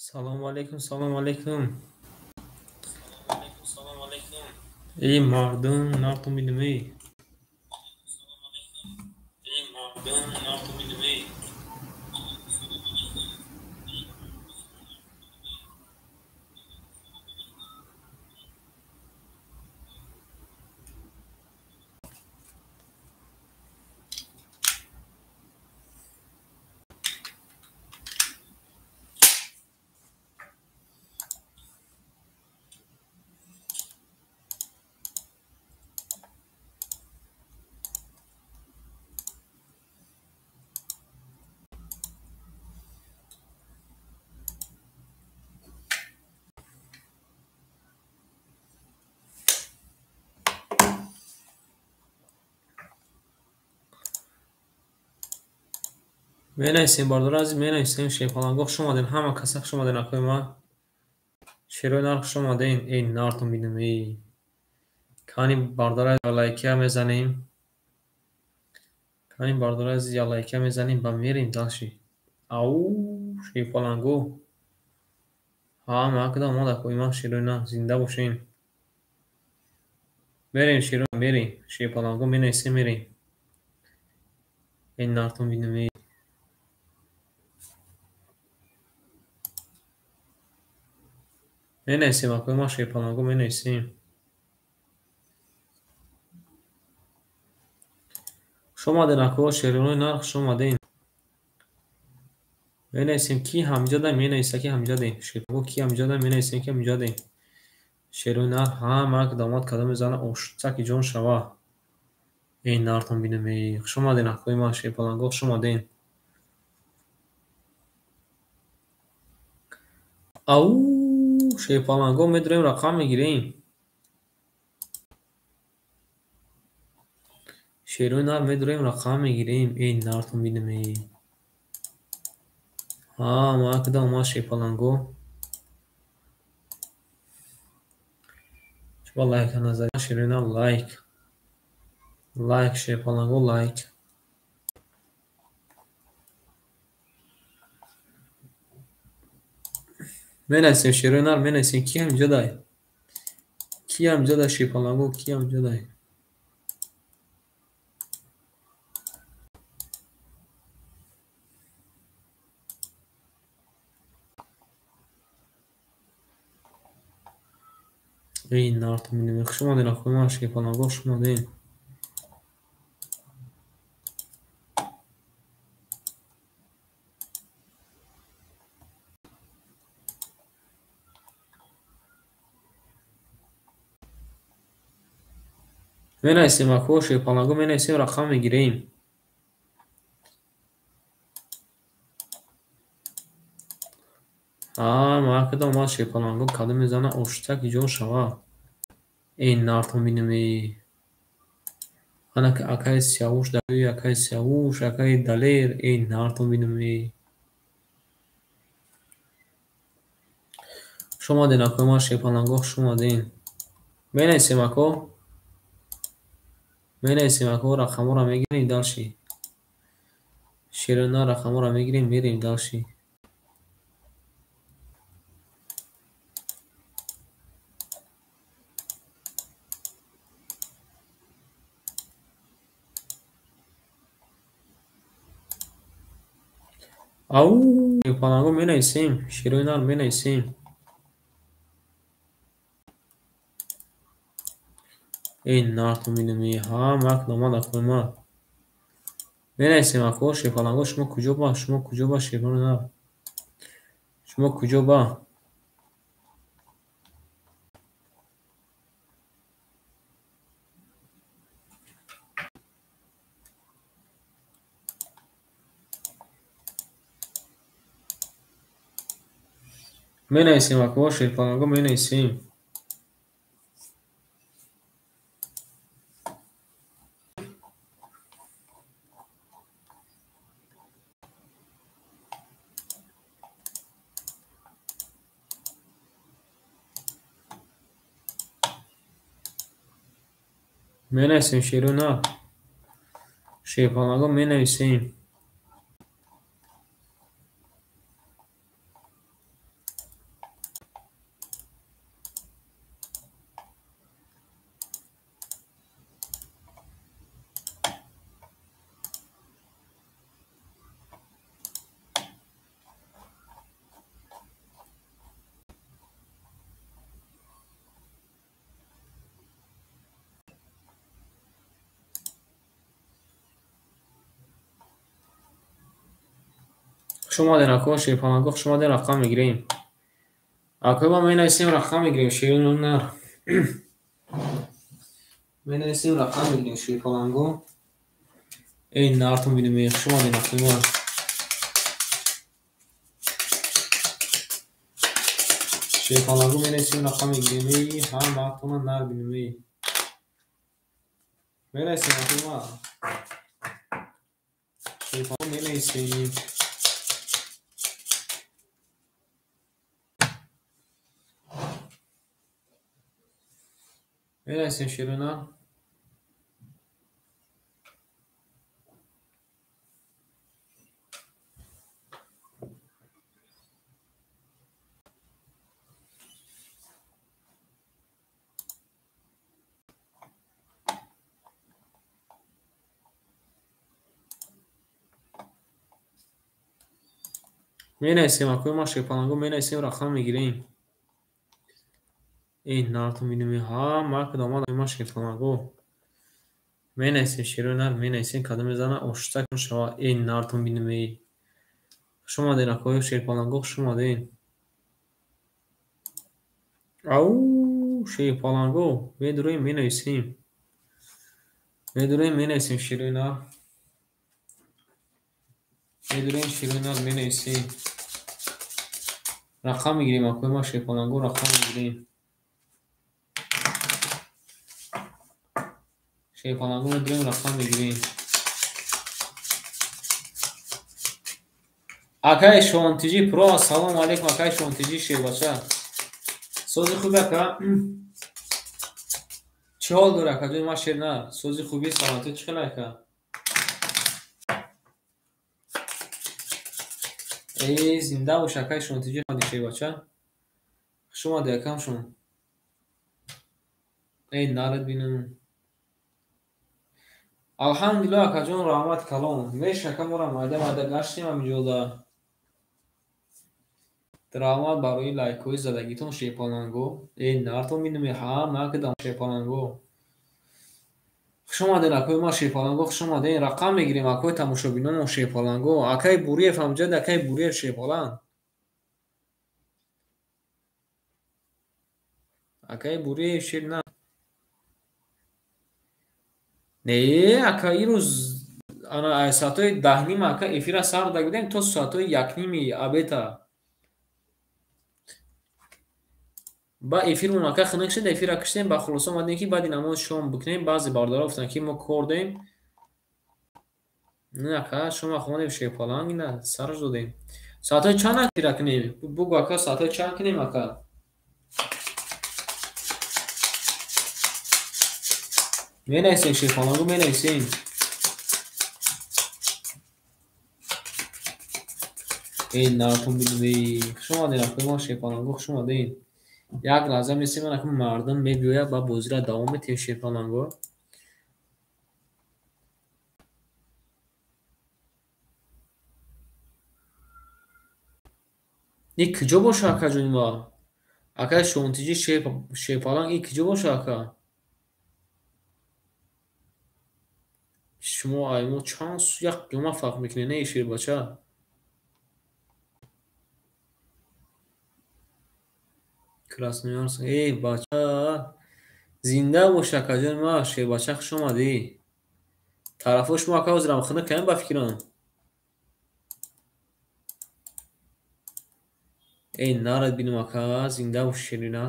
Салому алейкум, салому алейкум. Эй мардум, нартум бидим эй. Менависем бардора азиз, менависем шерпаланго хуш омадем, ҳама каса хуш омадем акои ман. Шерои нар хуш омадем. Эй нартум бидим эй. Кани бардора лайкия мезанем. Кани бардора азиз я лайкия мезанем ба мерем дальше. Ау, шерпаланго. Ҳама акда омад акои ман шерои нар, зинда бошем. Мерем шерои, мерем. Шерпаланго менависем мерем. Эй нартум бидим эй. Менависем акои ман шерпаланго менависем. Хуш омадем ако шерои нар, хуш омадем. Менависем ки ҳамҷада менависа ки ҳамҷадем. Шерпаланго ки ҳамҷада менависем ки ҳамҷадем. Шерои нар ҳама ак дамад када мезана оштаки ҷон шава. Эй нартон бинем эй. Хуш омадем акои ман шерпаланго, хуш омадем. Ау, шерпаланго медурем рақам мегирем. Шерои нар медурем рақам мегирем. Эй нартон бинем эй. Ҳама акда омад шерпаланго. Шумо лайка назаред шерои нар лайк. Лайк шерпаланго лайк. Менависем шерои нар, менависем ки ҳамҷадай. Ки ҳамҷадай шерпаланго, ки ҳамҷадай. Эй нартон бинем. Хуш омадем акои ман шерпаланго, хуш омадем. Менависем ако шерпаланго, менависем рақам мегирем. Ҳама акда омад шерпаланго када мезана оштаки ҷон шава. Эй нартон бинем эй. Ана акаи Сиявуш дарӯи акаи Сиявуш, акаи Далер, эй нартон бинем эй. Хуш омадем акои ман шерпаланго, хуш омадем. Менависем ако. Менависем ако рақамҳоро мегирем дальше. Шерои нар рақамҳоро мегирем мерем дальше. Ау, шерпаланго менависем, шерои нар менависем. Эй нартон бинем эй, ҳама ак омад акои ман. Менависем ако шерпаланго, шумо куҷо ба, шумо куҷо ба шерои нар. Шумо куҷо ба? Менависем ако шерпаланго, менависем. Менависем шерои нар. Шерпаланго менависем. Хуш омадед, ако шерпаланго, хуш омадед, рақам мегирем. Акои ма менависем, рақам мегирем, шери нар. Менависем, рақам мегирем, шерпаланго. Эй, нартон бинем, хуш омадед, акои ма. Шерпаланго менависем, рақам мегирем, эй, ҳамаатона нар бинем, эй. Менависем, акои ма. Шерпаланго менависем. Менависем шерона. Менависем, акои ма шерпаланго менависем, рақам мегирем. Эй, нартон бинем, ҳама кад омад ма шерпаланго. Менависем шерои нар, менависем, кадом мезана, оштак шава. Эй, нартон бинем, эй. Хуш омадед, акои шерпаланго, хуш омадед. Ау, шерпаланго, медурем, менависем. Медурем, менависем шерои нар. Медурем, шерои нар, менависем. Рақам мегирем, акои ма шерпаланго, рақам мегирем. Шерпаланго медурем, рақам мегирем. Акай Шонтиҷи Про, ассалому алайкум, акай Шонтиҷи шербача. Сози хуби ака? Чӣ ҳол дори акаҷони ма шер нар? Сози хуби, саломатӣ чӣ хел ака? Эй, зинда бош акай Шонтиҷи шербача. Хуш омадӣ акамшон. Эй, нарад бинам. Алҳамдулиллоҳ акаҷон, раҳмат калом. Меш ака мора майда майда гаштем ҳаминҷода. Раҳмат барои лайкҳои задагитон шерпаланго. Эй, нартон бинем, ҳама кадам шерпаланго. Хуш омадед, акои ма шерпаланго, хуш омадед. Рақам мегирем, акои тамошобинонмо шерпаланго. Акаи Буриев ҳамҷад, акаи Буриев шерпаланг. Акаи Буриев шер на. Не, ака ирӯз ана соатҳои 10:30 ака эфира сар дода будем то соатҳои 1:30 обеда. Ба эфирмон ака хунук шуд, эфира киштем, ба хулоса омадем ки баъди намози шом бикунем. Баъзе бародаро гуфтанд ки мо кор дорем. Не ака, шома хондем шерпаланг, ина сараш додем. Соатҳои чанд эфира кунем? Бугу ака, соатҳои чанд кунем ака? Менависем шерпаланго, менависем. Эй, нартон бинем, эй. Хуш омадед, акои ма шерпаланго, хуш омадед. Як лаҳза месем, ака мардум мебиёяд, ба бозиро давом метиҳем шерпаланго. И куҷо боша акаҷони ма? Акаи Шонтиҷи шерпаланг, и куҷо боша ака? Шумо ай мо чанд як қиёма фарқ мекунед, не шербача? Красноярск. Эй, бача, зинда бош акаҷони ма, шербача, хуш омадӣ. Тарафҳои шумо ака ҳозирам хунук кардем ба фикрам. Эй, нарад бинам ака, зинда бош шерина.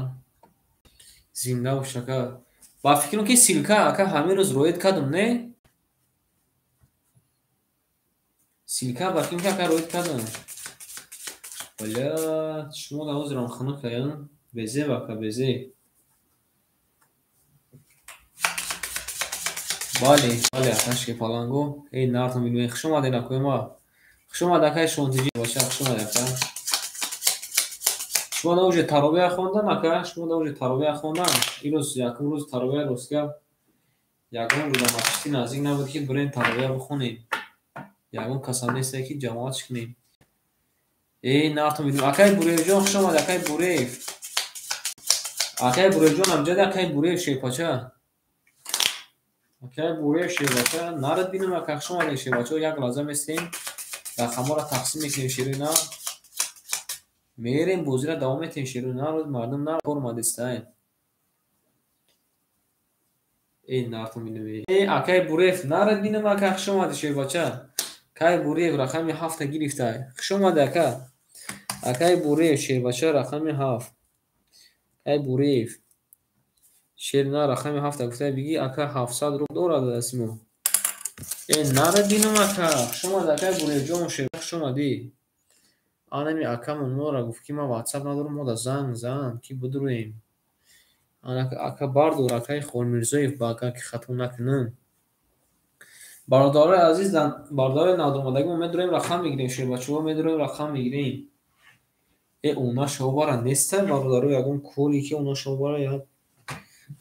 Зинда бош ака. Ба фикрам ки ссылка ака ҳамин рӯз роид кардам, не? Ссылка ба фикрам ки ака роид кардам. Бля, шумо да ҳозирам хунук кардем. Безеб ака, безеб. Бале, бале, ака шерпаланго. Эй, нартон бинем. Хуш омадед, акои ма. Хуш омад акаи Шонтиҷи бача, хуш омад ака. Шумо да уже таровеҳ хондан ака? Шумо да уже таровеҳ хондан? Ирӯз якум рӯз таровеҳ ростгап. Ягон рӯз масҷиди наздик набуд ки бирем таровеҳ бихонем. Ягон касам несте ки ҷамоатш кунем. Эй, нартон бинем. Акаи Буриевҷон, хуш омад, акаи Буриев. Акаи Буриевҷон ҳамҷад, акаи Буриев шерпача. Акаи Буриев шербача, нарад бинем ака, хуш омадед шербачаҳо, як лаҳза местем. Рақамҳоро тақсим мекунем шерои нар. Мерем бозиро давом метиҳем шерои нар. Мардум нар кор омадестаем. Эй нартон бинем. Э акай Буриев нарад бинем ака, хуш омадӣ шербача. Акай Буриев рақами 7 гирифтай. Хуш омадӣ ака. Акай Буриев шербача рақами 7. Акай Буриев шер на рақами 7 гуфтай бигӣ ака 700 рубл дорад дасти мо. Э нарад бинем ака. Хуш омадӣ акай Буриевҷон шер, хуш омадӣ. Анами акамон мора гуфт ки ман ватсап надорам, мода занг зан ки бидурем. Ака бардор акаи Холмирзоев ба ака ки хато накунам. Бародарои азиз, бародарои навдомадагӣ мо медурем рақам мегирем шербачаҳо, медурем рақам мегирем. Э она шобара неста бародаро, ягон коре ки она шобара як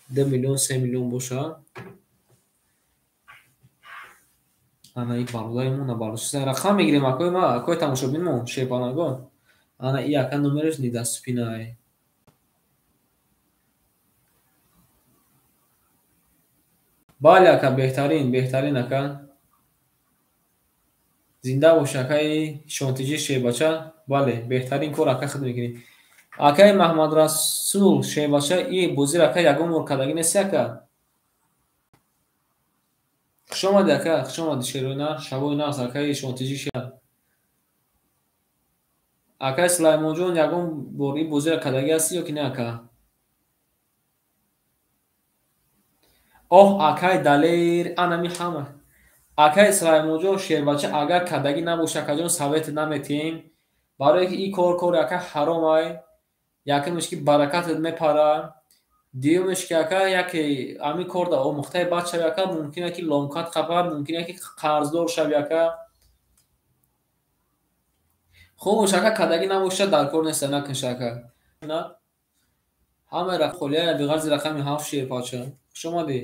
2 миллион 3 миллион боша. Ана и бародари мо набардошта рақам мегирем акои ма, акои тамошобин мо шерпаланго. Ана и ака номераш недаступинай. Бале ака, беҳтарин, беҳтарин ака. Зинда бош акаи Шонтиҷи шербача. Бале, беҳтарин кор ака худ мекунӣ. Акаи Маҳмадрасул шербача, и бозир ака ягон бор кардагӣ нести ака? Хуш омадӣ ака, хуш омадӣ шерои нар, шабои нағз акаи Шонтиҷи шер. Акаи Сулаймонҷон ягон бор и бозира кардагӣ ҳастӣ ё ки не ака? Оҳ акай Далер, анами ҳама. Акаи Сулаймонҷон шербача агар кардагӣ набоша акаҷон совет наметиҳем. Барое ки ин кор кори ака ҳаромай. Якумеш ки баракатат мепара. Дуюмеш ки ака яке ҳамин кор да омӯхтаи бад шави ака, мумкин ки ломкат қапа, мумкин ки қарздор шави ака. Хуб ака кардагӣ набоша дар кор неста, накунша ака. Ҳамаи холия биғарзи рақами 7 шерпача. Хуш омадӣ.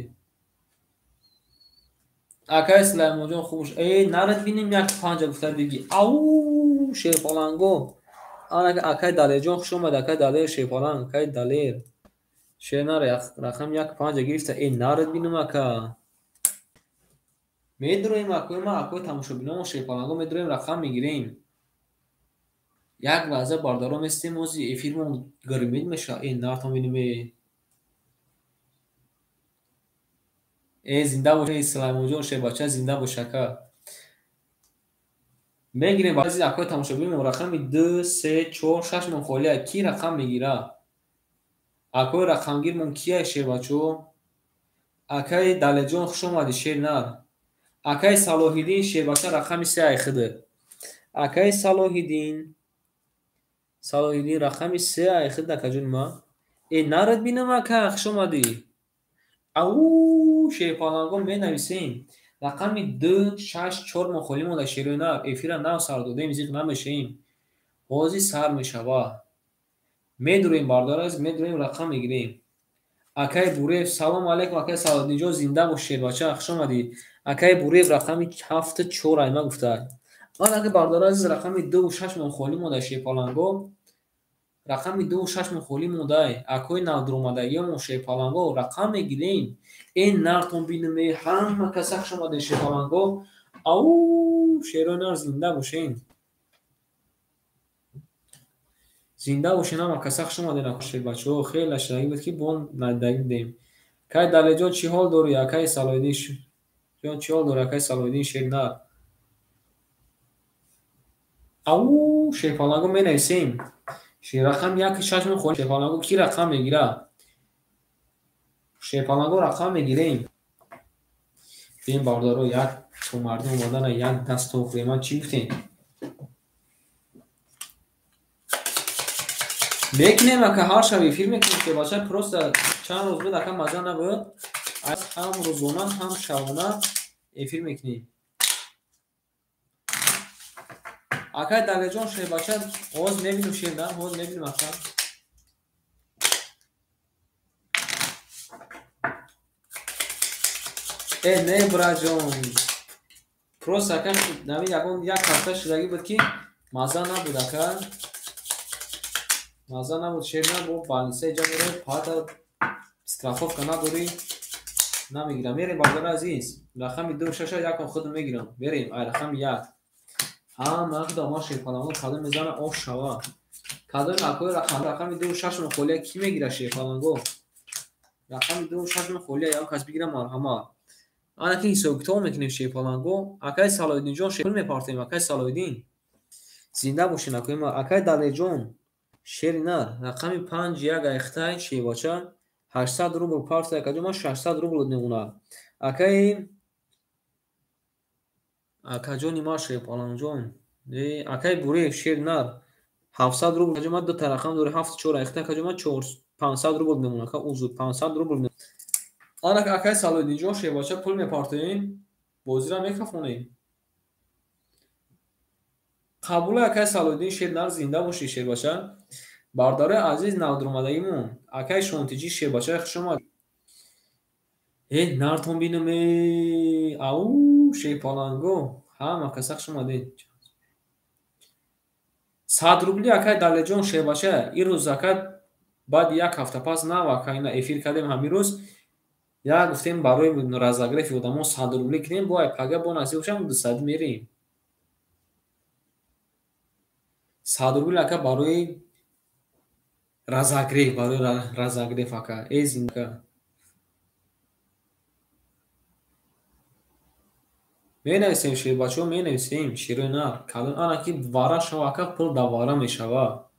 Акаи Сулаймонҷон хуб. Э нарад бинем як 5 гуфта бигӣ. Ау шерпаланго. Ана акаи Далерҷон хуш омадӣ, акаи Далер шерпаланг, акаи Далер. Шер нар рақами 1 5 гирифта. Э нарад бинем ака. Медуроем акои ма, акои тамошобиномо шерпаланго медуроем рақам мегирем. Як лаҳза бародаро местем, ози эфирмон гримид мешавад. Э нартон бинем э. Э зинда бош Сулаймонҷон шербача, зинда бош ака. Мегирем баъзи акои тамошобинмо рақами 2 3 4 6 мон холия. Ки рақам мегира? Акои рақамгирмон кия шербачо? Акаи Далерҷон хуш омадӣ шер нар. Акаи Салоҳиддин шербача рақами 3 ай худат. Акаи Салоҳиддин, Салоҳиддин рақами 3 ай худ акаҷони ма. Э нарад бинам ака, хуш омадӣ. Ау шерпаланго менависем. Рақами 2 6 4 мо холӣ монда шерои нар. Эфира нав сар додем, зиқ намешавем. Ҳозир сар мешавад. Медурем бародар азиз, медурем рақам мегирем. Акаи Буриев салом алейкум, акаи Салоҳиддинҷон зинда бош шербача, хуш омадӣ. Акаи Буриев рақами 7 4 ай ма гуфта. Ман ака бародар азиз рақами 2 6 мон холӣ монда шерпаланго. Рақами 2 6 мон холӣ мондай. Акои навдуромадагиёмон шерпаланго рақам мегирем. Э нартон бинем, э ҳама каса хуш омадед шерпаланго. Ау шерои нар зинда бошен. Зинда бошен ҳама каса хуш омадед шербачаҳо. Хеле шунавӣ буд ки бо надидагӣ будем. Акаи Далерҷон чӣ ҳол дорӣ? Акаи Салоҳиддин ҷон чӣ ҳол дорӣ? Акаи Салоҳиддин шер нар. Ау шерпаланго менависем. Рақами 1 6 мон холӣ шерпаланго ки рақам мегира? Шерпаланго рақам мегирем. Бем бародаро як то мардум омадана як даст то хӯрем. Ман чӣ гуфтем? Мекунем ака, ҳар шаб эфир мекунем шербача. Просто чанд рӯз буд ака маза набуд. Ҳам рӯзона ҳам шабона эфир мекунем. Акаи Далерҷон шербача ҳоз мебинем шер нар, ҳоз мебинем ака. Э не браҷон. Просто ака нами ягон як ҳафта шудагӣ буд ки маза набуд ака. Маза набуд шер нар, бо больница иҷа меравем, пата страховка надорӣ намегирам. Мерем бародари азиз. Рақами 2 6 якон худам мегирам. Мерем ай рақами 1. Ҳама дома шерпаланго кадом мезана ош шава. Кадоми акои рақами 2 6 холия кӣ мегира шерпаланго? Рақами 2 6 холия ягон кас бигира, марҳамат. Ана ки ҳисобкитоб мекунем шерпаланго. Акай Салоиддинҷон, пул мепартоем, акай Салоиддин. Зинда бошен, акои ма. Акай Далерҷон, шери нар, рақами 5 1 айхтай шербача 800 рубл партия, акаҷон, ман 600 рубл мемонад. Акаи акаҷони ма шерпалангҷон, акаи Буреев шери нар 700 рубл, акаҷон, ман дута рақам дорем, 7 4 айхтай, акаҷон, ман 500 рубл мемонад, ака, узр, 500 рубл. Ана акаи Салоиддинҷон, шербача, пул мепартоем, бозиро мекафонем. Қабула, акаи Салоиддин шери нар, зинда бошӣ, шербача. Бародарои азиз, навдуромадагимон, акаи Шонтиҷӣ шербача, хуш омад. Э, нартон бинам, э, ау, шерпаланго, ҳама каса хуш омадед. 100 рубли, акай Далерҷон шербача, ирӯз, ака, баъди як ҳафта пас нав, ака, ина эфир кардем ҳамин рӯз. Як гуфтем, барои разогрев и одамо 100 рубли кунем, бо ай пага бо насиб бошам 200 мерем. 100 рубли, ака, барои разогрев, барои разогрев, ака. Э, зинда. Менависем, шербачаҳо, менависем, шерои нар. Кадом ана ки вара шава, ака, пул да вара мешава.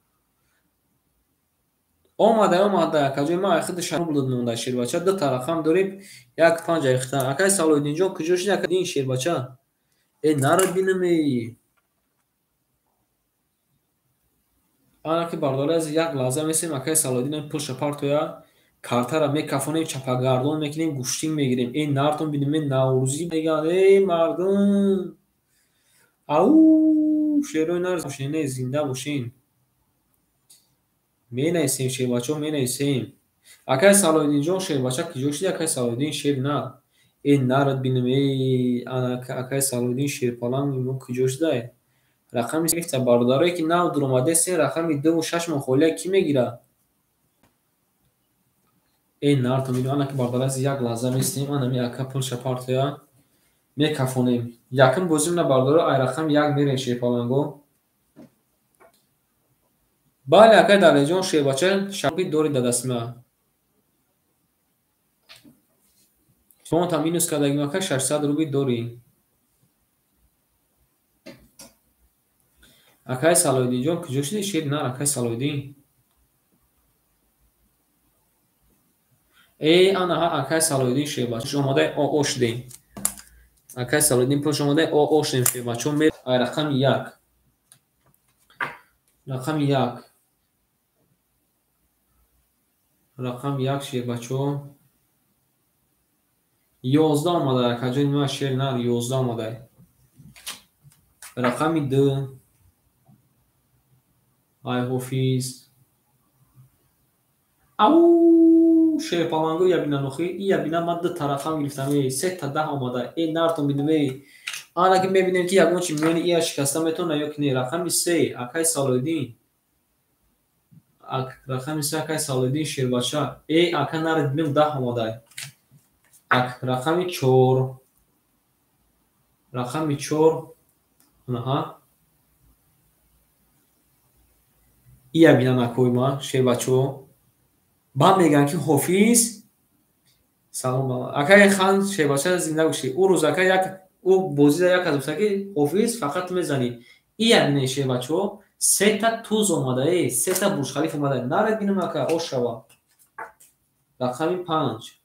Омада, омада, акаҷои ман айхиди рубл монда, шербача, дута рақам дорем, 1 5 айхта. Акай Салоиддинҷон, куҷо шуди, ака дин шербача? Э, нарад бинам, эй. Ана ки бародари азиз, як лаҳза месем, акаи Салоиддин пулша партоя, картара мекафонем, чапагардон мекунем, гӯштин мегирем. Э, нартон бинем, э, наврӯзӣ мегӯянд, э, мардум. Ау, шерои нар бошен, э, зинда бошен. Менависем, шербачаҳо, менависем. Акаи Салоиддинҷон шербача, куҷо шуди, акаи Салоиддин шери нар? Э, нарад бинам, э, ана акаи Салоиддин шерпаланг мо куҷо шудай? Рақами гирифта, бародарое ки нав дуромадесен, рақами 2 6 холия кӣ мегирад? Э, нартон бинем, ана ки бародари азиз, як лаҳза местем, анами ака пулша партоя мекафонем. Якум бозимона, бародаро, ай рақами 1 мерем, шерпаланго. Бале, акаи Далерҷон шербача, шаби дори да дасти ман. Фонта минус кардагим, ака, 600 рубли дорӣ. Акаи Салоиддинҷон, куҷо шуди, шери нар, акаи Салоиддин? Э, ана акаи Салоиддин шербача омодаи о шудем. Акаи Салоиддин пулш омодаи о шудем, шербачаҳо, ай рақами 1. Рақами 1. Рақами 1, шербачаҳо. 11 омада, акаҷони ман шери нар, 11 омада. Рақами 2. Ай ҳофиз. Ау, шерпаланго, я бинам охи, ия бинам, ман дута рақам гирифтам, э, сета 10 омада. Э, нартон бинам, э. Ана ки мебинем, ки ягон чи миёни ия шикаста метавона ё ки не. Рақами 3, акаи Салоиддин. Рақами 3, акаи Салоиддин шербача. Э, ака, нарад бинам, 10 омада. Рақами 4. Рақами 4. Анаҳа. Ия бинам, акои ман, шербачаҳо. Баъд мегӯянд, ки ҳофиз салом, акаи хан шербача, зинда бошӣ. Ӯ рӯз, ака, як ӯ бозида як кас гуфта, ки ҳофиз, фақат ту мезанӣ. Ия бинед, шербачаҳо, сета туз омада, э, сета Бурҷхалиф омада. Нарад бинам, ака, ош шава. Рақами 5.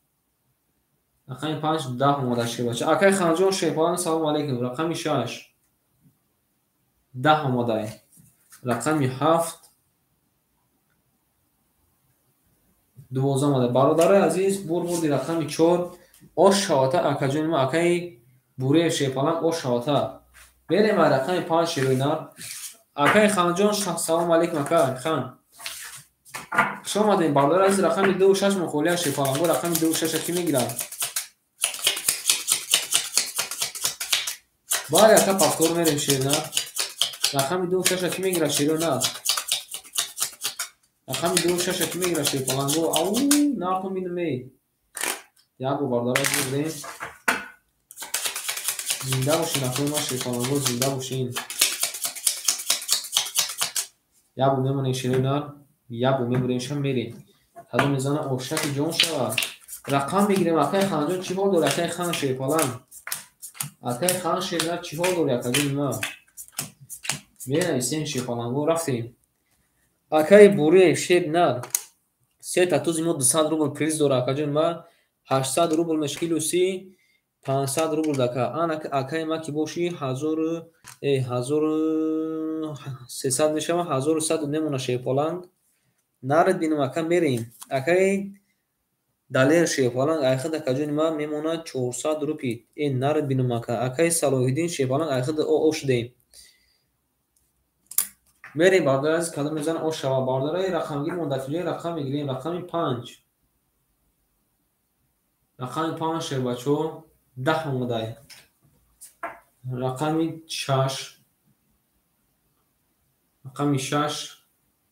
Рақами 5, 10 омада, шербача. Акаи Ханҷон шерпалан, салому алайкум. Рақами 6. 10 омада. Рақами 7, 12 омада. Бародарои азиз, бурди рақами 4 ош шавата, акаҷони ман, акаи Буреев шерпалан, ош шавата. Мерем ай рақами 5, шерои нар. Акаи Ханҷон, салому алайкум, ака хан. Хуш омадем, бародари азиз, рақами 2 6 мухолия, шерпаланго, рақами 2 6 кӣ мегирад? Бале, ака, повтор мерем, шери нар. Рақами 2 6 кӣ мегирад, шерои нар? Рақами 2 6 кӣ мегирад, шерпаланго? Ау, нартон бинам, эй. Як бор, бародари азиз, мебирем. Зинда бошин, акои ман шерпаланго, зинда бошин. Як бор мемонем шерои нар, як бор мебурем ша мерем. Кадом мезана ошаки ҷон шава. Рақам мегирем акай Ханҷон чӣ ҳол дори акай Хан шерпаланг. Акай Хан шернар чӣ ҳол дори акаҷони ма? Менависем шерпаланго рафтем. Акай Буриев шернар. Сета тузи мо 200 рубл приз дора акаҷони ма. 800 рубл меш плюси 500 рубл дака. Ана акай ма ки боши 1300 мешава, 1100 мемона шерпаланг. Наред бинам ака мерем. Акай Далер шерпаланг айхид акаҷони ма мемона 400 рупи. Наред бинам ака. Акай Салоҳиддин шерпаланг айхид о шудем. Мерем бародари азиз кадом мезана о шава. Бародари рақамгир мо дар куҷои рақам мегирем? Рақами 5. Рақами 5 шербачо 10 омадай. Рақами 6. Рақами 6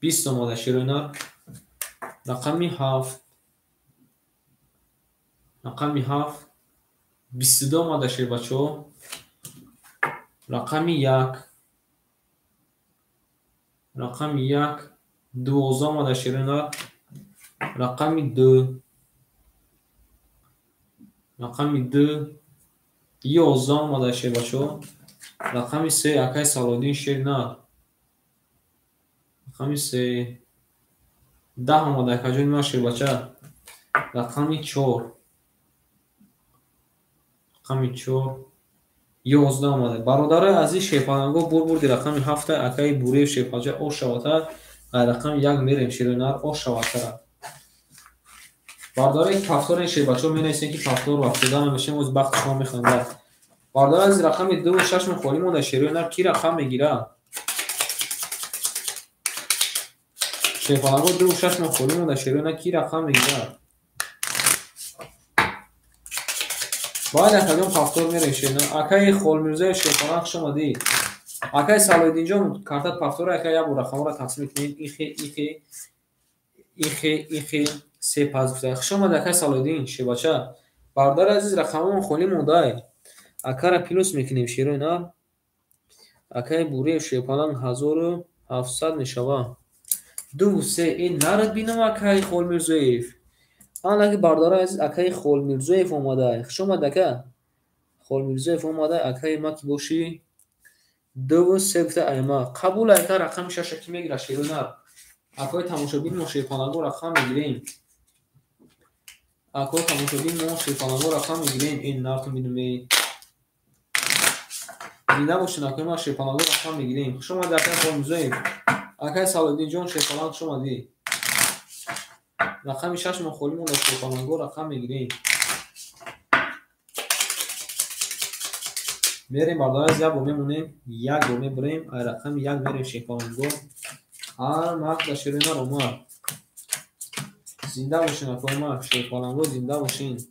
20 омада шерои нар. Рақами 7. Рақами 7 22 омада шербачо. Рақами 1. Рақами 1 12 омада шерои нар. Рақами 2. Рақами 2 11 омада шербачо. Рақами 3 акай Салоҳиддин шернар. Рақами 3 10 омада акаҷони ман шербача. Рақами 4. Рақами 4 11 омада. Бародарои азиз шерпаланго бурди рақами 7 акаи Буриев шерпалча ош шавата. Рақами 1 мерем шерои нар ош шаватара. Бародарои пафтори шербачо менависем ки пафтор вақтида намешем, оз бахти шумо механдад. Бародарои азиз рақами 2 ва 6 холӣ монда шерои нар ки рақам мегира? Шерпаланго 2 ва 6 холӣ монда шерои нар ки рақам мегира? Баъд акаҷон пафтор мерем шернар. Акаи Холмирзоев шерпаланг хуш омадӣ. Акаи Салоҳиддинҷон картат пафтора ака як бор рақамҳоро тақсим мекунем. Ихе ихе ихе ихе се пас гуфта. Хуш омадӣ акаи Салоҳиддин шербача. Бародари азиз рақамҳомон холӣ мондай. Акара плюс мекунем шерои нар. Акаи Буриев шерпаланг 1700 мешава. 2 3 нарад бинам акаи Холмирзоев. Анаки бародари азиз акаи Холмирзоев омада. Хуш омад ака. Холмирзоев омада акаи ма ки боши 2 3 гуфта айма. Қабул ака рақами 6 ки мегира шерои нар. Акои тамошобин мо шерпаланго рақам мегирем. Акои тамошобин мо шерпаланго рақам мегирем. Ин нартон бинам. Зинда бошед акои ма шерпаланго рақам мегирем. Хуш омадӣ акаи Холмирзоев. Акаи Салоҳиддинҷон шерпаланг хуш омадӣ. Рақами 6 мо холӣ монда шерпаланго рақам мегирем. Мерем бародари азиз як бор мемонем, як бор мебурем, ай рақами 1 мерем шерпаланго. Ҳар вақт дар шерои нар омад. Зинда бошед акои ма шерпаланго зинда бошед.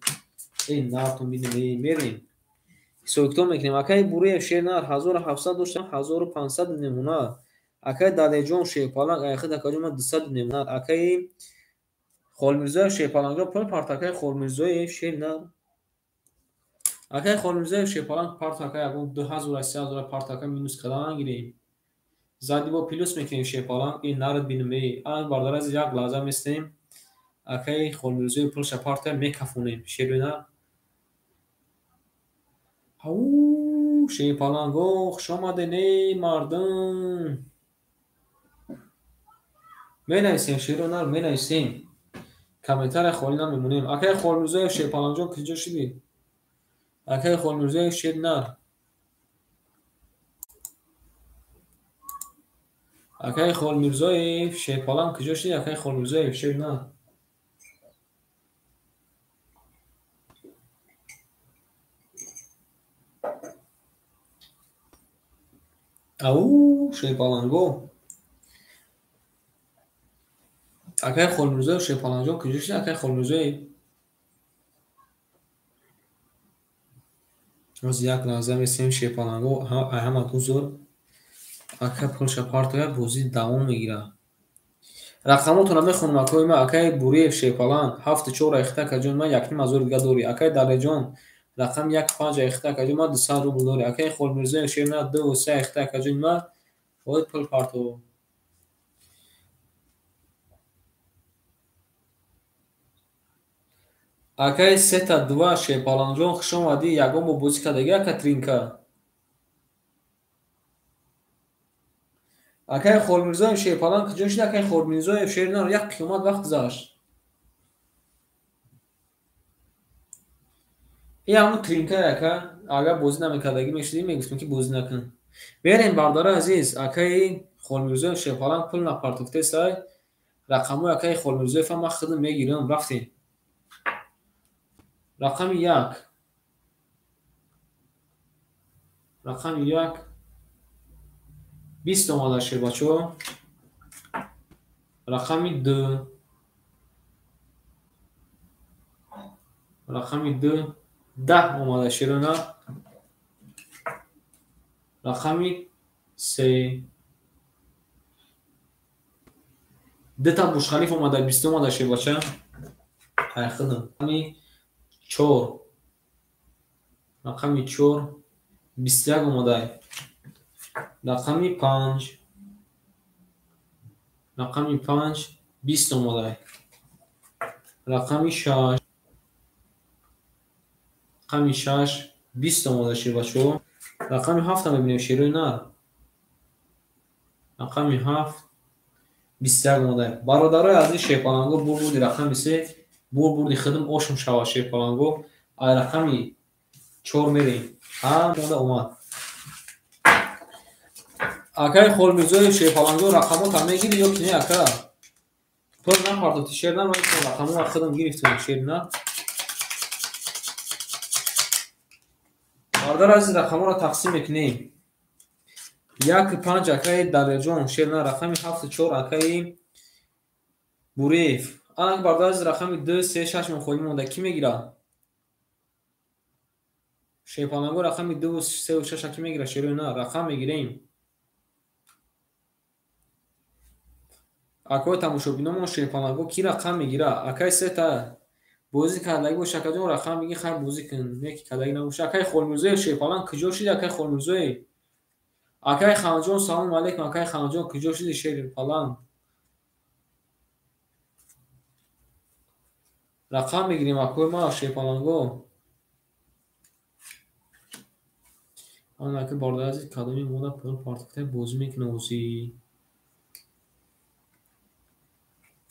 Нартон бинем, мерем. Ҳисоб-китоб мекунем. Акаи Буриев шернар 1700 доштам, 1500 мемонад. Акаи Далерҷон шерпаланг айхид акаҷон ма 200 мемонад. Акаи Холмирзоев шерпаланго пул парт акаи Холмирзоев шернар. Акаи Холмирзоев шерпаланг парт акаи ягон 2000 3000 парт ака минус кардан нагирем. Зади бо плюс мекунем шерпаланг. Нарад бинем. Ана бародари азиз як лаҳза местем. Акаи Холмирзоев пулша парта мекафонем. Шернар. Ау шерпаланго хуш омадед эй мардум. Менависем шерои нар менависем. Комментария холӣ намемонем. Акаи Холмирзоев шерпалангҷон куҷо шудӣ? Акаи Холмирзоев шернар. Акаи Холмирзоев шерпаланг куҷо шудӣ? Акаи Холмирзоев шернар. Ау шерпаланго. Акаи Холмирзоев шерпалангҷон куҷо шудӣ? Акаи Холмирзоев. Оз як лаҳза месем шерпаланго ҳама узр. Ака пулша партоя бозӣ давом мегирад. Рақамотонро мехонам акои ма. Акаи Буриев шерпаланг 7-4 айхта акаҷон ма 1500 дига дорӣ. Акаи Далерҷон рақами 1-5 айхта акаҷон ма 200 рубл дорӣ. Акаи Холмирзоев шернар 2-3 айхта акаҷон ма бояд пул парто. Акаи сета два Шерпаланҷон, хуш омадӣ. Ягон бо бозӣ кардагӣ, ака Тринка? Акаи Холмирзоев Шерпаланг куҷо шуд? Акаи Холмирзоев Шернар як қиёмат вақт гузашт. И ҳамун Тринкае, ака. Агар бозӣ намекардагӣ мешудӣ, мегуфтем, ки бозӣ накун. Берем, бародари азиз, акаи Холмирзоев Шерпаланг пул напартофтесай. Рақамҳои акаи Холмирзоевам ман худам мегирам. Рафтем. Рақами як. Рақами як. 20 омада, шербачо. Рақами ду. Рақами ду. 10 омада, шерона. Рақами се. Дута Бурҷхалиф омада, 20 омада, шербача. Ай худам. Рақами чор. Рақами чор. 21 омада. Рақами панҷ. Рақами панҷ. 20 омада. Рақами шаш. Рақами шаш. 20 омада, шербачо. Рақами ҳафта мебинем, шерои нар. Рақами ҳафт. 21 омада. Бародарои азиз, шерпаланго, бур бурди рақами се. Бур бурди худам ошум шава, шерпаланго. Ай рақами чор мерем. Ҳама омад. Акаи Холмирзоев Шерпаланго, рақамота мегирӣ ё ки не, ака? Пул напартофти, шер нар, ман рақаморо худам гирифтам, шер нар. Бародари азиз, рақаморо тақсим мекунем. Як панҷ акаи Далерҷон, шер нар. Рақами ҳафту чор акаи Буреев. Анак, бародари азиз, рақами ду, се, шаш мон холӣ монда. Кӣ мегирад? Шерпаланго, рақами дуву севу шаша кӣ мегирад, шерои нар? Рақам мегирем. Акои тамошобиномон, шерпаланго, кӣ рақам мегирад? Акаи сета бозӣ кардагӣ боша, акаҷон, рақам бигир, хайр, бозӣ кун. Не ки кардагӣ набоша. Акаи Холмирзоев Шерпаланг куҷо шуди, акаи Холмирзоев? Акаи Ханҷон, салому алейкум, акаи Ханҷон, куҷо шуди, Шерпаланг? Рақам мегирем, акои ма, шерпаланго. Ана, ака, бародари азиз, кадоми мода пул партофта бозӣ мекунад ҳозир?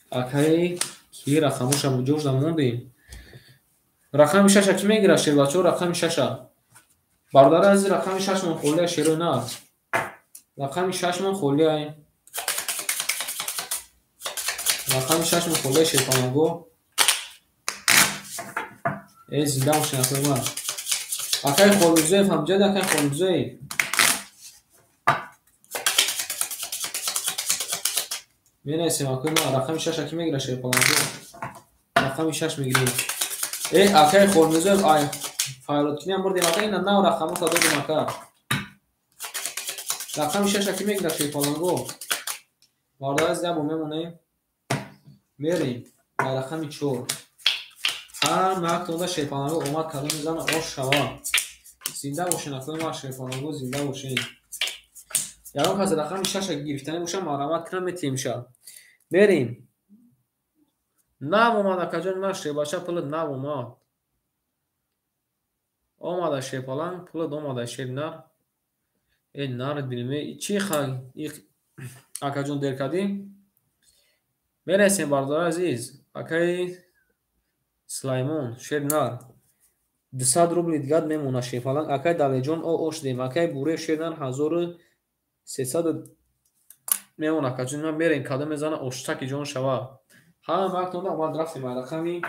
Акаи ки рақамоша ҷошда мондем. Рақами шаша кӣ мегирад, шербачо? Рақами шаша. Бародари азиз, рақами шашмон холия, шерои нар. Рақами шашмон холия. Рақами шашмон холия, шерпаланго. Э, зинда бошед, акои ман. Акаи Холмирзоев ҳамҷад, акаи Холмирзоев. Менависем, акои ман, рақами шаша кӣ мегирад, шерпаланго? Рақами шаш мегирем. Э, акаи Холмирзоев, ай файродкиниам бурдем, ака, ина нав рақамота додем, ака. Рақами шаша кӣ мегирад, шерпаланго? Бародари азиз, як бор мемонем. Мерем. Ай рақами чор. Ҳама яктонда шерпаланго омад, кадом мезана, ош шава. Зинда бошен, акои ман, шерпаланго, зинда бошен. Ягон кас рақами шаша гирифтанӣ боша, марҳамат кунам, метиҳемша. Мерем. Нав омад, акаҷони ман, шербача, пулат нав омад. Омада, шерпаланг, пулат омада, шери нар. Э, нарат бинем, э, чӣ акаҷон дер кардӣ? Мерасем, бародари азиз, акаи Сулаймон, шери нар. 200 рубли дигар мемонад, шерпаланг. Акаи Далерҷон, о шудем. Акаи Буреев, шери нар, 1300 мемонад, акаҷони ман. Мерем, кадом мезана, оштаки ҷон шава. Ҳама яктонда омад, рафтем ай рақами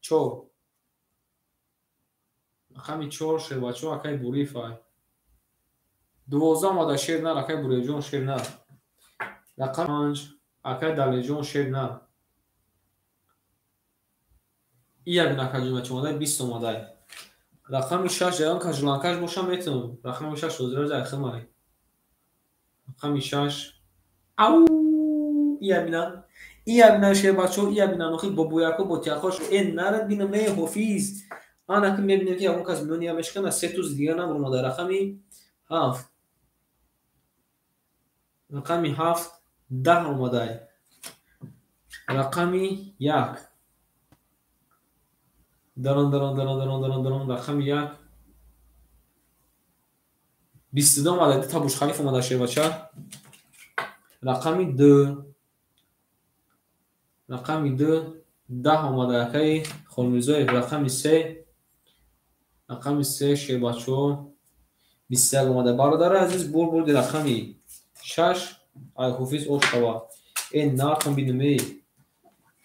чор. Рақами чор, шербачо, акаи Буреев ай. 12 омада, шер нар, акаи Буреевҷон, шер нар. Рақами панҷ, акаи Далерҷон, шер нар. Ия бин, акаҷон, чӣ омада, 20 омада. Рақами шаш, ягон кас жуланкаш боша, метавонам. Рақами шаш ҳозир ай химай. Рақами шаш. Ау! Ия бина. Ия бина, шербачо, ия бина, нохи бобояко, ботияхош. Э, нарад бинам, э, ҳофиз. Ана ки мебинем, ки ягон кас миёни я мешкана, се туз дигар набуромада. Рақами ҳафт. Рақами ҳафт, 10 омадай. Рақами як. Дарон дарон дарон дарон дарон дарон рақами 1 22 омада, ду та Бурҷ Халиф омада шербача. Рақами 2 рақами 2 10 омада акаи Холмирзоев. Рақами 3 рақами 3 шербачо 21 омада. Бародари азиз, бурди рақами 6 ай ҳофиз ош шава. Э нартон бинем эй.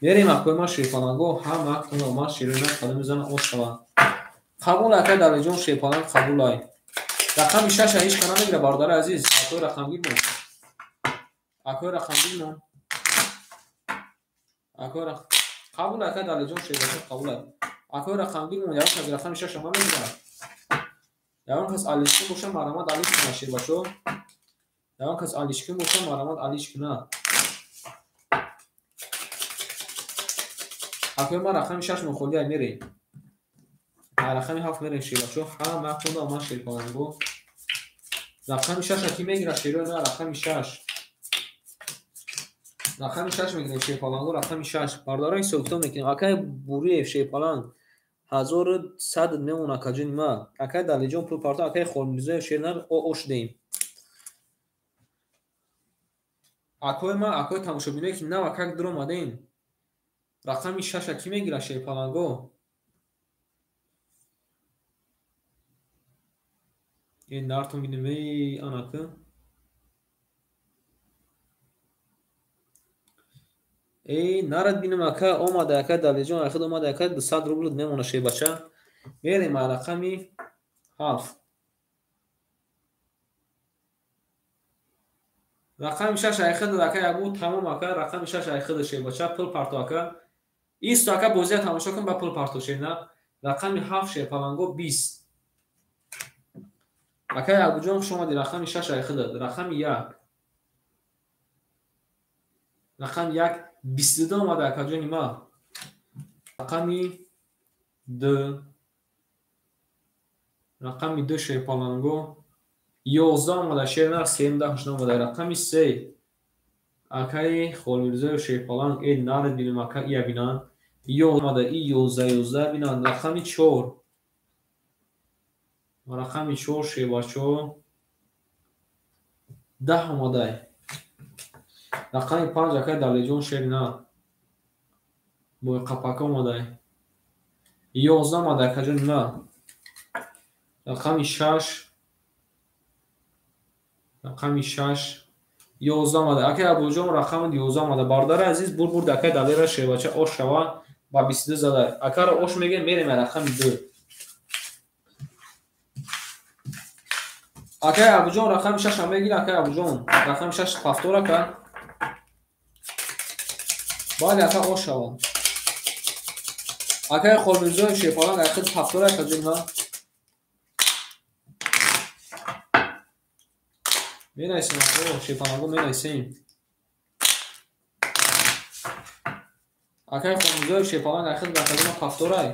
Мерем акои ма шерпаланго, ҳама актон омад шерои нар қадам мезанад ош шава. Қабул акай Далиҷон шерпаланг қабул ай. Рақами 6 ҳеҷ кана намегира бародари азиз. Акои рақамгир мон. Акои рақамгир мон. Акои қабул акай Далиҷон шербача қабул ай. Акои рақамгир мон, ягон кас рақами 6 намегира. Ягон кас алишкин боша марҳамат алиш кунад шербачо. Ягон кас алишкин боша марҳамат алиш кунад. Акои ма рақами 6 мон холӣ ай мерем. Рақами 7 мерем шербачо. Ҳама худо ман шерпаланго. Рақами 6 ки мегира шерои на рақами 6. Рақами 6 мегирем шерпаланго, рақами 6. Бародарон ҳисоб-китоб мекунем. Акай Буриев шерпаланг 1100 мемон акаҷони ма. Акай Далиҷон пул парто, акай Холмирзоев шернар ош деем. Акои ма, акои тамошобиное ки нав акак дур омадем. Рақами 6 ки мегира шерпаланго? Э нартон бинем эй анака. Эй нарад бинем ака омада ака Далиҷон ахид омада ака 200 рубл мемона шербача. Мерем рақами 7. Рақами 6 айхид ака ябу тамом ака рақами 6 айхид шербача пул парто ака. Исто ака бозия тамошо кун ба пул парто шерна. Рақами 7 шерпаланго 20. Акай Абуҷон хуш омадӣ. Рақами 6 айхид. Рақами 1. Рақами 1 22 омада акаҷони ма. Рақами 2. Рақами 2 шерпаланго 11 омада шернар 17 омада. Рақами 3 акаи Холмирзоев шерпаланг э нарад бинем ака ия бинанд. 11 омада и 11 11 бинанд. Рақами 4 рақами 4 шербачо 10 омадай. Рақами 5 акай Далиҷон шернар бойқапака омадай. 11 омада акаҷони ма. Рақами 6 рақами 6 11 омада. Акай Абуҷон рақами 11 омада. Бародари азиз, бурд акай Далера шербача ош шава ба 22 зада. Акаро ош мегем, мерем рақами 2. Акай Абуҷон рақами 6 ам мегира. Акай Абуҷон рақами 6 повтор ака. Бале ака ош шава. Акай Холмирзоев шерпаланг ахид повтор ака ҷон. Менависем ака шерпаланго менависем. Акай Холмирзоев шерпаланг ахид акаҷон повтор ай.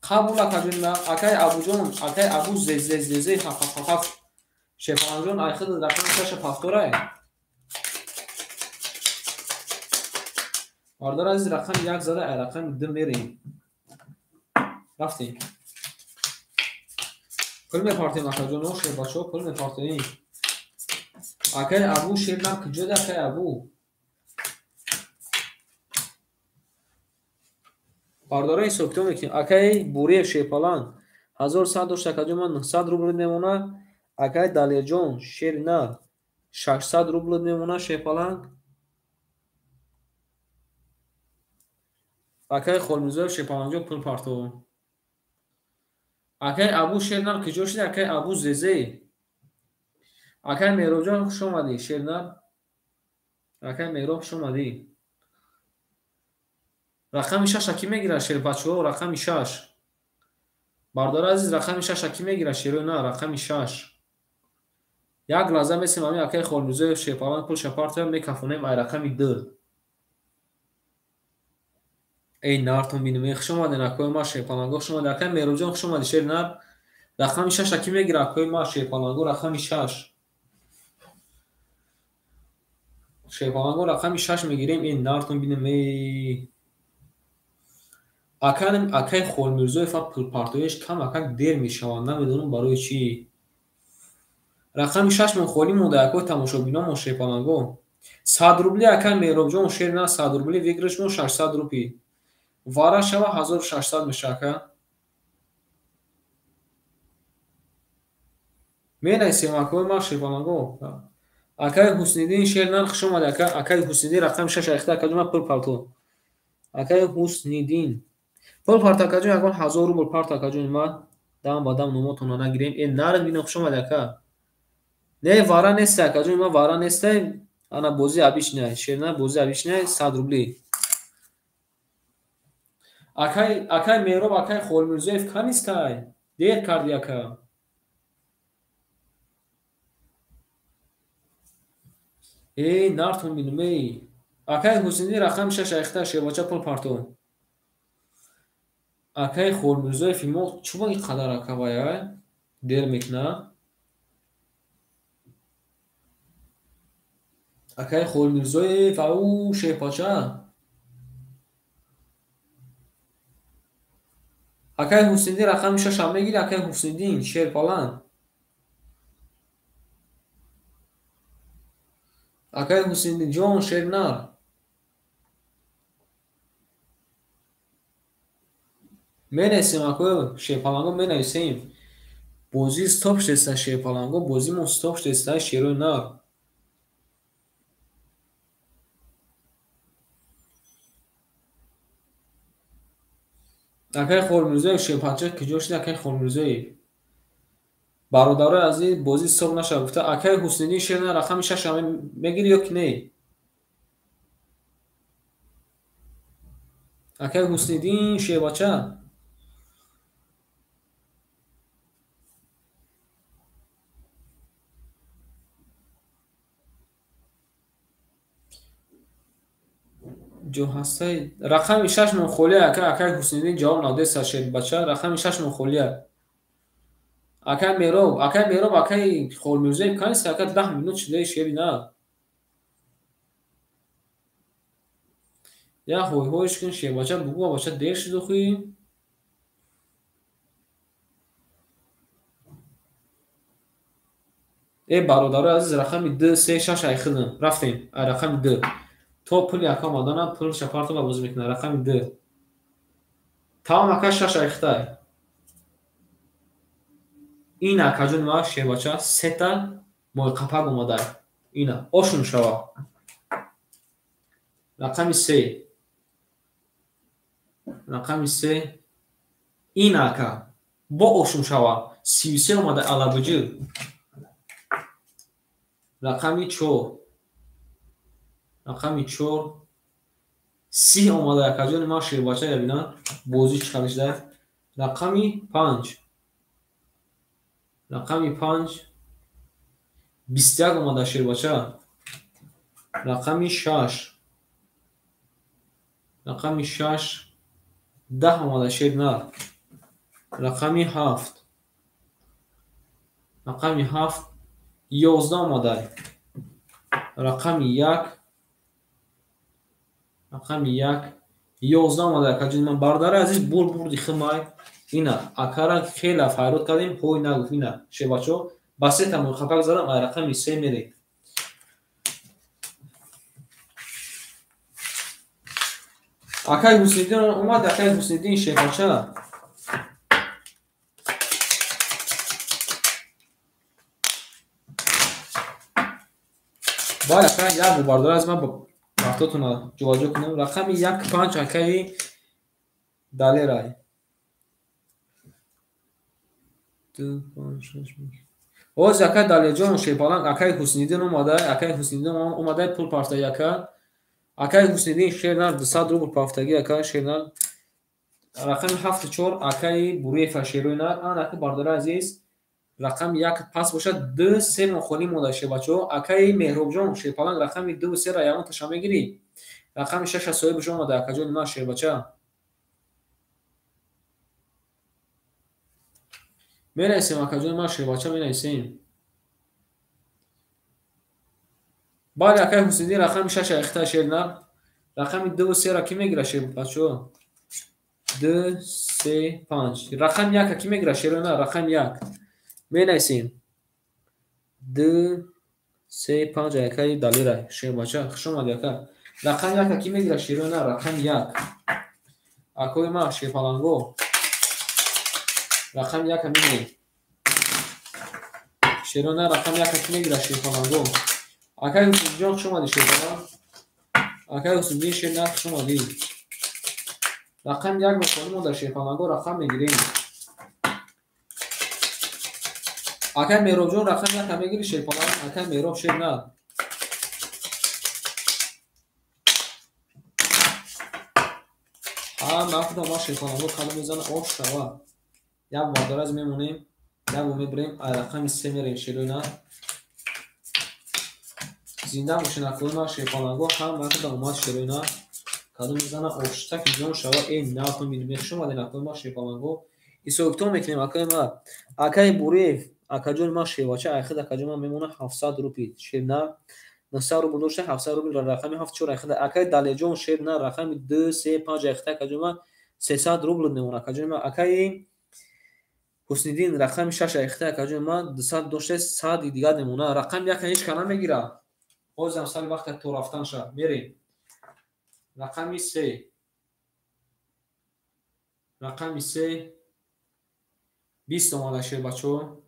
Қабул акаҷон. Акай Абуҷон, акай Абу з з з з 7 7 7 шерпалангҷон айхид рақами 6 повтор ай. Бародари азиз, рақами 1 зада ай рақами 2 мерем. Рафтем. Пул мепартем акаҷоно, шербачо пул мепартем. Акай Абу шернар куҷода акай Абу? Бародарон ҳисоб-китоб мекунем. Акай Буриев шерпаланг 1100 дошт акаҷон ман 900 рубл мемона. Акай Далерҷон шернар 600 рубл мемона шерпаланг. Акай Холмирзоев шерпалангҷон пул парто. Акай Абу шернар куҷо шуди? Акай Абу зезе. Акай Меҳробҷон хуш омадӣ шернар. Акай Меҳроб хуш омадӣ. Рақами 6 ки мегира шербачо? Рақами 6. Бародари азиз, рақами 6 ки мегира шерои на? Рақами 6. Як лаҳза месем ҳамин акаи Холмирзоев шерпаланг пул шапартоя мекафонем ай рақами 2. Эй нартон бинем. Хуш омаден акои ма шерпаланго, хуш омаден. Акаи Меҳробҷон хуш омадӣ шернар. Рақами 6 ки мегира акои ма шерпаланго? Рақами 6. Шерпаланго рақами 6 мегирем. Эй нартон бинем. Эй Акаи Холмирзоев пулпартоиш камакак дер мешавад, намедонам барои чӣ. Рақами 6 мон холӣ монда, акои тамошобиномон шерпаланго. 100 рубли акаи Меҳробҷон шер на 100 рубли, выигрыш мон 600 рупи. Вара шава 1600 меша ака. Менависем акои ман шерпаланго. Акаи Ҳусниддин шер нар хуш омадӣ ака. Акаи Ҳусниддин рақами 6 айхта акаҷон ман пул парто. Акаи Ҳусниддин пул парто акаҷон, ягон 1000 рубл парто акаҷони ман. Дам ба дам номотонро нагирем. Э нард бинам хуш омадӣ ака. Не вара неста акаҷони ман, вара неста. Ана бозӣ обычная, шер нар бозӣ обычная 100 рубли. Акаи Меҳроб, акаи Холмирзоев канистай? Дер кардӣ ака. Эй, нартон бинум, эй. Акаи Ҳусниддин рақами 6 айхта шербача пул парто. Акаи Холмирзоев мо чӯба ин қадар ака вая дер мекуна? Акаи Холмирзоев ау шерпача. Акаи Ҳусниддин рақами 6 ам мегири, акаи Ҳусниддин шерпалан. Акаи Ҳусниддинҷон шернар. Менависем акои шерпаланго, менависем. Бозӣ стоп шудеста шерпаланго, бозимон стоп шудеста шерои нар. Акаи Холмирзоев шерпача куҷо шуд акаи Холмирзоев? Бародарои азиз, бозӣ стоп нашавад гуфта. Акаи Ҳусниддин шернар рақами 6 ам мегири ё ки не? Акаи Ҳусниддин шербача. Ҷо ҳастай. Рақами 6 мон холия ака. Акаи Ҳусниддин ҷавоб надеста шербача. Рақами 6 мон холия. Акаи Меҳроб, акаи Меҳроб, акаи Холмирзоев каниста ака 10 минут шудаи шери на. Я ҳойҳоиш кун шербача, бугӯ бача дер шуд охи. Э бародарои азиз, рақами 2, 3, 6 айхидам. Рафтем. Ай рақами 2. То пули ака омаданам, пулша партова бозӣ мекунад. Рақами 2. Тамом ака 6 айхитай. Ин акаҷони ман шербача сета мойқапак омада. Ина ошун шава. Рақами 3. Рақами 3. Ин ака бо ошун шава. 33 омада алабуҷи. Рақами 4. Рақами 4. 30 омада акаҷони ман шербача ябина бозӣ чӣ қадр шуда. Рақами 5. Рақами 5. 21 омада шербача. Рақами 6. Рақами 6. 10 омада шернар. Рақами 7. Рақами 7. 11 омада. Рақами 1. Рақами 1. 11 омада акаҷони ман. Бародари азиз, бурди химай. Ина акара хела файрод кардем, ҳой нагуфт. Ина шербачо ба сета мойқапак задам, ай рақами 3 мерем. Акаи Ҳусниддин омад, акаи Ҳусниддин шербача. Бай ака як бародари азиз, ман вақтотонро ҷобаҷо кунам. Рақами 1 5 акаи Далерай. 2 5 6. Оз акаи Далерҷон шерпаланг, акаи Ҳусниддин омада, акаи Ҳусниддин омада пул партаги ака. Акаи Ҳусниддин шернар 200 рубл партаги ака шернар. Рақами 7 4 акаи Буриева шерои нар. Ан ака бародари азиз, рақами 1 пас бошад, 2 3 мон холӣ монда шербачо. Акаи Меҳробҷон шерпаланг рақами 2 3 ра ягон таша мегирӣ. Рақами 6 соҳибаш омада акаҷони ман шербача. Менависем акаҷони ман шербача, менависем. Бале акаи Ҳусниддин рақами 6 айхта шернар. Рақами 2 3 ра кӣ мегирад шербачо? 2, 3, 5. Рақами 1 ки мегирад шерои нар? Рақами 1. Менависем. 2, 3, 5 акаи Далера. Шербача, хуш омадӣ ака. Рақами 1 ки мегирад шерои нар? Рақами 1. Акои ма шерпаланго. Рақами 1 мегирем. Шерои нар рақами 1 ки мегирад шерпаланго. Акаи Ҳусинҷон хуш омадӣ шерпаланг. Акаи Ҳусинҷон шер нар хуш омадӣ. Рақами 1 бо мо дар шерпаланго рақам мегирем. Акаи Меҳробҷон рақами 1 мегири шерпаланг. Акаи Меҳроб шер нар. Ҳама худо ма шерпаланго кадом мезана ош шава. Як бор дараз мемонем, як бор мебирем, ай рақами 3 мерем шерои нар. Зинда бошен акои ма шерпаланго, ҳама худо омад шерои нар. Кадом мезана оштаки ҷон шава. Эй нафтон бинем, хуш омаден акои ма шерпаланго. Ҳисоб-китоб мекунем акои ма. Акаи Буриев, акаҷони ма шербача, айхид акаҷони ма мемона 700 рупл шер нар. 900 рубл дошта, 700 рубл рақами 7 4 айхид. Акаи Далеҷон шер нар рақами 2, 3, 5 айхид акаҷони ма 300 рубл мемона акаҷони ма. Акаи Ҳусниддин рақами 6 айхид акаҷони ма 200 дошта, 100 дигар мемона. Рақами 1 ҳеҷ ка намегира. Ҳозирам сари вақте то рафтан ша. Мерем. Рақами 3. Рақами 3 20 омада шербачо.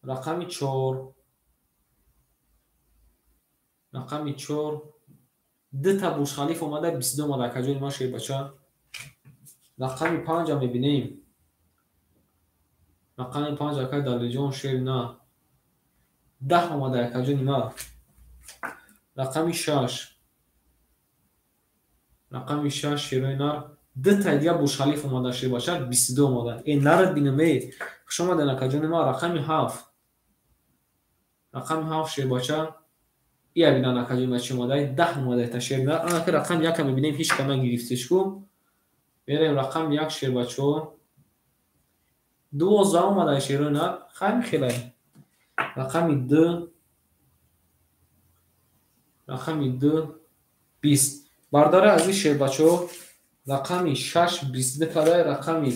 Рақами 4. Рақами 4 дута Бурҷ-Халиф омада, 22 омада акаҷони ма шербача. Рақами 5 мебинем. Рақами 5 акаи Далеҷон шер на. 10 омада акаҷони ма. Рақами 6. Рақами 6 шерои нар. Дута дигар Бурҷ-Халиф омада шербача, 22 омада. Э нарад бинам, э. Хуш омаден акаҷони ма. Рақами 7. Рақами 7 шербача. Ия бинан акаҷони ма чӣ омада? 10 омада та шер нар. Ана ки рақами 1 мебинем, ҳеҷ ка нагирифтеш ку. Мерем рақами 1 шербачо. 12 омада шерои нар. Хайм хелай. Рақами 2. Рақами 2 20. Бародари азиз шербачо, рақами 6 22 кадай, рақами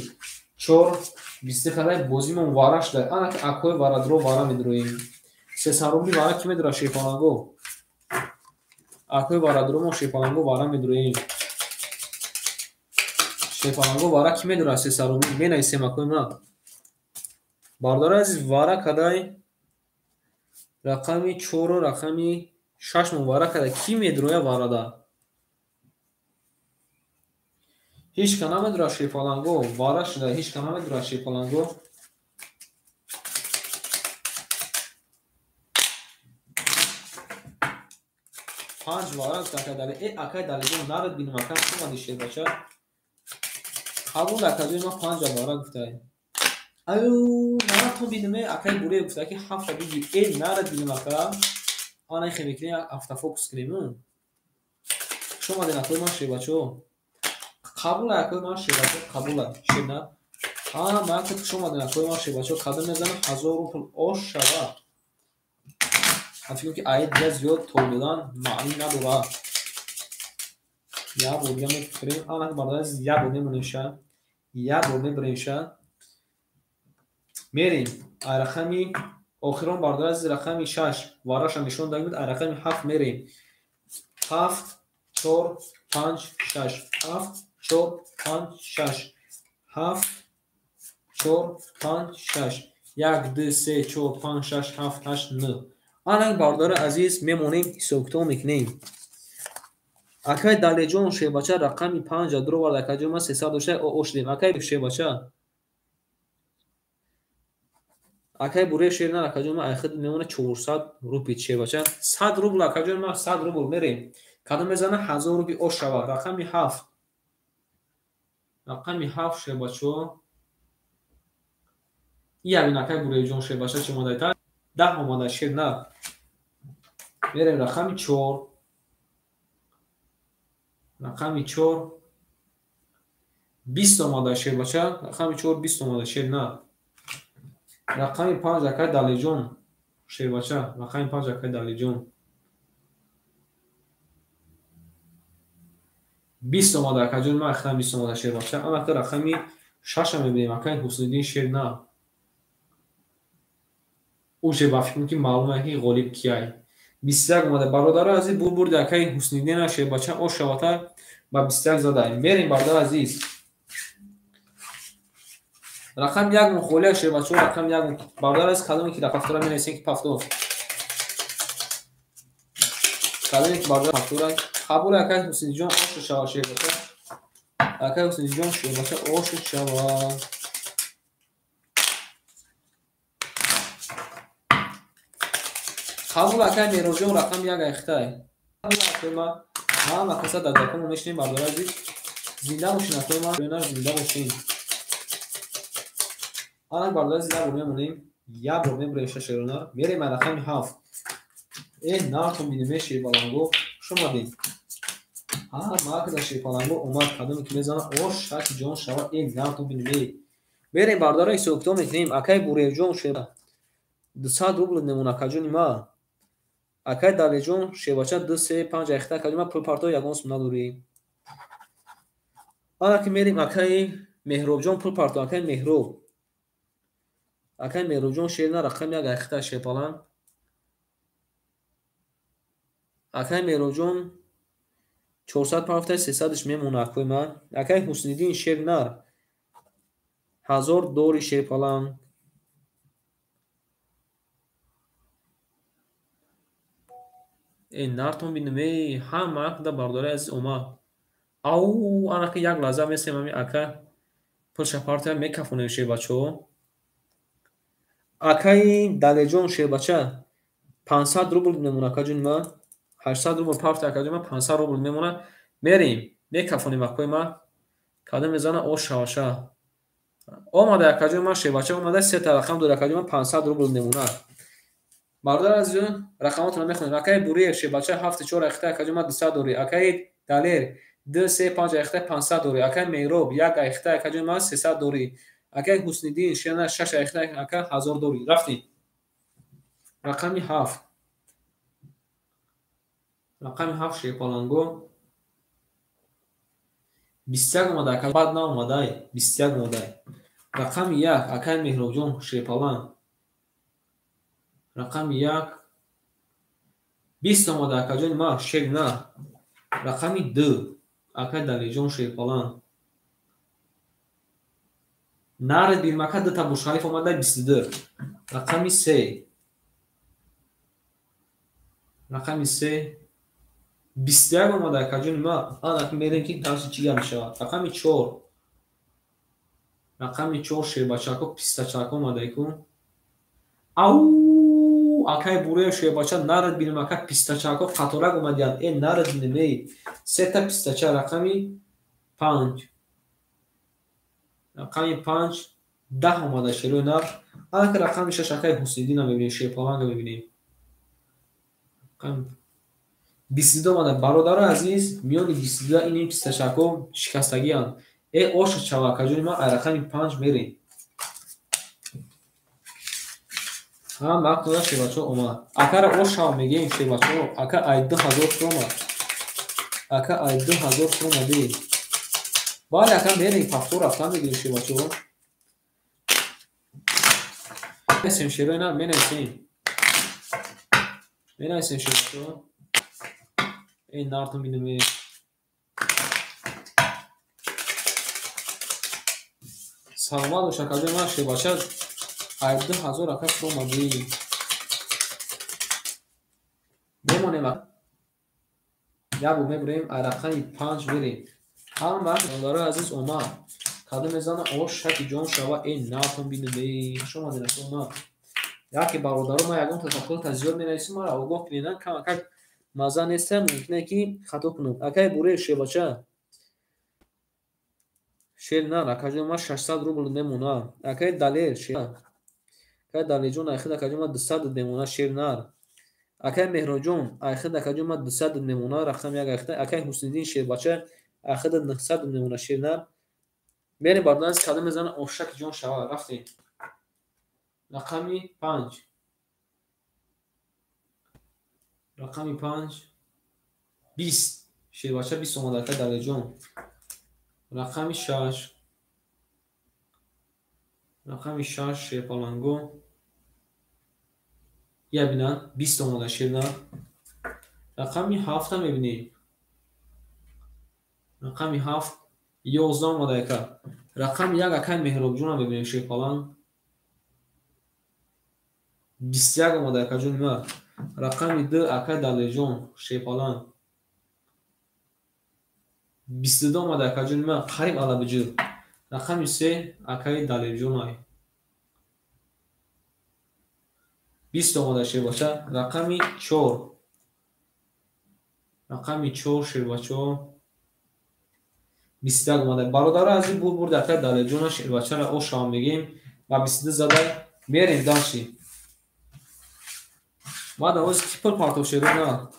4 22 кадай, бозимон вара шудай. Ана ки акои варадро вара медроем. 300 рубли вара ки медора шерпаланго? Акои варадро мо шерпаланго вара медроем. Шерпаланго вара ки медора 300 рубли? Менависем акои ма. Бародари азиз вара кадай, рақами 4 рақами 6 мо вара кадай. Ки медроя варада? Ҳеҷ ка намедора шерпаланго, вара шуда, ҳеҷ ка намедора шерпаланго. Панҷ вара гуфт акаи Дале. Э акаи Далеҷон нарад бинам ака, хуш омадӣ шербача. Қабул акаҷони ма 5 вара гуфтай. Аю нарадтон бинам, э акаи Буриев гуфта ки 7 биги. Э нарад бинам ака. Ана хе мекунем, автофокус кунем. Хуш омаден акои ман шербачо. Қабул акои ман шербачо, қабул шер на. Ҳа ман ки хуш омаден акои ман шербачо, кадом мезанам 1000 рубл ош шава. Ман фикр ки ай дига зиёд тол додан маънӣ надорад. Як бор дига мефирем. Ана бародар як бор мемонем ша. Як бор мебирем ша. Мерем. Ай рақами охирон бародар азиз рақами 6 вараша нишон дагид, ай рақами 7 мерем. 7 4 5 6 7 4 5 6 7 4 5 6 1 2 3 4 5 6 7 8 9. Ана бародари азиз мемонем ҳисоб-китоб мекунем. Акаи Далеҷон шербача рақами 5 дуровард акаҷон ма 300 дошта ошдем. Акаи шербача. Акаи Буриев шер нар акаҷон ма айхид мемона 400 рупл шербача. 100 рубл акаҷон ма 100 рубл мерем. Кадом мезана 1000 рупл ош шава. Рақами 7. Рақами 7 шербачо. Ия бин акаи Буриевҷон шербача чӣ омада? 10 омада шер нар. Мерем рақами 4. Рақами 4 20 омада шербача. Рақами 4 20 омада шер нар. Рақами 5 акаи Далеҷон шербача. Рақами 5 акаи Далеҷон. 20 омада акаҷон ма ахтан 20 омада шербача. Анака рақами 6 мебинем акай Ҳусниддин шер на. Уже ба фикрам ки маълум е ки ғолиб кияй. 21 омада бародари азиз, бурди акай Ҳусниддин шербача ош шавата ба 21 задаем. Мерем бародари азиз. Рақам 1 холия шербача, рақам 1 бародари азиз, кадоме ки дафтара менависем ки пафтор. Кадоме ки бародар пафтора қабул акай Ҳусниддинҷон ош шава шербача. Акай Ҳусниддинҷон шербача ош шава. Қабул акай Меҳробҷон рақам 1 айхтай. Ма ҳама каса дар дакомо мешинем бародари азиз. Зинда бошин акои ма, зинда бошин. Анак бародари азиз, як бор мемонем, як бор мебурем шашерона. Мерем ба рақами 7. Нартон бинем шерпаланго. Хуш омадед. Ҳар маркада шерпаланго омад, кадоме ки мезана ош шаки ҷон шава. Нартон бинем. Мерем бародари ҳисобкитоб мекунем. Акай Буревҷон шер 200 рубл мемон акаҷони ма. Акай Далеҷон шербача 2 3 5 айхта акаҷони ма пул парто ягон сум надорӣ. Ана ки мерем акай Меҳробҷон пул парто. Акай Меҳроб. Акай Меҳробҷон шерна рақам 1 айхта шерпаланг. Акай Меҳробҷон 400 парфта 300-ш мемона акои ман. Акай Ҳусниддин шер нар 1000 дори шерпаланг. Нартон бинем, ҳама акда бародари азиз омад. Ау, анаки як лаҳза месем ами ака пулша партия мекафонем шербачаҳо. Акаи Далеҷон шербача 500 рубл мемона акаҷони ман. 800 рубл партия акаҷони ман 500 рубл мемона. Мерем, мекафонем акои ман. Кадом мезана ош шаваша. Омада акаҷони ман шербача омада, сета рақам дора акаҷони ман 500 рубл мемона. Бародари азиз, рақамотро мехонем. Акаи Буриев шербача 7 4 айхта акаҷони ман 200 дори. Акаи Далер 2 3 5 айхта 500 дори. Акаи Меҳроб 1 айхта акаҷони ман 300 дори. Акаи Ҳусниддин шерна 6 айхта ака 1000 дори. Рафтем. Рақами 7. Рақами 7 шерпаланго 21 омада ака, бад наомадай, 21 омадай. Рақами 1 акаи Меҳробҷон шерпаланг. Рақами 1 20 омада акаҷони ман шер на. Рақами 2 акаи Далеҷон шерпаланг. Нари бирмака 2 та Буршариф омада 22. Рақами 3. Рақами 3 21 омада акаҷони ман. Ана мерем ки дарси чӣ гап мешавад. Рақами 4. Рақами 4 шербачако пистачако омадаку. Ау, акай Буреев шербача нарад бинем ака пистачако қаторак омадиянд. Нарад бинем, сета пистача. Рақами 5. Рақами 5 10 омада шерои нар. Анака рақами 6 акай Ҳусниддинро мебинем, шерпаланга мебинем. Рақами 22 омада бародари азиз, миёни 22 ин пистачако шикастагианд. Ош чава акаҷони ман, ай рақами 5 мерем. Ҳама акнода шербачаҳо омад. Акара ош шава мегӯем шербачаҳо. Ака ай 2000 сомад. Ака ай 2000 сомади. Бале ака мерем пафтор рафтан мегирем шербачаҳо. Менависем шерои на, менависем. Менависем шербачаҳо. Нартон бинем. Саломат бош акаҷони ман шербача ай 2000 ака сомади. Мемонем як бор мебурем, ай рақами 5 мерем. Ҳама бародарои азиз омад. Кадом мезана ош шаки ҷон шава. Нартон бинем. Хуш омадед акои ман. Яке бародаро ман ягон тасаввурта зиёд менависам, мара огоҳ кунед, камакак маза нестам, мумкине ки хато кунам. Акаи Буреев шербача шер нар акаҷони ман 600 рубл мемона. Акаи Далер шер, акаи Далерҷон айхид акаҷони ман 200 мемона шер нар. Акаи Меҳроҷон айхид акаҷони ман 200 мемона рақами 1 айхида. Акаи Ҳусниддин шербача айхид 900 мемона шер нар. Мерем бародари азиз, кадом мезана ошаки ҷон шава. Рафтем. Рақами 5. Рақами 5 20 Шербача 20 омада акай Далерҷон. Рақами 6. Рақами 6 шерпаланго. Я бина 20 омада шерна. Рақами 7 мебинем. Рақами 7 11 омада ака. Рақами 1 акай Меҳробҷонам мебинем шерпаланг. 21 омада акаҷони ма. Рақами 2 акай Далерҷон шерпаланг. 22 омада акаҷони ма, қариб алабиҷи. Рақами 3 акай Далерҷонай. 20 омада шербача. Рақами 4. Рақами 4 шербачо. 21 омада. Бародаро азиз, бур бурд акай Далерҷона шербачаро ошава мегем ва 22 зада мерем дальше. Баъд авоз ки пул партов шерона.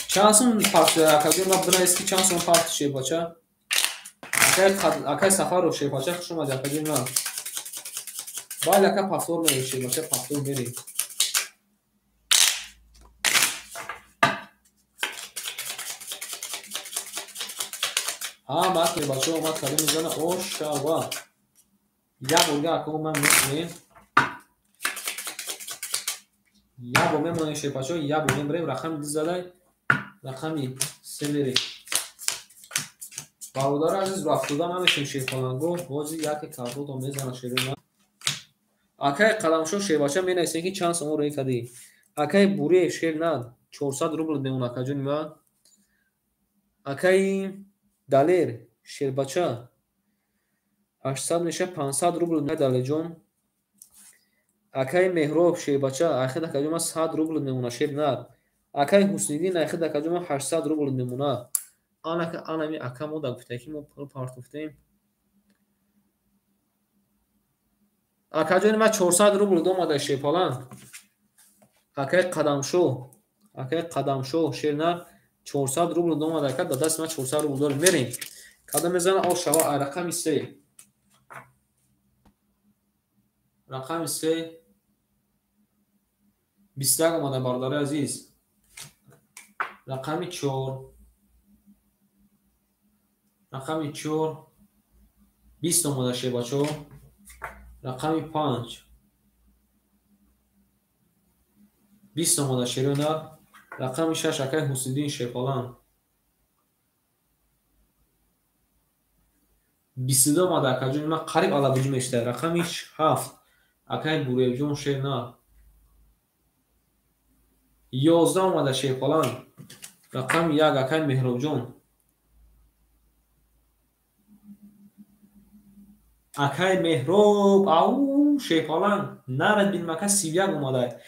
Чанд сум партов акаҷон ма бинавис ки чанд сум партов шербача. Акай Сафаров шербача хуш омадӣ акаҷон ма. Бале ака пафтор мерем шербача, пафтор мерем. Ҳама шербача омад кадом мезана ошава. Як борга ака ман мекунем. Як бор мемонем шербача, як бор мебарем рақами 2 задай, рақами 3 мерем. Бародари азиз, рафтода намешем шерпаланго, ҳозир яке картото мезана шерона. Акай Қаламшо шербача менависем ки чанд сомон рӯй кардӣ. Акай Буриев шер на 400 рубл мемон акаҷони ман. Акай Далер шербача 800 меша 500 рубл Далерҷон. Акай Меҳроб шербача айхид акаҷон ман 100 рубл мемона шер на. Акай Ҳусниддин айхид акаҷон ман 800 рубл мемона. Анака анами ака мо да гуфта ки мо пул партофтем. Акаҷони ман 400 рубл домада шерпаланг. Акай Қадамшо, акай Қадамшо шер на 400 рубл домада ака, да даст ман 400 рубл дорем. Мерем. Кадом мезана о шава ай рақами 3. Рақами 3 21 омада бародари азиз. Рақами 4. Рақами 4 20 омада шербачо. Рақами 5 20 омада шерона. Рақами 6 акай Ҳусниддин шерпаланг. 22 омада акаҷони ман, қариб алабиҷи мешта. Рақами 7 акай Буриевҷон шерна. 11 омада шерпаланг. Рақами 1 акай Меҳробҷон. Акай Меҳроб, ау шерпаланг, нарад бинем ака 31 омада.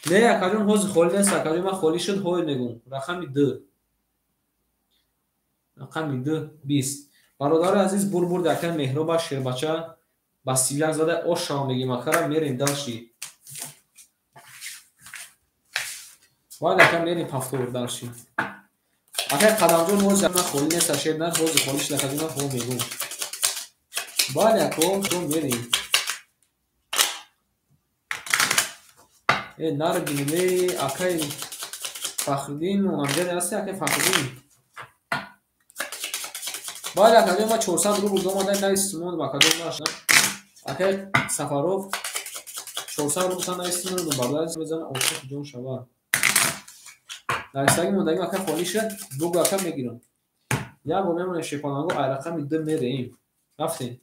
Не акаҷон ҳозир холӣ нест, акаҷон ман холӣ шуд, ҳой мегӯм. Рақами 2. Рақами 2 20. Бародари азиз, бур бурд акай Меҳроба шербача ба 31 зада ошава мегем акара, мерем дальше. Вале ака мерем пафтор дальше. Акай Қадамҷон ҳозир ман холӣ нест, шер на, ҳозир холӣ шуд акаҷон ман ҳо мегӯм. Бале ако, мерем. Нар бинем, акай Фахриддин, номзади ҳасти акай Фахриддин. Бале акаҷон ман 400 рубл домада нависимон ба акаҷон маш. Акай Сафаров 400 рубл сан нависимон бародари мезана ошиқ ҷон шава. Нависаги мондагим ака холӣ шуд, бугу ака мегирам. Як бор мемонем шерпаланго, ай рақами 2 мерем. Рафтем.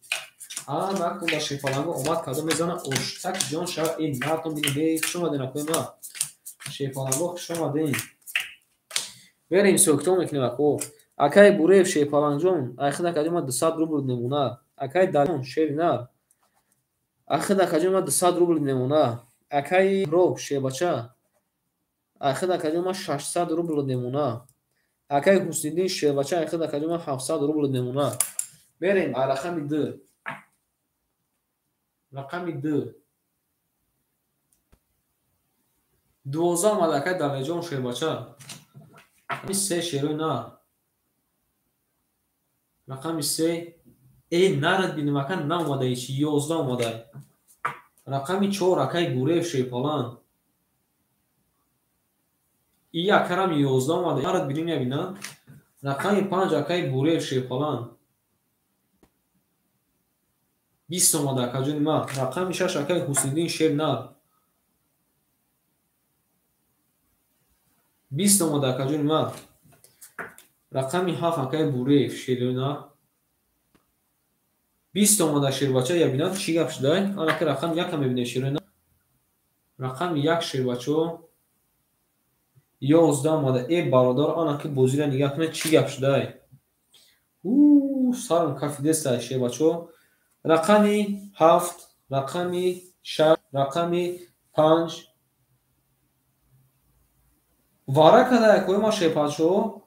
Ҳама акун дар шерпаланго омад кадом мезана оштак ҷон шава. Эй нартон бинем, эй хуш омаден акои ма. Шерпаланго хуш омаден. Берем ҳисоб-китоб мекунем ако. Акай Буреев шерпалангҷон, айхид акаҷон ман 200 рубл мемона. Акай Далон шери нар. Айхид акаҷон ман 200 рубл мемона. Акай Роб шербача. Айхид акаҷон ман 600 рубл мемона. Акай Ҳусниддин шербача, айхид акаҷон ман 700 рубл мемона. Берем ай рақами 2. Рақами 2. 12 омада акай Далерҷон шербача. Рақами 3 шерои нар. Рақами 3 эй нарад бинем ака наомада ҳеч, 11 омада. Рақами 4 акай Буреев шерпаланг. И акарам 11 омада. Нарад бинем я бина. Рақами 5 акаи Буреев шерпаланг. 20 омада акаҷони ман. Рақами 6 акаи Ҳусниддин шер нар. 20 омада акаҷони ман. Рақами 7 акаи Буреев шер нар. 20 омада шербача я бинам чӣ гап шудай? Анака рақами 1 мебинем шерои нар. Рақами 1 шербачо 11 омада. Э бародар, анаки бозиро нигаҳ кунед чӣ гап шудай? Сарам кафидестай шербачо. Рақами 7, рақами 6, рақами 5. Вара кадай акои ма шербачо.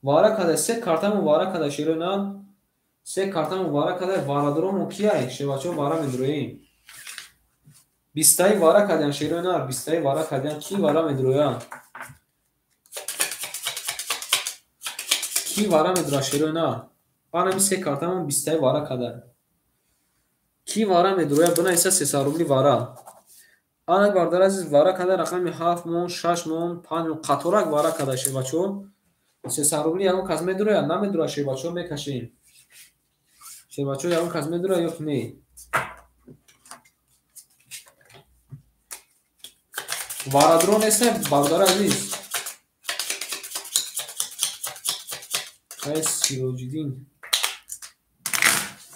Вара кадай се картамо вара кадай шерои нар. Се картамо вара кадай варадромо кияй шербачо вара медроем. 20 вара кадян шерои нар, 20 вара кадян ки вара медроя? Ки вара медроя шерои нар? Анами се картамо 20 вара кадай. Ки вара медроя? Бинависа 300 рубли вара. Анак бардар азиз вара кадай рақами 7 мон, 6 мон, 5 мон қаторак вара кадай шербачо. 300 рубли ягон кас медроя? Намедроя шербачо, мекашем. Шербачо ягон кас медроя ё не? Варадро нест бардар азиз. Акай Сироҷиддин.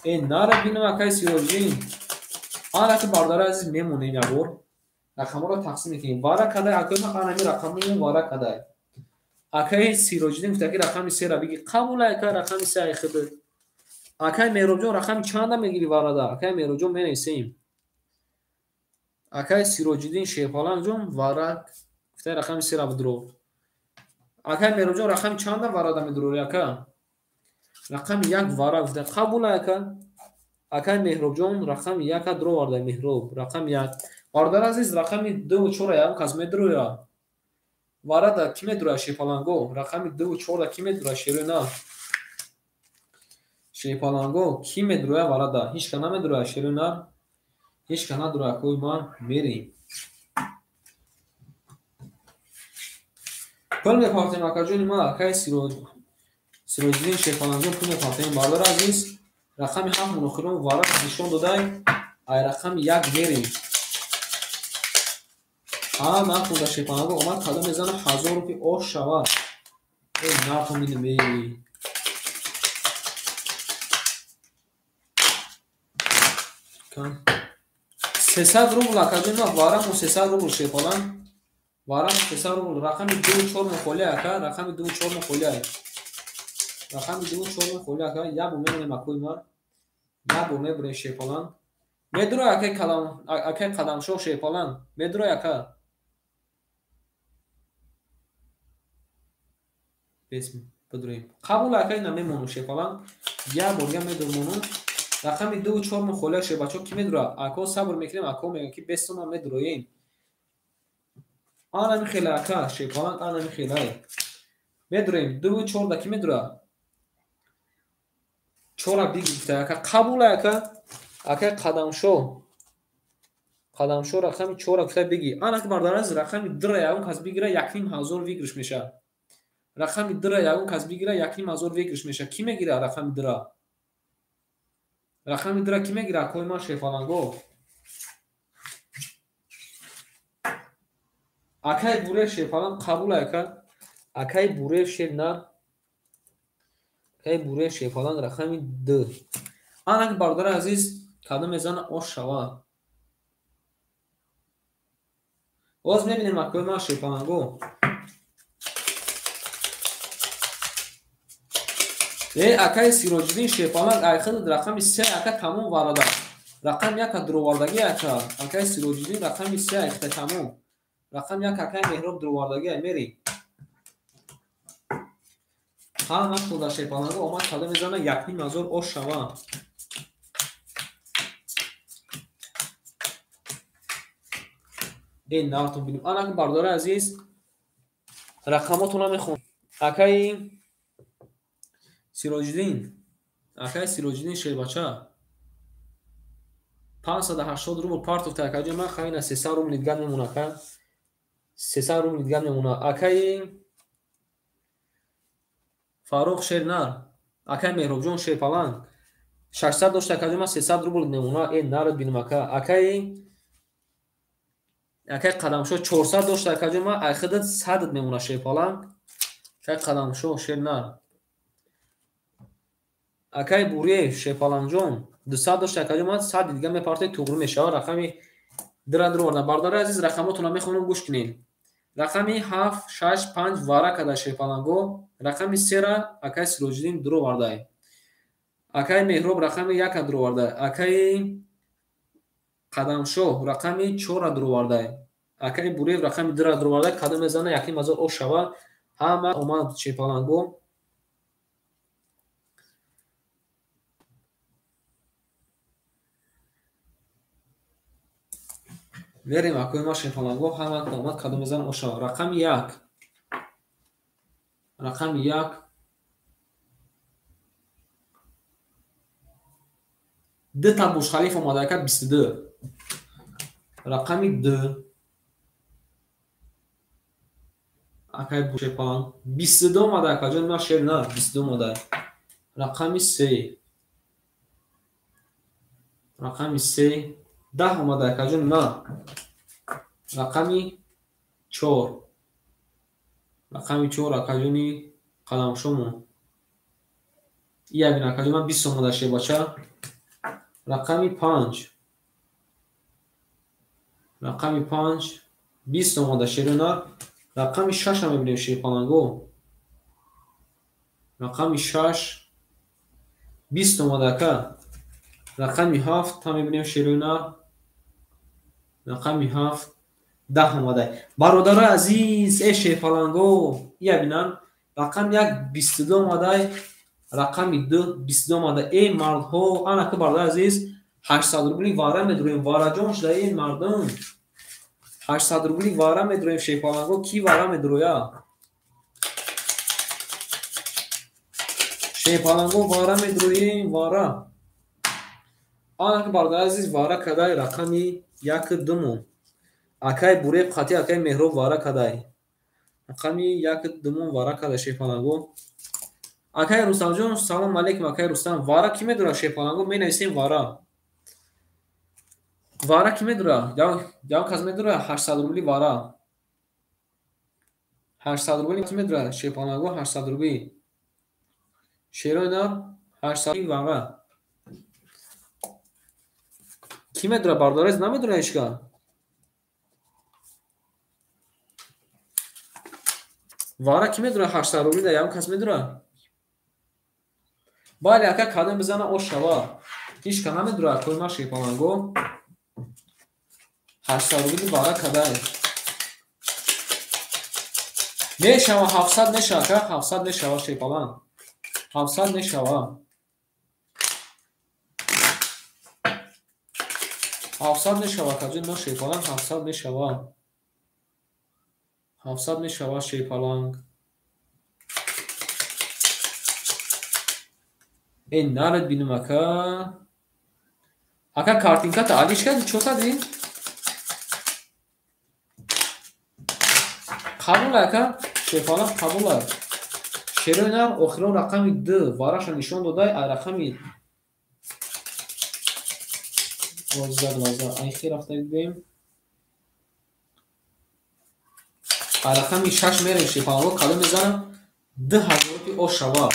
Э нара бинам акай Сироҷиддин. Анаки бардар азиз мемонем ябор. Рақамҳоро тақсим мекунем. Вара кадай акай ман анами рақамҳоро вара кадай. Акай Сироҷиддин гуфта ки рақами 3-ра биги. Қабул акай рақами 3 ай худат. Акай Меҳробҷон рақами чанда мегири варада? Акай Меҳробҷон менависем. Акай Сироҷиддин Шерпалангҷон вара гуфта рақами 3-ра бидро. Акай Меҳробҷон рақами чанда варада медрори ака? Рақами 1 вара гуфта. Қабул ака. Акай Меҳробҷон рақами 1-а дроварда Меҳроб. Рақами 1. Бародар азиз рақами 2 ва 4-ра ягон кас медроя? Варада ки медроя Шерпаланго? Рақами 2 ва 4-ра ки медроя шерои на? Шерпаланго ки медроя варада? Ҳеч кас намедроя шерои на? Ҳеч кас надроя акои ман мерем. Пул мепартем акаҷони ман, акаи Сироҷиддин Шерпалангҷон пул мепартем. Бародар азиз рақами 7 мунохирон вара нишон додай, ай рақами 1 мерем. Ҳа нахӯрда Шерпаланго омад кадом мезана 1000 рупи ош шавад. Э нахӯминем э. 300 рубл акаҷони ман варамо 300 рубл Шерпаланг. Варамо 300 рубл. Рақами 2 4 мо холӣ ака, рақами 2 4 мо холӣ ай. Рақами 2 4 мо холӣ ака, як бор мемонем акои ман. Як бор мебурем Шерпаланг. Медроя акаи калам, акаи Қадамшоҳ Шерпаланг. Медроя ака. Бес бидроем. Қабул акаи на мемонам Шерпаланг. Як бор дига медромонам. Рақами 2 4 мо холӣ шербачо ки медроя? Ако сабр мекунем, ако мегӯям ки 20 сомон медроем. Анами хела ака, Шерпаланг анами хелай. Медроем 2 4 да ки медроя? 4 биги гуфта ака, қабул ака. Акаи Қадамшоҳ. Қадамшоҳ рақами 4 гуфта биги. Анаки бародар азиз рақами 2-ра ягон кас бигира 1500 выигрыш мешавад. Рақами 2-ра ягон кас бигира 1500 выигрыш мешавад. Ки мегира рақами 2-ра? Рақами 2-ра ки мегира акои ман Шерпаланго? Акаи Буреев Шерпаланг қабул ака. Акаи Буреев шер нар. Акаи Буреев Шерпаланг рақами 2. Анак бародар азиз кадом мезана ош шавад. Боз мебинем акои ман Шерпаланго. Э акаи Сироҷиддин Шерпаланг айхид рақами 3 ака тамом варада. Рақами 1 дровардагӣ ака. Акаи Сироҷиддин рақами 3 айхида тамом. Рақами 1 акаи Меҳроб дровардагӣ мери. Ҳа нахӯрда Шерпаланго омад кадом мезана 1500 ош шавад. Э нартон бинем. Анаки бародари азиз рақамотонро мехонам. Акаи Сироҷиддин, акаи Сироҷиддин Шербача 580 рубл партофта акаҷон ман хайна 300 рубл дигар мемона ака. 300 рубл дига мемонад. Акаи Фаррух шер нар, акаи Меҳробҷон шерпаланг 600 дошта акаҷон ма 300 рубл мемонад. Э нарад бинам ака. Акаи Қадамшо 400 дошта акаҷон ма айхидат 100 мемонад шерпаланг. Акаи Қадамшо шер нар. Акаи Буриев шерпалангҷон 200 дошта акаҷон ма 100 дига мепартои туғрӣ мешавад. Рақами дира дуроварда. Бародари азиз, рақамотонро мехонам, гӯш кунед. Рақами 7, 6, 5 вара када шерпаланго. Рақами 3-ра акаи Сироҷиддин дуровардай. Акаи Меҳроб рақами 1-а дуровардай. Акаи Қадамшоҳ рақами 4-ра дуровардай. Акаи Буриев рақами 2-ра дуровардай. Кадом мезана 1,5 ош шава. Ҳама омад шерпаланго. Мерем акои ма шерпаланго, ҳама омад, кадом мезана ош шава. Рақами 1. Рақами 1. Дута Бурҷ-Халиф омада ака 22. Рақами 2. Акаи Шерпаланг 22 омада акаҷон ма шер нар 22 омада. Рақами 3. Рақами 3 10 омада акаҷон на. Рақами 4. Рақами 4 акаҷони Қаламшомо. Ия бин акаҷон ма 20 омада шербача. Рақами 5. Рақами 5 20 омада шеронар. Рақами 6 ам мебинем шерпаланго. Рақами 6 20 омада ака. Рақами 7 ҳам мебинем шеронар. Рақами 7 10 омада. Бародарои азиз, э шерпаланго, ия бинан. Рақами 1 22 омада. Рақами 2 22 омада. Э мардҳо, ана ки бародари азиз, 800 рубли вара медуроем. Вараҷон шуда ин мардум. 800 рубли вара медуроем шерпаланго. Ки вара медуроя? Шерпаланго вара медуроем, вара. Ана ки бародари азиз, вара кадай рақами 1 2. Акаи Буриев қати акаи Меҳроб вара кадай. Рақами 1 2 вара кадай шерпаланго. Акаи Рустамҷон, салом алейкум, акаи Рустам. Вара ки медура шерпаланго? Менависем вара. Вара ки медура? Ягон кас медура 800 рубли вара. 800 рубли ки медура шерпаланго? 800 рубли. Шерои нар 800 рубли вара. Ки медура бародарез? Намедура ҳечка. Вара ки медура 800 рубли да ягон кас медура? Бале ака, кадом бизана ош шава. Ҳечка намедура акои ма шерпаланго. 800 рубли вара кадай. Мешава 700 мешава ака, 700 мешава шерпаланг. 700 мешава. 700 мешава акаҷон ма шерпаланг 700 мешава. 700 мешава шерпаланг. Э нарад бинам ака. Ака картинката алиш кардӣ, чо кардӣ? Қабул ака, шерпаланг қабул. Шерои нар охирон рақами 2 вараша нишон додай, а рақами 12 айхи рафта бигӯем. А рақами 6 мерем шерпаланго, кадом мезанам 2000 рупи ош шава.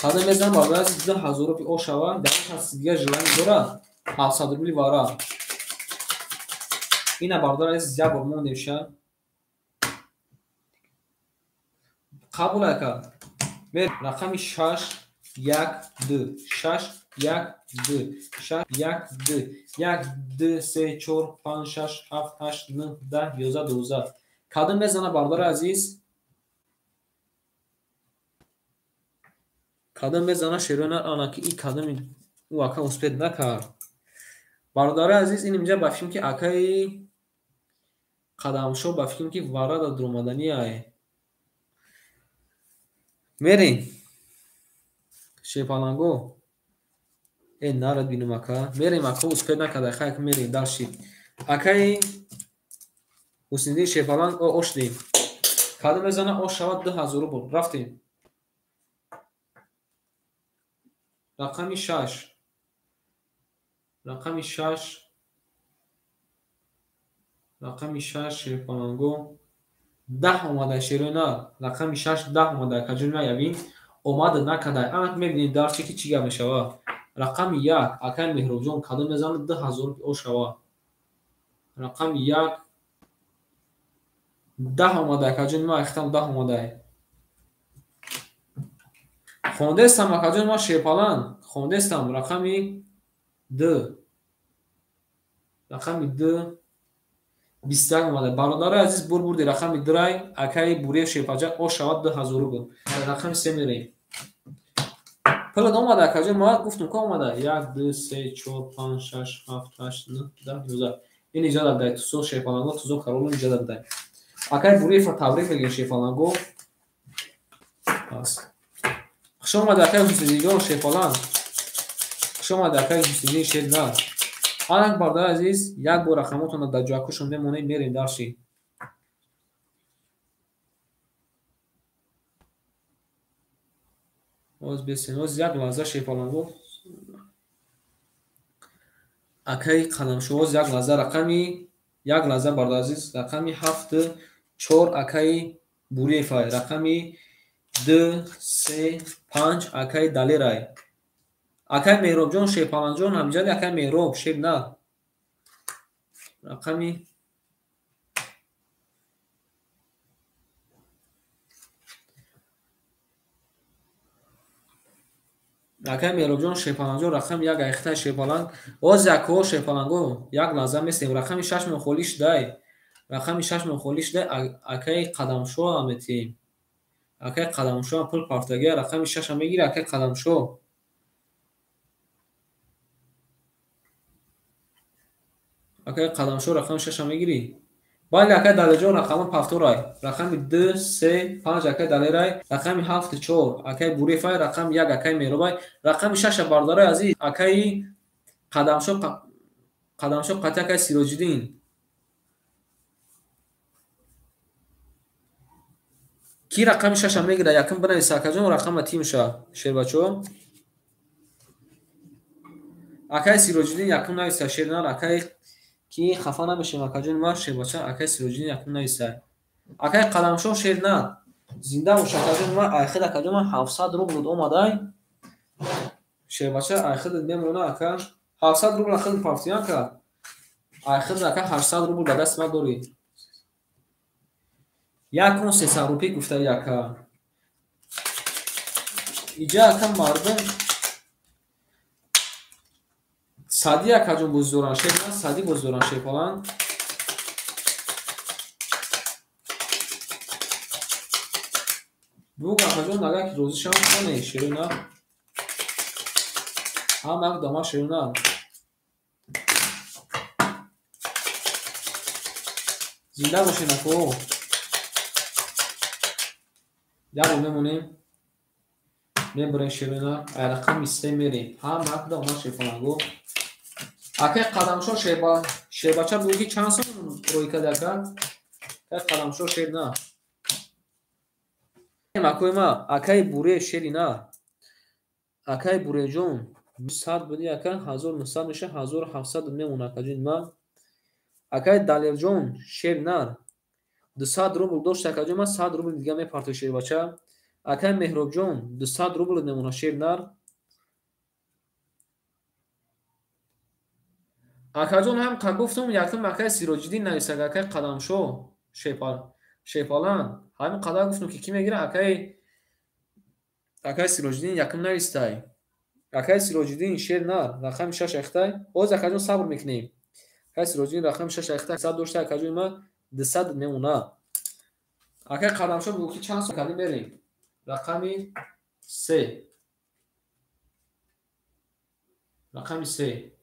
Кадом мезанам бародари азиз 2000 рупи ош шава. Дар кас дигар желание дорад 700 рубли вара. Ина бародари азиз як бор мондем ша. Қабул ака. Рақами 6 1 2 6 1 2 6 1 2 1 2 3 4 5 6 7 8 9 10 11 12. Кадом мезана бародари азиз? Кадом мезана шерона? Ана ки и кадоми ӯ ака успед накард. Бародари азиз, ин инҷа ба фикрам ки акаи Қадамшо ба фикрам ки вара да дуромаданӣ ай. Мерем. Шерпаланго. Э нарад бинам ака. Мерем ака, успед накарда. Хай мерем дальше. Акаи Ҳусниди Шерпаланг ош дем. Кадом мезана ош шавад 2000 рубл. Рафтем. Рақами 6. Рақами 6. Рақами 6 Шерпаланго 10 омада шерои нар. Рақами 6 10 омада. Акаҷон ма явин омада накарда. Анак мебинед дар чӣ ки чӣ гап мешавад. Рақами 1 акаи Меҳробҷон кадом мезанад 2000 рубл ош шавад. Рақами 1 10 омада. Акаҷон ма ахтам 10 омада. Хондестам акаҷон ма Шерпаланг. Хондестам рақами 2. Рақами 2 21 омада. Бародарои азиз бурди рақами 2 акаи Буриев Шерпаҷа ош шавад 2000 рубл. Рақами 3 мерем. Пулат омада акаҷон ма гуфтум ка омада. 1 2 3 4 5 6 7 8 9 10 11. Ин иҷозат дай тузо Шерпаланго тузо каролун иҷозат дай. Акаи Буриевро табрик мегӯем Шерпаланго. Пас. Хуш омада акаи Ҳусниҷон Шерпаланг. Хуш омада акаи Ҳусниҷон Шернар. Анак бародари азиз, як бор рақамотонро дар ҷойакушон мемонем, мерем дарши. Оз бесен, оз як лаҳза Шерпаланго. Акаи Қаламшо, оз як лаҳза рақами, як лаҳза бародари азиз, рақами 7 4 акаи Буриевай, рақами 2 3 5 акаи Далерай. Акаи Меҳробҷон Шерпаланҷон ҳамҷади акаи Меҳроб Шернар. Рақами акаи Меҳробҷон Шерпаланҷон рақами 1 айхтаи Шерпаланг. Оз якҳо Шерпаланго як лаҳза местем. Рақами 6 мон холӣ шудай. Рақами 6 мон холӣ шудай. Акаи Қадамшо метиҳем. Акаи Қадамшо пул партагия рақами 6 мегира акаи Қадамшо. Акаи Қадамшо рақами 6 мегирӣ. Бале акаи Далерҷон рақами пафторай. Рақами 2 3 5 акаи Далерай, рақами 7 4 акаи Буриевай, рақами 1 акаи Меҳробай, рақами 6 бародарои азиз акаи Қадамшо Қадамшо қати акаи Сироҷиддин. Ки рақами 6 мегирад? Якум бинависа акаҷон рақама тимша шербачо. Акаи Сироҷиддин якум нависа шернар акаи ки хафа намешем акаҷон ма шербача акаи Сироҷиддин якум нависа. Акаи Қаламшо шернар. Зинда бош акаҷон ма айхид акаҷон ма 700 рубл омадай. Шербача айхид мемона ака 700 рубл ахид партия ака. Айхид ака 800 рубл ба даст ма дорӣ. Якун 300 рупӣ гуфта яка. Иҷа ака мардум сади акаҷон боз доран шернар, сади боз доран Шерпаланг. Буг акаҷон агар ки розӣ шавам хоне шернар. Ҳама як дома шернар. Зинда бошед ако. Як бор мемонем. Мебарем шернар. Ай рақами 3 мерем. Ҳама як дома Шерпаланго. Акаи Қадамшо Шербача буги чанд сом рӯй кард ака? Акаи Қадамшо Шернар. Акои ма акаи Буриев Шеринар. Акаи Буриевҷон 100 буди ака 1900 меша 1700 мемона акаҷон ма. Акаи Далерҷон Шернар 200 рубл дошт акаҷон ма 100 рубл дига мепартои Шербача. Акаи Меҳробҷон 200 рубл мемона Шернар. Акаҷон ҳам қа гуфтум якум акаи Сироҷиддин нависак акаи Қадамшо Шерпаланг. Ҳамин қадар гуфтум ки ки мегира акаи Сироҷиддин якум навистай. Акаи Сироҷиддин Шернар рақами 6 айхтай. Ҳозир акаҷон сабр мекунем. Акаи Сироҷиддин рақами 6 айхтай 100 дошта акаҷон ма 200 мемона. Акаи Қадамшо бугӯ ки чанд сом кардем мерем. Рақами 3. Рақами 3.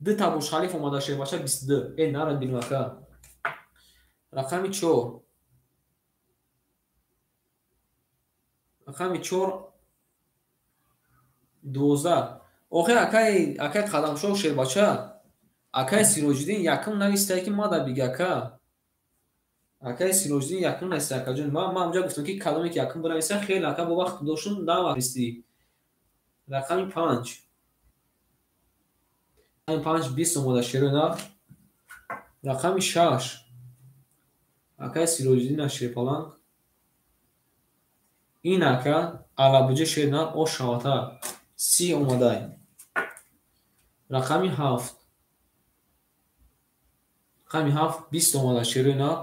Ду та Бурҷ Халиф омада Шербача 22. Э нарад бинем ака. Рақами 4. Рақами 4 12. Охи акай акай Қадамшоҳ шербача, акай Сироҷиддин якум навистае ки мада биги ака. Акай Сироҷиддин якум нависта акаҷон. Ман ҳамҷа гуфтам ки кадоме ки якум бинависа, хеле ака бо вақт доштум навистӣ. Рақами 5. Рақами 5 20 омада шерои нар. Рақами 6. Акай Сироҷиддин аз Шерпаланг. Ин ака алабуҷа шер нар ош шавата. 30 омадай. Рақами 7. Рақами 7 20 омада шерои нар.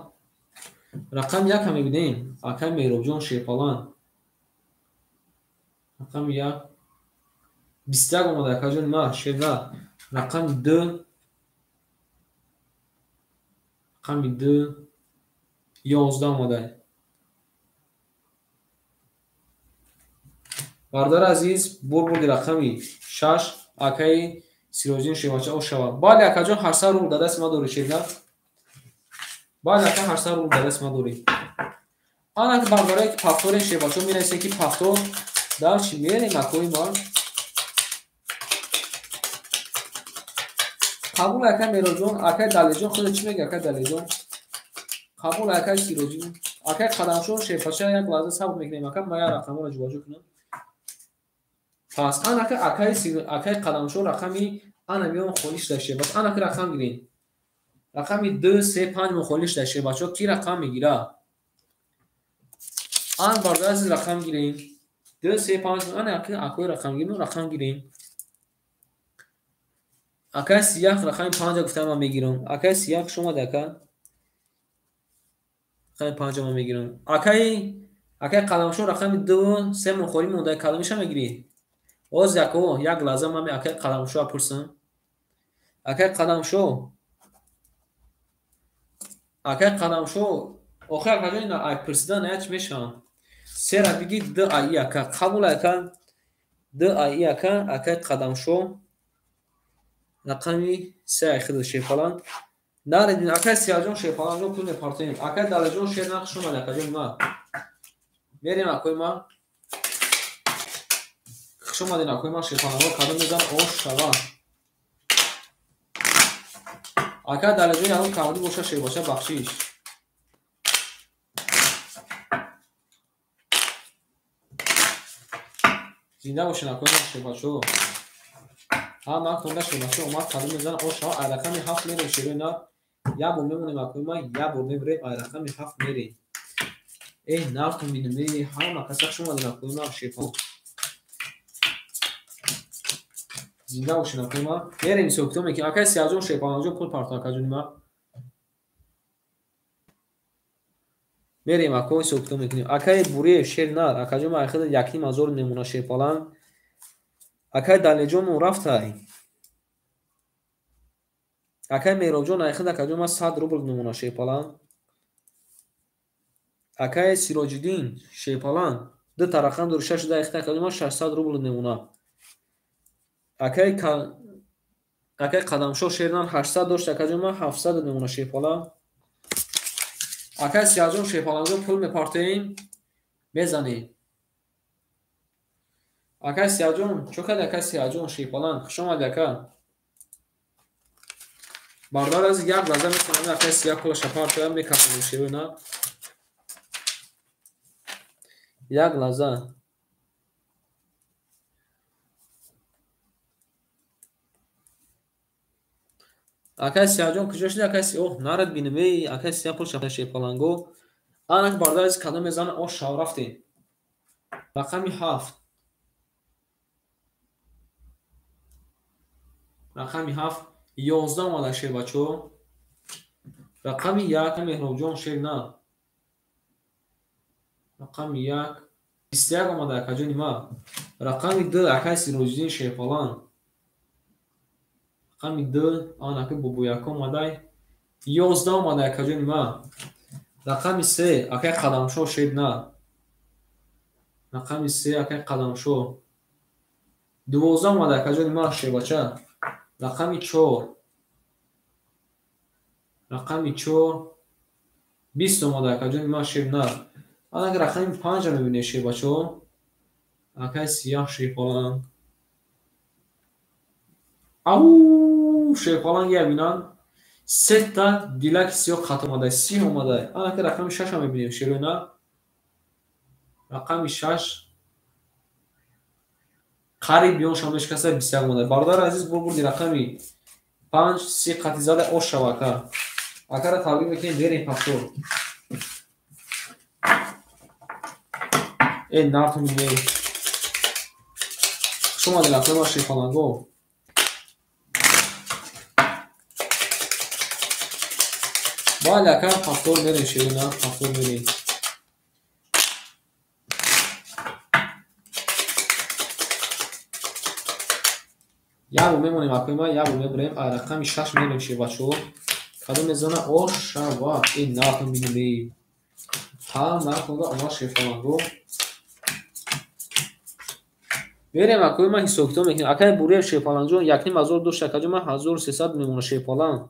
Рақами 1 мебинем. Акай Меҳробҷон Шерпаланг. Рақами 1 21 омада акаҷони ман шер нар. Рақами 2. Рақами 2 11 омадай. Бародари азиз, бурбурди рақами 6 акаи Сироҷиддин Шербача ош шавад. Бале акаҷон, 800 рубл дар дасти ма дорӣ шернар. Бале ака, 800 рубл дар дасти ма дорӣ. Ана бародаре ки пафторен шербачо менависем ки пафтор дар чӣ мерем акои ман. Қабул акай Меҳробҷон, акай Далеҷон худо чӣ мегӯяд акай Далеҷон? Қабул акай Сироҷиддин, акай Қадамшоҳ Шербача як лаҳза сабр мекунем ака, ман як рақамҳоро ҷобаҷо кунам. Пас анака акай Қадамшоҳ рақами ана миён холӣ шуда шербача. Анака рақам гирем. Рақами 2, 3, 5 мо холӣ шуда шербачо ки рақам мегира? Ан бародари азиз рақам гирем. 2, 3, 5 ана акои рақам гирем, рақам гирем. Акай Сиях рақами 5 гуфтам ман мегирам. Акай Сиях шумо ака. Рақами 5 ман мегирам. Акай Қадамшоҳ рақами 2, 3 мо холӣ монда, кадомиша мегирӣ? Оз яко, як лаҳза ман акай Қадамшоҳ пурсам. Акай Қадамшоҳ. Акай Қадамшоҳ, охир акаҷон ина ай пурсидан ая чӣ мешавам? Сера биги 2 ай ака, қабул ака 2 ай ака, акай Қадамшоҳ рақами 3 ай хидл Шерпаланг. Наредин акай Сияҷон Шерпалангҷон пул мепартоем. Акай Далеҷон шер нақш омад акаҷон ма. Мерем акои ма. Хуш омадин акои ман Шерпалангҳо кадом мезан ош шава. Ака Далеҷон ягон камбудӣ боша шербача бахшиш. Зинда бошен акои ман шербачо. Ҳама хонда шербачо омад кадом мезан ош шава. Ай рақами 7 мерем шерои нар. Як бор мемонем акои ман, як бор мебирем ай рақами 7 мерем. Эй нартон бинем, эй ҳама каса хуш омадин акои ман шерпаланг. Зинда бошен акои ман. Мерем ҳисоб китоб мекунем. Акай Сияҷон Шерпалангҷон пул парто акаҷони ман. Мерем ако ҳисоб китоб мекунем. Акай Буриев шер нар. Акаҷон ман айхида 1500 мемона Шерпаланг. Акай Далеҷон мо рафтай. Акай Меҳробҷон айхида акаҷон ман 100 рубл мемона Шерпаланг. Акай Сироҷиддин Шерпаланг ду та рақам дори 6 айхида акаҷон ман 600 рубл мемона. Акай Қадамшоҳ шернар 800 дошт акаҷон ман 700 мемона Шерпаланг. Акай Сияҷон Шерпалангҷон пул мепартоем, мезанем. Акай Сияҷон, чо кардӣ акай Сияҷон Шерпаланг? Хуш омадӣ ака. Бародари азиз як лаҳза метавонам акай Сиях пулаша партоям мекафонем шерои нар. Як лаҳза. Акай Сияҷон куҷо шуди? Акай Оҳ, нарад бинем. Эй, акай Сиях пул шапа Шерпаланго. Анак бародари азиз кадом мезана ош шав рафтем. Рақами 7. Рақами 7 11 омада шербачо. Рақами 1 Меҳробҷон шер нар. Рақами 1 21 омада акаҷони ман. Рақами 2 акай Сироҷиддин Шерпаланг. Рақами 2 анаки бобояко омадай. 11 омада акаҷони ман. Рақами 3 акай Қадамшоҳ шер нар. Рақами 3 акай Қадамшоҳ. 12 омада акаҷони ман шербача. Рақами 4. Рақами 4 20 омада акаҷони ман шер нар. Анак рақами 5 мебинед шербачо. Акай Сияҳ Шерпаланг. Ау, шерпаланг я бинан. Сета дилаки сиёҳ хат омадай, сиҳ омадай. Анака рақами 6 мебинем шерои нар. Рақами 6 қариб бионша мешкаса 21 омадай. Бародари азиз, бурди рақами 5 си қати зада ош шава ака. Акара табрик мекунем, берем пафтор. Э нарту мебинем. Хуш омадед акои ма шерпаланго. Бале ака, пафтор мерем шерина, пафтор мерем. Ябо мемонем акои ма, ябо мебурем, а рақами 6 мерем шербачо. Кадом мезана ош шава, э нартун бинем. Ҳа нартунда омад шерпаланго. Мерем акои ма ҳисоб-китоб мекунем. Акай Буриев шерпалангҷон 1500 дошт, акаҷон ман 1300 мемона шерпаланг.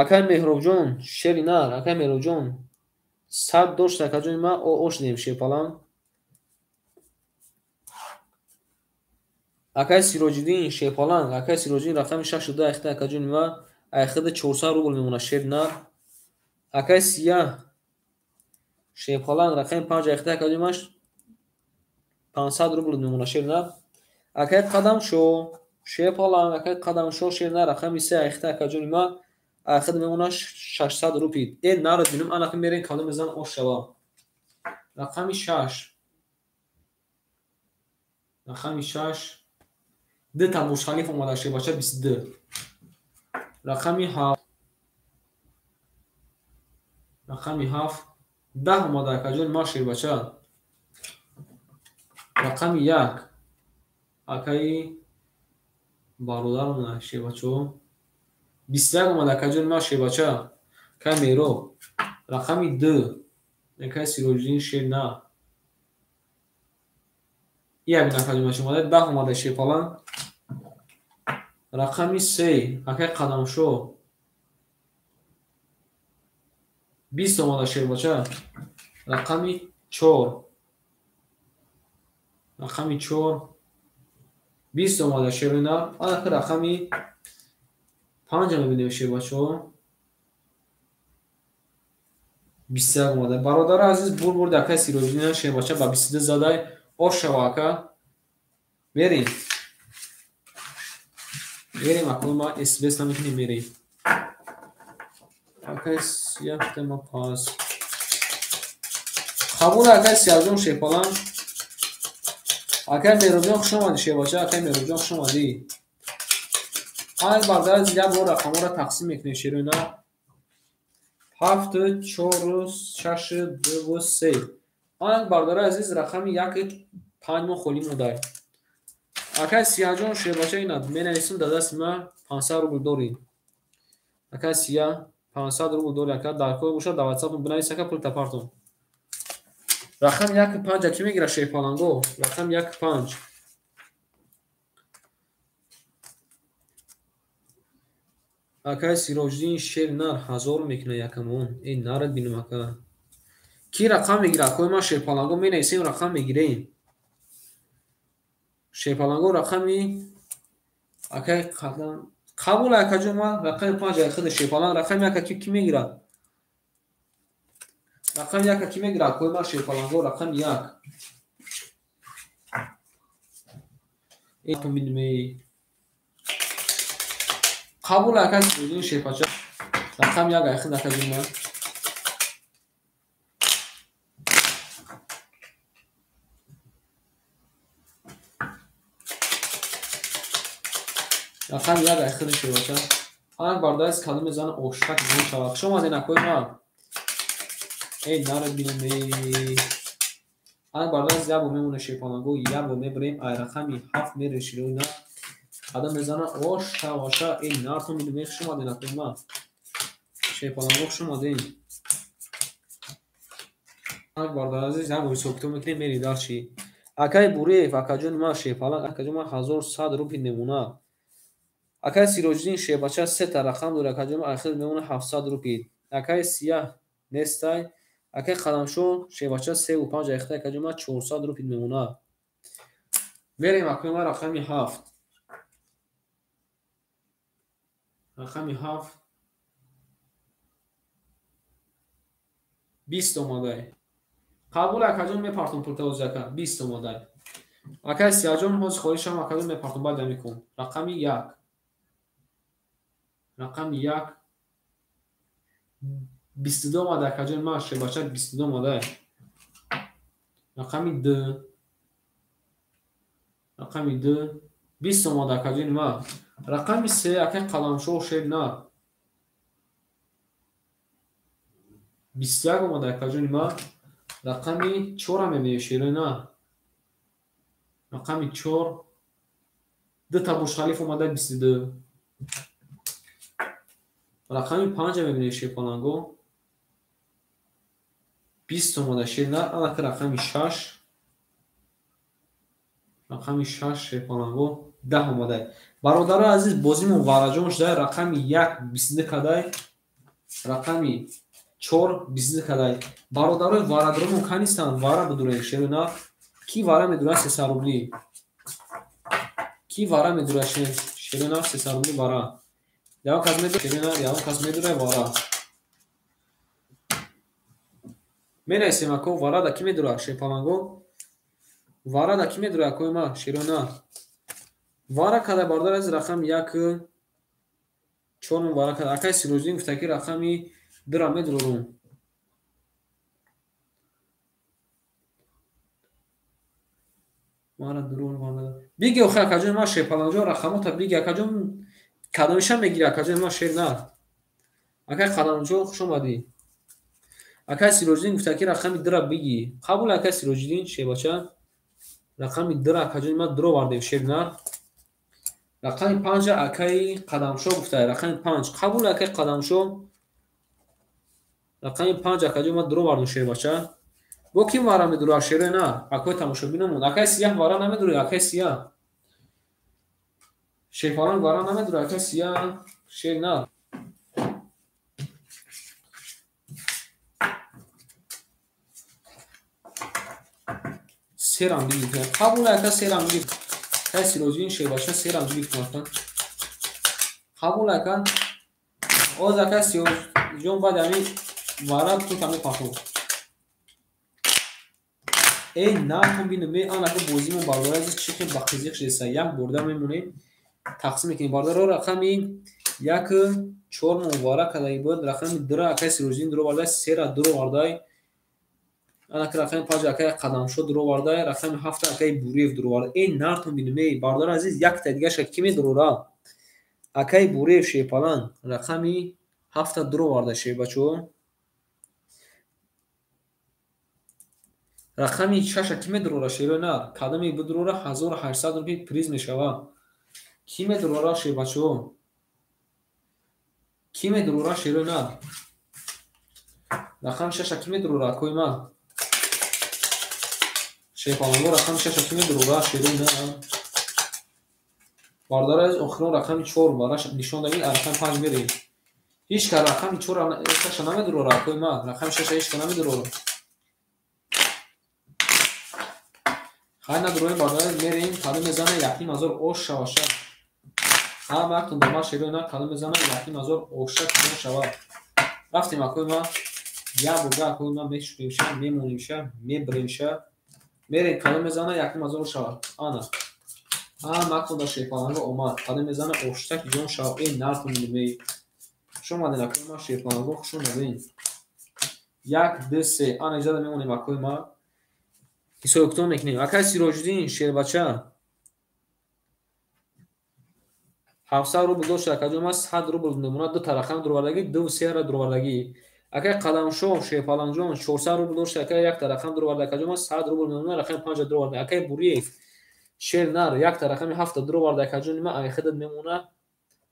Акай Меҳробҷон шери нар, акай Меҳробҷон 100 дошт, акаҷони ман ош дем шерпаланг. Акай Сироҷиддин шерпаланг, акай Сироҷиддин рақами 6 2 айхта акаҷони ман айхида 400 рубл мемона шери нар. Акай Сияҳ шерпаланг рақами 5 айхта акаҷони ман 500 рубл мемона шери нар. Акай Қадамшо шерпаланг, акай Қадамшо шери нар рақами 3 айхта акаҷони ман айхида мемона 600 рупи. Э нарад бинем, анаки мерем кадом мезан ош шава. Рақами 6. Рақами 6 ду та Бурҷ-Халиф омада шербача 22. Рақами 7. Рақами 7 10 омада акаҷони ман шербача. Рақами 1 акаи бародарам шербачо. 21 омада акаҷони ман шербача. Акаи Меҳроб. Рақами 2 акаи Сироҷиддин шер на. Ия бин акаҷони ман омада 10 омада шерпаланг. Рақами 3 акаи Қадамшо 20 омада шербача. Рақами 4. Рақами 4 20 омада шерина. Анака рақами 5 мебинем шербачо. 21 омада. Бародари азиз, бурди акаи Сироҷиддин шербача ба 22 задай. Ош шава ака. Мерем. Мерем акои ма СБС намекунем, мерем. Акаи Сияҳ тема пас. Қабул акаи Сияҳҷон шерпаланг. Акаи Меҳробҷон хуш омадӣ шербача, акаи Меҳробҷон хуш омадӣ. Ай бародари азиз, як бор рақамҳоро тақсим мекунем шерина. 7 4 6 2 3. Ай бародари азиз, рақами 1 5 мо холӣ модай. Акаи Сияҳҷон шербача ина менависем дар дасти ман 500 рубл дорӣ. Акаи Сияҳ 500 рубл дорӣ, ака дар кор бошад дар WhatsApp бинавис ака пул тапартон. Рақами 1 5 ки мегирад шерпаланго? Рақами 1 5. Акаи Сироҷиддин шер нар 1000 мекунад якамон. Э нарад бинем ака. Ки рақам мегирад? Акои ман шерпаланго менависем рақам мегирем. Шерпаланго рақами акаи Қадам қабул акаҷон ман рақами 5 айхида шерпаланг. Рақами 1 ки мегирад? Рақами 1 ки мегирад? Акои ман шерпаланго рақами 1. Э бинем. Қабул акаи Сироҷиддин шерпача. Рақами 1 айхида акаҷон ман. Рақами 1 айхида шербача. Анак бародари кадом мезана ошак зон шава. Хуш омадед акои ман. Э нарад бинем. Анак бародари як бор мемона шерпаланго, як бор мебарем ай рақами 7 мерем шерина. Кадом мезана ош шаваша. Э нартон бинем. Хуш омадед акои ман. Шерпаланго хуш омадед. Анак бародари азиз, як бор ҳисоб-китоб мекунем, мерем дарчи. Акаи Буриев, акаҷони ман шерпаланг, акаҷони ман 1100 рубл мемона. Акаи Сироҷиддин шербача 3 та рақам дорад, акаҷони ман айхида мемона 700 рубл. Акаи Сияҳ нестай. Акаи Қадамшо шербача 3 5 айхида акаҷони ман 400 рубл мемона. Мерем акои ман рақами 7. Рақами 7 20 омадай. Қабул акаҷон мепартом пулта ози ака 20 омадай. Акай Сияҷон ҳозир хоҳишам акаҷон мепартом баъд мекун. Рақами 1. Рақами 1 22 омада акаҷон ма шебача 22 омадай. Рақами 2. Рақами 2 20 омада акаҷон ма. Рақами 3 акай Қаламшоҳ шер на. 21 омада акаҷони ма. Рақами 4 мебинем шерои на. Рақами 4 ду та Бурҷ-Халиф омада 22. Рақами 5 мебинем шерпаланго. 20 омада шер на. Анака рақами 6. Рақами 6 шерпаланго 10 омада. Бародарои азиз бозимон вараҷон шуда рақами 1 22 кадай. Рақами 4 22 кадай. Бародарои варадромон канистанд вара бидурем шеру на. Ки вара медурад 300 рубли? Ки вара медурад шеру на 300 рубли вара? Ягон кас медурад шеру на, ягон кас медурад вара. Менависем ако вара да ки медурад шерпаланго? Вара да ки медурад акои ма шеру на? Вара кадай бародар азиз рақами 1 4 вара кадай. Акай Сироҷиддин гуфта ки рақами 2 медурорум. Мара дурор вара. Биги охи акаҷон ма шерпаланҷон рақамота биги акаҷон кадомиша мегири акаҷон ма шер на. Акай Қаламҷон хуш омадӣ. Акай Сироҷиддин гуфта ки рақами 2 биги. Қабул акай Сироҷиддин шербача. Рақами 2 акаҷон ма дуровардем шер на. Рақами 5 акай Қадамшоҳ гуфта. Рақами 5 қабул акай Қадамшоҳ. Рақами 5 акаҷон ма дуровардем шербача. Бо ки вара медурад шерои на? Акои тамошобинамон. Акай Сияҳ вара намедурад, акай Сияҳ. Шерпаланг вара намедурад, акай Сияҳ шер на. Серам бигирд. Қабул ака серам бигирд. Акай Сироҷиддин шербача серам бигирд ака. Қабул ака. Оз акай Сироҷон баъд ҳамин вара пулта мепартод. Эй нартон бинем, анака бозимон бародари азиз чӣ хел ба қизиқ шудеса. Як борда мемонем, тақсим мекунем. Бародаро рақами 1 4 мувара кадаги буд, рақами 2 акай Сироҷиддин дуровардай, 3 дуровардай. Анака рақами 5 акай Қадамшоҳ дуровардай, рақами 7 акай Буриев дуровардай. Эй нартон бинем, эй бародари азиз якта дигаша ки медурора? Акай Буриев шерпаланг рақами 7 дуровардай шербачо. Рақами 6 ки медурора шерои нар? Кадоме бидурора 1800 рубли приз мешава. Ки медурора шербачо? Ки медурора шерои нар? Рақами 6 ки медурора акои ма? Шерпаланго рақами 6 ки медурора шерои нар? Бародари азиз охирон рақами 4 бараш нишон дагин, рақами 5 мерем. Ҳеҷ кас рақами 4 6 намедурора акои ма. Рақами 6 ҳеҷ кас намедурора. Хай надуроем бародари мерем, кадом мезана 1500 ош шаваша. Ҳама яктон дома шерои на кадом мезана 1500 оша кадом шава. Рафтем акои ма, як бурда акои ма мешуремша, мемонимша, мебиремша. Мерем кадом мезана 1500 ош шава. Ана. Ҳама яктон да шерпаланго омад. Кадом мезана оштак ҷон шава. Эй нартон мебинем. Хуш омаден акои ма шерпаланго, хуш омаден. 1 2 3 ана иҷода мемонем акои ма. Ҳисоб китоб мекунем. Акай Сироҷиддин шербача 700 рубл дошт акаҷон ма 100 рубл мемонад. Ду та рақам дуровардагӣ, 2 3 дуровардагӣ. Акай Қаламшоҳ шерпаланҷон 400 рубл дошт акай як та рақам дуроварда акаҷон ма 100 рубл мемонад. Рақами 5 дуроварда. Акай Буриев шер нар як та рақами 7 дуроварда акаҷони ма айхидат мемонад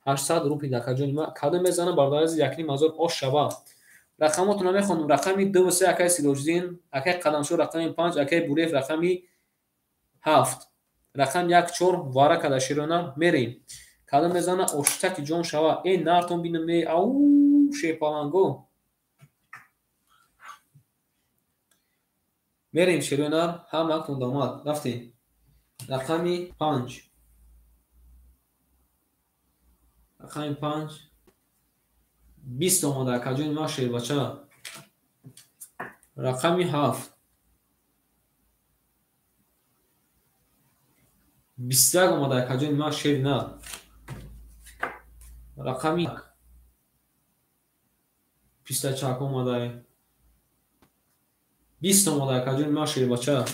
800 рубл акаҷони ма. Кадом мезана бародари азиз 1500 ош шава. Рақамотро намехонам. Рақами 2 3 акай Сироҷиддин, акай Қаламшоҳ рақами 5, акай Буриев рақами 7. Рақам 1 4 вара када шерона мерем. Кадом мезана оштаки ҷон шава. Эй нартон бинам, эй ау шерпаланго. Мерем шерои нар, ҳама яктон домад. Рафтем. Рақами 5. Рақами 5 20 омада акаҷони ман шербача. Рақами 7. 21 омада акаҷони ман шери нар. Рақами пистачак омада. 20 омада акаҷони ман шербача.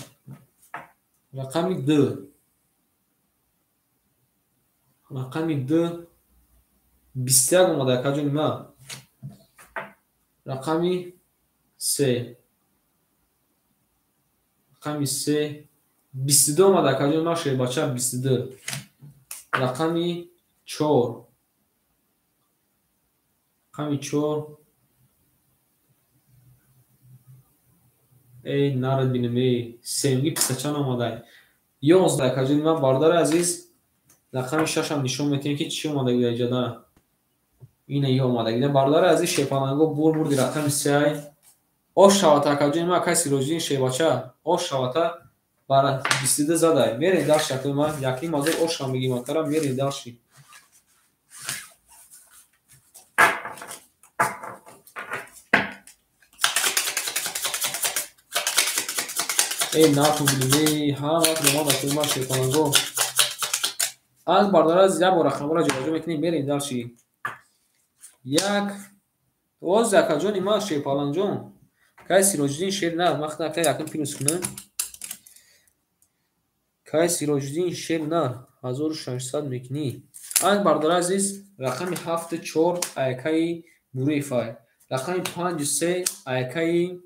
Рақами 2. Рақами 2. 21 омада акаҷони ман. Рақами 3. Рақами 3. 22 омада акаҷони ман шербача 22. Рақами 4. Рақами 4. Эй нарад бинем, эй семги пистачан омада. 11 акаҷони ман бародари азиз. Рақами 6-ам нишон метиҳем ки чӣ омадагӣ дар иҷода. Ина ё омадагӣ. Бародари азиз шерпаланго бурди рақами 3. Ош шавата акаҷони ман акай Сироҷиддин шербача. Ош шавата бар 22 задай. Мерем дарши акаи ман, якним ҳазор ошам мегирем акара, мерем дарши. Эй натун бинем, эй ҳама омад акаи ман шерпаланго. Аз бародари азиз як бор рақамҳоро ҷобаҷо мекунем, мерем дарши. 1 12 акаҷони ман шерпаланҷон. Кай Сироҷиддин шер нар, ман худам акай якум плюс кунам. Кай Сироҷиддин шер нар 1600 мекунӣ. Ан бародари азиз рақами 7 4 аякаи Буреев ай. Рақами 5 3 аякаи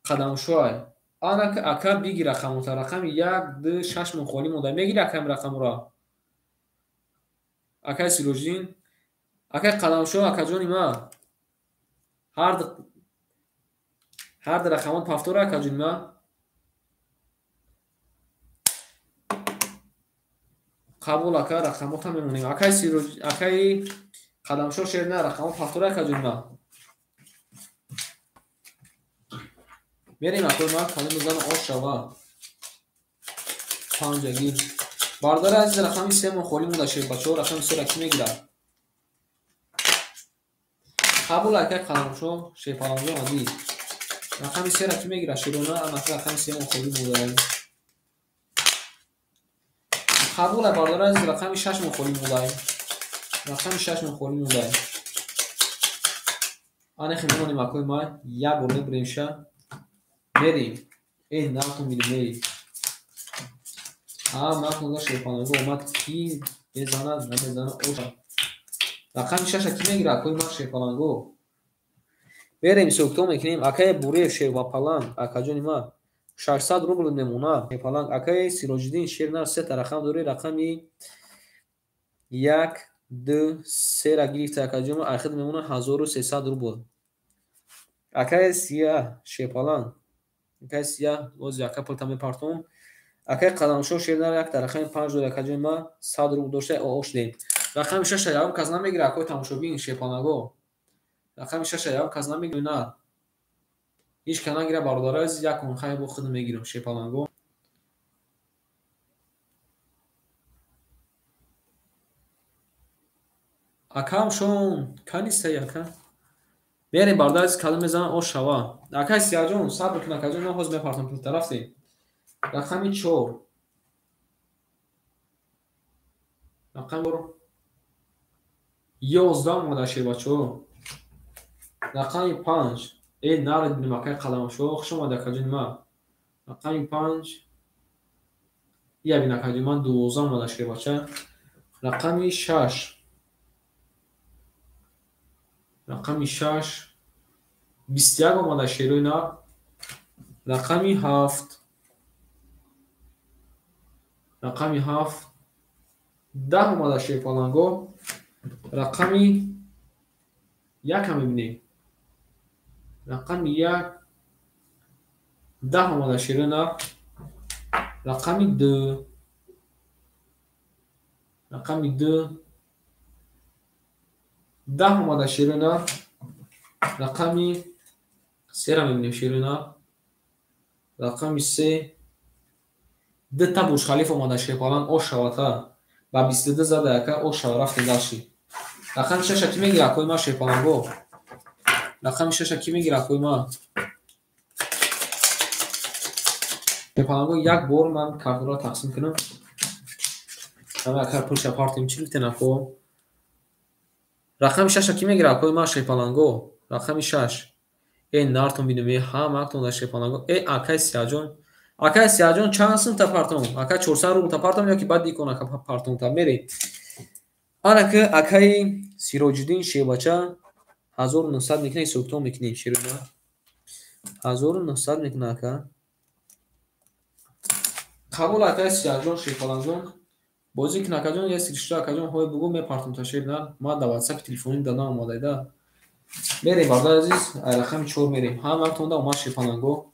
Қадамшоҳ ай. Ан ака биги рақамота. Рақами 1 2 6 мон холӣ монда. Мегири акаим рақамро. Акай Сироҷиддин, акай Қадамшоҳ, акаҷони ман. Ҳар ду рақамот пафтора акаҷони ман. Қабул ака рақамота мемонем. Акай Сироҷ, акай Қадамшоҳ шер на рақамот пафтора акаҷони ман. Мерем акои ман калим мезанам ош шава. Панҷагӣ. Бародари азиз рақами 3 мон холӣ монда шербачаҳо, рақами 3-ро кӣ мегирад? Қабул акай Қадамшоҳ, шерпаланҷон азиз. Рақами 3-ро кӣ мегирад? Шерона анака рақами 3 мон холӣ монда. Қабул бародари азиз рақами 6 мон холӣ монда. Рақами 6 мон холӣ монда. Анахи мемонем акои ман, як бор мебурем ша. Мерем. Эй натун бинем, эй. А натун за шерпаланго омад ки мезанад, намезанад оша. Рақами 6-ро кӣ мегирад акои ман шерпаланго? Мерем ҳисоб-китоб мекунем. Акай Буреев шервапаланг, акаҷони ман 600 рубл мемонад. Шерпаланг акай Сироҷиддин шер нар 3 та рақам дорӣ. Рақами 1 2 3-ро гирифта акаҷони ман, ахир мемонад 1300 рубл. Акай Сия шерпаланг, акай Сия боз яка пулта мепартом. Акай Қадамшоҳ шер нар 1 та рақами 5 дорӣ акаҷони ман, 100 рубл дошта ош дем. Рақами 6-ро ягон кас намегирад акои тамошобин шерпаланго. Рақами 6-ро ягон кас намегирад, на. Ҳеҷ кас нагирад бародари азиз, як он хай бо худ мегирам шерпаланго. Акам шон, канистай ака. Мерем бародари азиз калим мезанам ош шава. Акай Сияҷон, сабр кун акаҷон, ман ҳозир мепартам пул тарафтем. Рақами 4. Рақами 11 омада шербачаҳо. Рақами 5. Эй нарад бинем акай Қадамшоҳ, хуш омад акаҷони ман. Рақами 5. Ия бин акаҷони ман 12 омада шербача. Рақами 6. Рақами 6. 21 омада шерои нар. Рақами 7. Рақами 7. 10 омада шерпаланго. Рақами 1 мебинем. Рақами 1. 10 омада шерои нар. Рақами 2. Рақами 2. 10 омада шерои нар. Рақами 3-ро мебинем шерои нар. Рақами 3. 2 та Бурҷ Халиф омада шерпаланг ош шавата. Ба 22 зада яка ош шава рафтем дарши. Рақами шаша кӣ мегира, акои ма шерпаланго? Рақами шаша кӣ мегира, акои ма? Шерпаланго, як бор ман картаро тақсим кунам. Ҳама акар пулша партем, чӣ гуфтен, ако? Рақами шаша кӣ мегира, акои ма шерпаланго? Рақами шаш. Э, нартон бинем, э, ҳама актон дар шерпаланго. Э, акай Сияҷон. Акай Сияҷон, чанд сум та партом? Ака 400 рубл та партом ёки баъд дикон ака партом та мерем. Ана ки акаи Сироҷиддин шербача 1900 мекунад, ҳисобкитоб мекунем шерона. 1900 мекунад ака. Қабул акаи Сияҷон шерпаланҷон. Бозӣ кун акаҷон, я сиришто акаҷон ҳой бугу мепартом та шерна. Ман дар WhatsApp телефоним дадам омадайда. Мерем бародари азиз, ай рақами 4 мерем. Ҳама актонда омад шерпаланго.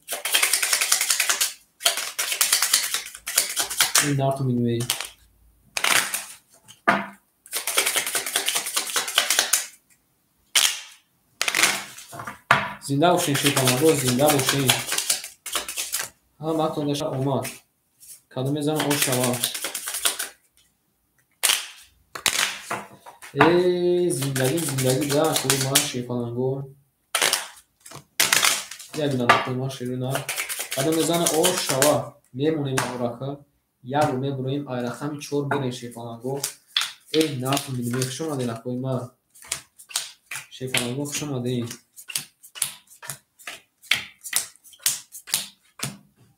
Ин нартон бинем. Зинда бошен шерпаланго, зинда бошен. Ҳама актонда омад. Кадом мезанам ош шава. Э, зиндагӣ, зиндагӣ да, акои ман шерпаланго. Як бинам акои ман шерона. Кадом мезана ош шава. Мемонем орака. Як бор мебуроем, ай рақами 4 мерем шерпаланго. Эй, нартон бинем, хуш омаден акои ман. Шерпаланго, хуш омаден.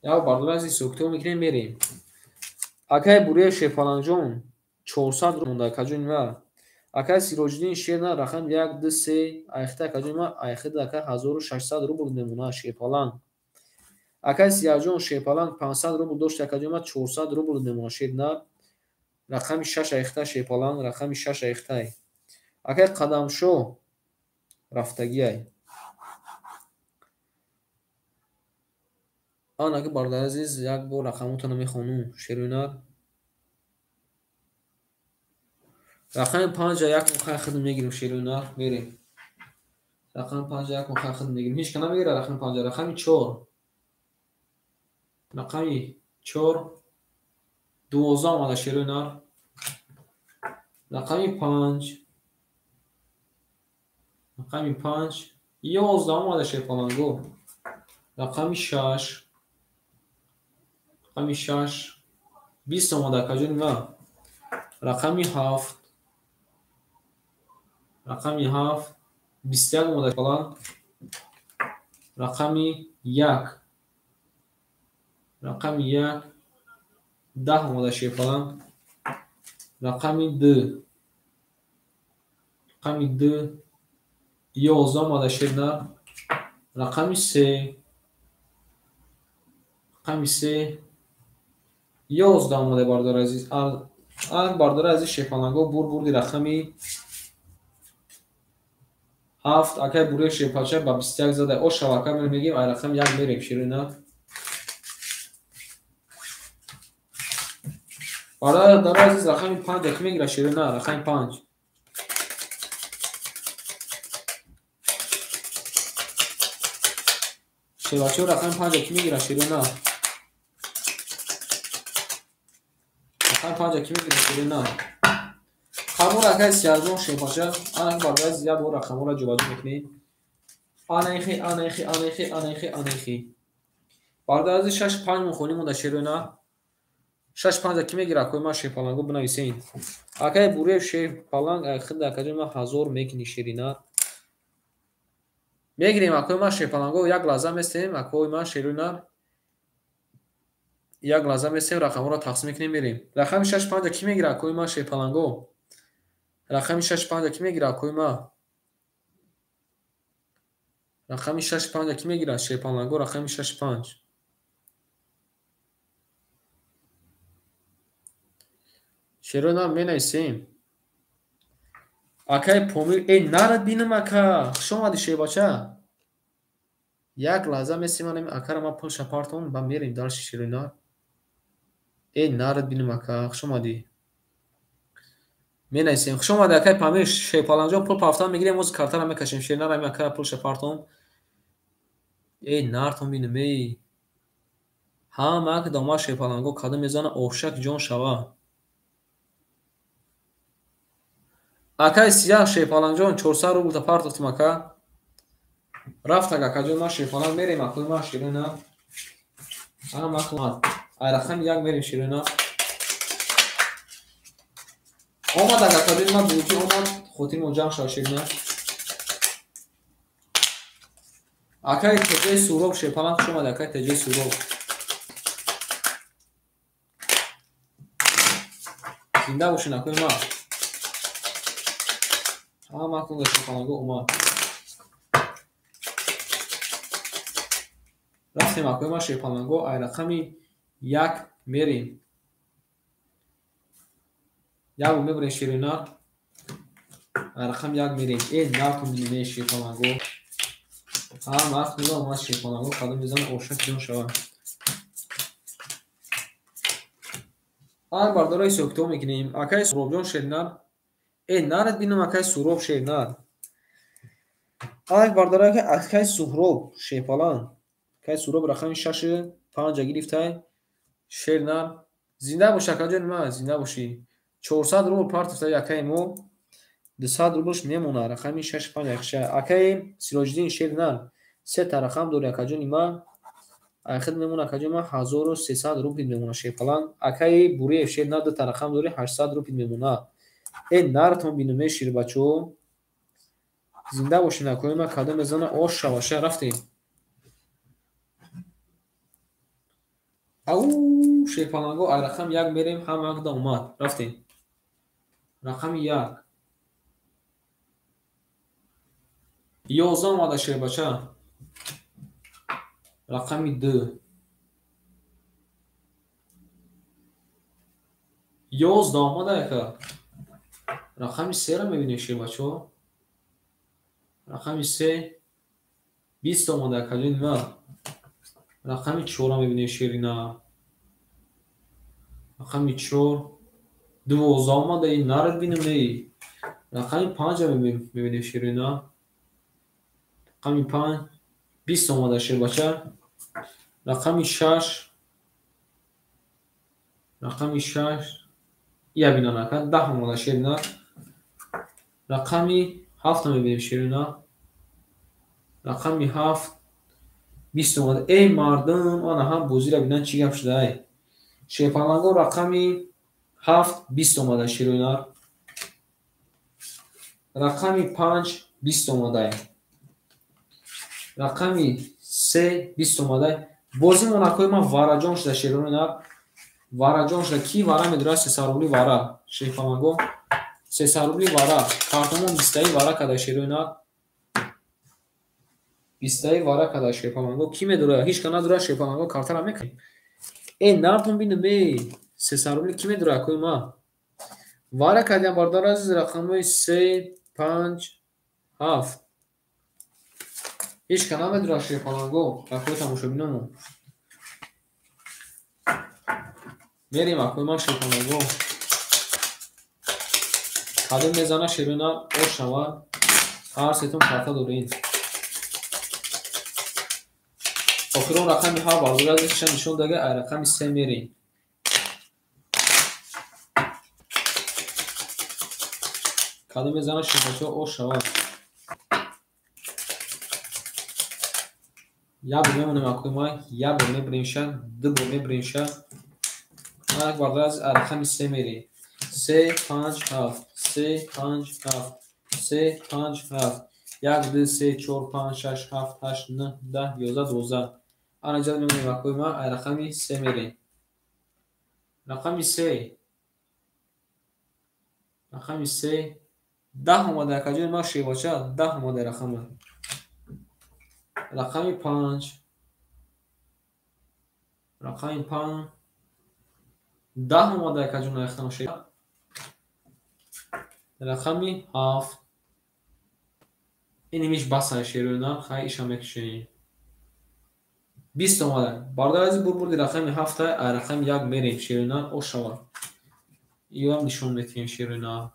Як бардор азиз ҳисобкитоб мекунем, мерем. Акай Буриев шерпаланҷон 400 рубл монда акаҷони ма. Акай Сироҷиддин шерна рақам 1 2 3 айхта акаҷони ма айхида ака 1600 рубл мемонад шерпаланг. Акай Сияҷон шерпаланг 500 рубл дошт акаҷони ма 400 рубл мемонад шерна. Рақами 6 айхта шерпаланг, рақами 6 айхтай. Акай Қадамшо рафтагиай. Ана ки бародари азиз, як бор рақамотонро мехонум шерӯнар. Рақами 5 як мохай хидм мегирем шерӯнар, мерем. Рақами 5 як мохай хидм мегирем. Ҳеч ка намегира рақами 5, рақами 4. Рақами 4 12 омада шерӯнар. Рақами 5 рақами 5 11 омада шерпаланго. Рақами 6 рақами 6 20 омада акаҷони ма. Рақами 7 рақами 7 21 омада шерпаланг. Рақами 1 рақами 1 10 омада шерпаланг. Рақами 2 рақами 2 11 омада шернар. Рақами 3 рақами 3 11 омада бародари азиз. Ан бародари азиз шерпаланго бурди рақами 7 акай Буриев шерпача ба 21 зада. Ош шава ака мегем, ай рақами 1 мерем шерина. Бародари азиз рақами 5 ки мегира шерина, рақами 5. Шербачо рақами 5 ки мегира шерина. Рақами 5 ки мегира шерина. Қабул акай Сияҷон шерпача. Ана бародари азиз як бор рақамҳоро ҷобаҷо мекунем. Ана ихи, ана ихи, ана ихи, ана ихи, ана ихи. Бародари азиз 6 5 мон монда шерона. 6 5 ки мегира акои ман шерпаланго бинависен. Акай Буриев шерпаланг айхида акаҷони ман 1000 мекунӣ шерина. Мегирем акои ман шерпаланго, як лаҳза местем акои ман шерона. Як лаҳза местем, рақамҳоро тақсим мекунем, мерем. Рақами 6 5 ки мегира акои ман шерпаланго? Рақами 6 5 ки мегира акои ман? Рақами 6 5 ки мегира шерпаланго? Рақами 6 5. Шерона менависем. Акай Помир, эй нарад бинам ака. Хуш омадӣ шербача. Як лаҳза местем, анами акара ман пулша партон, ба мерем дарси шерона. Эй нарад бинам ака, хуш омадӣ. Менависем. Хуш омадӣ акай Памир шерпаланҷон, пул пафтан мегирем, оз картара мекашем. Шернара ами акара пулша партон. Эй нартон бинам, эй. Ҳама ак дома шерпаланго кадом мезана ошак ҷон шава. Акай сияҳ шерпалангҷон 400 рубл та партофтим ака. Рафтак акаҷон ман шерпаланг мерем акои ман шерина. Ҳама омад. Ай рақами 1 мерем шерина. Омад акаҷон ман бузургӣ омад, хотирмон ҷамъ шава шерина. Акай Теҷаи Суроб шерпаланг хуш омад, акай Теҷаи Суроб. Зинда бошед акои ман. Ҳама кунда шерпаланго омад. Рафтем акои ман шерпаланго, ай рақами 1 мерем. Як бор мебарем шерина. Ай рақами 1 мерем. Э нартон бинем шерпаланго. Ҳама кунда омад шерпаланго, қадам мезанам ошак ҷон шавад. Ай бардора ҳисоб-китоб мекунем. Акай Суробҷон шернар. Э нарад бинам акай Суроб шернар. Ай бардора акай Суҳроб шерпаланг. Акай Суроб рақами 6 5 гирифтай. Шернар. Зинда бош акаҷони ман, зинда бошӣ. 400 рубл партофтай акаи мо. 200 рублш мемонад. Рақами 6 5 яхша. Акаи Сироҷиддин шернар. Се та рақам дори акаҷони ман. Айхид мемона акаҷони ман 1300 рубл мемона шерпаланг. Акаи Буриев шернар ду та рақам дори 800 рубл мемона. Э наратон бинам э ширбачо. Зинда бошед акои ман, кадом мезана ош шаваша. Рафтем. Ау шерпаланго ай рақам 1 мерем, ҳама ақда омад. Рафтем. Рақами 1. 11 омада шербача. Рақами 2. 11 омада яка. Рақами 3-ро мебинем шербачо. Рақами 3 20 омада акаҷони ман. Рақами 4-ро мебинем шерина. Рақами 4 12 омада, ин нарад бинам не. Рақами 5-ро мебинем шерина. Рақами 5 20 омада шербача. Рақами 6 рақами 6 ия бинан ака 10 омада шерина. Рақами 7-ро мебинем шерина. Рақами 7 20 омада. Эй мардум, ана ҳам бозиро бинан чӣ гап шуда ай. Шерпаланго рақами 7 20 омада шерина. Рақами 5 20 омада. Рақами 3 20 омада. Бозимон акои ман вараҷон шуда шерина. Вараҷон шуда. Ки вара медорад? 300 рубли вара. Шерпаланго 300 рубли вара. Картомон 20 вара када шерина. 20 вара када шерпаланго. Ки медорад? Ҳеч ка надорад шерпаланго, картара мекунем. Э нартон бинам э 300 рубли ки медорад акои ман? Вара кардям бародар азиз рақамҳои 3 5 7. Ҳеч ка намедорад шерпаланго. Акои тамошобинамон. Мерем акои ман шерпаланго. Кадом мезана шерина ош шавад. Ҳар сетон карта дорем. Охирон рақами 7 бародар азиз чанд нишон дага, ай рақами 3 мерем. Кадом мезана шербачо ош шавад. Як бор мемонем акои ман, як бор мебарем ша, ду бор мебарем ша. Як бародар азиз ай рақами 3 мерем. 3 5 7 3 5 7 3 5 7 1 2 3 4 5 6 7 8 9 10 11 12. Ана ҷа мемонем акои ман, ай рақами 3 мерем. Рақами 3 рақами 3 10 омада акаҷони ман шербача, 10 омада рақама. Рақами 5 рақами 5 10 омада акаҷон айхтам шер. Рақами 7 инимиш баса шерона, хай иша мекушем. 20 омада. Бародар азиз бурбурди рақами 7 ай рақами 1 мерем шерона ош шавад. Иам нишон метиҳем шерона.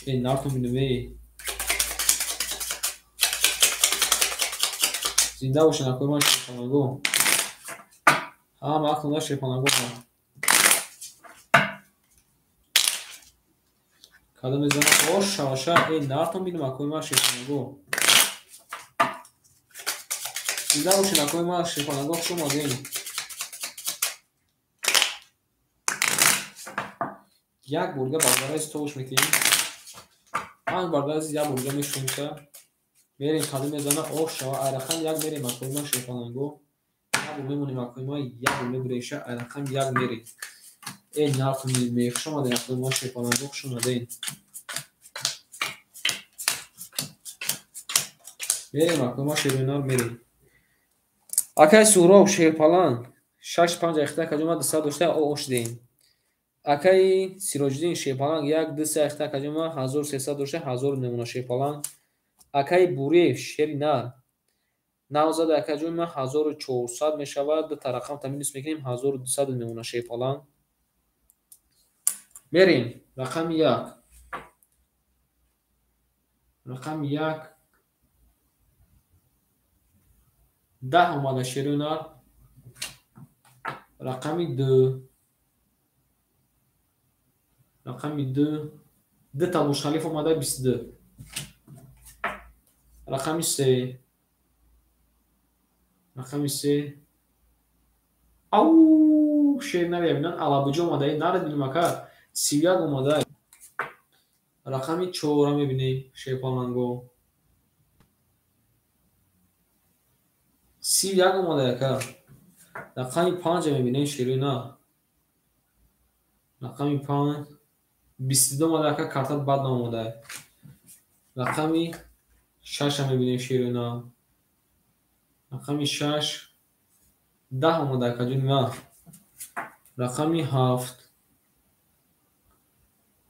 Э нартон бинам э. Зинда бошед акои ман шерпаланго. Ҳама ақлонда шерпаланго. Кадом мезана? Ош шаваша. Эй, нартон бинем акои ма шерпаланго. Зинда бошед акои ма шерпаланго, хуш омадем. Як бурга бародари тобуш метиҳем. Панҷ бародари як бурга мешӯемша. Мерем кадом мезана? Ош шава. Ай рақам як мерем акои ма шерпаланго. Як бур мемонем акои ма, як бур мебуреша. Ай рақам як мерем. Эй, нартон бинем. Хуш омадем акои ма шерпаланго, хуш омадем. Мерем акои ма шерӯнар мерем. Акай Суҳроб шерпаланг 6-5 ахта каҷома 200 дошта ош деем. Акаи Сироҷиддин шерпаланг 1-2-3 ахта каҷома 1300 дошта 1000 мемона шерпаланг. Акаи Буриев шери нар навзада акаҷома 1400 мешавад, ду та рақам та минус мекунем 1200 мемона шерпаланг. Мерем рақами 1. Рақами 1 10 омада шерӯнар. Рақами 2. Рақами 2 2 та мушхалиф омада 22. Рақами 3. Рақами 3. Ау, шер нар ябинан алабуҷа омада, нарад бинем ака 31 омада. Рақами 4 мебинем шерпаланго. 31 омада ака. Рақами 5 мебинем шерӯна. Рақами 5 22 омада ака, картат бад наомада. Рақами 6 мебинем шерӯна. Рақами 6 10 омада ака ҷони ман. Рақами 7.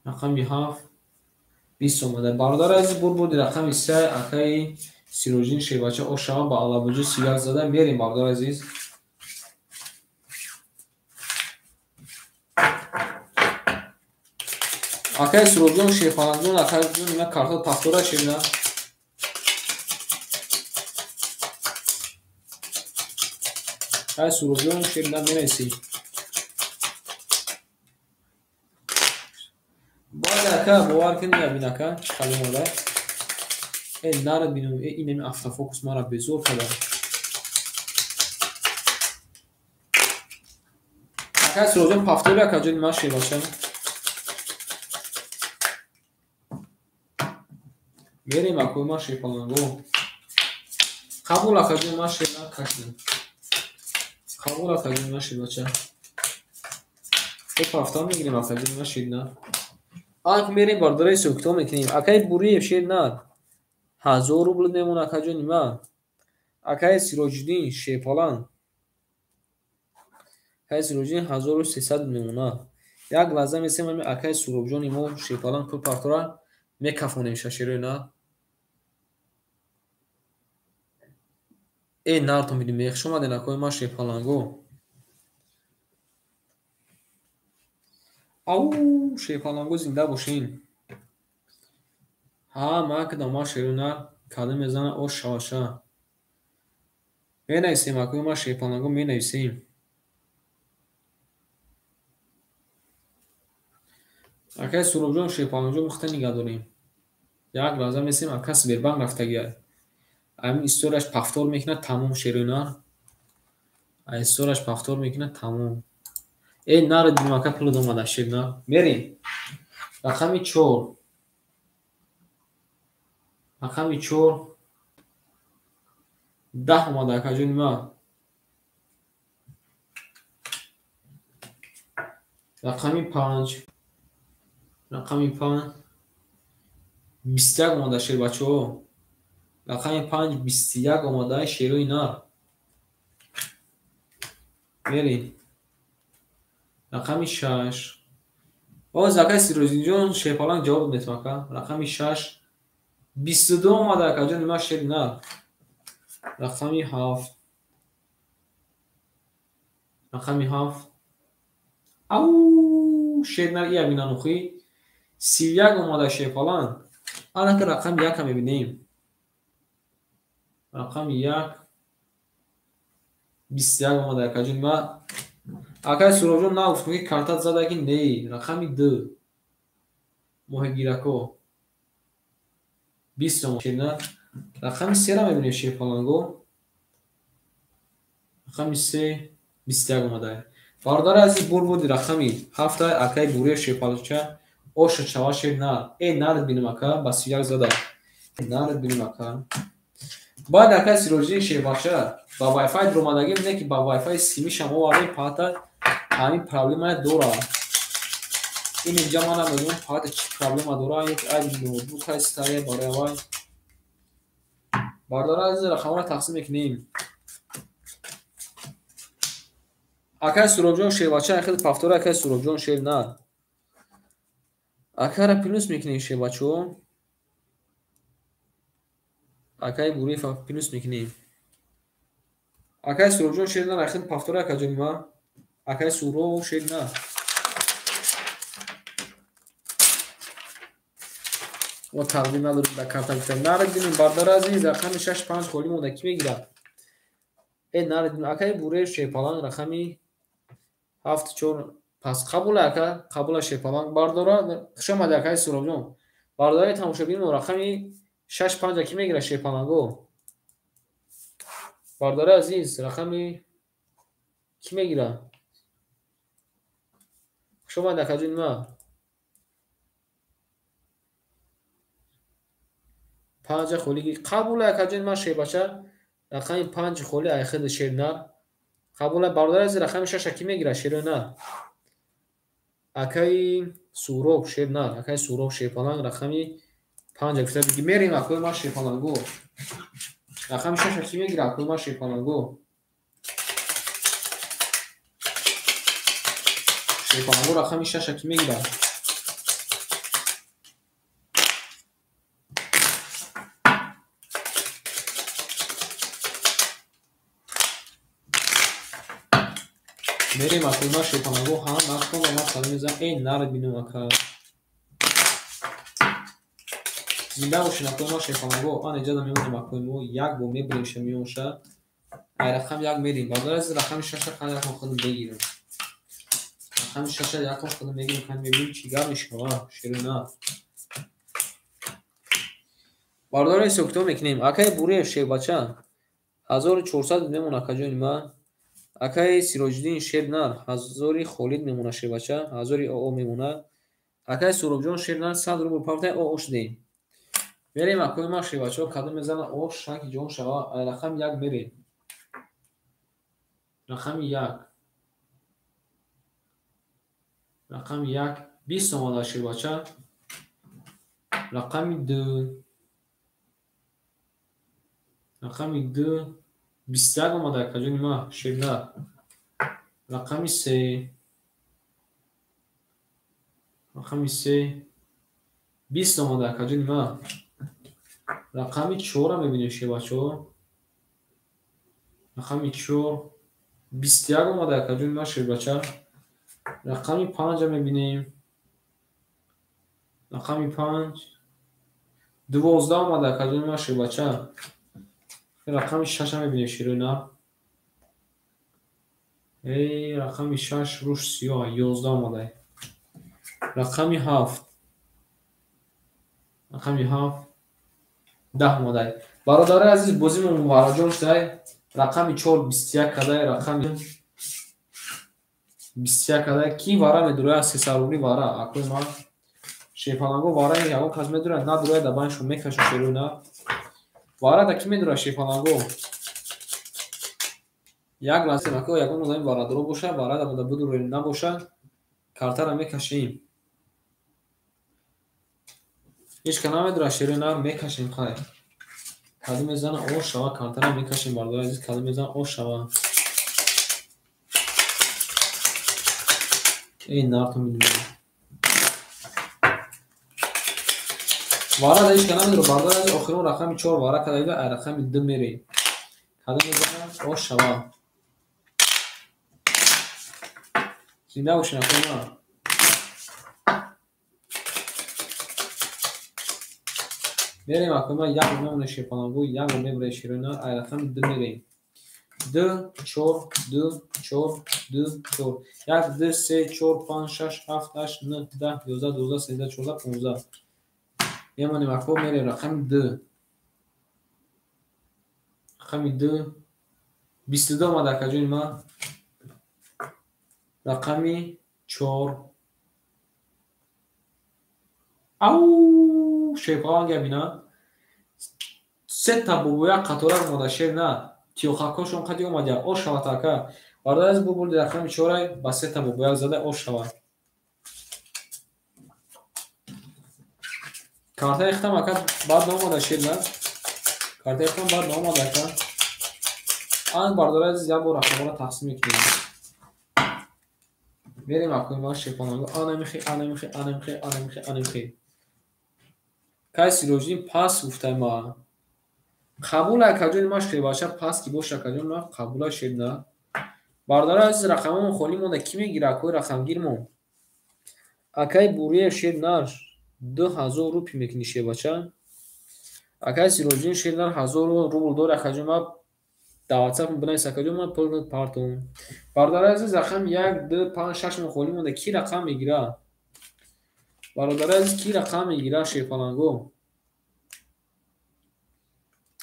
Рақами 7 20 омада. Бародари азиз бурбурди рақами 3 акаи Сироҷиддин шербача ошава ба алабуҷа 31 зада. Мерем бародари азиз. Акаи Суробҷон шерпалангҷон, акаҷон ина карта пахтора шерна. Акаи Суробҷон шерна менависӣ. Баъд ака бовар кунед ябин ака чӣ хел омада. Э, нарад бинем, э, инами автофокус мара безор карда. Акаи Суробҷон пафтори акаҷони ман шербача. Мерем акои ман шерпаланго. Қабул акаҷони ман шерна кашидем. Қабул акаҷони ман шербача. Хуб ҳафта мегирем акаҷони ман шерна. Анк мерем бародари ҳисобкитоб мекунем. Акаи Буриев шернар 1000 рубл мемона акаҷони ман. Акаи Сироҷиддин шерпаланг. Акаи Сироҷиддин 1300 мемона. Як лаҳза месем ами акаи Суробҷони мо шерпаланг пул партора мекафонем шашерӯна. Эй, нартон бинем, хуш омадем акои ман шерпаланго. Ау, шерпаланго зинда бошин. Ҳа, ман кадам ман шерӯна кадом мезана ош шаваша. Менависем акои ман шерпаланго менависем. Акаи Суробҷон шерпалангҷон мухта нигаҳ дорем. Як лаҳза месем ака Сбербанк рафтагиай. Ҳамин историяш пафтор мекунад тамом шерӯна. А историяш пафтор мекунад тамом. Эй, нарад бинем ака пул омада шерӯна. Мерем. Рақами 4. Рақами 4 10 омада акаҷони ман. Рақами 5. Рақами 5 21 омада шербачаҳо. Рақами 5 21 омада шерӯи нар. Мерем. Рақами 6. Боз акаи Сироҷиддинҷон шерпаланг ҷавоб метавон ака. Рақами 6 22 омада акаҷони ман шери нар. Рақами 7. Рақами 7. Ау, шер нар ия бинанухӣ. 31 омада шерпаланг. Анака рақами 1 мебинем. Рақами 1 21 омада акаҷони ман. Акаи Суробҷон нагуфтам ки картат зада ки не. Рақами 2. Моҳигирако 20 сомон шернар. Рақами 3-ра мебинем шерпаланго. Рақами 3 21 омадае. Бародари азиз, бурбуди рақами 7 акаи Буриев шерпалча оша чава шернар. Э нард бинем ака, ба 31 зада. Нард бинем ака. Баъд акаи Сироҷиддин шербача ба Wi-Fi дуромадагӣ не ки ба Wi-Fi симишам овардем, паҳта ҳамин проблемая дорад. Ин инҷа ман намедонам паҳта чӣ проблема дорад, як айби ноутбук ҳастае барои вай. Бародари азиз, рақамҳоро тақсим мекунем. Акаи Суробҷон шербача хеле пафтора, акаи Суробҷон шер нар. Акара плюс мекунем шербачаҳо. Акаи Буриев плюс мекунем. Акаи Суробҷон шер нар, хеле пафтора акаҷони ма. Акаи Суроб шер нар. Мо тақдим надорем дар карта гуфтем. Нард бинем бародари азиз, рақами 6 5 холӣ монда кӣ мегирад? Э нард бинем акаи Буриев шерпаланг рақами 7 4 пас қабула ака, қабула шерпаланг бардора. Хуш омадӣ акаи Суробҷон. Бародари тамошобини мо рақами 6 5 кӣ мегирад шерпаланго? Бародари азиз, рақами кӣ мегирад? Хуш омадӣ акаҷони ма. 5 холӣ қабула акаҷони ма шербача рақами 5 холӣ айхид шернар. Қабула бародари азиз, рақами 6 кӣ мегирад шернар? Акаи Суроб шернар, акаи Суроб шерпаланг рақами 5 гуфта биги мерем акои ма шерпаланго. Рақами 6 кӣ мегирад акои ма шерпаланго? Шерпаланго рақами 6 кӣ мегирад? Мерем акои ма шерпаланго, ҳа нархҳо ва ман садо мезанам. Э нард бинем ака. Зинда бошед акои ма шерпаланго. Ан иҷоза мемонем акои мо як бор мебурем ша миёнша. Ай рақам 1 мерем. Бародари азиз, рақами 6 қан якон худам бегирем. Рақами 6 якон худам мегирем, қан мебинем чӣ гап мешавад шерина. Бародари ҳисоб-китоб мекунем. Акаи Буриев шербача 1400 мемонад акаҷони ма. Акаи Сироҷиддин шернар 1000 холид мемонад шербача, 1000 ОО мемонад. Акаи Суробҷон шернар 100 рубл пафтай ОО шудем. Мерем акои ма шербачаҳо кадом мезанад о шанки ҷон шава. Ай рақами 1 мерем. Рақами 1. Рақами 1 20 омада шербача. Рақами 2. Рақами 2 21 омада акаҷони ма шернар. Рақами 3. Рақами 3 20 омада акаҷони ма. Рақами 4-ро мебинем шербачаҳо. Рақами 4 21 омада акаҷони ма шербача. Рақами 5-ро мебинем. Рақами 5 12 омада акаҷони ма шербача. Рақами 6-ро мебинем шерина. Эй рақами 6 руш сиёҳ 11 омада. Рақами 7. Рақами 7 10 омада. Бародари азиз, бозимо мубараҷон шудай. Рақами 4 21 кадай, рақами 21 кадай. Ки вара медурояд? 300 рубли вара. Акои ма шерпаланго вара ягон кас медурояд, надурояд, да баншо мекашад шерина. Вара да ки медурояд шерпаланго? Як лаҳза ака, ягон одами варадоро боша, вара да бидуроем, набоша, картара мекашем. Ҳеҷ ка намедурояд шерина, мекашем хай. Кадом мезана о шава, картара мекашем бародари азиз, кадом мезана о шава. Эй нарту мебинем. Вара да ҳеҷ ка намедурояд бародари азиз, охирон рақами 4 вара кадаида, ай рақами 2 мерем. Кадом мезана о шава. Зинда бошед акои ма. Мерем акои ма, як бор мемонем шерпаланго, як бор мебурем шерина, ай рақами 2 мерем. 2 4 2 4 2, 4. 1, 2, 3, 4, 5, 6, 7, 8, 9, 10, 11, 12, 13, 14, 15. Мемонем ако мерем рақами 2. Рақами 2. 22 омад акаҷони ман. Рақами 4. Ау, шерпаланг бина. Сета бобоя қатора омада шер на. Тиёхакошон қади омадя. Ош шавад ака. Бародар аз бубурди рақами 4 ба сета бобоя зада ош шавад. Картаи хитам ака баъд наомада шер на. Картаи хитам баъд наомада ака. Ан бародар аз як бор рақамҳоро тақсим мекунем. Мерем акои ма шерпаланго. Ана михи, ана михи, ана михи, ана михи, ана михи. Кай Сироҷиддин пас гуфтай ма. Қабул акаҷони ма шербача пас ки боша акаҷони ма қабула шер на. Бародари азиз рақамҳомон холӣ монда. Кӣ мегира акои рақамгирмон? Акаи Буриев шер нар 2000 рупи мекунӣ шербача. Акаи Сироҷиддин шер нар 1000 рубл дори акаҷони ма. Дар WhatsApp бинавис акаҷони ма пул партом. Бародари азиз рақам 1, 2, 5, 6 мон холӣ монда. Кӣ рақам мегира? Бародари азиз кӣ рақам мегира шерпаланго?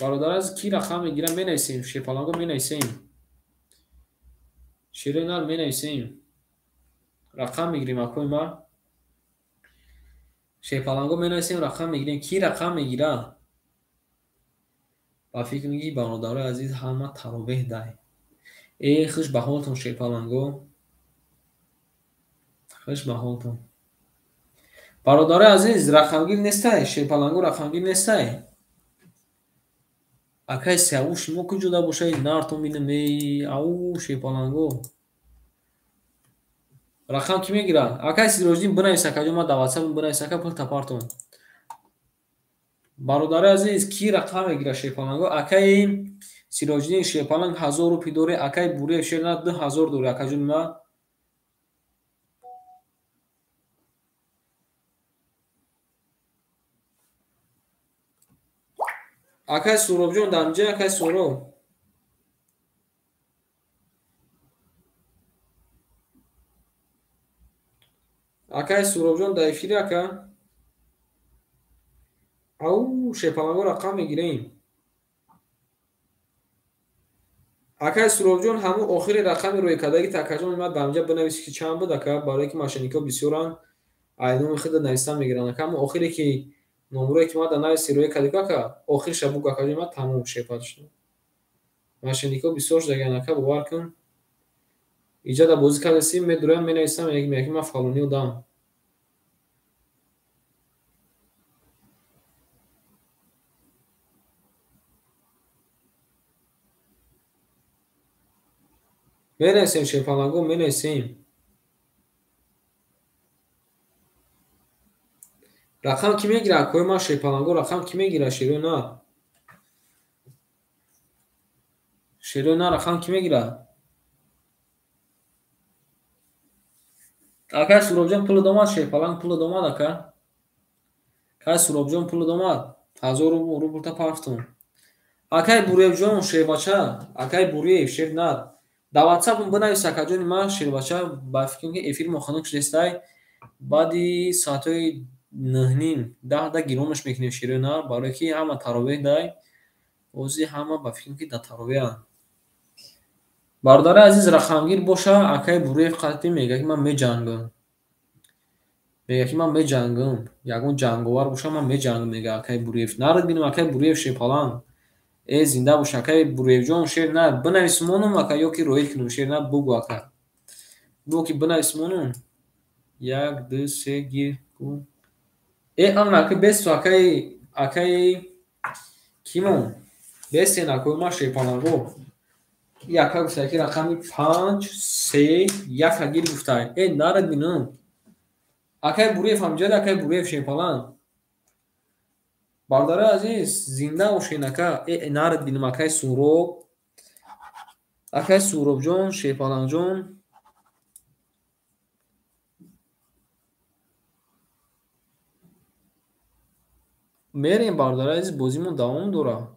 Бародари азиз кӣ рақам мегира? Менависем шерпаланго менависем. Шерои нар менависем. Рақам мегирем акои ма. Шерпаланго менависем, рақам мегирем. Кӣ рақам мегира? Ба фикр мегӣ бародарои азиз ҳама таровеҳ дай. Э хуш ба ҳолтон шерпаланго. Хуш ба ҳолтон. Бародарои азиз рақамгир нестай, шерпаланго рақамгир нестай. Акай Сиявуш шумо куҷода бошед? Нартон бинам. Эй, ау шерпаланго. Рақам кӣ мегира? Акай Сироҷиддин бинавис акаҷон, ман дар WhatsApp бинавис ака пул тапартон. Бародари азиз кӣ рақам мегира шерпаланго? Акаи Сироҷиддин шерпаланг 1000 рупи дори, акаи Буриев шер на 2000 дори акаҷони ман. Акай Суробҷон дар инҷа, акай Суроб. Акай Суробҷон дар эфири ака. Ау, шерпаланго рақам мегирем. Акай Суробҷон ҳамун охири рақами рӯйкардагӣ такаҷон ман дар инҷа бинавис ки чанд буд ака, барое ки мошенникҳо бисёранд, айноми худа нависта мегиранд ака. Ҳамун охире ки номрое ки ман дар нависи рӯя кардику ака, охирша буг акаҷон ман тамом шерпалашон. Мошенникҳо бисёр шудагианд ака, бовар кун. Иҷа дар бозӣ кардасӣ, медурам, менависам, мегӯям ки ман фалонӣ одам. Менависем шерпаланго, менависем. Рақам кӣ мегира? Акои ман шерпаланго рақам кӣ мегира? Шерои на. Шерои на рақам кӣ мегира? Акай Суробҷон пул домад, шерпаланг пул домад ака. Акай Суробҷон пул домад. 1000 рубл та пафтум. Акай Буриевҷон шербача, акай Буриев шер на. Дар WhatsApp бинавис акаҷони ман шербача, ба фикрам ки эфири мо хунук шудестай. Баъди соатҳои 9:30, 10 да гиронаш мекунем шерои нар, барое ки ҳама таровеҳ дай. Ози ҳама ба фикрам ки дар таровеҳанд. Бародари азиз рақамгир боша, акаи Буриев қатъӣ мегӯяд ки ман меҷангам. Мегӯяд ки ман меҷангам. Ягон ҷанговар боша ман меҷангам, мегӯяд акаи Буриев. Нарад бинам акаи Буриев шерпаланг. Э зинда бош акаи Буриевҷон шер на. Бинавис монум ака ё ки роид кунум шер на бугу ака. Бугу ки бинавис монум. 1, 2, 3 гир ку. Э ан ака бесту акаи акаи кимон. Бестен акои ма шерпаланго. Яка гуфта ки рақами 5, 3, 1 гир гуфта. Э нарад бинам. Акаи Буриев ҳамҷода, акаи Буриев шерпаланг. Бародари азиз зинда бошед ака. Э нарад бинам акаи Суроб. Акаи Суробҷон, шерпалангҷон. Мерем бародари азиз, бозимон давом дорад.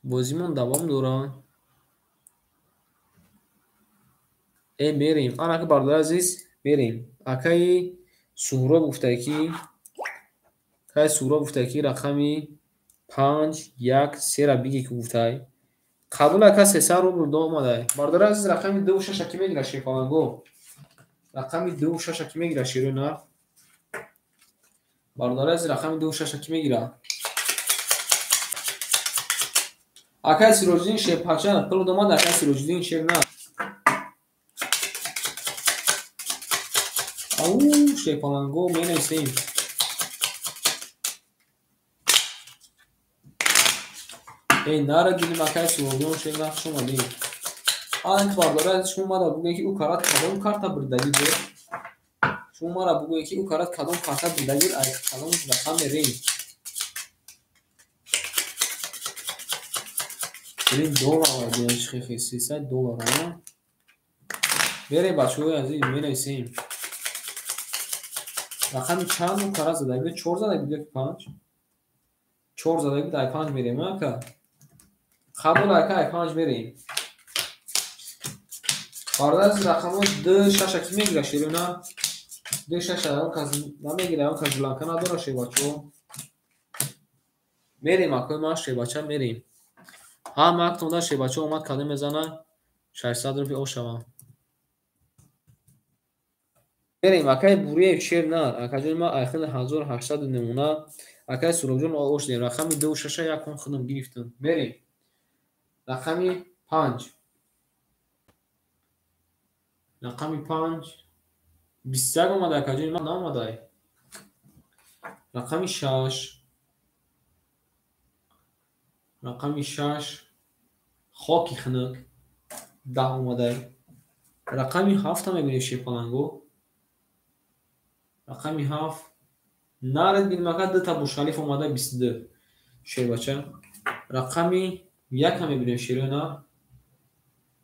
Бозимон давом дорад. Мерем. Ана ки бародари азиз, мерем. Акаи Суҳроб гуфтае ки акаи Суҳроб гуфтае ки рақами 5 1 3-ра биги ки гуфтай. Қабул ака 300 рубл омадай. Бародари азиз, рақами 2 6 ки мегира шерпаланго? Рақами 2 6 ки мегира шерои нар? Бародари азиз, рақами 2 6 ки мегира? Акаи Сироҷиддин шерпача пул омад, акаи Сироҷиддин шер нар. Ау, шерпаланго менависем. Эй, нара дилим акаи Суҳробҷон шер нар, хуш омадем. Ана ки бародари азиз, шумо мара бугӯед ки ӯ карат кадом карта бурдагӣ буд? Шумо мара бугӯед ки ӯ карат кадом карта бурдагӣ, ай кадом рақам мерем? Блин, доллар бинам чӣ хел 300 доллар, а? Мерем бачаҳои азиз, менависем. Рақами чанд ӯ карат задагӣ буд? 4 задагӣ буд ё ки 5? 4 задагӣ буд, ай 5 мерем, ака? Қабул ака, ай 5 мерем. Бародари азиз, рақамҳо 2 6 ки мегира шерона? 2 6 он кас намегира, он кас бланка надора шербачаҳо. Мерем акои ман шербача мерем. Ҳама актонда шербача омад кадом мезана 600 рубли ошава. Мерем акаи Буриев шер нар, акаҷони ман айхел 1800 намуна, акаи Суҳробҷон ош дем. Рақами 2 6 якон худам гирифтам. Мерем. Рақами 5. Рақами 5 21 омада акаҷони ман наомадай. Рақами 6. Рақами 6 хоки хунук 10 омадай. Рақами 7 мебинем шерпаланго. Рақами 7 наред бинем ака 2 та Бурҷ-Халиф омада 22 шербача. Рақами 1 мебинем шерона.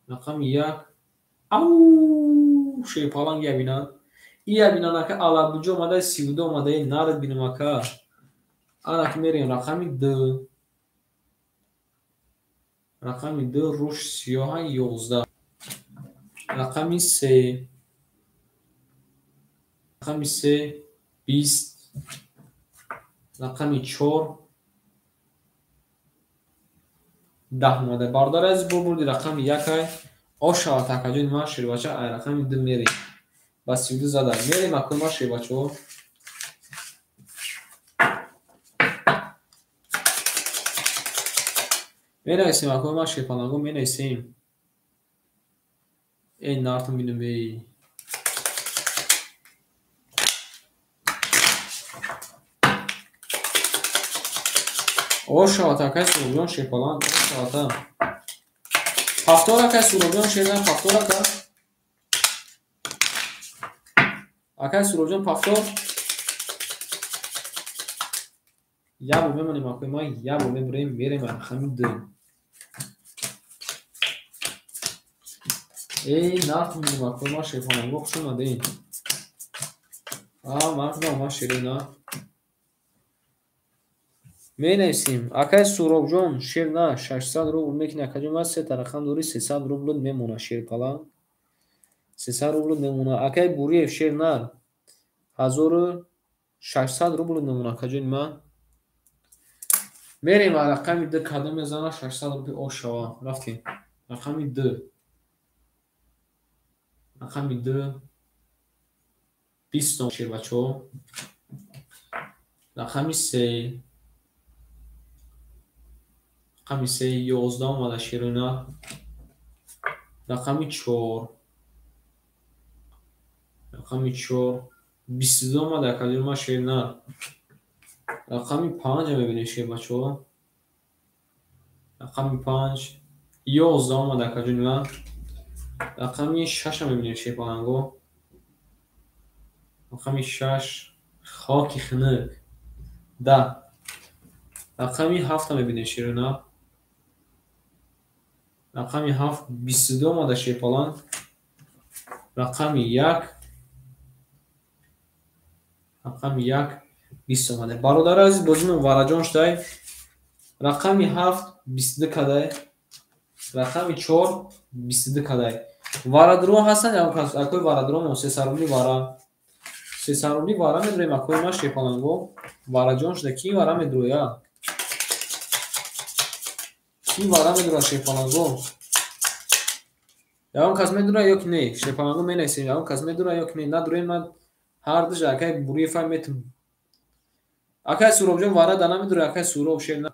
Рақами 1 ау шерпаланг ябинанд. И ябинанд ака Алабуҷа омада 32 омада наред бинем ака. Ана ки мерем рақами 2. Рақами 2 рӯш сиёҳа 11. Рақами 3. Рақами 3 20. Рақами 4 10 омада. Бародари азиз, бо бурди рақами 1 ай. Ошавад акаҷони ман шербача ай рақами 2 мерем. Ба 32 зада. Мерем акои ман шербачаҳо. Менависем акои ман шерпаланго менависем. Эй нартон бинем эй. Ошавад акаи Суҳробҷон шерпаланг, ошавад. Пафтор акаи Суҳробҷон шернар, пафтор ака. Акаи Суҳробҷон пафтор. Як бор мемонем акои ман, як бор мебурем, мерем рақами 2. Эй, нарх мебинем акои ман шерпаланго, хуш омадем. А, ман худам омад шерина. Менависем. Акаи Суҳробҷон шер на 600 рубл мекунӣ акаҷон ман се та рақам дорӣ 300 рубл мемона шерпаланг. 300 рубл мемона. Акаи Буриев шер на 1600 рубл мемона акаҷони ман. Мерем рақами 2 кадом мезана 600 рубли ошава. Рафтем. Рақами 2. Рақами 2 20 шербачаҳо. Рақами 3. Рақами 3 11 омада шерона. Рақами 4. Рақами 4 22 омада акаҷони ман шерна. Рақами 5 мебинем шербачаҳо. Рақами 5 11 омада акаҷони ман. Рақами 6 мебинем шерпаланго. Рақами 6 хоки хунук 10. Рақами 7 мебинем шерона. Рақами 7 22 омада шерпаланг. Рақами 1. Рақами 1 20 омада. Бародари азиз, бозимон вараҷон шудай. Рақами 7 22 кадай. Рақами 4 22 кадай. Варадро ҳастанд, акои варадро 300 рубли вара. 300 рубли вара медроем, акои ма шерпаланго. Вараҷон шуда, ки вара медроя? Ки вара медроя шерпаланго? Ягон кас медура ё ки не? Шерпаланго менависем, ягон кас медура ё ки не? Надуроем, ман ҳар душ акай Буриев метум. Акай Суробҷон вара да намедура, акай Суроб шер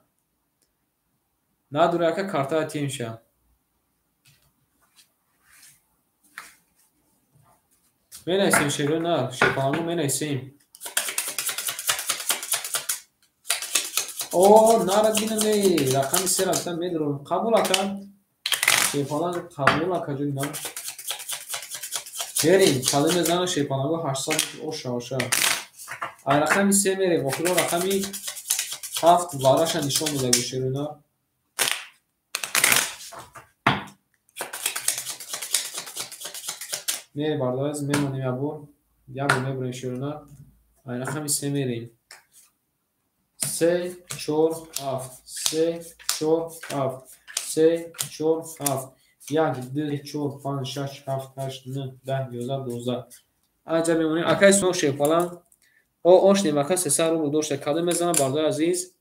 надура, ака картаа темша. Менависем шеро на, шерпаланго менависем. О, нарад бинам, рақами се рафта медурам. Қабул ака. Шерпаланг қабул ака ҷони ман. Мерем, калим мезанам шерпаланго 800 оша оша. Ай рақами се мерем, охиро рақами 7 вараша нишон дода шерона. Мерем бардораз, мемонем як бор. Як бор мебурем шерона. Ай рақами се мерем. 3 4 7 3 4 7 3 4 7 1 2 4 5 6 7 8 9 10 11 12. Аҷа мемонем. Акай суно шерпаланг. О ошнем ака 300 рубл дошта. Кадом мезанам бардори азиз?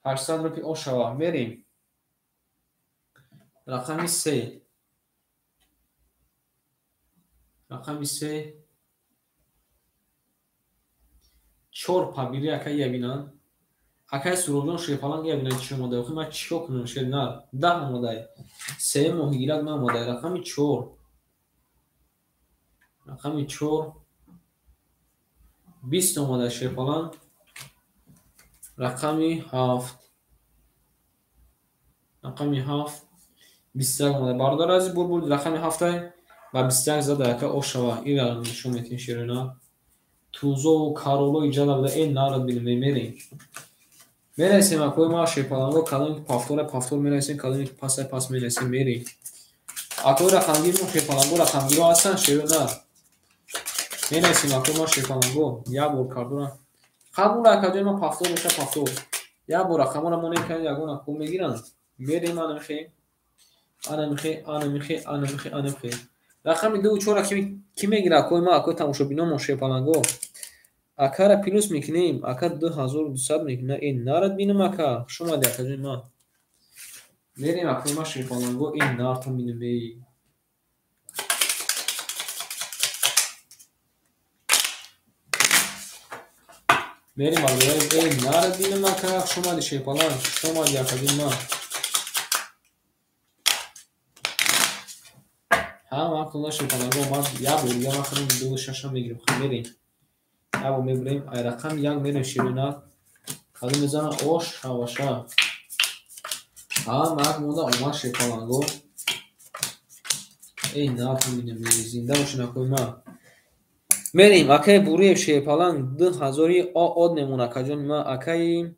800 рубли ошава. Мерем. Рақами 3. Рақами 3. 4 пабири ака ябинан. Акай Суробҷон шерпаланг ябинан чӣ омода. Охи ман чӣ кор кунам шер нар? 10 омодай. 3 моҳигирак наомодай. Рақами 4. Рақами 4. 20 омода шерпаланг. Рақами 7. Рақами 7. 21 омода. Бародар азиз, бур рақами 7 ва 21 зада ака ошава. Ира нишон метин шерона. Тузову кароло иҷада буда. Э нарад бинем, мерем. Менависем акои ма шерпаланго, кадоме ки пафтора пафтор менависем, кадоме ки пасай пас менависем, мерем. Акои рақамгир мо шерпаланго рақамгиро ҳастанд шерона. Менависем акои ма шерпаланго, як бор кардора. Қабул акаҷои ма пафтор боша пафтор. Як бор рақаморо мо намекунем, ягон ако мегиранд. Мерем ана мехе. Ана мехе, ана мехе, ана мехе, ана мехе. Рақами 2 4 ки мегира акои ма, акои тамошобинон шерпаланго. Акара плюс мекунем, ака 2200 мекунем. Э нарад бинам ака, хуш омадӣ акаҷои ма. Мерем акои ма шерпаланго, э нартон бинам эй. Мерем бародари, э нарад бинам ака, хуш омадӣ шерпаланг, хуш омадӣ акаҷои ма. Ҳама вақт шерпаланго омад, як бор дига ман худам 2 6 мегирем, мерем. Як бор мебурем, ай рақами 1 мерем ширина. Кадом мезанам ош шаваша. Ҳама як монда омад шерпаланго. Эй нартон бинам, зинда бошин акои ма. Мерем, акаи Буриев шерпаланг 2000 ОО мемона акаҷони ма, акаи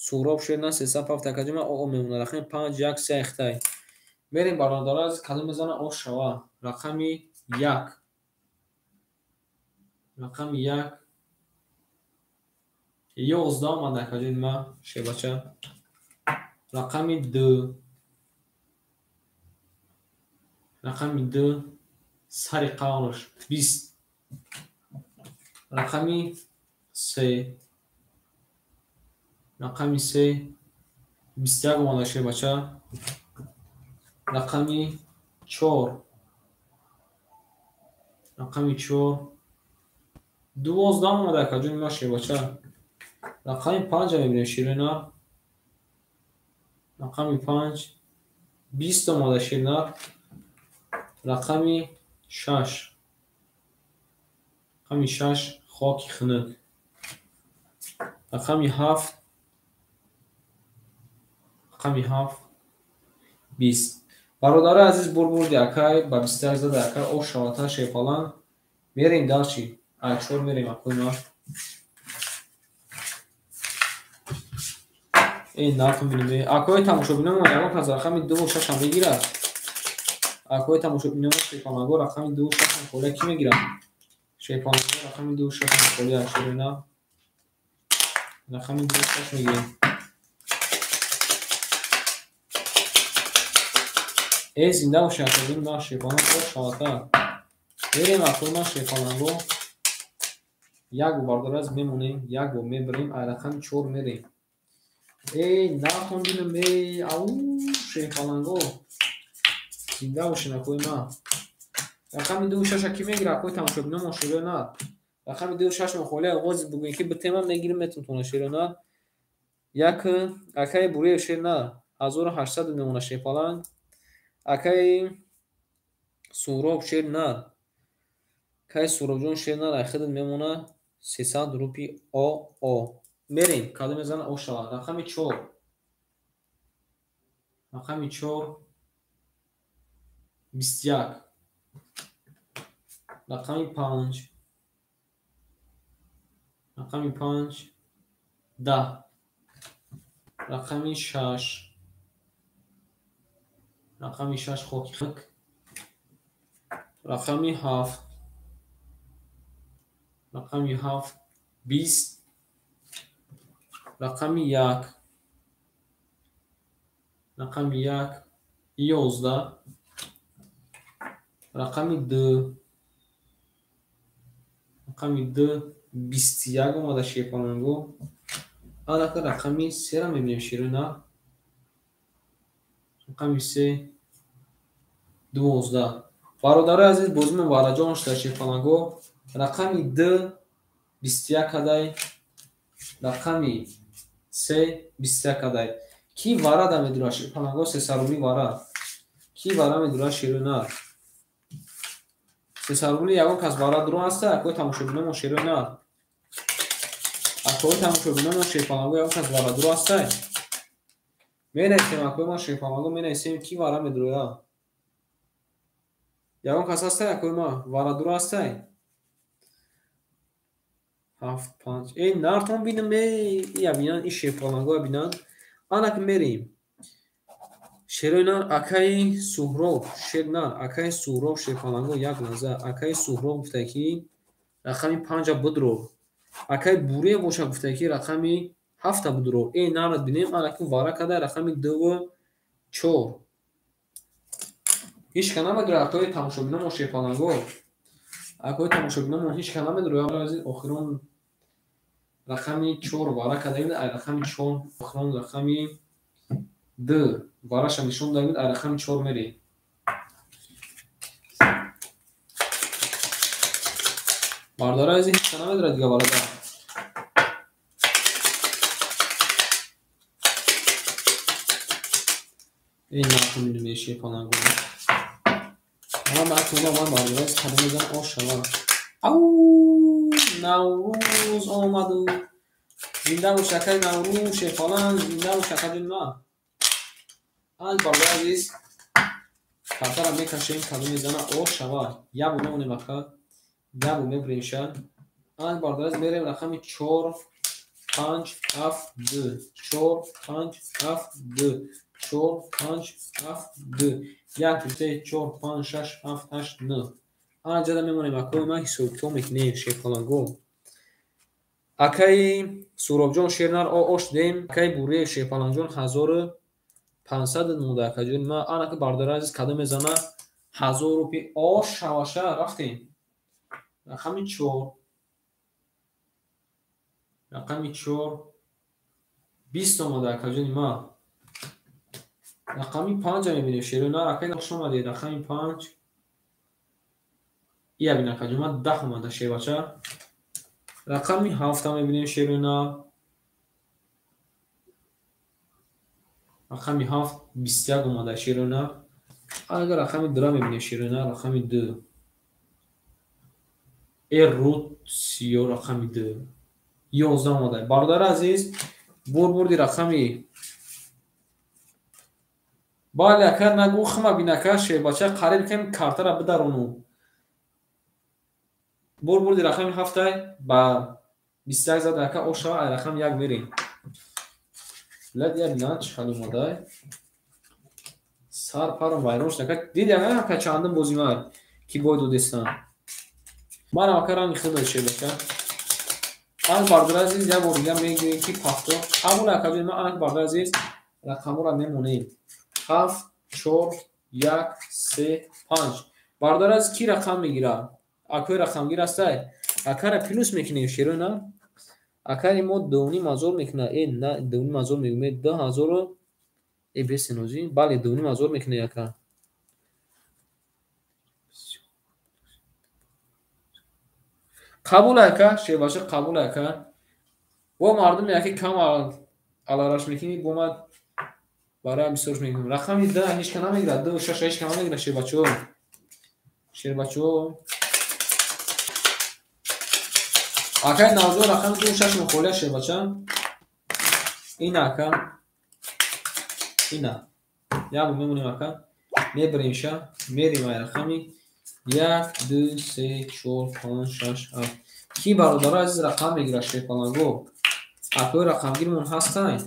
Суҳроб шерна 307 акаҷони ма ОО мемона. Рақами 5 1 3 хитай. Мерем бародаро азиз, кадом мезанам ош шава. Рақами 1. Рақами 1. 11 омад акаҷони ма шербача. Рақами 2. Рақами 2 сари қаврш 20. Рақами 3. Рақами 3 21 омада шербача. Рақами 4. Рақами 4 12 омада акаҷони ма шербача. Рақами 5 мебинем ширина. Рақами 5 20 омада ширина. Рақами 6. Рақами 6 хоки хунук. Рақами 7. Рақами 7 20. Бародари азиз, бурбурди акай ба 21 зада акай ош шавата шерпаланг. Мерем дальше. Ай 4 мерем акои ма. Эй нартон бинем. Акои тамошобинон ягон кас рақами 2 6 ҳам мегирад. Акои тамошобинон шерпаланго рақами 2 6 ҳам холия ки мегирад? Шерпаланго рақами 2 6 ҳам холия шерина. Рақами 2 6 мегирем. Э зинда бошед, акаҷони ман шерпаланг ош шавата. Мерем акои ман шерпаланго. Як бор бародари азиз мемонем, як бор мебарем, ай рақами 4 мерем. Эй нартон бинам, эй ау шерпаланго. Зинда бошед акои ман. Рақами 2 6 ки мегирад акои тамошобиномо шерои нар? Рақами 2 6 мо холӣ оғоз бугӯем ки битема мегирем метонтона шерои нар. Як акаи Буриев шер нар 1800 мемона шерпаланг. Акаи Суҳроб шер нар. Акаи Суҳробҷон шер нар айхидат мемона 300 рупи о. Мерем, кадом мезана о шавад. Рақами 4. Рақами 4 21. Рақами 5. Рақами 5 10. Рақами 6. Рақами 6 хоки хак. Рақами 7. Рақами 7 20. Рақами 1. Рақами 1 11. Рақами 2. Рақами 2 21 омада шерпаланго. Анака рақами 3-ра мебинем шерои нар. Рақами 3 12. Бародарои азиз, бозимон вараҷон шуда шерпаланго. Рақами 2 21 кадай. Рақами 3 21 кадай. Ки вара да медурад шерпаланго 300 рубли вара. Ки вара медурад шерои нар? 300 рубли ягон кас вара дуро ҳаста? Акои тамошобиномо шерои нар. Акои тамошобиномо шерпаланго ягон кас вара дуро ҳаста? Менависем акои ман шерпаланго, менависем ки вара медурояд. Ягон кас ҳастай акои ман вара дуро ҳастай? 7 5. Эй нартон бинам, эй ия бинан, ин шерпалангоя бинан. Анак мерем. Шерои нар акаи Суҳроб, шер нар акаи Суҳроб шерпаланго як лаҳза. Акаи Суҳроб гуфта ки рақами 5 бидро. Акаи Буриев боша гуфта ки рақами 7 бидро. Эй нарат бинем, анак вара када рақами 2 4. Ҳеч ка намедурад акои тамошобиномо шерпаланго. Акои тамошобиномо ҳеч ка намедурад. Азиз охирон рақами 4 вара када, ай рақами 4 охирон рақами 2 вараша нишон дагид, ай рақами 4 мерем. Бародари азиз ҳеч ка намедурад дига бародар. Эй нартон бинем, эй шерпаланго. Ман баъд ман бародари азиз кадом мезанам ош шавад. Ау Наврӯз омаду. Зинда бош акаи Наврӯз шерпаланг, зинда бош акаҷони ман. Ан бародари азиз картара мекашем, кадом мезана ош шавад. Як бор мемонем ака, як бор мебурем ша. Ан бародари азиз мерем рақами 4 5 7 2 4 5 7 2 4 5 7 2 1 2 3 4 5 6 7 8 9. Ана ҷада мемонем акои ман ҳисоб китоб мекунем шерпаланго. Акаи Суҳробҷон шернар ош дем. Акаи Буриев шерпалангҷон 1500 монда акаҷони ман. Анака бародари азиз кадом мезана 1000 рупи ош шаваша рафтем. Рақами 4. Рақами 4 20 омада акаҷони ман. Рақами 5 мебинем шерои нар. Акаи хуш омадед. Рақами 5 ия бин акаҷони ман 10 омада шербача. Рақами 7 мебинем шерои нар. Рақами 7 21 омада шерои нар. Агар рақами 2 мебинем шерои нар, рақами 2. Эрутсиё рақами 2. 11 омада. Бародари азиз, бурди рақами Бале ака нагу хма бин ака шербача қариб кем картара бидарону. Бурди рақами 7 ба 21 зад ака оша ай рақами 1 мерем. Лад я бинан чӣ хел омадай. Сар парам вайрон шуд ака. Диди ака чандум бози ман ки бой додестам. Манам ака ранги худо шербача. Ан бародари азиз як бор дига мегӯем ки пафто. Қабул акаҷони ман анак бародари азиз рақамҳоро мемонем. 7 4 1, 3, 5. Бародар аз ки рақам мегирад? Акои рақамгир ҳастай? Акара плюс мекунем, шерои на? Акари мо 2,5 ҳазор мекунад. Э, на, 2,5 ҳазор мегӯем. 2000 э бесенози? Бале, 2,5 ҳазор мекунад ака. Қабул ака, шербача қабул ака. Бо мардуме яке кам алараш мекунӣ, бо ман барои бисёрш мекунем. Рақами 2 ҳеч ка намегирад, 2 6 ҳеч ка намегирад, шербачаҳо. Шербачаҳо. Акай Навзод рақами 2 6 мухолия, шербача. Ина ака. Ина. Як бор мемонем ака. Мебаремша, мерем ай рақами 1, 2, 3, 4, 5, 6, 7. Ки бародаро азиз рақам мегирад, шерпаланго? Акои рақамгирмон ҳастай?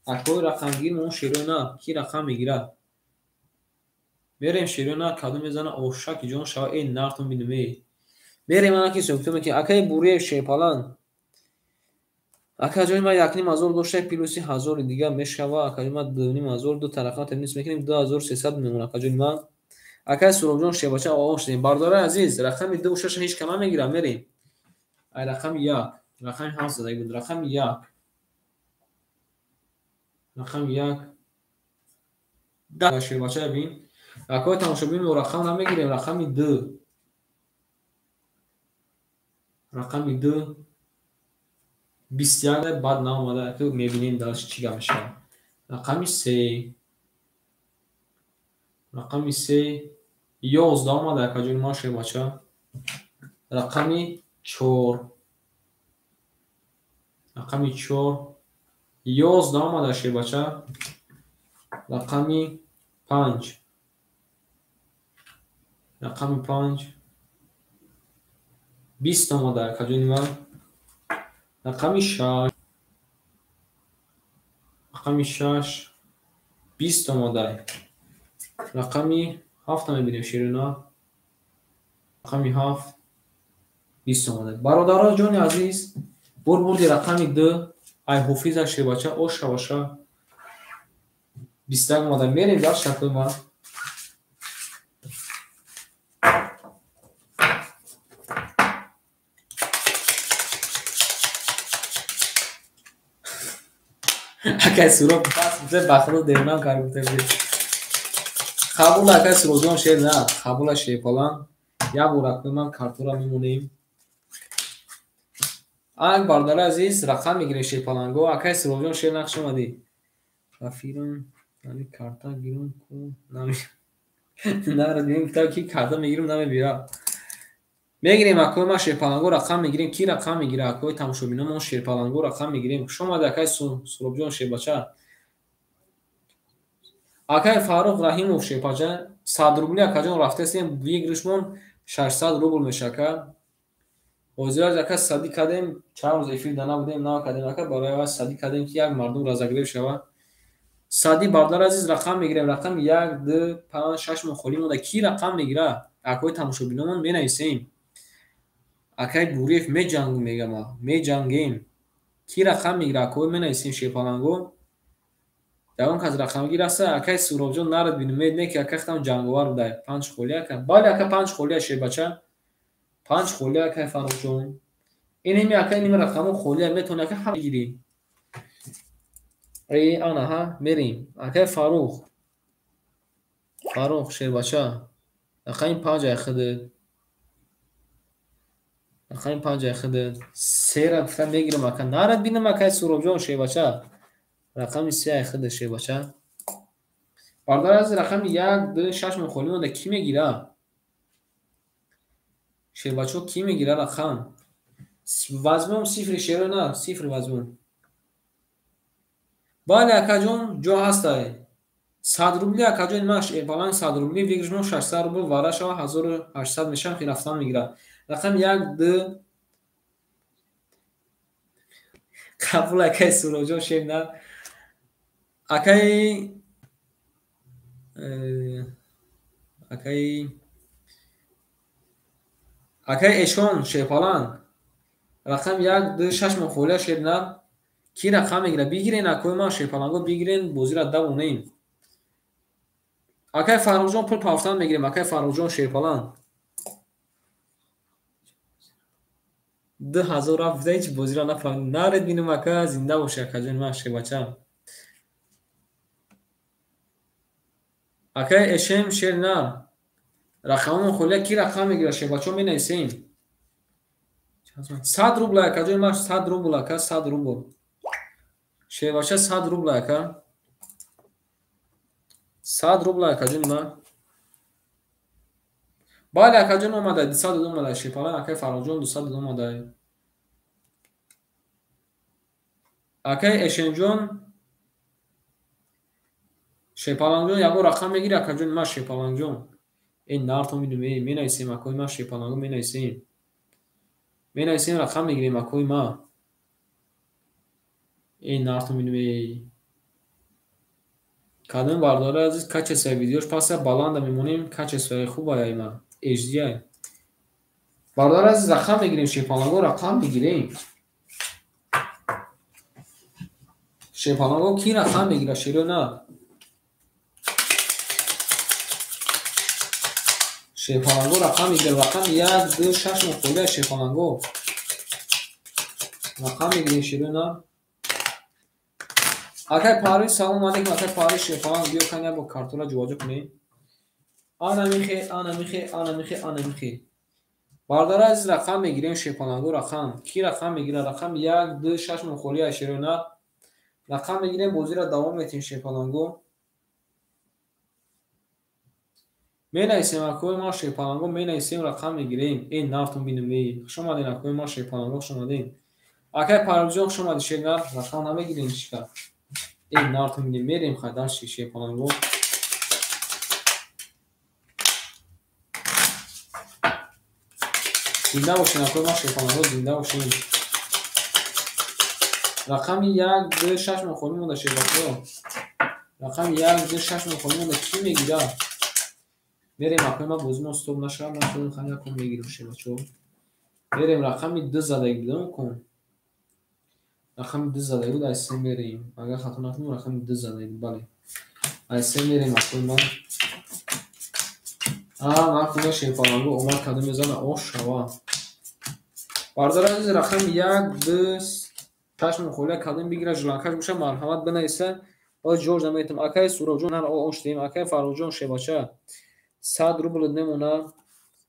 Акои рақамгирмон шерои на, ки рақам мегирад? Мерем шерои на, кадом мезана ошаки ҷон шава, э нартон бинем э. Мерем ана ки сӯхтум ки акаи Буриев шерпаланг. Ака ҷои ман 1,5 ҳазор дошта, плюси ҳазори дига мешава. Ака ҷои ман 2,5 ҳазор, ду тарафа минус мекунем, 2300 мемонад ака ҷои ман. Акаи Суробҷон шербача оғоз шудем. Бародарои азиз, рақами 2 6 ҳеч ка намегирад, мерем. Ай рақами 1, рақами 7 задаги буд, рақами 1. Рақами 1. Да шербача бин. Акои тамошобин мо рақам намегирем, рақами 2. Рақами 2 21 баъд наомада, мебинем дальше чӣ гап мешавад. Рақами 3. Рақами 3 11 омада, акаҷони ман шербача. Рақами 4. Рақами 4 11 омада, шербача. Рақами 5. Рақами 5 20 омада, акаҷони ман. Рақами 6. Рақами 6 20 омада. Рақами 7 мебинем, ширина. Рақами 7 20 омада. Бародаро ҷони азиз, бурди рақами 2 ай ҳофиза шербача оша оша 21 омада. Мерем дар шакли ман. Акай Суроб бас гуфта, ба худо девонам кард гуфта буд. Қабул акай Суробҷон шер на, қабула шерпалан. Як бор акои ман картора мемонем. Ак бародари азиз рақам мегирем, шерпаланго. Акай Суробҷон шер на, хуш омадӣ. Рафирам, ами карта гирам ку нами. Нара дидем гуфта ки карта мегирам намебира. Мегирем акои ман шерпаланго рақам мегирем. Ки рақам мегира акои тамошобиномон шерпаланго рақам мегирем. Хуш омадӣ акай Суробҷон шербача. Акай Фаррух Раҳимов шербача 100 рубли акаҷон рафтаистем, выигрышмон 600 рубл меша ака. Ҳозир ака садӣ кардем, чанд рӯз эфир да набудем, накардем ака, барои ва садӣ кардем ки як мардум разогрев шава. Садӣ бародари азиз рақам мегирем, рақами 1, 2, 5, 6 мо холӣ монда. Ки рақам мегира? Акои тамошобиномон менависем. Акай Буриев меҷангм мегам, меҷангем. Ки рақам мегира? Акои менависем шерпаланго. Ягон кас рақамгир аста? Акай Суробҷон нарад бинем, не ки ака худам ҷанговар будай. 5 холӣ ака. Бале ака 5 холия шербача. 5 холӣ акай Фаррухҷон. Инеми ака инеми рақамо холия метавони ака ҳама бигирӣ. Э ана ҳа мерем. Акай Фаррух. Фаррух шербача. Рақами 5 ай худат. Рақами 5 ай худат. Сера гуфта мегирам ака. Нарад бинам акай Суробҷон шербача. Рақами 3 ай худат шербача. Бародари азиз рақами 1, 2, 6 мо холӣ монда. Ки мегира? Шербачо ки мегира рақам? Возьмем цифры шеро на, цифры возьмем. Бале акаҷон ҷо ҳастай. 100 рубли акаҷон ман шерпаланг 100 рубли выигрышмон 600 рубл вара шава 1800 мешавам ки рафтан мегирад. Рақами 1, 2 қабул акай Суробҷон шер на. Акай акай Эшон шерпаланг. Рақами 1, 2, 6 мо холия шер на. Ки рақам мегирад? Бигирен акои ман шерпаланго бигирен бозиро давонем. Акай Фаррухҷон пул пафтан мегирем, акай Фаррухҷон шерпалан. 2000 рафт, ҳеҷ бозиро нафаҳмидем. Наред бинем ака, зинда бошӣ акаҷон ман шербачам. Акай эшем шер нар. Рақамон холия ки рақам мегирад шербачо менависем. 100 рубл акаҷон ман 100 рубл ака, 100 рубл. Шербача 100 рубл ака. 100 рубл акаҷон ман. Бале акаҷон омада, 200 омада шерпалан акай Фаррухҷон 200 омада. Акай Эшенҷон шерпаланҷон ягон рақам мегири акаҷон ман шерпаланҷон. Эй нартон бинем, эй менависем акои ман шерпаланго менависем. Менависем рақам мегирем акои ман. Эй нартон бинем, эй. Кадом бардораи азиз качествои видеош паста баланда мемонем, качествои хуб ай ман. HD. Бардораи азиз рақам мегирем шерпаланго рақам мегирем. Шерпаланго ки рақам мегирад шеро на? Шерпаланго рақам мегирад, рақами 1, 2, 6 мухолия шерпаланго. Рақам мегирем шеро на? Акай Парвиз салом алейкум, акай Парвиз шерпаланг биё кан як бор картора ҷобаҷо кунем. Ана михе, ана михе, ана михе, ана михе. Бардораи азиз рақам мегирем шерпаланго рақам. Ки рақам мегирад? Рақами 1, 2, 6 мухолия шеро на? Рақам мегирем, бозиро давом метиҳем шерпаланго. Менависем акои ман шерпаланго, менависем рақам мегирем. Эй нартон бинем, эй. Хуш омадем акои ман шерпаланго, хуш омадем. Акай Парвизҷон хуш омадӣ шернар, рақам намегирем чика. Эй нартон бинем, мерем хай дашти шерпаланго. Зинда бошем акои ман шерпаланго, зинда бошем. Рақами 1, 2, 6 мухоли монда шербачо. Рақами 1, 2, 6 мухоли монда ки мегирад? Мерем акои ман бозимон стоп нашавад, ман худам хай якум мегирам шербачо. Мерем рақами 2 задаги будам кун. Рақами 2 задаги буд, аз 3 мерем. Агар хато накунам рақами 2 задаги буд, бале. Аз 3 мерем акои ман. Ман худам шерпаланго омад кадом мезана, ош шава. Бардораи азиз рақами 1, 2, 6 мухолия кадом бигирад, жиланкаш боша, марҳамат бинависа. Боз ҷорҷ наметам. Акай Суробҷон нар ош диҳем, акай Фаррухҷон шербача 100 рубл мемона.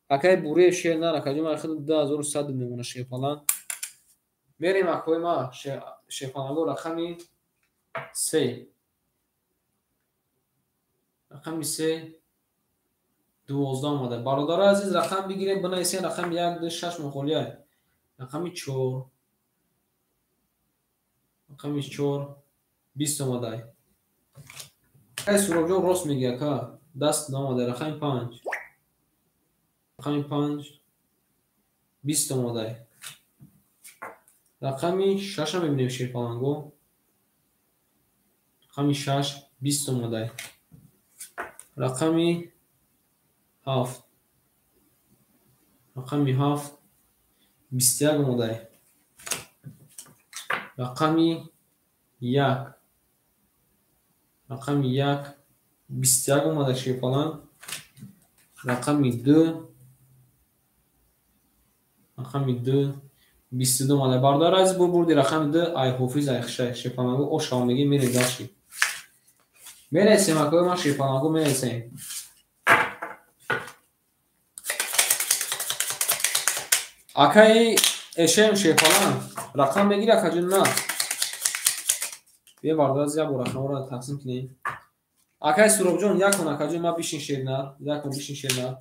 Акай Буриев шер нар, акаҷон ман худ 2100 мемона шерпалан. Мерем акои ма шерпаланго рақами 3. Рақами 3 12 омада. Бародарои азиз рақам бигирем, бинависем рақами 1, 2, 6 мухолия. Рақами 4. Рақами 4 20 омада. Акай Суробҷон рост мегӯяд ака, даст наомада. Рақами 5. Рақами 5 20 омада. Рақами 6 мебинем шерпаланго. Рақами 6 20 омада. Рақами 7. Рақами 7 21 омада. Рақами 1. Рақами 1 21 омада шерпалан. Рақами 2. Рақами 2 22 омада. Бардораи азиз бурди рақами 2 ай ҳофиз ай хушай шерпаланго ош шава мегирем, мерем дашти. Мерасем акои ман шерпаланго мерасем. Акай эшем шерпалан рақам мегири акаҷон на? Биё бардораи азиз як бор рақамҳоро тақсим кунем. Акай Суробҷон якон акаҷон ман бишин шернар, якон бишин шернар.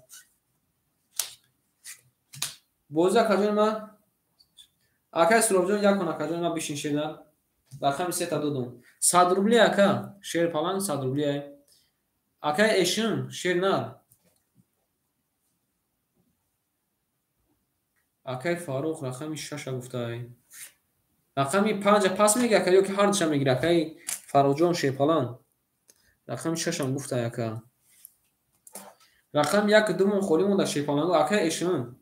Бози акаҷон ман акай Суробҷон якон акаҷон ман бишин шернар. Рақами 3 та додум. 100 рубли ака, шерпалан 100 рубли ай. Акай эшим шернар. Акай Фаррух рақами 6 гуфтай. Рақами 5 пас меги ака ё ки ҳар душа мегири акай Фаррухҷон шерпалан. Рақами 6 ам гуфтай ака. Рақами 1 2 мон холӣ монда шерпаланго акай эшим.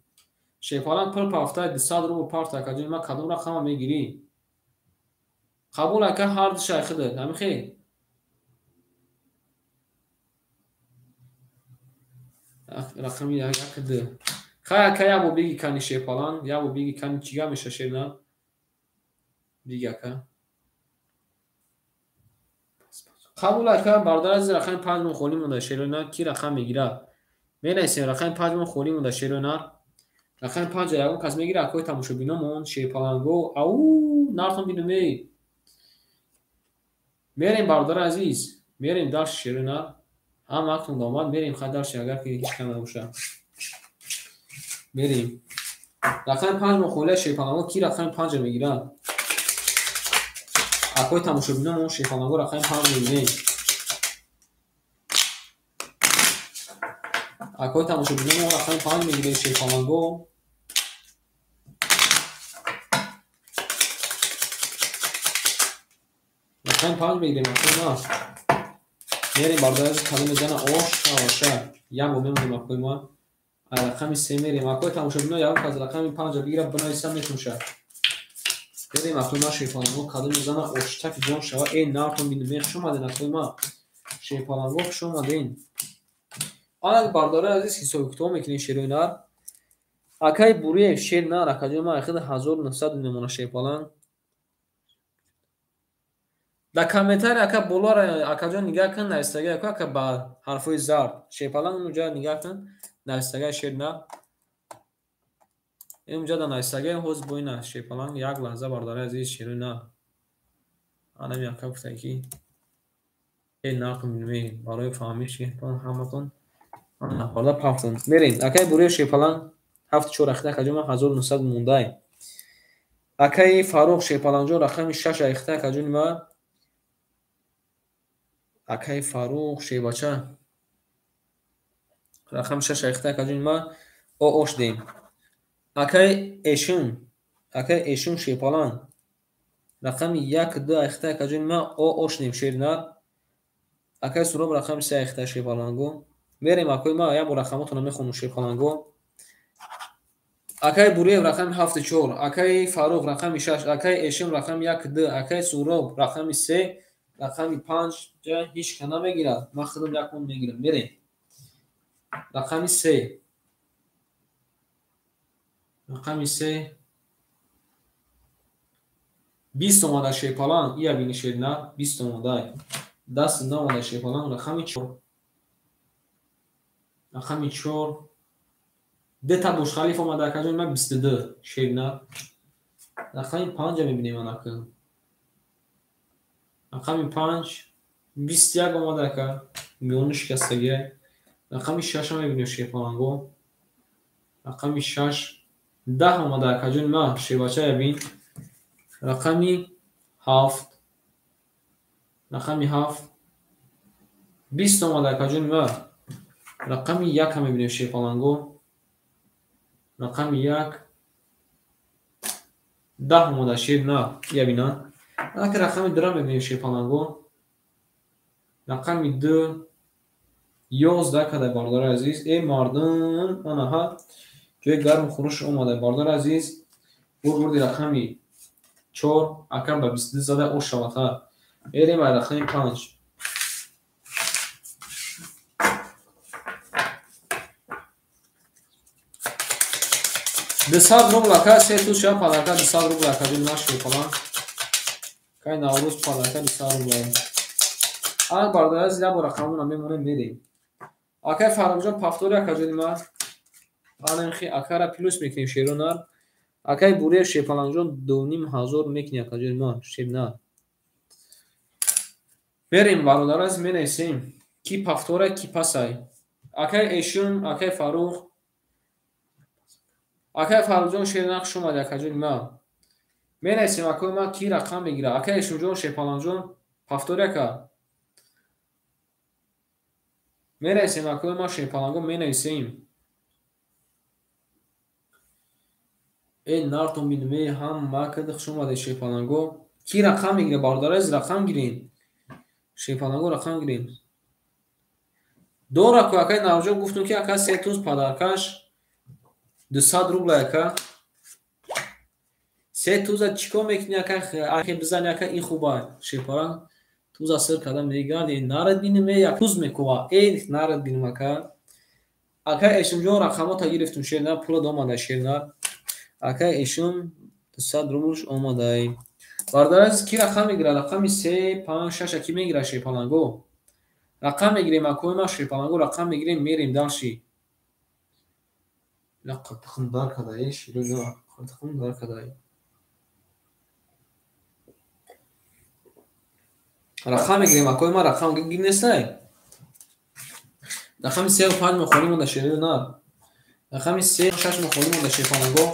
Шерпалан пул пафтай 200 рубл парта акаҷон ман кадом рақама мегирӣ? Қабул ака ҳар душа худат, ҳамихел. Рақами 1 2. Хай ака як бор биги кани шерпаланг, як бор биги кани чӣ гап меша шер нар? Биги ака. Қабул ака бародар азиз рақами 5 мон холӣ монда шерои нар ки рақам мегирад? Менависем рақами 5 мон холӣ монда шерои нар. Рақами 5 ягон кас мегирад акои тамошобиномон шерпаланго. Ау нартон бинум эй. Мерем бародар азиз, мерем дарси шерои нар. Ҳама вақтон омад, мерем хай дарси агар ки ҳеҷ кам набошад. Мерем. Рақами 5 мон холия шерпаланго ки рақами 5 мегирад? Акои тамошобиномон шерпаланго рақами 5 мегирем. Акои тамошобиномон рақами 5 мегирем шерпаланго. Рақами 5 мегирем акои ма. Мерем бародар азиз калом мезана оша оша. Як бор мемонем акои ма. Рақами 3 мерем. Акои тамошобино ягон кас рақами 5 бигирад бинависам метунша. Мерем акои ма шерпаланго калом мезана оштаки ҷон шава. Эй нартон бинем хуш омаден акои ма. Шерпаланго хуш омаден. Ана бародари азиз ҳисоби китоб мекунем шерои нар. Акаи Буриев шер нар акаҷои ма ахири 1900 мемона шерпаланг. Дар комментарий ака болоро акаҷон нигаҳ кун навистагӣ ака ака ба ҳарфҳои зард шерпаланг унҷа нигаҳ кун навистагӣ шер нар. Инҷа дар навистагӣ ҳоз бо ина шерпаланг як лаҳза бародари азиз шерои нар. Анами ака гуфта ки эй нартон бинем барои фаҳмиш ҳаматон бародар пафтон. Мерем акаи Буриев шерпаланг 7-4 ахита акаҷон ма 1900 мондай. Акаи Фаррух шерпалангҷон рақами 6 ахита акаҷони ма. Акаи Фаррух шербача рақами 6 ахита акаҷони ма ош дем. Акаи Эшун шерпаланг рақами 1 2 ахита акаҷони ма ош дем шернар. Акаи Суроб рақами 3 ахита шерпаланго. Мерем акои ма як бор рақамотонро мехонам шерпаланго. Акаи Буриев рақами 7-4, акаи Фаррух рақами 6, акаи Эшим рақами 1 2, акаи Суроб рақами 3, рақами 5 ҳеҷ ка намегирад. Ман худам як мон мегирам. Мерем. Рақами 3. Рақами 3 20 омада шерпаланг, ия бини шерна 20 омада. Даст наомада шерпаланг рақами 4. Рақами 4 дета Бушхалиф омада акаҷон ма 22 шерна. Рақами 5 мебинем анака. Рақами 5 21 омада ака миёни шикастагӣ. Рақами 6 мебинем шерпаланго. Рақами 6 10 омада акаҷон ма шербача бин. Рақами 7 рақами 7 20 омада акаҷон ма. Рақами 1 мебинем шерпаланго. Рақами 1 10 омада шер на я бина. Ака рақами 2 мебинем шерпаланго. Рақами 2 11 када бародари азиз. Эй мардум, анаҳа ҷои гарм хунуш омада бародари азиз. Бурди рақами 4 ака ба 22 зада ош шавад ҳа. Мерем ба рақами 5. 200 рубл ака се туз шава подарка 200 рубл ака ҷон наш шерпаланг. Кай Наврӯз подарка 200 рубл. Ана бародари азиз як бор рақамона мемонем мерем. Акаи Фаррухҷон пафтори акаҷони ма. Ана хи акара плюс мекунем шеронар. Акаи Буриев шерпалангҷон 2500 мекунем акаҷони ма шернар. Мерем бародари азиз менависем ки пафтора ки пасай. Акаи Эшун, акаи Фаррух. Акаи Фаррухҷон шернар хуш омадед акаҷони ма. Менависем акои ма ки рақам мегирад. Акаи Эшунҷон шерпалангҷон пафтори ака. Менависем акои ма шерпаланго менависем. Эй нартон бинем эй ҳама када хуш омадед шерпаланго. Ки рақам мегирад бародари азиз рақам гирем. Шерпаланго рақам гирем. Дора ку акаи Наврӯзҷон гуфтум ки ака се туз подаркаш 200 рубл ака. Се туза чӣ кор мекунӣ ака? Ахе бизани ака ин хуба шерпаланг. Туза сир карда мегарди нарад бинем эй як туз мекува. Эй нарад бинем ака. Акай Эшимҷон рақамота гирифтум шернар, пулат омада шернар. Акай Эшим 200 рублш омадай. Бародари азиз, ки рақам мегирад? Рақами 3, 5, 6 ки мегирад шерпаланго? Рақам мегирем акои ма шерпаланго, рақам мегирем, мерем дальше. Тухм дар кадай, ширина, тухм дар кадай. Рақам мегирем акои ма, рақам гир нестай. Рақами 3 5 мо холӣ монда ширина. Рақами 3 6 мо холӣ монда шерпаланго.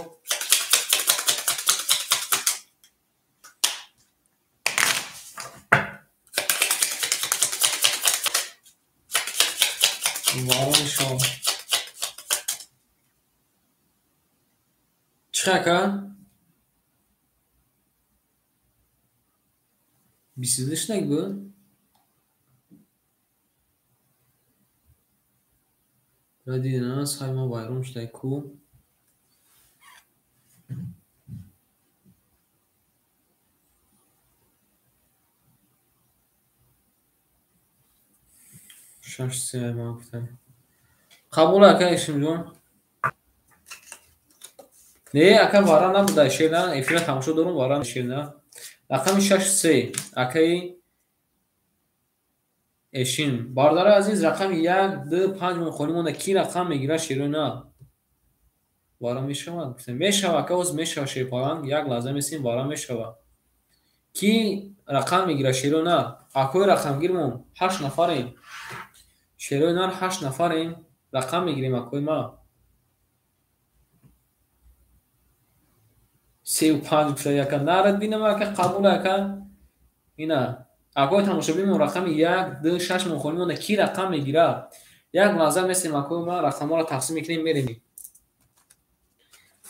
Вароншо. Чӣ ака? 22 шунак буд? Дидина, сай ма вайрон шудай ку. Шаш се ма гуфтам. Қабул ака Ишимҷон. Не, ака вара набуда шерна, эфира тамошо дорум вара шерна. Рақами 6 3 акаи Эшим. Бародари азиз, рақами 1 2 5 мо холӣ монда, ки рақам мегирад шерона? Вара мешавад? Мешавад, ака, оз мешавад шерпаланг, як лаҳза месим вара мешавад. Ки рақам мегирад шерона? Акои рақамгирмон 8 нафарем. Шерои нар 8 нафарем, рақам мегирем акои ма. 3 5 гуфта яка нарад бинам ака, қабул ака. Ина акои тамошобинмон рақами 1 2 6 мо холӣ монда, ки рақам мегирад? Як лаҳза месем акои ма, рақамҳоро тақсим мекунем, мерем.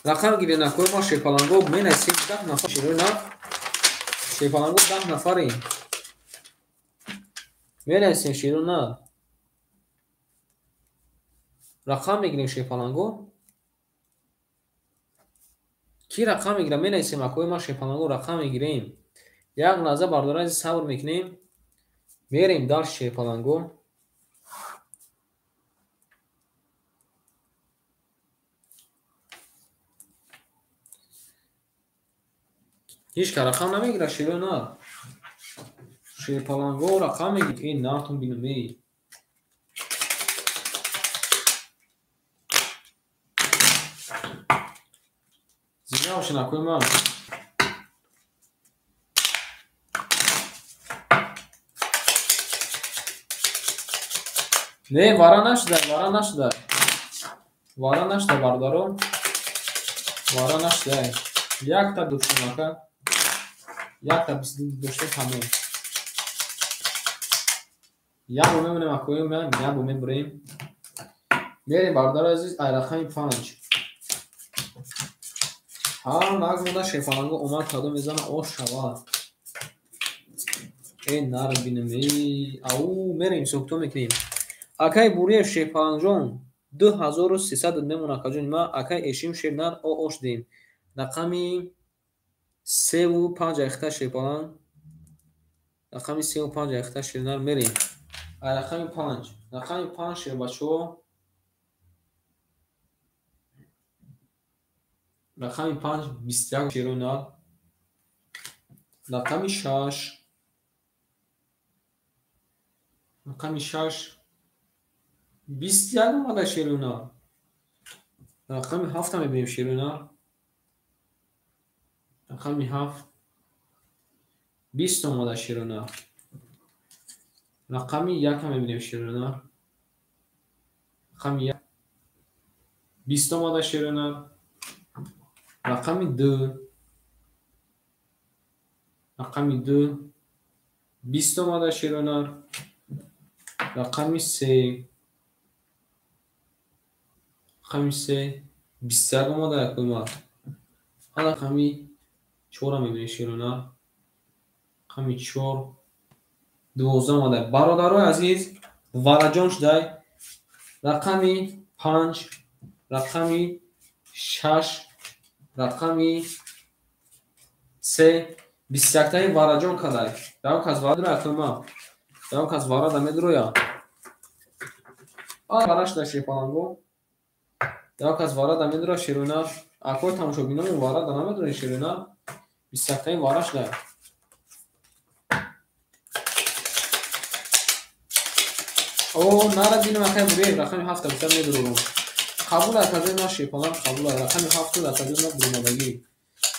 Рақам гирен акои ма шерпаланго, менасем 10 нафар шерои нар. Шерпаланго 10 нафарем. Менасем шерои нар. Рақам мегирем шерпаланго. Ки рақам мегирад? Менависем акои ма шерпаланго, рақам мегирем. Як лаҳза бародари азиз сабр мекунем. Мерем дар шерпаланго. Ҳеҷ ка рақам намегирад шерои нар. Шерпаланго рақам мегирад. Эй нартун бинам, эй. Зинда бошед акои ман. Не, вара нашуда, вара нашуда. Вара нашуда, бародаро. Вара нашуда. Якта доштем ака. Якта 22 доштем тамом. Як бо мемонем акои ман, як бо мебурем. Мерем бародари азиз, ай рақами 5. Ҳар нағз монда шерпаланго омад кадом мезана ош шавад. Эй нар бинем, эй ау мерем ҳисобкитоб мекунем. Акай Буриев шерпалангҷон 2300 мемон акаҷони ма, акай Эшим шернар о ош дем. Рақами 3 5 айхта шерпаланг. Рақами 3 5 айхта шернар мерем. Ай рақами 5. Рақами 5 шербачо. Рақами 5 21 шерона. Рақами 6. Рақами 6 21 омада шерона. Рақами 7 мебинем шерона. Рақами 7 20 омада шерона. Рақами 1 мебинем шерона. Рақами 1 20 омада шерона. Рақами 2. Рақами 2 20 омада шерона. Рақами 3. Рақами 3 21 омада якума. Рақами 4 мебинем шерона. Рақами 4 12 омада. Бародарои азиз, вараҷон шудай. Рақами 5, рақами 6, рақами 3 21-таи вараҷон кадай. Ягон кас вара дура якума. Ягон кас вара да медуроя. Вара шуда шерпаланго. Як аз варада медура шерона. Акои тамошобинамон варада намедурен шерона. 21-таи вара шуда. О, нара динам акай Буриев рақами 7 гуфта медурорум. Қабул акаҷои ман шерпаланг қабул рақами 7 акаҷои ман буромадагӣ.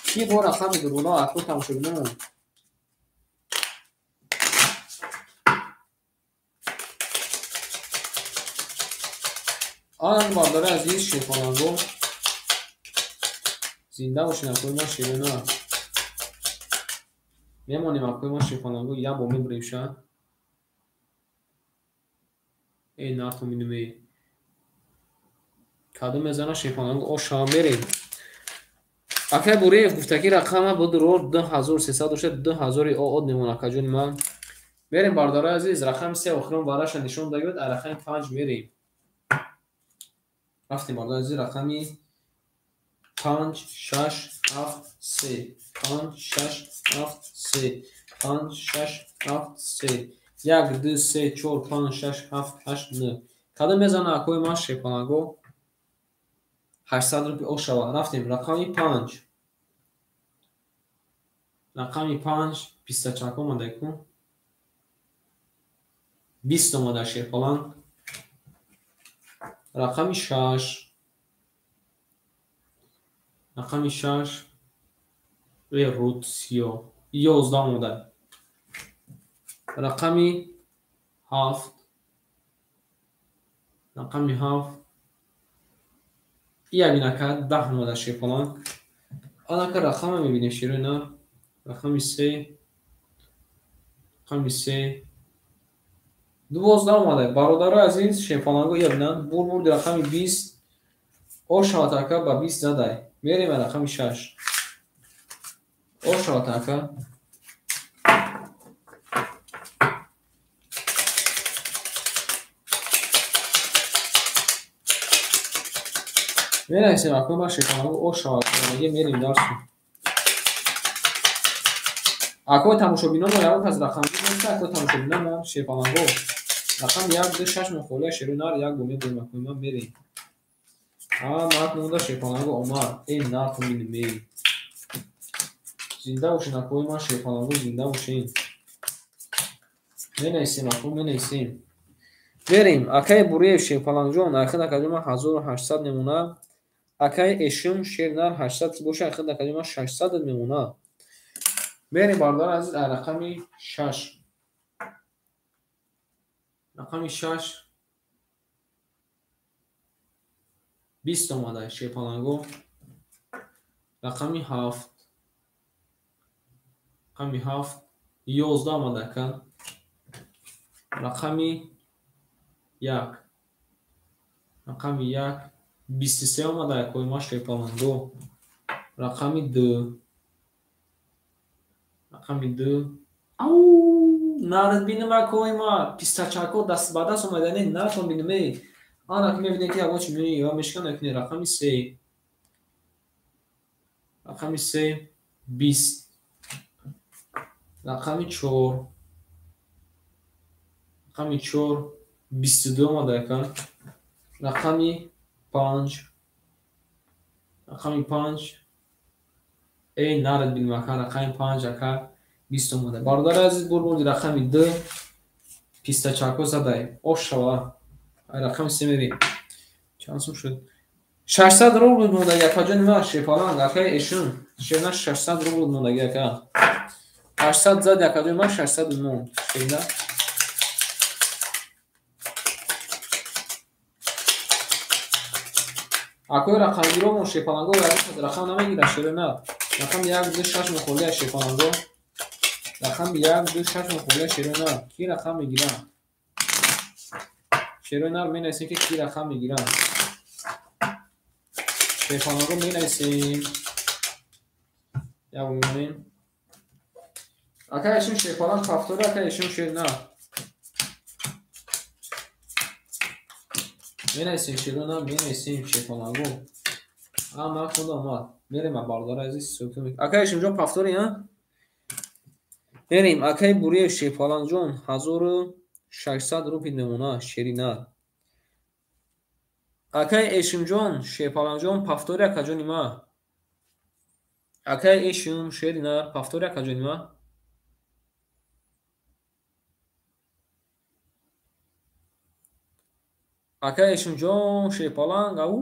Ки бо рақами дуруна акои тамошобинамон? Ан бародари азиз шерпаланго зинда бошед акои ман шерона. Мемонем акои ман шерпаланго як бор мебурем ша. Эй нартон бинем эй. Кадом мезана шерпаланго оша мерем. Акай Буриев гуфта ки рақама будурор 2300 дошта 2000 од мемон акаҷони ман. Мерем бародари азиз рақами 3 охирон вараша нишон дагиёд, а рақами 5 мерем. Рафтем бародари азиз рақами 5 6 7 3 5 6 7 3 5 6 7 3 1 2 3 4 5 6 7 8 9. Кадом мезана акои ман шерпаланго? 800 рупи ошава. Рафтем рақами 5. Рақами 5 пистачак омада ку. 20 омада шерпаланг. Рақами 6. Рақами 6 Рутсиё 11 омада. Рақами 7. Рақами 7 ия бинака 10 омада шерпаланг. Анака рақама мебинем шерона. Рақами 3. Рақами 3 12 омада. Бародарои азиз шерпаланго ия бинанд. Бурбурди рақами 20 ошават ака ба 20 задай. Мерем рақами 6. Ошават ака. Менависем акои ман шерпаланго ошават. Мерем дарсу. Акои тамошобиномо ягон кас рақамгир неста, акои тамошобиномо шерпаланго. Рақами 1 2 6 мон холия шерунар як бо мебурем акои ман мерем. А марк монда шерпаланго омад. Эй нарху минем эй. Зинда бошен акои ман шерпаланго зинда бошен. Менависем акои менависем. Мерем акаи Буриев шерпалангҷон ахир акаҷои ман 1800 мемона. Акаи Эшим шернар 800 боша ахир акаҷои ман 600 мемона. Мерем бародари азиз рақами 6. Рақами 6 20 омада шерпаланго. Рақами 7. Рақами 7 11 омада ака. Рақами 1. Рақами 1 23 омада акои ман шерпаланго. Рақами 2. Рақами 2. Ау, нард бинем акои ма пистачако даст ба даст омада не нартон бинем эй. Ана ки мебинем ки ягон чи мева мешкана ки рақами 3. Рақами 3 20. Рақами 4. Рақами 4 22 омада ака. Рақами 5. Рақами 5 эй нард бинем ака рақами 5 ака 20 омада. Бародари азиз бурбурди рақами 2 пистачако задай. Ошава. Рақами 3 мерем. Чанд сум шуд? 600 рубл мондаги акаҷони ман шерпаланг акаи Эшим. Шерна 600 рубл мондаги ака. 800 зад акаҷони ман 600 монд. Шерна Акои рақамгиромон шерпаланго рақам намегирад шерна. Рақами 1 2 6 мон холия шерпаланго. Рақами 1 2 6 мон холия шерона. Ки рақам мегирад? Шерона менависем ки ки рақам мегирад. Шерпаланго менависем. Як мемонем. Акай Эшим шерпаланг ҳафтора, акай Эшим шерна. Менависем шерона, менависем шерпаланго. А ман худо омад. Мерем бародари азиз ҳисоб. Акай Эшимҷон ҳафтори, а? Мерем акай Буриев шерпалангҷон 1600 рупи мемона шерина. Акай Эшимҷон, Шерпаланҷон, пафтори акаҷони ма. Акай Эшим, шери нар, пафтори акаҷони ма. Акай Эшимҷон, Шерпаланг, ау.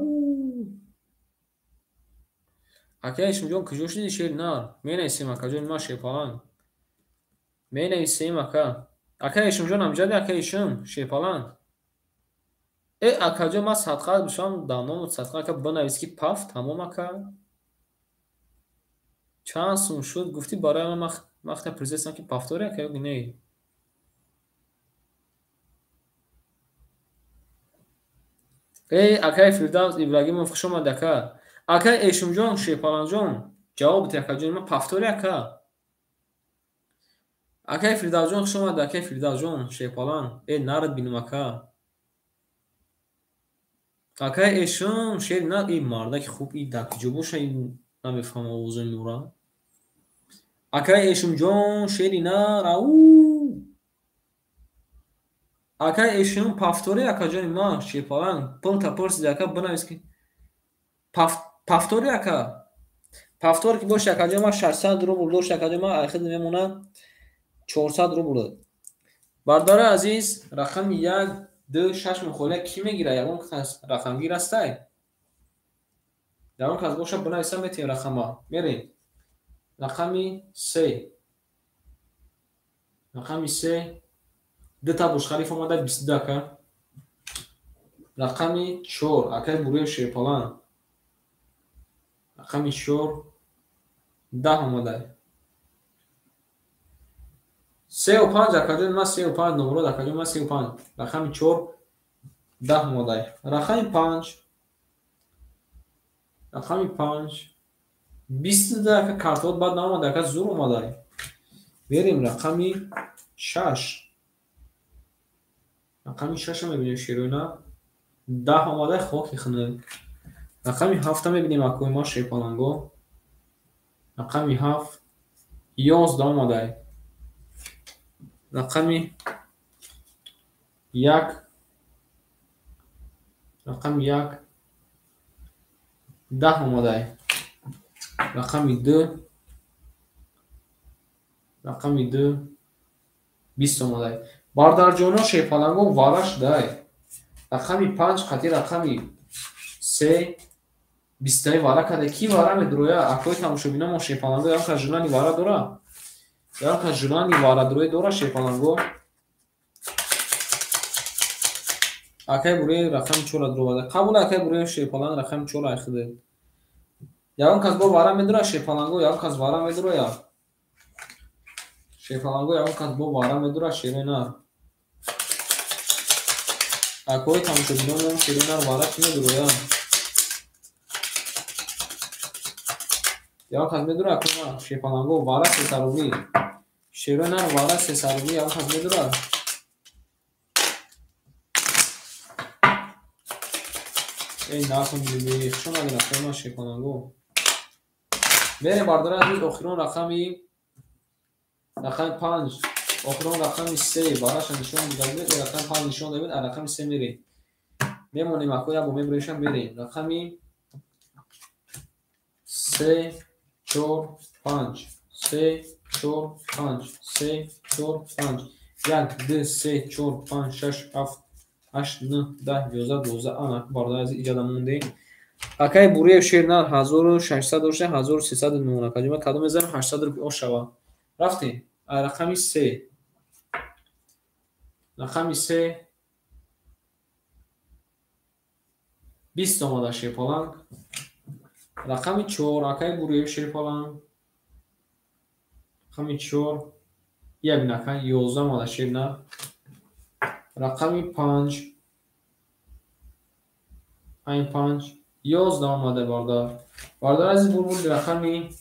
Акай Эшимҷон, куҷо шуди шери нар? Менависем акаҷони ма, Шерпаланг. Менависем ака. Акай Эшимҷон амҷади акай Эшим, Шерпаланг. Э акаҷон, ман садқа бишавам, дар ному садқа ака бинавис ки паф тамом ака. Чанд сум шуд гуфтӣ барои ман вақте пурсидам ки пафтори ака ё не? Эй акай Фирдавс Ибрагимов, хуш омадӣ ака. Акай Эшимҷон, Шерпаланҷон, ҷавоб бите акаҷони ман, пафтори ака. Акай Фирдавсҷон, хуш омадӣ акай Фирдавсҷон, Шерпаланг. Э нарад бинам ака. Акай Эшим, шери нар, и мардаки хуб, и дар куҷо боша, и намефаҳмам овозои нура. Акай Эшимҷон, шери нар, ау. Акай Эшим, пафтори акаҷони ман, Шерпаланг, пулта пурсиди ака, бинавис ки пафтори ака. Пафтор ки боши акаҷони ман 600 рубл дошт акаҷони ман, айхид мемонад 400 рубл. Бародари азиз, рақами 1, 2, 6 мухолия кӣ мегирад? Ягон кас рақамгир ҳастай? Ягон кас боша бинависа метавонем рақама. Мерем. Рақами 3. Рақами 3. Дута Бурҷхалиф омада 22 ака. Рақами 4 акай Буруев Шерпаланг. Рақами 4 10 омада. 3 5 акаҷон ман 3 5 номрод акаҷон ман 3 5. Рақами 4 10 омада. Рақами 5. Рақами 5 22 ака, картот бад наомада ака, зур омада. Мерем рақами 6. Рақами 6 мебинем шерона. 10 омада, хоки хунук. Рақами 7 мебинем акои ма, Шерпаланго. Рақами 7 11 омада. Рақами 1, рақами 1 10 омада. Рақами 2, рақами 2 20 омада. Бардарҷоно, Шерпаланго, вара шудай. Рақами 5 қати рақами 3 бистаи вара карда. Ки вара медуроя? Акои тамошобиномо, Шерпаланго, ягон кас желание вара дора? Ягон кас желание варадурӯӣ дора, Шерпаланго? Акай Буруев рақами 4 дуроварда. Қабул акай Буруев Шерпаланг, рақами 4 айхиде. Ягон кас бо вара медура, Шерпаланго, ягон кас вара медуроя? Шерпаланго, ягон кас бо вара медура, шерои нар? Акои тамошобиномо, шерои нар, вара кӣ медуроя? Ягон кас медура, акои ман, Шерпаланго, вара 300 рубли. Шерои нар, вара 300 рубли, ягон кас медура? Эй накун биби, хуш омадед акои ман, Шерпаланго. Мерем бародари азиз, охирон рақами 5, охирон рақами 3 вараша нишон додабуд, рақами 5 нишон додабуд, а рақами 3 мерем. Мемонем акои, як бор мебурешам, мерем. Рақами 3 4 5 3 4 5 3 4 5 1 2 3 4 5 6 7 8 9 10 11 12. Ана бародари азиз, иҷода мондем. Акай Буриев Шернар 1600 дошта, 1300 мемонад. Акаҷон, кадом мезанем 800 рубли ош шава. Рафтем. Рақами 3. Рақами 3 20 омада, Шерпаланг. Рақами 4 акай Буриев Шерпаланг. Рақами 4 як бин ака, 11 омада, Шернар. Рақами 5, айн 5 11 омада, бародар. Бародар азиз, бурбур рақами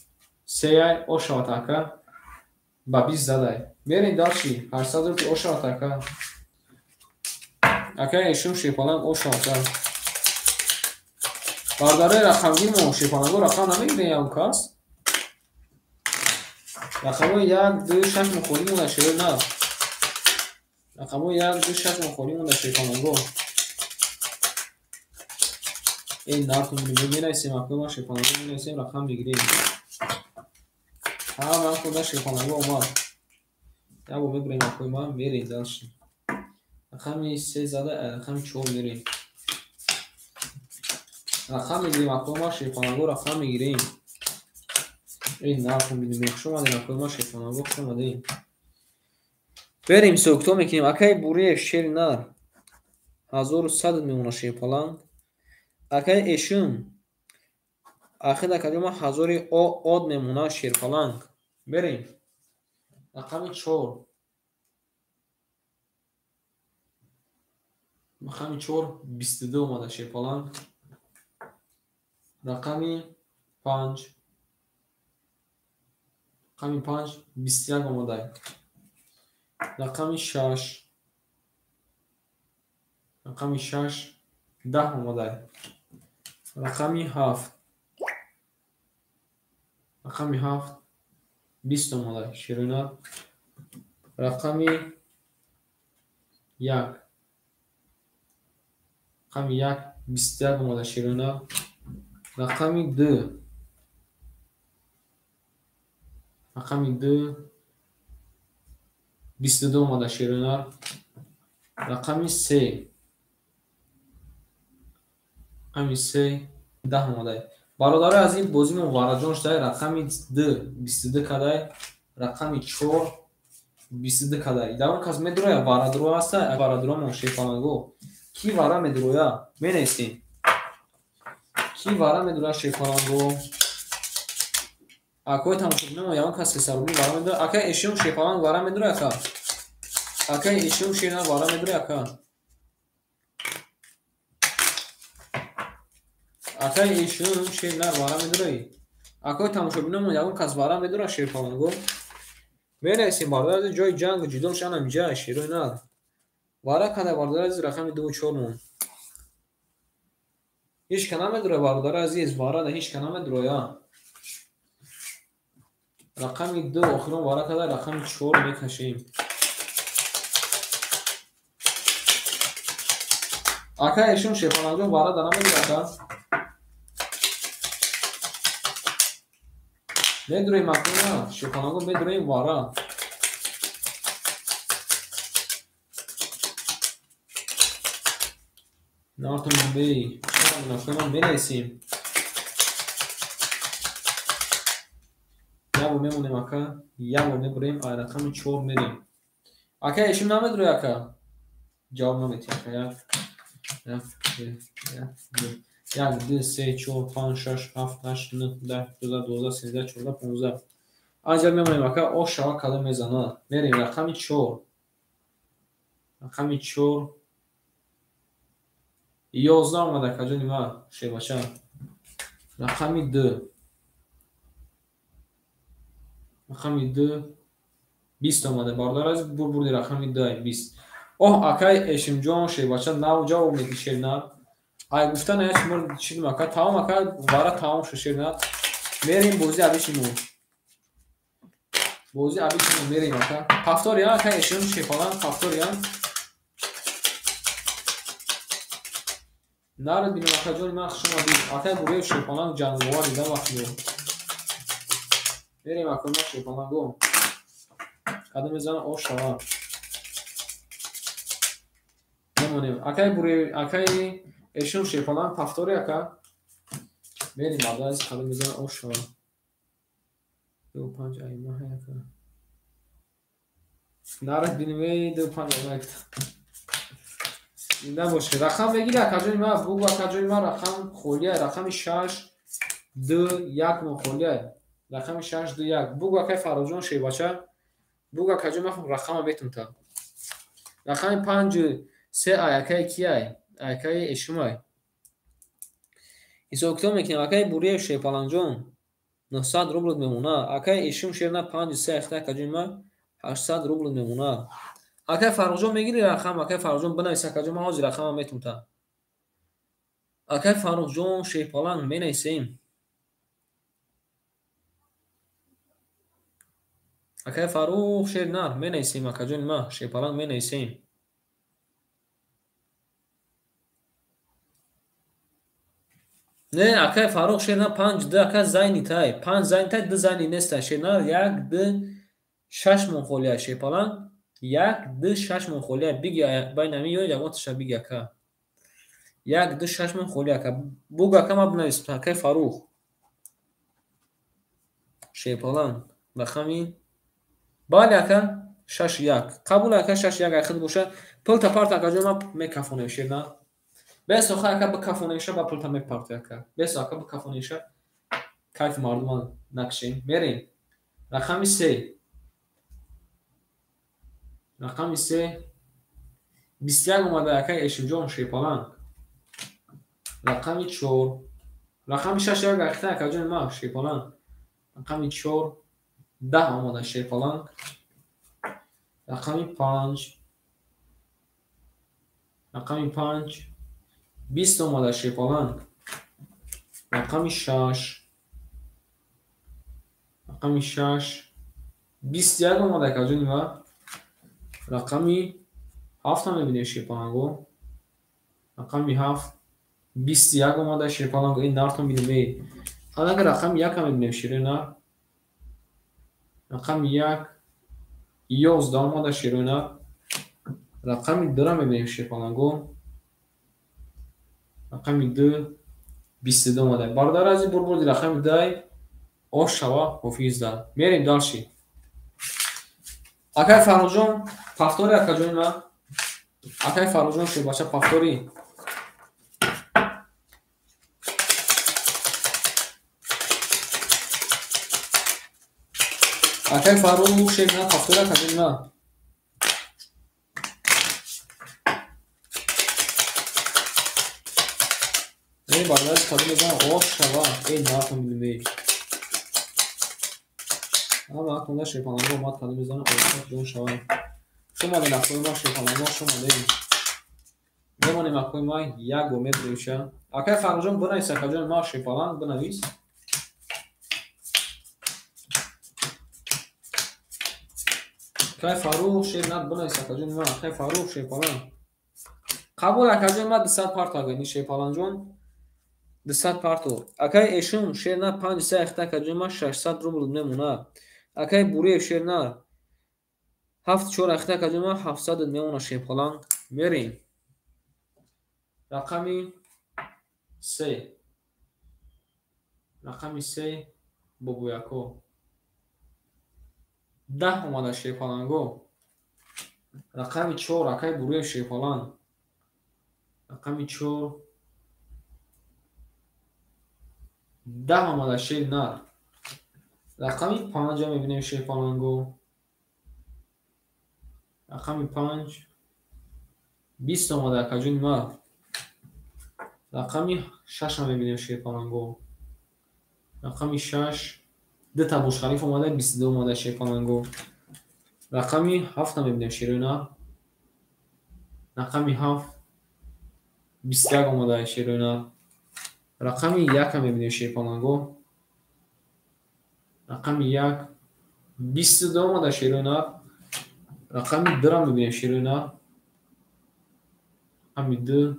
3 ошавад ака. Ба 20 задай. Мерем дальше. 800 рубли ошавад ака. Ака Эшум Шерпаланг, ошавад. Бародарои рақамгир мо, Шерпаланго, рақам намегирем ягон кас. Рақамҳои 1, 2, 6 мо холӣ монда, шерои нар. Рақамҳои 1, 2, 6 мо холӣ монда, Шерпаланго. Эй нартон менависем, акои ман шерпаланго менависем, рақам мегирем. Ҳама худа шерпаланго омад. Як бор мебурем, акои ман, мерем дальше. Рақами 3 зада, рақами 4 мерем. Рақам мегирем, акои ман, шерпаланго рақам мегирем. Эй нартон бинем, хуш омадем, акои ман, шерпаланго хуш омадем. Берем ҳисоб-китоб мекунем. Акаи Буриев шери нар 1100 мемона шерпаланг. Акаи Эшум ахир акаҷо ман 1000 од мемона шерпаланг. Берем. Рақами 4. Рақами 4 22 омада шерпаланг. Рақами 5. Рақами 5 21 омада. Рақами 6. Рақами 6 10 омада. Рақами 7. Рақами 7 20 омада ширина. Рақами 1. Рақами 1 21 омада ширина. Рақами 2. Рақами 2 22 омада ширина. Рақами 3. Рақами 3 10 омада. Бародари азиз, бозимон вараҷон шуда, рақами 2 22 кадай, рақами 4 22 кадай. Дар он кас медуроя варадуро аста, варадуромон шерпаланго. Ки вара медуроя? Менависем. Ки вара медуроя шерпаланго? Акои тамошобиномо ягон кас 300 рубли вара медуроя? Акаи Эшум шерпаланг вара медуроя ака? Акаи Эшум шерна вара медуроя ака? Акаи Эшум шернар вара медурои? Акои тамошобиномо ягон кас вара медуроя шерпаланго? Менависем бародари азиз, ҷои ҷангу ҷидол шанам ҷа шерои нар. Вара када бародари азиз, рақами 2 4 мон. Ҳеч ка намедуроя бародари азиз, вара да ҳеч ка намедуроя. Рақами 2 охирон вара када, рақами 4 мекашем. Ака Эшум шерпаланҷон вара да намедуроя ака? Медуроем акона, шерпаланго медуроем вара. Нартон бей, шерпаланго менависем. Як бор мемонем ака, як бор мебурем, ай рақами 4 мерем. Ака Эшум намедуроя ака? Ҷавоб наметиҳ ака. 1 1 1 1 2 3 4 5 6 7 8 9 10 11 12 13 14 15. Аҷа мемонем ака, ош шава кадом мезанад. Мерем рақами 4. Рақами 4 11 омада акаҷони ман, шербача. Рақами 2. Рақами 2 20 омада. Бародар азиз, бурди рақами 2 20. Оҳ, акаи Эшимҷон шербача нав ҷавоб медиҳ шернар. Ай гуфта на шумо чидим ака, тамом ака, вара тамом шуд шернар. Мерем бози абишимо. Бози абишимо мерем ака. Повтор я ака Эшим шерпалан, повтор я. Народ бинем акаҷони ман, хуш омадед. Акаи Буриев шерпалан ҷанговар дида вақт. Мерем акои ман шерпаланго. Кадом мезана ош шава. Мемонем. Акаи Буриев, акаи Эшум шерпалан повтори ака. Мерем бародар азиз, кадом мезана ош шава. 2 5 ай ма ака. Народ бинем 2 5 ай ма. Зинда бошед. Рақам мегири акаҷони ман, бугу акаҷони ман рақам холия, рақами 6 2 1 мо холия. Рақами 6 2 1. Бугу акаи Фаррухҷон шербача. Бугу акаҷони ман рақама метум та. Рақами 5 3 ай акаи ки ай? Акаи Эшум ай. Ҳисоб-китоб мекунем. Акаи Буриев шерпаланҷон 900 рубл мемона. Акаи Эшум шерна 5 3 ахта акаҷони ман 800 рубл мемона. Акаи Фаррухҷон мегири рақам, акаи Фаррухҷон бинавис акаҷон, ман ҳозир рақама метум та. Акаи Фаррухҷон шерпаланг менависем. Акаи Фаррух шернар менависем, акаҷони ман шерпаланг менависем. Не, акай Фаррух шернар 5 2 ака зайнитай. 5 зайнитай, 2 зайни нестай. Шернар 1 2 6 мон холия шерпаланг. 1 2 6 мон холия. Биги байнами ё ягон таша биги ака. 1 2 6 мон холия ака. Буг ака ма бинавис акай Фаррух. Шерпаланг рақами бале ака 6 1. Қабул ака 6 1 айхид боша. Пулта парт ака ҷон ма мекафонем шернар. Бес оха ака бикафонеша ба пулта мепарти ака. Бес ака бикафонеша кайфи мардума накшем. Мерем. Рақами 3. Рақами 3 21 омада ака Эшимҷон шерпаланг. Рақами 4. Рақами 6 як ахта ака ҷон ма шерпаланг. Рақами 4 10 омада шерпаланг. Рақами 5. Рақами 5 20 омада шерпаланг. Рақами 6. Рақами 6 21 омада ака ҷони ма. Рақами 7 мебинем шерпаланго. Рақами 7 21 омада шерпаланго. Ин нартон бинем эй. Анака рақами 1 мебинем шерина. Рақами 1 11 омада шерина. Рақами 2 мебинем шерпаланго. Рақами 2 22 омада. Бародар азиз бурбурди рақами 2 ош шава ҳофиз да. Мерем дальше. Акай Фаррухҷон повтори акаҷони ма. Акай Фаррухҷон шербача повтори. Акай Фаррух шерна повтори акаҷони ма. Эй бародар кадом мезанам ош шава. Эй нартон бинем эй. Ама акунда шерпаланго омад кадом мезанам ош ҷон шава. Шумода акои ма шерпаланго шумода. Мемонем акои ма як бор мебурем. Акай Фаррухҷон бинавис акаҷон ма шерпаланг бинавис. Акай Фаррух шернат бинавис акаҷон ма. Акай Фаррух шерпаланг. Қабул акаҷон ма 200 парто агани шерпаланҷон. 200 парто. Акай Эшум шернат 5 3 ахта акаҷон ма 600 рубл мемонад. Акай Буриев шернат 7 4 ахта акаҷон ма 700 мемонад шерпаланг. Мерем. Рақами 3. Рақами 3 бобояко. 10 омада шерпаланго. Рақами 4 акай Буриев шерпаланг. Рақами 4 10 омада шернар. Рақами 5 мебинем шерпаланго. Рақами 5 20 омада акаҷони ма. Рақами 6 мебинем шерпаланго. Рақами 6 2 та бошхариф омада 22 омада шерпаланго. Рақами 7 мебинем шерона. Рақами 7 21 омада шерона. Рақами 1 мебинем шерпаланго. Рақами 1 22 омада шерона. Рақами 2 мебинем шерона. Рақами 2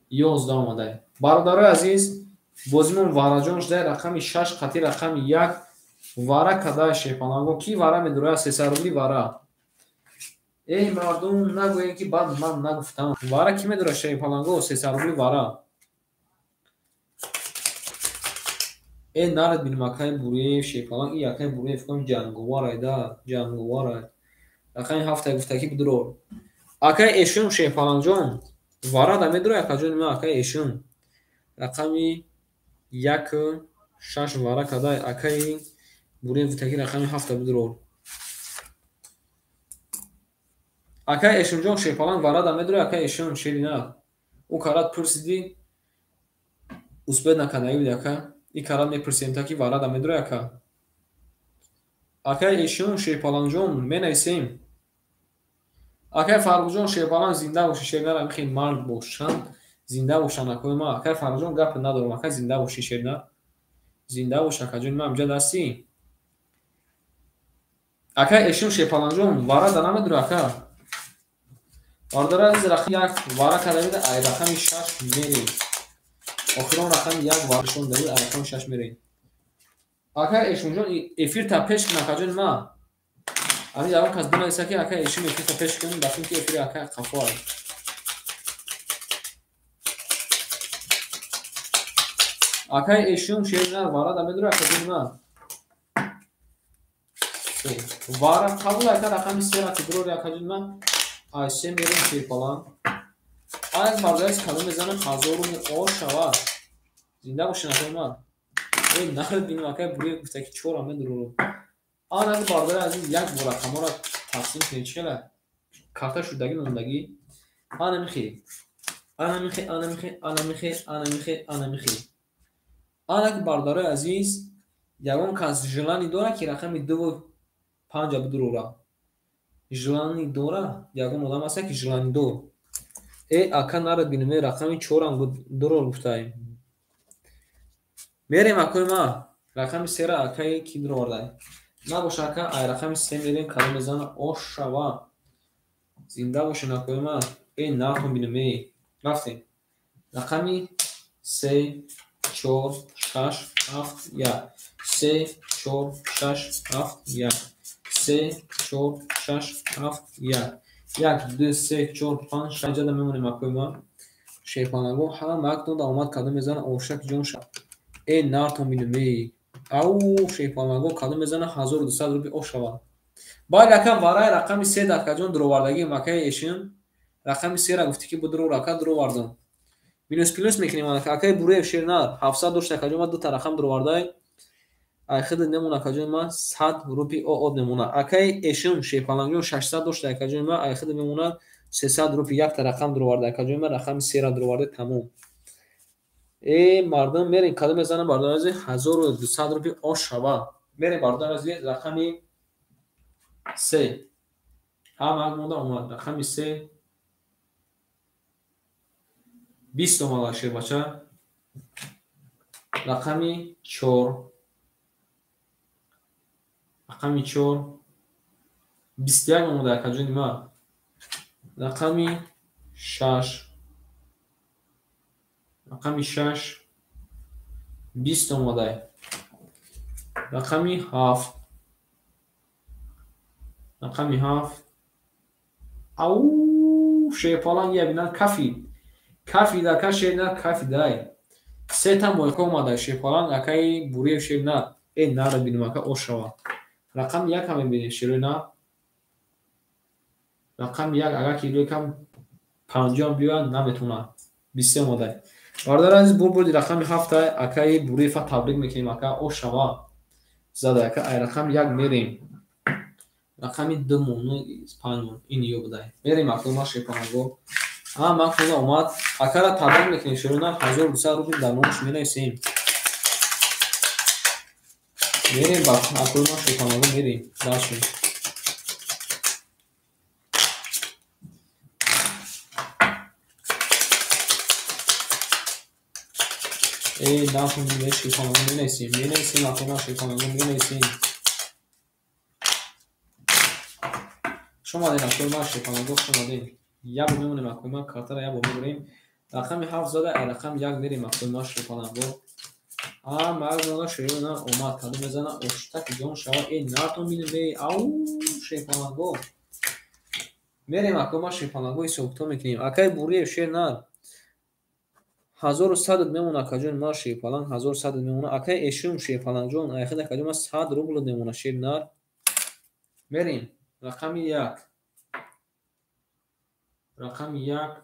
11 омада. Бародарои азиз, бозимон вараҷон шуда рақами 6 қати рақами 1 вара када шерпаланго. Ки вара медурояд? 300 рубли вара. Эй мардум, нагӯед ки баъд ман нагуфтам. Вара ки медурояд шерпаланго? 300 рубли вара. Эй нарад бинем акай Буриев шерпаланг. И акай Буриев ком ҷанговарай да, ҷанговарай. Рақами 7 гуфта ки бидурор. Акай Эшум шерпалангҷон вара да медурояд акаҷони ма акай Эшум. Рақами 1 6 вара кадай акай Буриев гуфта ки рақами 7 бидурор. Акай Эшумҷон шерпаланг вара да медурояд акай Эшум шерина. Ӯ карат пурсидӣ успед накардаги буди ака. И карат мепурсем та ки вара да медурояд ака. Акай Эшум шерпалангҷон менависем. Акай Фаррухҷон шерпаланг зинда бошӣ шернар, хеле мард бошанд, зинда бошанд акои ма. Акай Фаррухҷон гап надорам, акай зинда бошӣ шернар. Зинда бош акаҷони ма, инҷа дастӣ. Акай Эшум шерпалангҷон вара да намедурояд ака. Бародари азиз, рақами 1 вара карда бида, ай рақами 6 мерем. Охирон рақами 1 варшон дагӣ, рақами 6 мерем. Ака Эшунҷон эфир та пеш кун, акаҷон ма. Ами ягон кас бинависа ки ака Эшун эфир та пеш кун, ба фикр ки эфири ака қафо аст. Акай Эшун шер нар варада медура, акаҷон ма. Вара қабул ака рақами 3 ра ки дурори, акаҷон ма. Ай 3 мерем шерпалан. Ай бардаис кадом мезанам 1000 рубли ош шавад. Зинда бошин, акаи ман. Эй нард бинем, акай Буриев гуфта ки 4 медурорум. Ана бардари азиз, як бор рақамҳоро тақсим кунед, чӣ хела карта шудагӣ мондагӣ. Ана михе. Ана михе, ана михе, ана михе, ана михе, ана михе. Ана ки бародарои азиз, ягон кас желание дора ки рақами 2 ва 5 бидурора. Желание дора, ягон одам аст ки желание дор. Э ака нарад бинем, рақами 4 ам дурор гуфтаем. Мерем, акои ма, рақами 3 ра акаи ки дуровардай. Набоша, ака, ай рақами 3 мерем, кадом мезана ош шава. Зинда бошен, акои ма. Эй нартон бинем, эй. Рафтем. Рақами 3 4 6 7 1. 3 4 6 7 1. 3 4 6 7 1. 1 2 3 4 5 6 ҷада мемонем, акои ма. Шерпаланго ҳама актон да омад, кадом мезана ошак ҷон ша. Эй нартон бинем, эй. Ау шерпаланго кадом мезана 1200 рубли ош шавад. Баъд ака вараи рақами 3 да акаҷон дуровардагӣ макаи Эшин рақами 3 ра гуфтӣ ки будуро рака дуровардам. Минус плюс мекунем, ака акаи Буриев шернар 700 дошт, акаҷон ма дута рақам дуровардай. Ай хид немона, акаҷон ма 100 рупи од мемона. Акаи Эшин шерпалангҷон 600 дошт, акаҷон ма ай хид мемона 300 рупи, якта рақам дуроварда, акаҷон ма рақами 3 ра дуроварда, тамом. Э мардум, мерем, кадом мезанам, бародари азиз, 1200 рупи ош шава. Мерем, бародари азиз, рақами 3. Ҳама монда омад рақами 3. 20 омада, шербача. Рақами 4. Рақами 4. 21 омада, акаҷони ма. Рақами 6. Рақами 6. 20 омада. Рақами 7. Рақами 7. Ау шерпаланг ябинан кафид. Кафид, ака шернар кафидай. Сета мойка омада шерпаланг акаи Буриев шернар. Эй нара бинем, ака ош шава. Рақами 1 ҳам мебинем, шернар. Рақами 1 агар ки рӯи 50 биёяд наметавонад. 23 омада. Бародари азиз, бурди рақами 7 акаи Буриева табрик мекунем, ака ош шава. Зада ака ай рақами 1 мерем. Рақами 2 мон 5 мон ин ё будай. Мерем, ака ма шерпаланго. А ман хона омад. Акара табрик мекунем, шернар 1200 рубл дар номаш менависем. Мерем ба акои ма шерпаланго мерем. Дальше. Эй, нахуй не шерпаланго менависем. Менависем, акои ма шерпаланго менависем. Шумо омадед, акои ма шерпаланго, хуш омадед. Як бор мемонем, акои ма, картара як бор мебурем. Рақами 7 зада, ай рақами 1 мерем, акои ма шерпаланго. А мардона шерона омад, кадом мезана оштак ҷон шава. Эй нартон бинем, эй ау шерпаланго. Мерем, акои ма шерпаланго, ҳисоб-китоб мекунем. Акаи Буриев шернар 1100 мемона, акаҷон ма шерпаланг 1100 мемона. Акаи Эшун шерпалангҷон ай хид, акаҷон ма 100 рубл мемона шернар. Мерем рақами 1. Рақами 1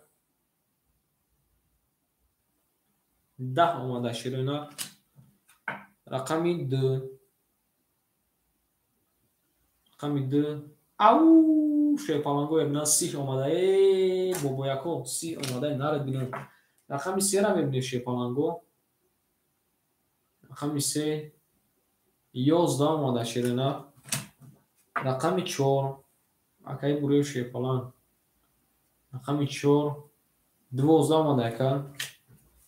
10 омада шернар. Рақами 2. Рақами 2. Ау шерпаланго ябина 30 омада. Эй бобояко 30 омада, нарад бинем. Рақами 3 ра мебинем, шерпаланго. Рақами 3 11 омада, шернар. Рақами 4 акаи Буриев шерпаланг. Рақами 4 12 омада, ака.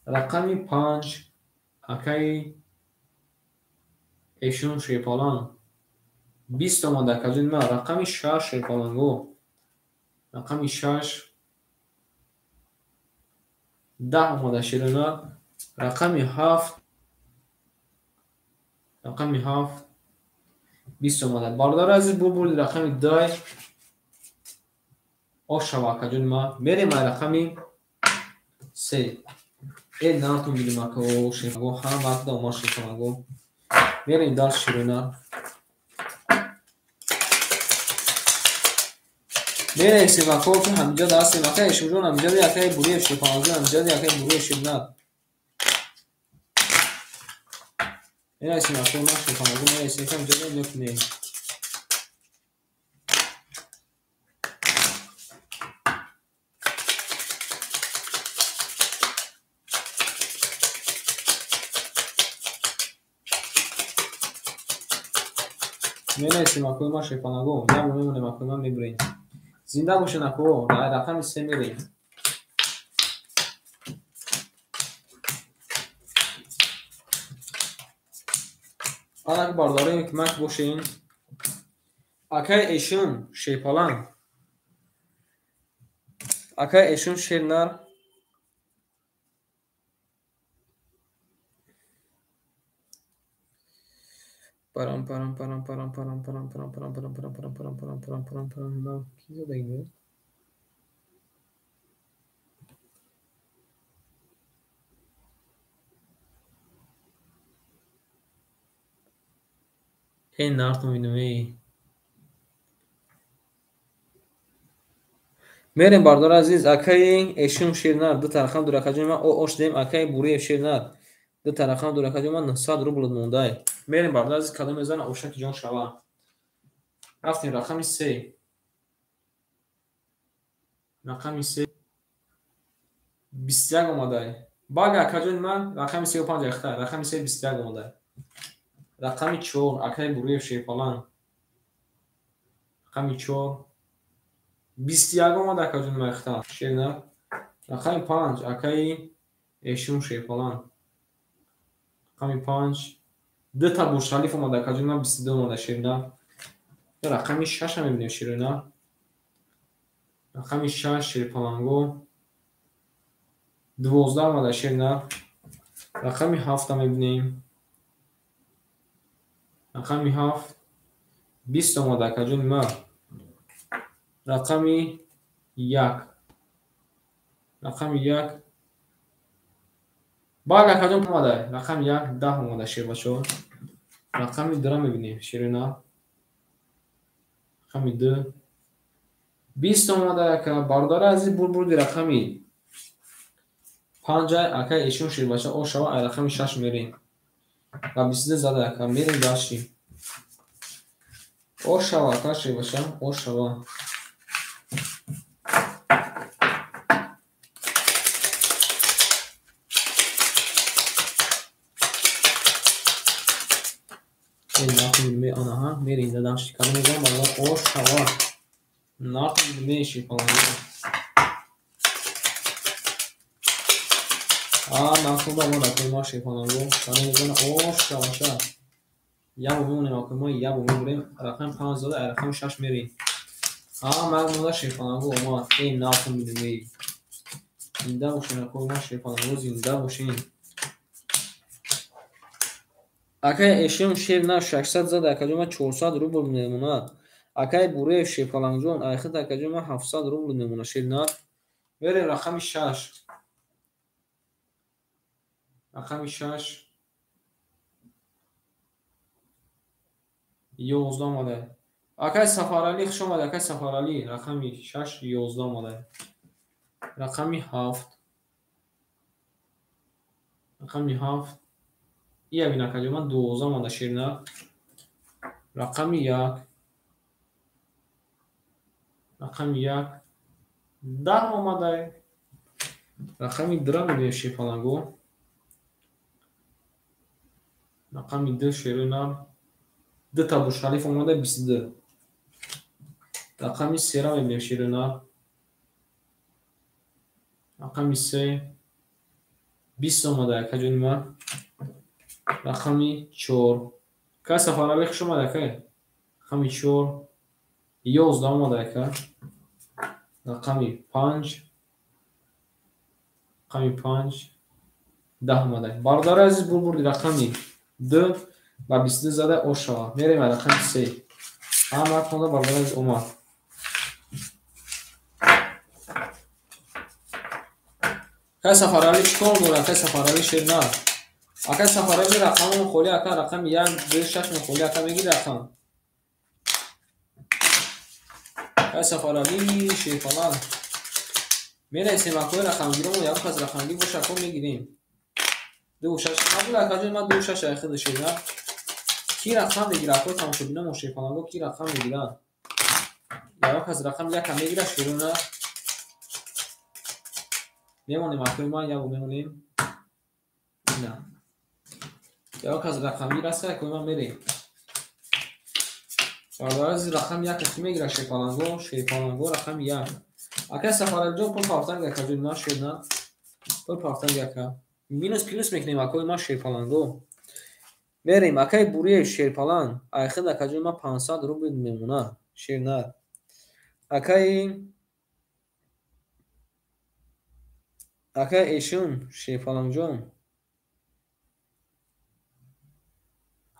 Рақами 5 акаи Эшун шерпаланг 20 омада, акаҷон ма. Рақами 6 шерпаланго. Рақами 6 10 омада, шернар. Рақами 7, рақами 7 20 омада. Бародари азиз, бу бурди рақами 2 ошава, акаҷони ман. Мерем ай рақами 3. Э, нартон бинем, ака, шефаго, ҳама вақт омад шефаго. Мерем дар ширина. Мерасем, ако, ки ҳамиҷа ҳастем. Ака Эшимҷон ҳамиҷа, акаи Буриев Шефаланҷон ҳамиҷа, акаи Буриев Ширнат. Мерасем, ако, на Шефаланҷон, мерасем, ки ҳамиҷа мекунем. Менависем, акои ман Шефаланго, як мемонем, акои ман, мебурем. Зинда бошен, ако, рақами 3 мерем. Анак бародарои кӯмак бошен. Акаи Эшум Шерпаланг. Акаи Эшум Шернар. Парам парам парам парам парам парам парам парам парам парам парам парам парам парам парам парам. На, ки задаги буд? Э, нартон бинем, эй. Мерем, бардори азиз, акаи Эшум Шернар, ду тарақам дуракаҷои ман, ош дем, акаи Буриев Шернар. Ду тарақам дуракаҷои ман 900 рубл мондай. Мерем, бардори азиз, кадом мезана, ошаки ҷон шава. Рафтем рақами 3. Рақами 3 21 омадай. Бага, акаҷони ман, рақами 3 5 яхта, рақами 3 21 омадай. Рақами 4, акаи Буриев Шерпаланг. Рақами 4 21 омада, акаҷони ман, яхта, Шернар. Рақами 5, акаи Эшум Шерпаланг. Рақами 5 дута Бурҷ-Халиф омада, акаҷони ман, 22 омада, Шернар. Рақами 6 мебинем, Ширина. Рақами 6 Шерпаланго 12 омада, Шернар. Рақами 7 мебинем. Рақами 7 20 омада, акаҷони ман. Рақами 1. Рақами 1 Баг, акаҷон, омада. Рақами 1 10 омада, шербачо. Рақами 2 мебинем, Ширина. Рақами 2 20 омада, ака. Бародари азиз, бурди рақами 5, ака Эшум Шербача, ошава, ай рақами 6 мерем. Ва 22 зада, ака, мерем даши. Ошава, ака Шербача, ошава. Анаҳа, мерем дадаши. Кадом мезанам, бародар, ошава. Нархи меши паланги. А, нархи ба мо акои ма Шерпаланго. Кадом мезана, ошаваша. Ябо мемонем, акои ма, ябо мебурем. Рақами 5 зада, ай рақами 6 мерем. А, маг монда, Шерпаланго омад. Эй, нархи бинем, эй. Зинда бошен, акои ма Шерпаланго, зинда бошен. Акаи Эшум Шернар 600 зада, акаҷон ман, 400 рубл мемонад. Акаи Буреев Шерпалангҷон, айхид, акаҷон ман, 700 рубл мемонад, Шернар. Мерем рақами 6. Рақами 6 11 омада. Акаи Сафаралӣ, хуш омада, акаи Сафаралӣ, рақами 6 11 омада. Рақами 7. Рақами 7 ия бин, акаҷон ман, 12 омада, Шернар. Рақами 1. Рақами 1 10 омада. Рақами 2 мебинем, Шерпаланго. Рақами 2 Шеринар. Дута Бурҷ-Халиф омада, 22. Рақами 3 мебинем, Шеринар. Рақами 3 20 омада, акаҷони ман. Рақами 4. Акаи Сафаралӣ, хуш омада, акай. Рақами 4 11 омада, ака. Рақами 5. Рақами 5 10 омада. Бародари азиз, бурбурди рақами 2 ба 22 зада ош шавад. Мерем рақами 3. Ҳама хонда бародари азиз омад. Акай Сафаралӣ чӣ кор дорад? Акай Сафаралӣ шер на. Акай Сафаралӣ рақамон холӣ, ака рақами 1, 2, 6 холӣ, ака мегири рақам. Акай Сафаралӣ шерфалан. Менависем акои рақамгиромо, ягон кас рақамгир боша, ако мегирем. 2 6 қабул акаҷон, ман 2 6 айхида шер на. Ки рақам мегира акои тамошобиномо шерфаланго, ки рақам мегира? Ягон кас рақам яка мегира шеру на? Мемонем акои ман, як мемонем. Ина. Ягон кас рақамгир аст, акои ман мерем. Бародари азиз, рақами яка ки мегира шерфаланго? Шерфаланго рақами 1. Акай Сафаралиҷон пул партанг акаҷон, ман шер на. Пул партанг ака. Минус плюс мекунем акои ман шерфаланго. Мерем акай Буриев шерфаланг. Айхид акаҷон ман 500 рубл мемона. Шер на. Акай Эшум шерфалангҷон.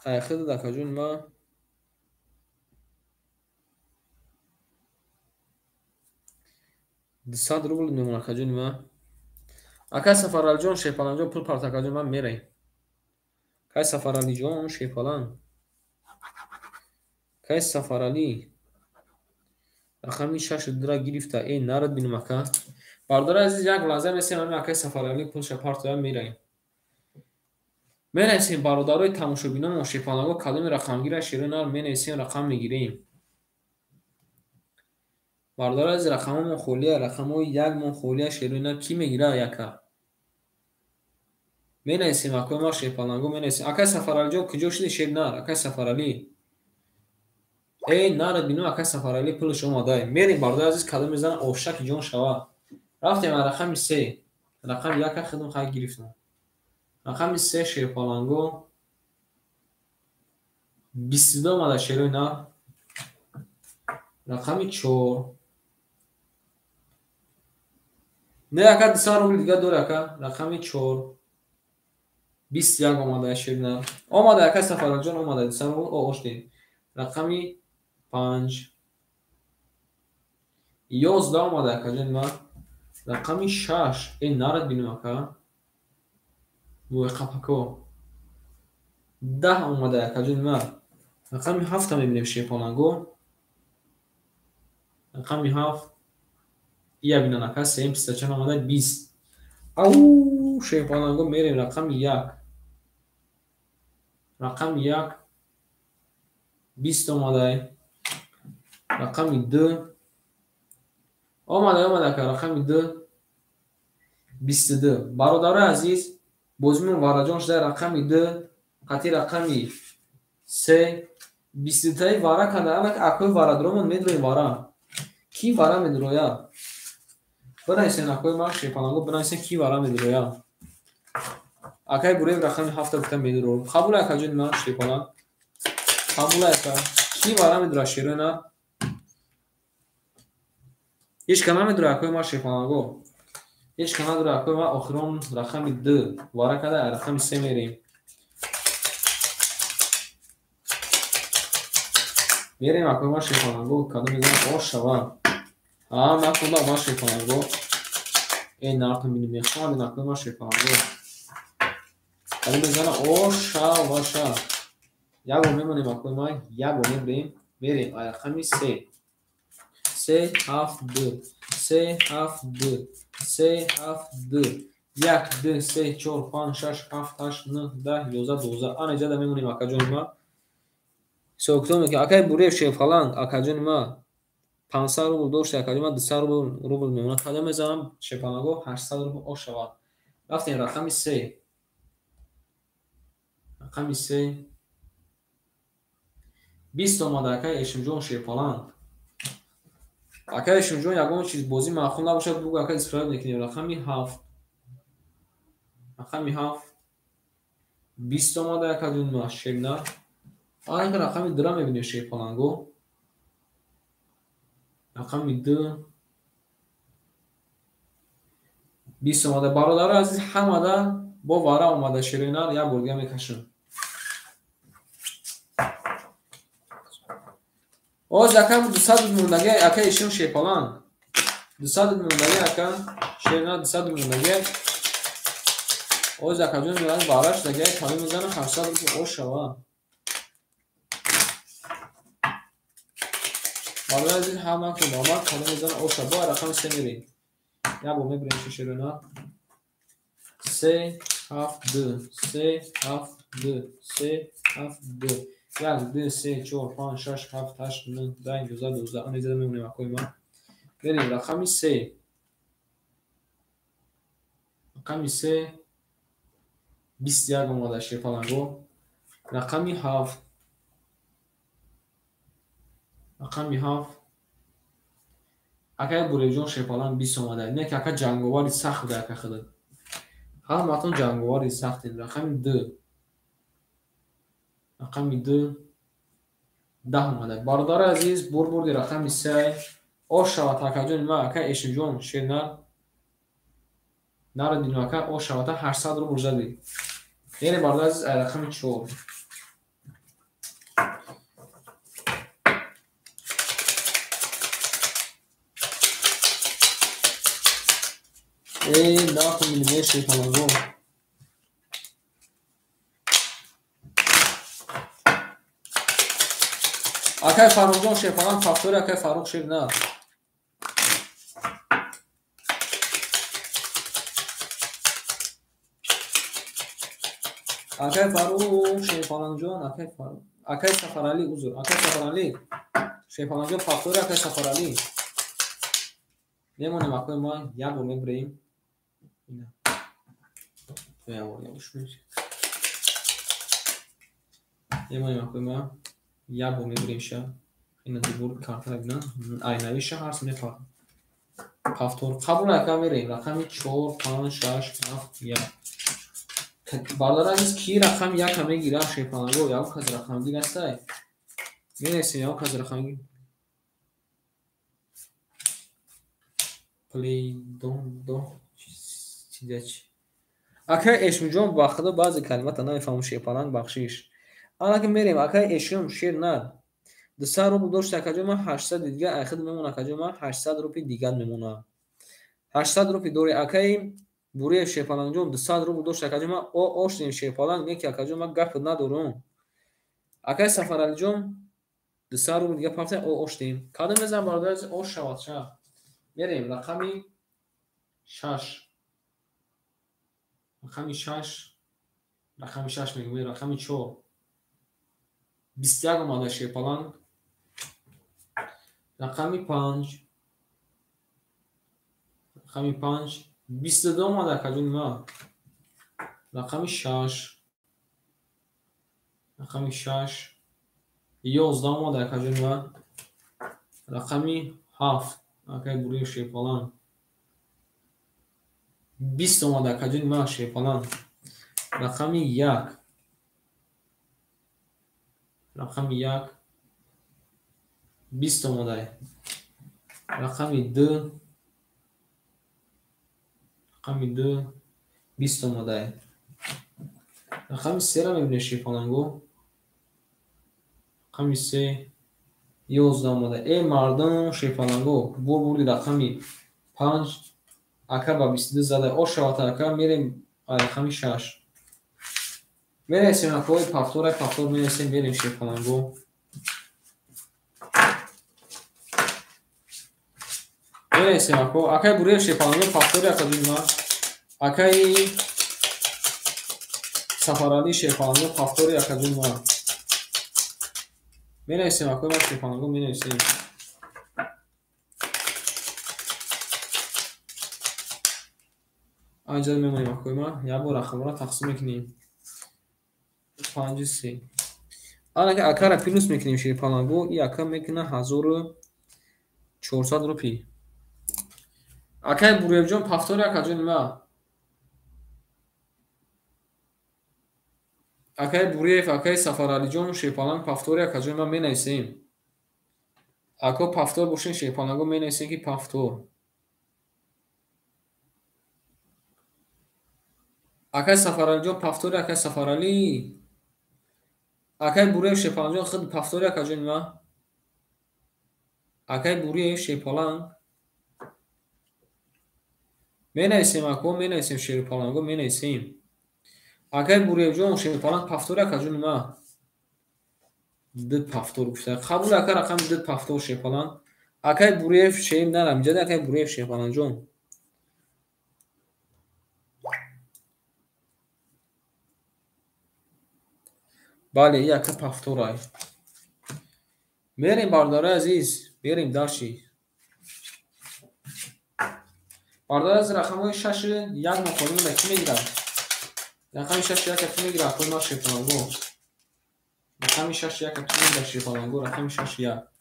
Айхид акаҷон ман 200 рубл мемона акаҷони ман. Акай Сафаралиҷон шерфалангҷон пул парт акаҷон, ман мерем. Акай Сафаралиҷон шерфаланг. Акай Сафаралӣ рақами 6 дра гирифта. Эй нарад бинам ака. Бародари азиз, як лаҳза месем ҳамин акай Сафаралӣ пулша партоя мерем. Менависем бародарои тамошобиномо шерфаланго, кадоми рақамгира шеро нар менависем, рақам мегирем. Бародари азиз, рақамҳомон холия, рақамҳои якмон холия, шерои нар кӣ мегира яка? Менависем акои ма шерфаланго, менависем. Акай Сафаралиҷон куҷо шуди шер нар? Акай Сафаралӣ. Эй нарад бинам акай Сафаралӣ пулаш омадай. Мерем бародари азиз, кадом мезанам ошаки ҷон шава. Рафтем рақами 3. Рақами 1 хидм хай гирифтам. Рақами 3 шерфаланго 22 омада шерои нар. Рақами 4. Не ака 200 рубл дига дори ака. Рақами 4. 21 омада шер нар. Омада ака Сафаралиҷон омада 200 рубл оштем. Рақами 5. 11 омада акаҷон ман. Рақами 6. Эй нарад бинам ака. Вой қапако. 10 омада акаҷон ман. Рақами 7 мебинем шерфаланго. Рақами 7. Ия бинан ака, сеюм пистачан омада 20. Ау шерфаланго мерем рақами 1. Рақами 1 20 омадай. Рақами 2 омада, омада ака, рақами 2 22. Бародарои азиз, бозимон вараҷон шуда рақами 2 қати рақами 3 22 вара када. Анак акои варадромон медроем вара. Ки вара медроя? Бинависен акои ман шерфаланго, бинависен ки вара медроя. Акай Буреев рақами 7 гуфта медрорам. Қабул акаҷони ман шерфаланг. Қабул ака. Ки вара медроя шерои на? Ҳеч ка намедроя акои ман шерфаланго. Ҳеч ка надроя акои ман. Охирон рақами 2 вара када, рақами 3 мерем. Мерем акои ман шерфаланго, кадом мезанам ош шава. А накунда ман шерфаланго. Эй нартон бинем, мехоҳам акои ман шерфаланго. Кадом мезанам ош шава ша. Як бор мемонем акои ман, як бор мебирем, мерем рақами 3. 3 7 2 3 7 2 3 7 2 1 2 3 4 5 6 7 8 9 10 11 12. Ана иҷода мемонем акаҷони ман. Ҳисоб-китоб мекунем. Акай Буреев шерфаланг акаҷони ман 500 рубл дошт, акаҷони ман 200 рубл мемонад. Кадом мезанам шерфаланго 800 рубл ош шавад. Рафтем рақами 3. Рақами 3 20 омада акай Эшимҷон шерфаланг. Акай Эшимҷон ягон чиз бозӣ маъқул набошад, бугӯ акай исправить мекунем. Рақами 7. Рақами 7 20 омада акаҷони ман шер на. Анака рақами 2 мебинем шерфаланго. Рақами 2 20 омада. Бародарои азиз, ҳамада Бо вара омада шерои нар, як бор дига мекашам. Оз ака 200 мондаги, ака ишим шерпаланг. 200 мондаги ака шерна 200 мондаги. Оз акаҷон меояд вараш даги ками мезана 800 рубл ош шава. Барои азиз ҳама ки омад ками мезана ош шава. Бо рақами 3 мерем. Як бор мебирем шерона. 3 7 2 3 7 2 3 7 2 1 2 3 4 5 6 7 8 9 10 11 12. Ана изада мемонем акои ман. Мерем рақами 3. Рақами 3 21 омада шерпаланго. Рақами 7. Рақами 7. Акай Буревҷон шерпаланг 20 омада. Не ки ака ҷанговари сахт буда ака худат. Ҳаматон ҷанговари сахтед. Рақами 2. Рақами 2 10 омада. Бародари азиз, бурбурди рақами 3 ош шавад акаҷони ман, ака Эшимҷон шернар. Наро дину ака ош шавад 800 рубл зади. Мерем бародари азиз ай рақами 4. Эй, нахуй миллиметр шерпаланго. Акай Фаррухҷон шерпаланг фактори акай Фаррух шернар. Акай Фаррух шерпалангҷон, акай Фаррух, акай Сафаралӣ, узр, акай Сафаралӣ шерпалангҷон фактори акай Сафаралӣ. Мемонем акои ман, як бор мебирем. Ина. Як бор мемонем акои ман. Як бор мебирем ша. Ина дубор картара бинам. Айнавиша ҳарс мепар. Повтор қабул ака мерем. Рақами 4 5 6 7 1. Бародари азиз, ки рақами 1 мегирад шерпаланго? Ягон кас рақамгир ҳастай? Менависем ягон кас рақамгир. Плейдон до чизачи. Акай Эшмҷон, ба худо баъзе калимата намефаҳмам шерпаланг, бахшиш. Анаки мерем акай Эшм шернар. 200 рубл дошт акаҷон ман 800 дига айхид мемона акаҷон ман 800 рубли дигар мемона. 800 рубли дори акай Буриев шерпалангҷон 200 рубл дошт акаҷон ман оштем шерпаланг, не ки акаҷон ман гап надорам. Акай Сафаралиҷон 200 рубл дига пафта оштем. Кадом мезанам бародари азиз ош шавад ша. Мерем рақами 6. Рақами 6. Рақами 6 мегӯем, рақами 4. 21 омада шерпаланг. Рақами 5. Рақами 5 22 омада акаҷони ман. Рақами 6. Рақами 6 11 омада акаҷони ман. Рақами 7 акай Буриев шерпаланг. 20 омада акаҷони ман шерпаланг. Рақами 1. Рақами 1 20 омада. Рақами 2. Рақами 2 20 омада. Рақами 3-ро мебинем шерпаланго. Рақами 3 11 омада. Эй мардум шерпаланго, бурбурди рақами 5 ака ба 22 зада. Ош шавад ака, мерем рақами 6. Менависем акои повтора, повтор менависем, мерем шерпаланго. Менависем ако, акай Буриев шерпаланго повтори акаҷони ман. Акай Сафаралӣ шерпаланго повтори акаҷони ман. Менависем акои ман шерпаланго менависем. Анҷа мемонем акои ман, як бор рақамҳоро тақсим мекунем. 5 3. Анака акара плюс мекунем шерпаланго, и ака мекуна 1400 рупи. Акай Буриевҷон повтори акаҷони ман. Акай Буриев, акай Сафаралиҷон шерпаланг повтори акаҷони ман менависем. Ако повтор бошен шерпаланго менависем ки повтор. Акай Сафаралиҷон пафтори, акай Сафаралӣ. Акай Буриев Шерпаланҷон худ пафтори, акаҷони ман. Акай Буриев Шерпаланг. Менависем ако, менависем Шерпаланго, менависем. Акай Буриевҷон Шерпаланг пафтори, акаҷони ман. Ду пафтор гуфта. Қабул ака, рақами ду пафтор Шерпаланг. Акай Буриев шер нарам, инҷа акай Буриев Шерпаланҷон. Бале, и ака пафторай. Мерем, бародарои азиз, мерем дарши. Бародарои азиз, рақамҳои шаши як мақолимона кӣ мегирад? Рақами шаши яка кӣ мегирад? Акои ман Шерпаланго. Рақами шаши яка кӣ мегирад Шерпаланго? Рақами шаши як.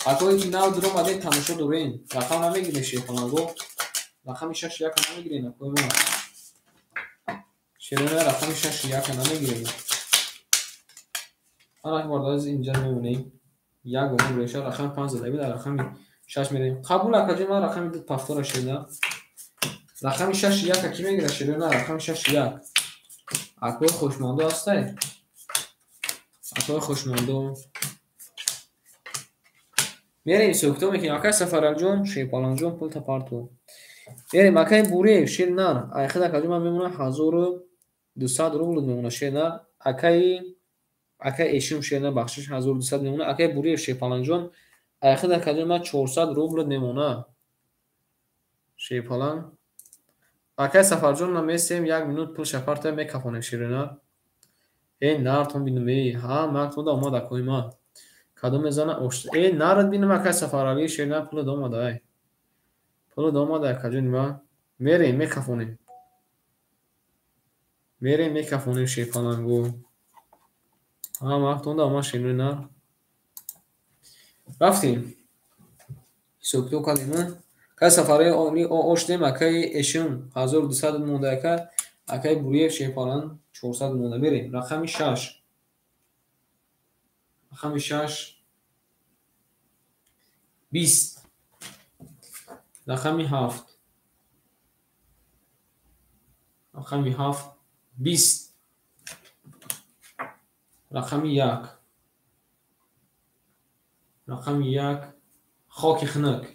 Акое ки нав дуромадем, тамошо дорем. Рақам намегирем Шерпаланго. Рақами шаши яка намегирем, акои ман. Шерона рақами шаши яка намегирем. Ана бародари азиз, инҷа мебинем. Як бор реша рақами панҷ зада буд, рақами шаш мерем. Қабул акаҷон, ман рақами ду пафтора шеда. Рақами шаши яка кӣ мегирад шерона? Рақами шаши як. Акои хушмондо ҳастай? Акои хушмондо. Мерем ҳисоб-китоб мекунем. Акай Сафаралиҷон, Шерпаланҷон пул тапарту. Мерем акай Буриев шер нар. Айхид акаҷон ман мемонам 1200 рубл мемонад шер нар. Акай Эшим шер нар, бахшиш 1200 мемонад. Акай Буриев Шерпаланҷон айхид акаҷон ман 400 рубл мемонад. Шерпалан. Акай Сафарҷон намесем, як минут пул шапарта мекафонем шер нар. Эй нартон бинум, эй ҳа мактон да омад акои ман. Кадом мезана ош. Эй нарат бинум акай Сафаралӣ шер нар пул омад ай. Пул омад акаҷони ман. Мерем мекафонем. Мерем мекафонем Шерпаланго. Ҳа мактон да омад шер нар. Рафтем. Ҳисоб-китоб кардем. Акай Сафаралӣ оштем, акай Эшим 1200 монда ака, акай Буриев Шерпалан 400 монда. Мерем. Рақами шаш. Рақами шаш бист. Рақами ҳафт. Рақами ҳафт бист. Рақами як. Рақами як хоки хунук.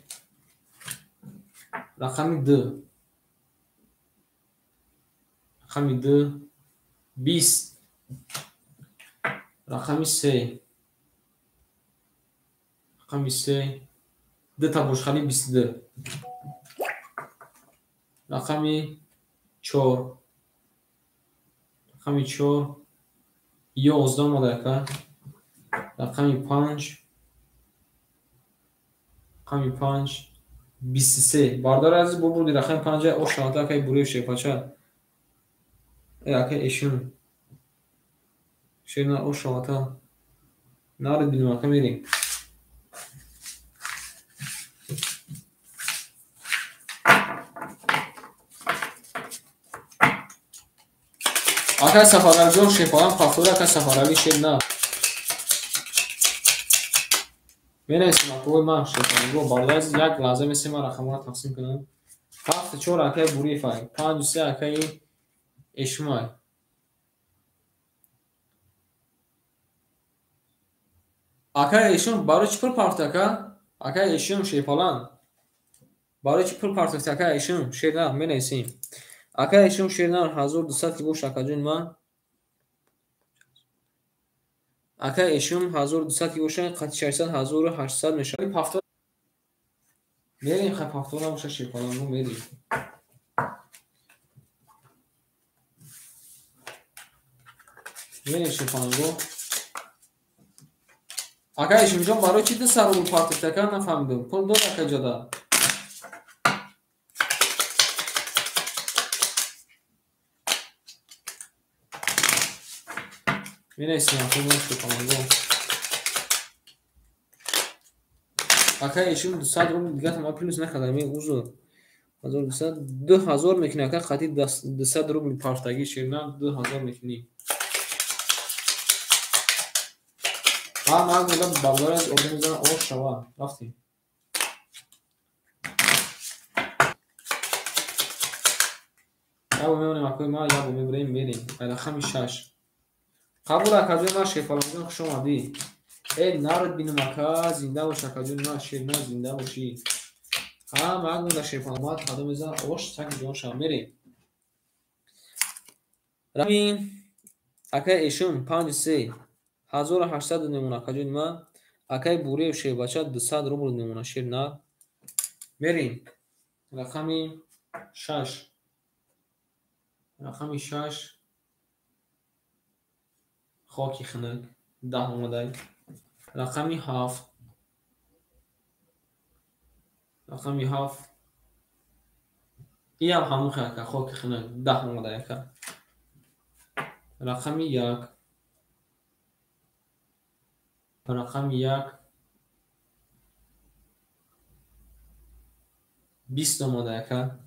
Рақами ду. Рақами ду бист. Рақами се. Рақами се дута бошхали бисту ду. Рақами чор. Рақами чор ёздаҳ омада ака. Рақами панҷ. Рақами панҷ бисту се. Бародари азиз, бо бурди рақами панҷа ош шавата акай Буриев Шерпача. Акай Эшим. Шерна ош шавата. Нарид бинем ака, мерем. Акай Сафаралиҷон Шерпалан пафтори, акай Сафаралӣ шер на. Менависем акои ман Шерпаланго. Бародари азиз, як лаҳза месем ман рақамҳоро тақсим кунам. Ҳафту чор акай Буриев ай, панҷу се акаи Эшимай. Акай Эшим барои чӣ пул партофт ака? Акай Эшим Шерпалан. Барои чӣ пул партофт акай Эшим? Шер на, менависем. Акай Эшим шер на 1200 ки бош акаҷони ман. Акай Эшим 1200 ки боша, қати 600 1800 мешавад. Пафтор мерем, хай пафтор набоша Шерпаланго мерем. Мерем Шерпаланго. Акай Эшимҷон барои чӣ 200 рубл партофт ака, нафаҳмидам. Пул дод акаҷода. Менависем акои ман Шерпаланго. Акай Эшим 200 рубл дигар ман плюс накардам, ин узр. 1200 2000 мекунӣ ака, қати 200 рубл партагӣ шерна 2000 мекунӣ. Ҳа ман гуфтам бародари азиз, одам мезанад ош шава. Рафтем. Ябо мемонем акои ма, ябо мебурем, мерем. Ай рақами 6. Қабул акаҷони ма шерпалангҷон, хуш омадӣ. Эй нард бинам ака, зинда бош акаҷони ма, шерна зинда бошӣ. Ҳама як монда шерпалангмад ҳадо мезанад, ош таки ҷон шава, мерем. Рақами акаи Эшум 5-3 1800 мемона акаҷони ма. Акаи Буриев шербача 200 рубл мемона шерна. Мерем. Рақами 6. Рақами 6 хоки хунук 10 омадай. Рақами 7. Рақами 7 иам ҳамон хел ака, хоки хунук 10 омадай ака. Рақами 1. Рақами 1 20 омадай ака.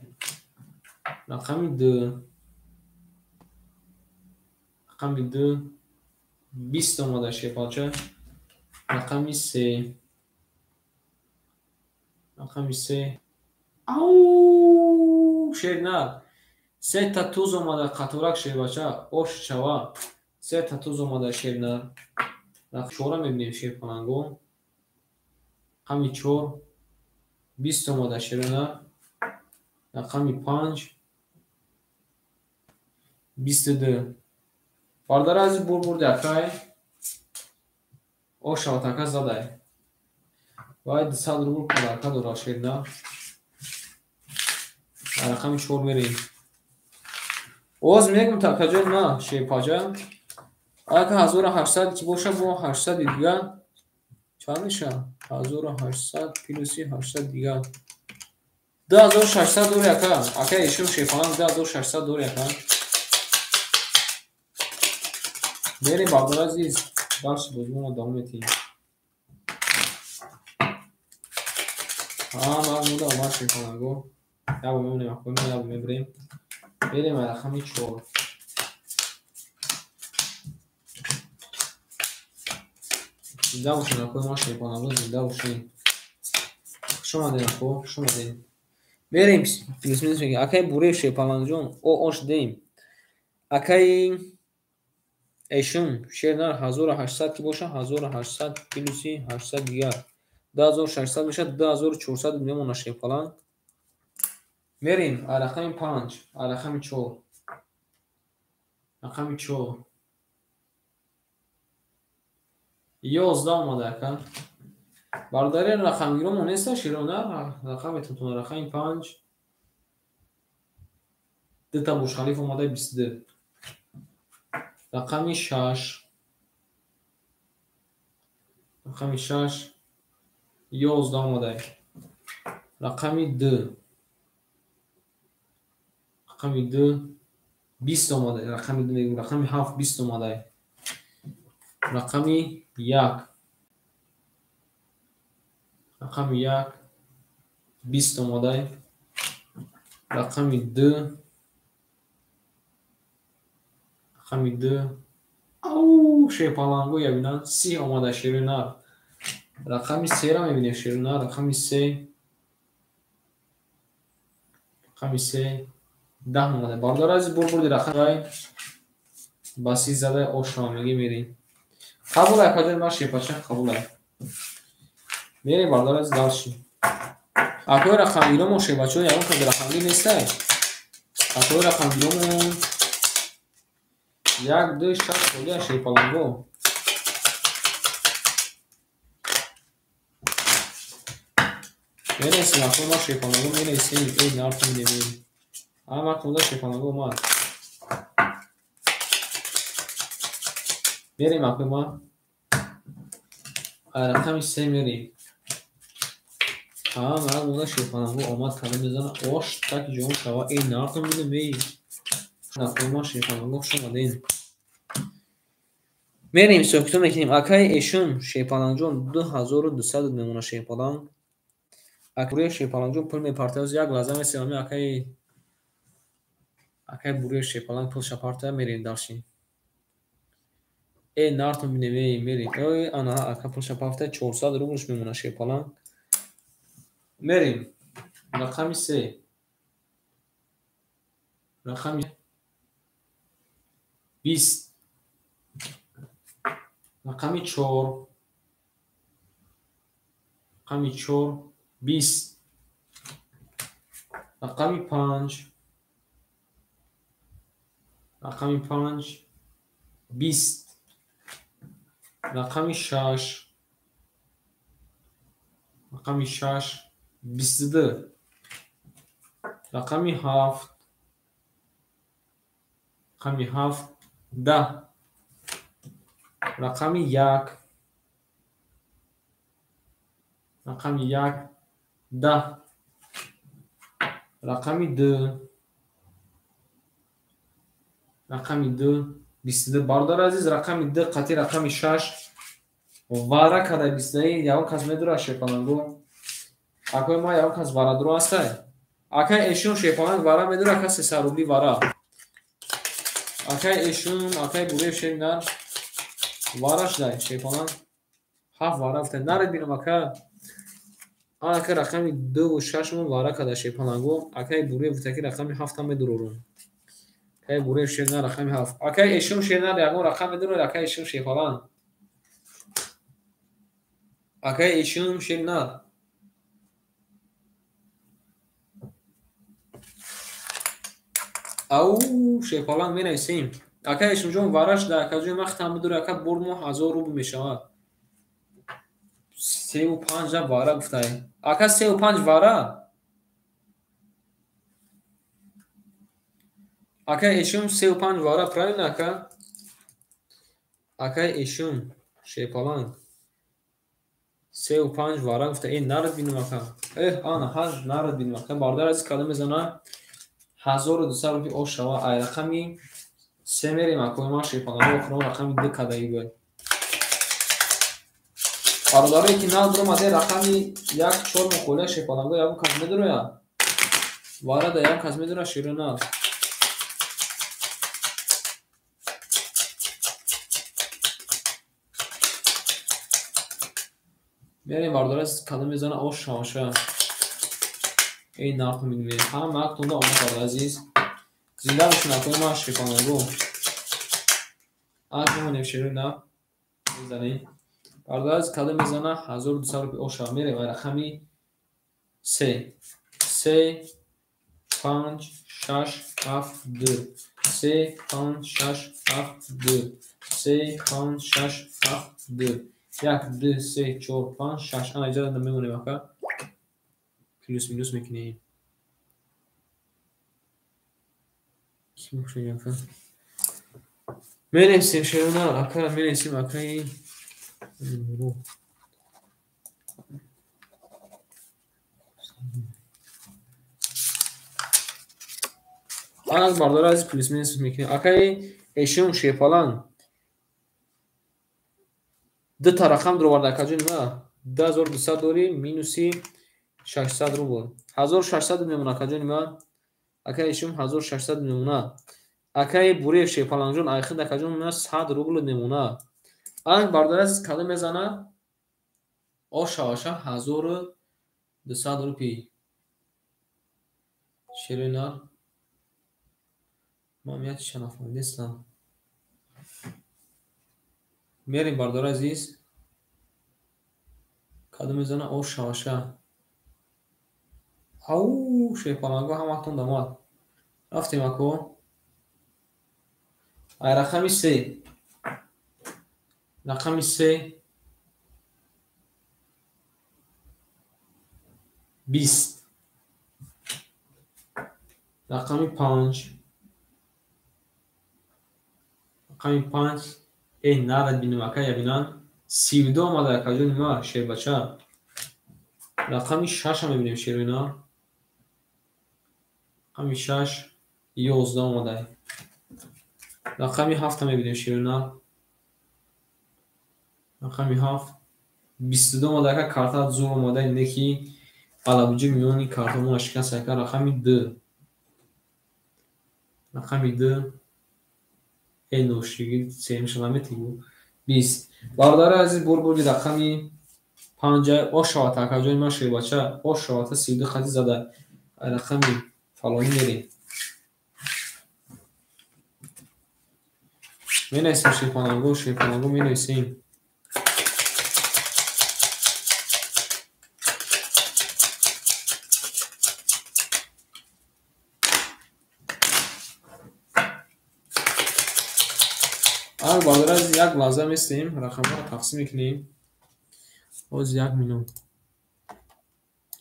Рақами 2. Рақами 2 20 омада шерпалча. Рақами 3. Рақами 3. Ау, шернар. Се та туз омада қаторак шербача, ош чава. Се та туз омада шернар. Чора мебинем шерпаланго. Рақами 4 20 омада шернар. Рақами 5 22. Бардар аз бур бурди акай. Ош шаватака задай. Вай 200 рубл подарка дора шерна. Рақами 4 мерем. Оз мегум такаҷон ма шерпаҷа. Ака 1800 ки боша бо 800 дига чанд меша? 1800 плюси 800 дига 2600 дори ака. Ака ишум шерпаланг 2600 дори ака. Мерем бардар азиз, дарси бозимонро давом метиҳем. Ҳама монда омад шерпаланго. Ябо мемонем акои ма, ябо мебурем. Мерем рақами 4. Зинда бошед акои ма шерпаланго, зинда бошед. Хуш омадед ако, хуш омадед. Мерем плюс минус мегӯем. Акаи Буриев шерпалангҷон, о ош дем. Акаи Эшум шернар 1800 ки боша, 1800 плюси 800 дигар 2600 мешавад, 2400 мемона шерпаланг. Мерем рақами 5, рақами 4. Рақами 4 11 омада ака. Бародари рақамгиромон неста шерона, рақами тутун рақами 5 дута Бурҷхалиф омада 22. Рақами 6. Рақами 6 11 омадай. Рақами 2. Рақами 2 20 омадай. Рақами 2 мегӯм, рақами 7 20 омадай. Рақами 1. Рақами 1 20 омадай. Рақами 2. Рақами 2. Ау, шерпаланго ябинан 30 омада шернар. Рақами 3-ра мебинем шернар, рақами 3. Рақами 3 10 омада. Бардар азиз бур бурди рақами ба 30 задай ошро меги мерем. Қабул акаҷон ма шерпача қабул ай. Мерем бардар азиз дальше. Акои рақамгиромон шербачаҳо ягон кас рақамгир нестай. Акои рақамгиромон 1 2 6 холия шерпаланго. Менависем акои ма шерпаланго, менависем. Эй нархи менависем. Ҳама кунда шерпаланго омад. Мерем акои ма. Рақами 3 мерем. Ҳама кунда шерпаланго омад, калом мезанад. Ош таки ҷон шава. Эй нархи менависем. Эй акои ма шерпаланго хуш омадед. Мерем ҳисоб-китоб мекунем. Акаи Эшум шерпалангҷон 2200 мемона шерпаланг. Акаи шерпалангҷон пул мепартояд. Як лаҳза месем акаи Буриев шерпаланг пулша партояд, мерем дальше. Эй нартон бинем, эй мерем. Ой ана ака пулша партояд, 400 рублш мемона шерпаланг. Мерем. Рақами 3. Рақами 20. Рақами 4. Рақами 4 20. Рақами 5. Рақами 5 20. Рақами 6. Рақами 6 22. Рақами 7. Рақами 7 10. Рақами 1. Рақами 1 10. Рақами 2. Рақами 2 22. Бародари азиз, рақами 2 қатъи рақами 6 вара када 22. Ягон кас медурад шепаланго? Акои ма ягон кас варадуро ҳастай? Акай эшун шепаланг вара медура, касе 300 рубли вара. Акай эшун, акай буреv шеринар вара шудай шепаланг. 7 вара гуфта. Наред бинам ака. Ака рақами 2 ва 6 мо вара када шепаланго. Акай буреv гуфта ки рақами 7 ам медурорум. Акай буреv шеринар рақами 7. Акай эшун шеринар ягон рақам медурор, акай эшун шепаланг. Акай эшун шеринар. Ау шепаланг менависем. Акай эшунҷон вара шуда, акаҷои ман хитам бидур, ака бор мо 1000 рубл мешавад. 3 5 вара гуфтай. Ака 3 5 вара? Акай эшун 3 5 вара, правильно ака? Акай эшун шепаланг 3 5 вара гуфта. Э, нарад бинам ака. Э, ана ҳаж нарад бинам ака. Бародар азиз, кадом мезана 1200 рубли ош шава. Ай рақами 3 мерем акои ман шепаланг, охирон рақами 2 кадаги буд. Бародарое ки нав дуромаде, рақами 1 4 муқолия шепаланго ягон кас медурояд? Вара да ягон кас медура широ нав. Мерем бародар азиз, кадом мезана ош шаваша. Эй нарху мебинем. Ҳама ҳақтонда омад бародар азиз. Зинда бошед акои ман шепаланго. Ак мемонем широи нав. Мезанем. Бародар азиз, кадом мезана 1200 рубли ош шава. Мерем ай рақами 3. 3 5 6 7 2. 3 5 6 7 2. 3 5 6 7 2. 1 2 3 4 5 6. Ана иҷоза мемонем ака. Плюс минус мекунем. Ки бошад ака? Менависем шерона ака, менависем акаи Нуру. Ана бародар азиз, плюс минус мекунем. Акаи эшун шепаланг ду та рақам дуроварда акаҷони ма. 2200 дорӣ минуси 600 рубл. 1600 мемона акаҷони ма. Акаи эшун 1600 мемона. Акаи Буреv шепалангҷон айхид акаҷон ма 100 рубл мемона. Анак бародар азиз, кадом мезана? Ош шаваша 1200 рупи. Шерои нар. Ман як чиза нафаҳмидастам. Мерем бародар азиз. Кадом мезана ош шаваша. Ау шепаланго ҳаматон дамад. Рафтем ако. Ай рақами 3. Рақами 3 20. Рақами 5. Рақами 5. Э, нарад бинам ака, ябинан. 32 омада акаҷони ма шербача. Рақами 6 мебинем шерои нар. Рақами 6 11 омада. Рақами 7 мебинем шерои нар. Рақами 7 22 омада ака, карта зур омада, неки алабуҷи миёни картамона шикаст ака. Рақами 2. Рақами 2 э ношиги семша наметигу. 20. Бародари азиз, бурбури рақами 5 ош шавад акаҷони ман шербача, ош шавад 32 хати зада. Рақами фалонӣ мерем. Менависем шерпаланго, шерпаланго менависем. Ак бародар азиз, як лаҳза местем, рақамҳоро тақсим мекунем. Ҳозир як минут.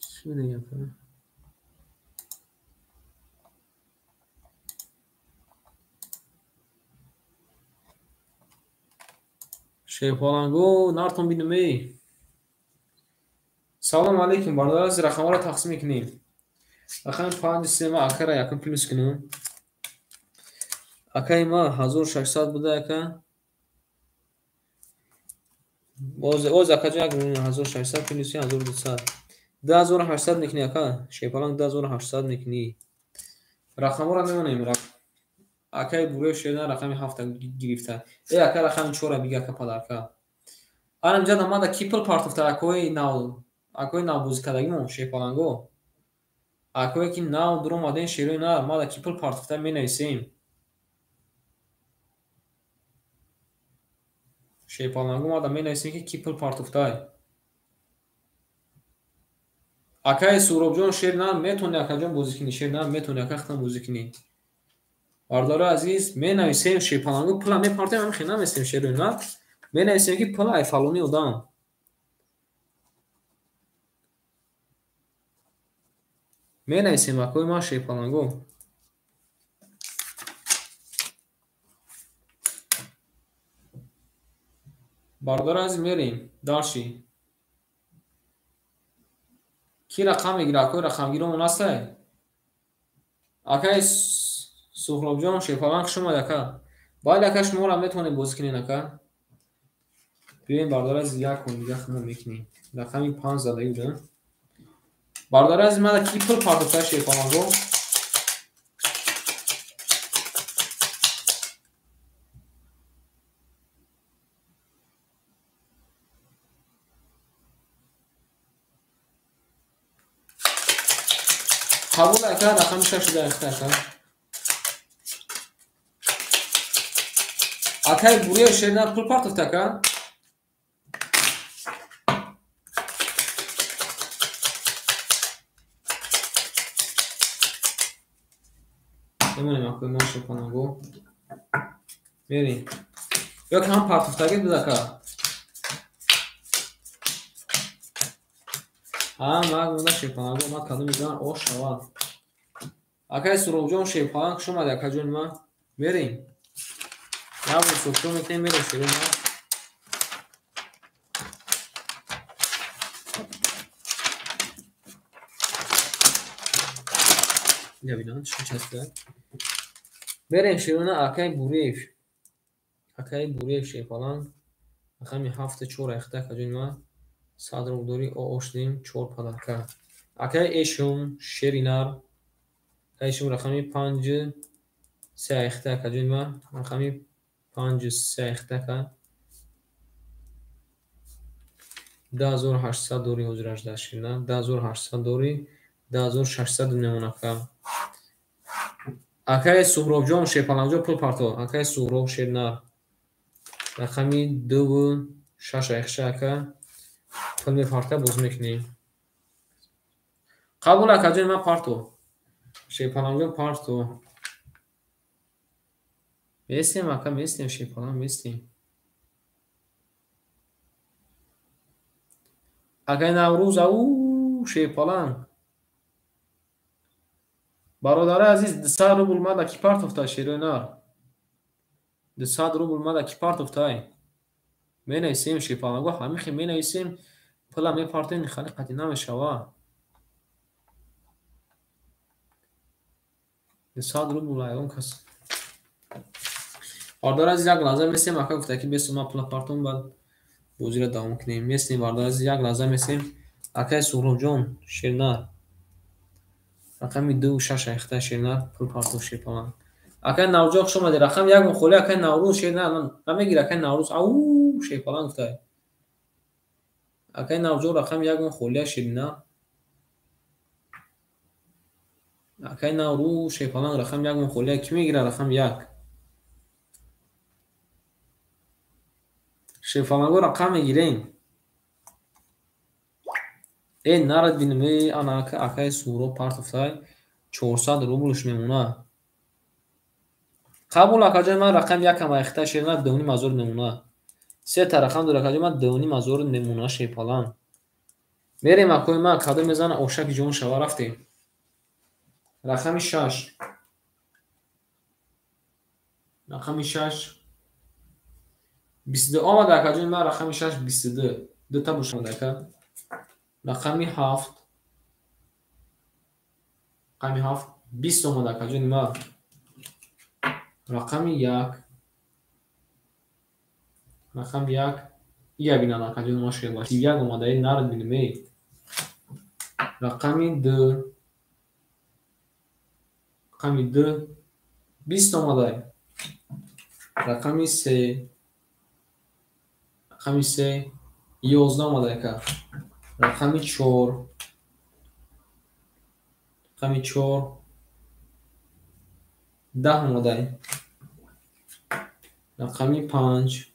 Чӣ дигар? Шерпаланго, нартон бинем эй. Салом алейкум, бародар азиз, рақамҳоро тақсим мекунем. Рақами 5 3 ма акара якум плюс кунем. Акаи ма 1600 буда ака. Боз акаҷон як 1600 плюс 1200. 2800 мекунӣ ака. Шерпаланг 2800 мекунӣ. Рақамҳоро мемонем. Акаи Буриев шерна рақами 7 гирифта. Э ака рақами 4 бига ака падарка. Ана инҷа намада ки пул партофта акои нав, акои нав бозӣ кардагимон шерпаланго. Акое ки нав дуромадем шерои нар, мада ки пул партофта менависем. Шерпаланго мада менависем ки ки пул партофтай. Акаи Суҳробҷон шер нар метавонӣ акаҷон бозӣ кунӣ, шер нар метавонӣ ака хатан бозӣ кунӣ. Бародарои азиз, менависем шерпаланго пула мепартем, ҳамин хел намесем шерои нар. Менависем ки пула ай фалони одам. Менависем акои ман шерпаланго. Бародарои азиз, мерем дарши. Ки рақам мегира? Акои рақамгиромон ҳастай? Акаи Суҳробҷон шерпаланг хуш омад ака. Бале ака, шуморо метавонем бозӣ кунем ака. Биёем бародарои азиз, як кун дига худмон мекунем. Рақами 5 задагӣ буда. Бародарои азиз, мада ки пул партофта шерпаланго? Қабул ака, рақами 6 шуда ахта ака. Акаи Буриев шернар пул партофта ака? Мемонем акои ман шерпаланго. Мерем. Ё ки ҳам партофтагӣ буд ака? Ҳам мак буда шерпаланго, ман кадом мезанам ош шавад. Акаи Суҳробҷон шерпаланг хуш омадӣ акаҷони ман. Мерем. Як бор суҳбат мекунем, мерем шерои ман. Бинам чӣ часпида. Мерем шерои ман акаи Буриев. Акаи Буриев шерпаланг рақами 7 4 ахта акаҷони ман. 100 рубл дорӣ, ош дим 4 падарка. Акаи Эшум шери нар. Акаи Эшум рақами 5 3 ахта акаҷони ман. Рақами 5 3 ахта ака. 2800 дорӣ ҳозир ажда шерна. 2800 дорӣ, 2600 мемон ака. Акаи Суҳробҷон шерпалангҷон пул парто. Акаи Суҳроб шернар. Рақами 2 6 ахша ака. Пул мепарта боз мекунем. Қабул акаҷони ман парто. Шерпалангҷон парто. Местем ака, местем шерпаланг, местем. Акаи Наврӯз, ау шерпаланг. Бародари азиз, 200 рубл мада ки партофта шерои нар? 200 рубл мада ки партофтай? Менависем шерпаланго, ҳамин хел менависем, пула мепартем, хали қатъи намешава. 200 рубл ягон кас. Бародари азиз, як лаҳза местем, ака гуфта ки бесу ман пула партом, баъд бозиро давом кунем. Местем бародари азиз, як лаҳза местем. Акаи Суҳробҷон шернар. Рақами 2 6 ахта шернар пул партоф шерпаланг. Акаи Наврӯзҷон хуш омадӣ. Рақами 1 холӣ акаи Наврӯз шернар намегира акаи Наврӯз. Ау шерпаланг гуфта. Акаи Наврӯзҷон рақами 1 холия шернар. Акаи Наврӯз шерпаланг рақами 1 холия ки мегира рақами 1? Шерпаланго рақам мегирем. Э нарад бинем, э ана акаи Суҳроб партофтай 400 рублш мемона. Қабул акаҷои ман рақам якам айхта шерна 2,5 ҳазор мемона. Сета рақам дора акаҷои ман 2,5 ҳазор мемона шерпаланг. Мерем акои ман кадом мезана ошаки ҷон шава рафтем. Рақами 6. Рақами 6 22 омада акаҷои ман рақами 6 22. Дута бошад ака. Рақами 7. Рақами 7 20 омада акаҷони ман. Рақами 1. Рақами 1 ия бинан акаҷони ман шеба. 31 омада эй нарад бинем эй. Рақами 2. Рақами 2 20 омада. Рақами 3. Рақами 3 11 омада ака. Рақами 4. Рақами 4 10 омада. Рақами 5.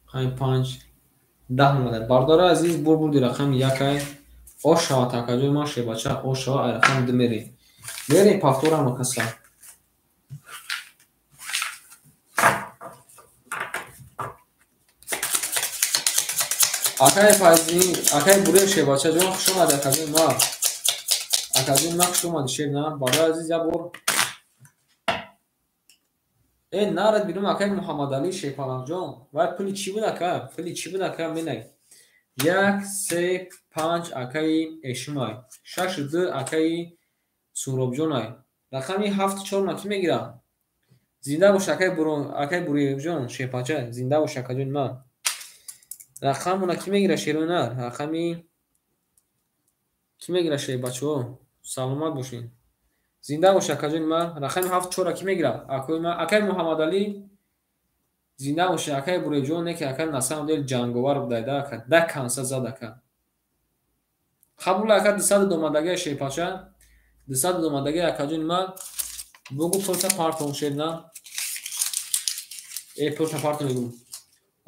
Рақами 5 10 омада. Бардори азиз бурди рақами 1 ай. Ош шавад акаҷои ман шебача ош шавад ай рақами 2 мерем. Мерем повторам акаса. Акаи Файзӣ, акаи Бурев шебача ҷон хуш омадӣ акаҷои ман. Акаҷои ман хуш омадӣ шер на. Барои азиз як бор э нарад бинум акаи Муҳаммадалӣ шерпалангҷон. Вай пули чӣ буд ака? Пули чӣ буд ака? Менай. 1 3 5 акаи Эшимай. 6 2 акаи Суҳробҷонай. Рақами 7 4 ман кӣ мегирам? Зинда бош акаи Буревҷон шерпача. Зинда бош акаҷони ман. Рақамона кӣ мегира шерои нар? Рақами кӣ мегира шербачаҳо? Саломат бошед. Зинда бош акаҷони ман. Рақами 7 4 кӣ мегира? Акои ман, акаи Муҳаммадалӣ. Зинда бошед акаи Буревҷон, не ки акаи на самом деле ҷанговар будай да ака. Да канса зад ака. Қабул ака 200 домадагии шерпача. 200 домадагии акаҷони ман. Бугу пулта партон шерна. Э пулта партон мегум.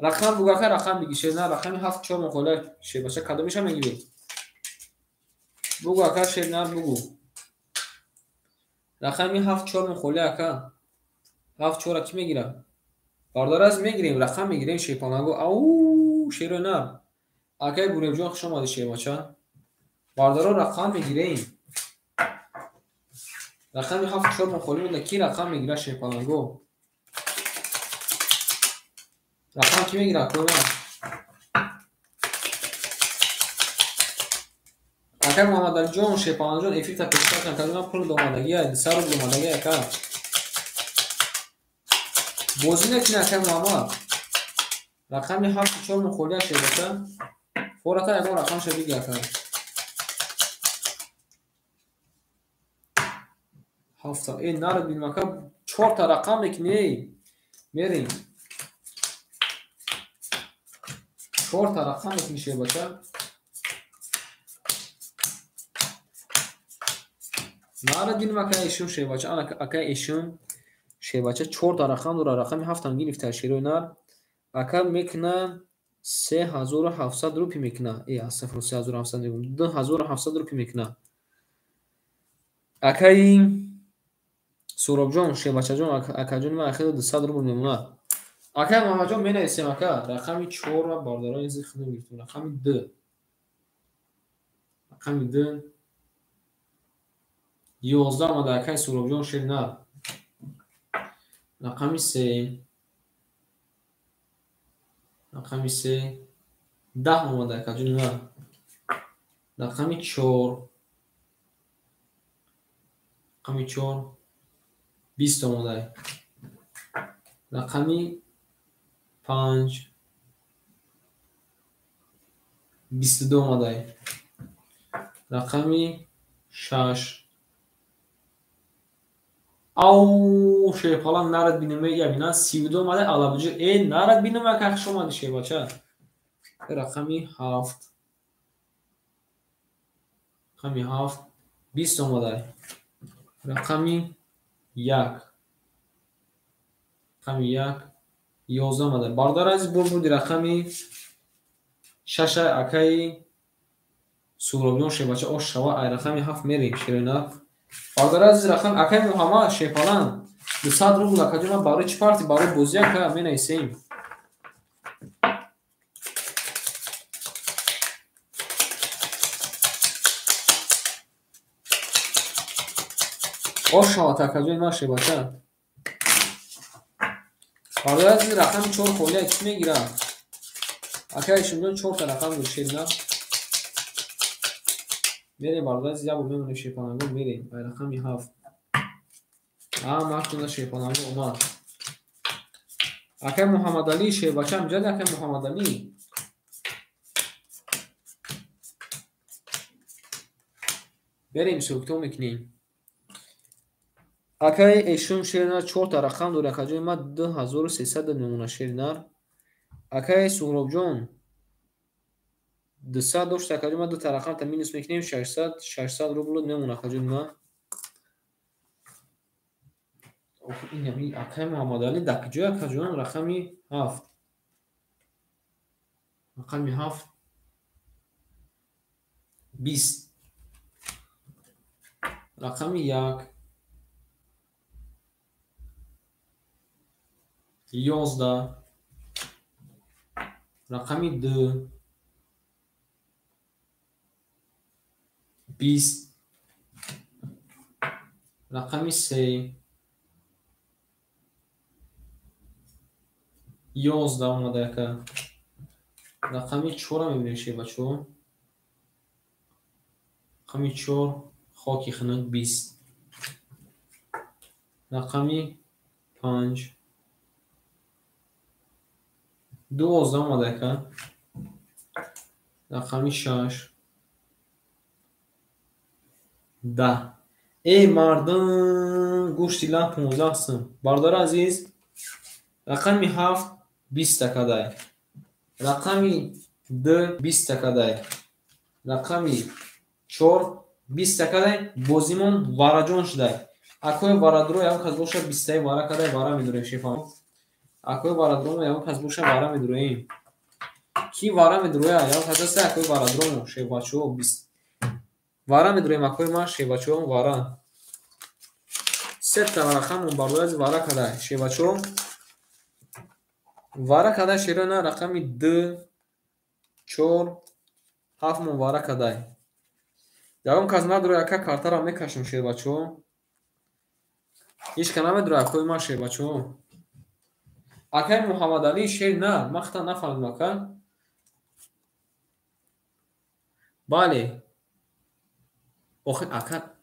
Рақам бугу ака рақам биги шерна. Рақами 7 4 муқола шербача кадомиша мегирӣ? Бугу ака шерна бугу. Рақами 7 4 муқола ака. 7 4 кӣ мегира? Бародар аз мегирем, рақам мегирем шерпаланго. Ау шерои нар. Акаи Буревҷон хуш омадӣ шербача. Бародаро рақам мегирем. Рақами 7 4 муқола буда кӣ рақам мегира шерпаланго? Рақам кӣ мегира акои ман? Акаи Муҳаммадалиҷон шерпалангҷон эфирта пешкаш накард ман пул домадагия 200 рубл домадагия ака. Бозӣ накунӣ акаи Муҳаммад. Рақами 7 4 муқолия шербача. Фората ягон рақамша биги ака. 7 э нарад бинем ака 4 та рақам мекунӣ эй. Мерем. 4 та рақам мекунӣ шербача. Нарад бинем акаи Эшум шербача. Ана акаи Эшум шербача 4 та рақам дора. Рақами 7 гирифта шерои нар. Ака мекуна 3700 рупи мекуна. Э астағфирулло 3700 мегум. 2700 рупи мекуна. Акаи Суҳробҷон шербачаҷон акаҷони ман ахиро 200 рубл мемонад. Акаи Муҳаммадҷон менависем ака. Рақами 4 бародарони азиз худам гирифтем. Рақами 2. Рақами 2 11 омада акаи Суҳробҷон шер нар. Рақами 3. Рақами 3 10 омада акаҷони ман. Рақами 4. Рақами 4 20 омада. Рақами 5 22 омада. Рақами 6 Ау шерпаланг нарад бинем я бинан 32 омада алабуҷи э нарад бинем ака хуш омадӣ шербача. Рақами 7. Рақами 7 20 омада. Рақами 1. Рақами 1 11 омада. Бародари азиз, бо буди рақами 6 акаи Суҳробҷон шербача ош шава, ай рақами 7 мерем шерои нар. Бародари азиз, рақам акаи Муҳаммад шерпалан 200 рубл акаҷон, ман барои чӣ парти, барои бозӣ ака менависем. Ош шавад акаҷони ман шербача. Бародари азиз, рақами 4 холия кӣ мегирад? Акаи Ишимҷон 4 та рақам дор шернар. Мерем бародари азиз, як бор мемонем шерпаланго, мерем ай рақами 7. Ҳамаатонда шерпаланго омад. Акаи Муҳаммадалӣ шербача амҷад, акаи Муҳаммадалӣ. Мерем ҳисобкитоб мекунем. Акаи Эшум шернар 4 та рақам дор акаҷони ман, 2300 мемона шернар. Акаи Суҳробҷон 200 дошт акаҷони ман, 2 та рақам та минус мекунем, 600 рубл мемона акаҷони ман. Акаи Муҳаммадалӣ дар куҷо акаҷон? Рақами 7. Рақами 7 20. Рақами 1 11. Рақами 2 20. Рақами 3 11 омада ака. Рақами 4 мебинем шербачо. Рақами 4 хоки хунук 20. Рақами 5 12 омада ака. Рақами 6 10. Эй мардум, гӯшти лам 15 сум. Бародари азиз, рақами 7 20 акадай. Рақами 2 20 акадай. Рақами 4 20 акадай. Бозимон вараҷон шудай. Акои варадро ягон кас боша 20 вара кадай, вара медуроем шефа. Акои варадромо ягон кас боша вара медуроем. Ки вара медуроя? Ягон кас аста акои варадромо шефачо 20. Вара медуроем акои ман шефачо вара. Сета рақамон бародари вара кадай шефачо. Вара кадай шерона рақами 2 4 7 мон вара кадай. Ягон кас надуроя ака, картаро мекашем шербачо. Ҳеч ка намедуроя акои ман шербачо. Акаи Муҳаммадалӣ шер на, ман хата нафаҳмидам ака. Бале. Охи ака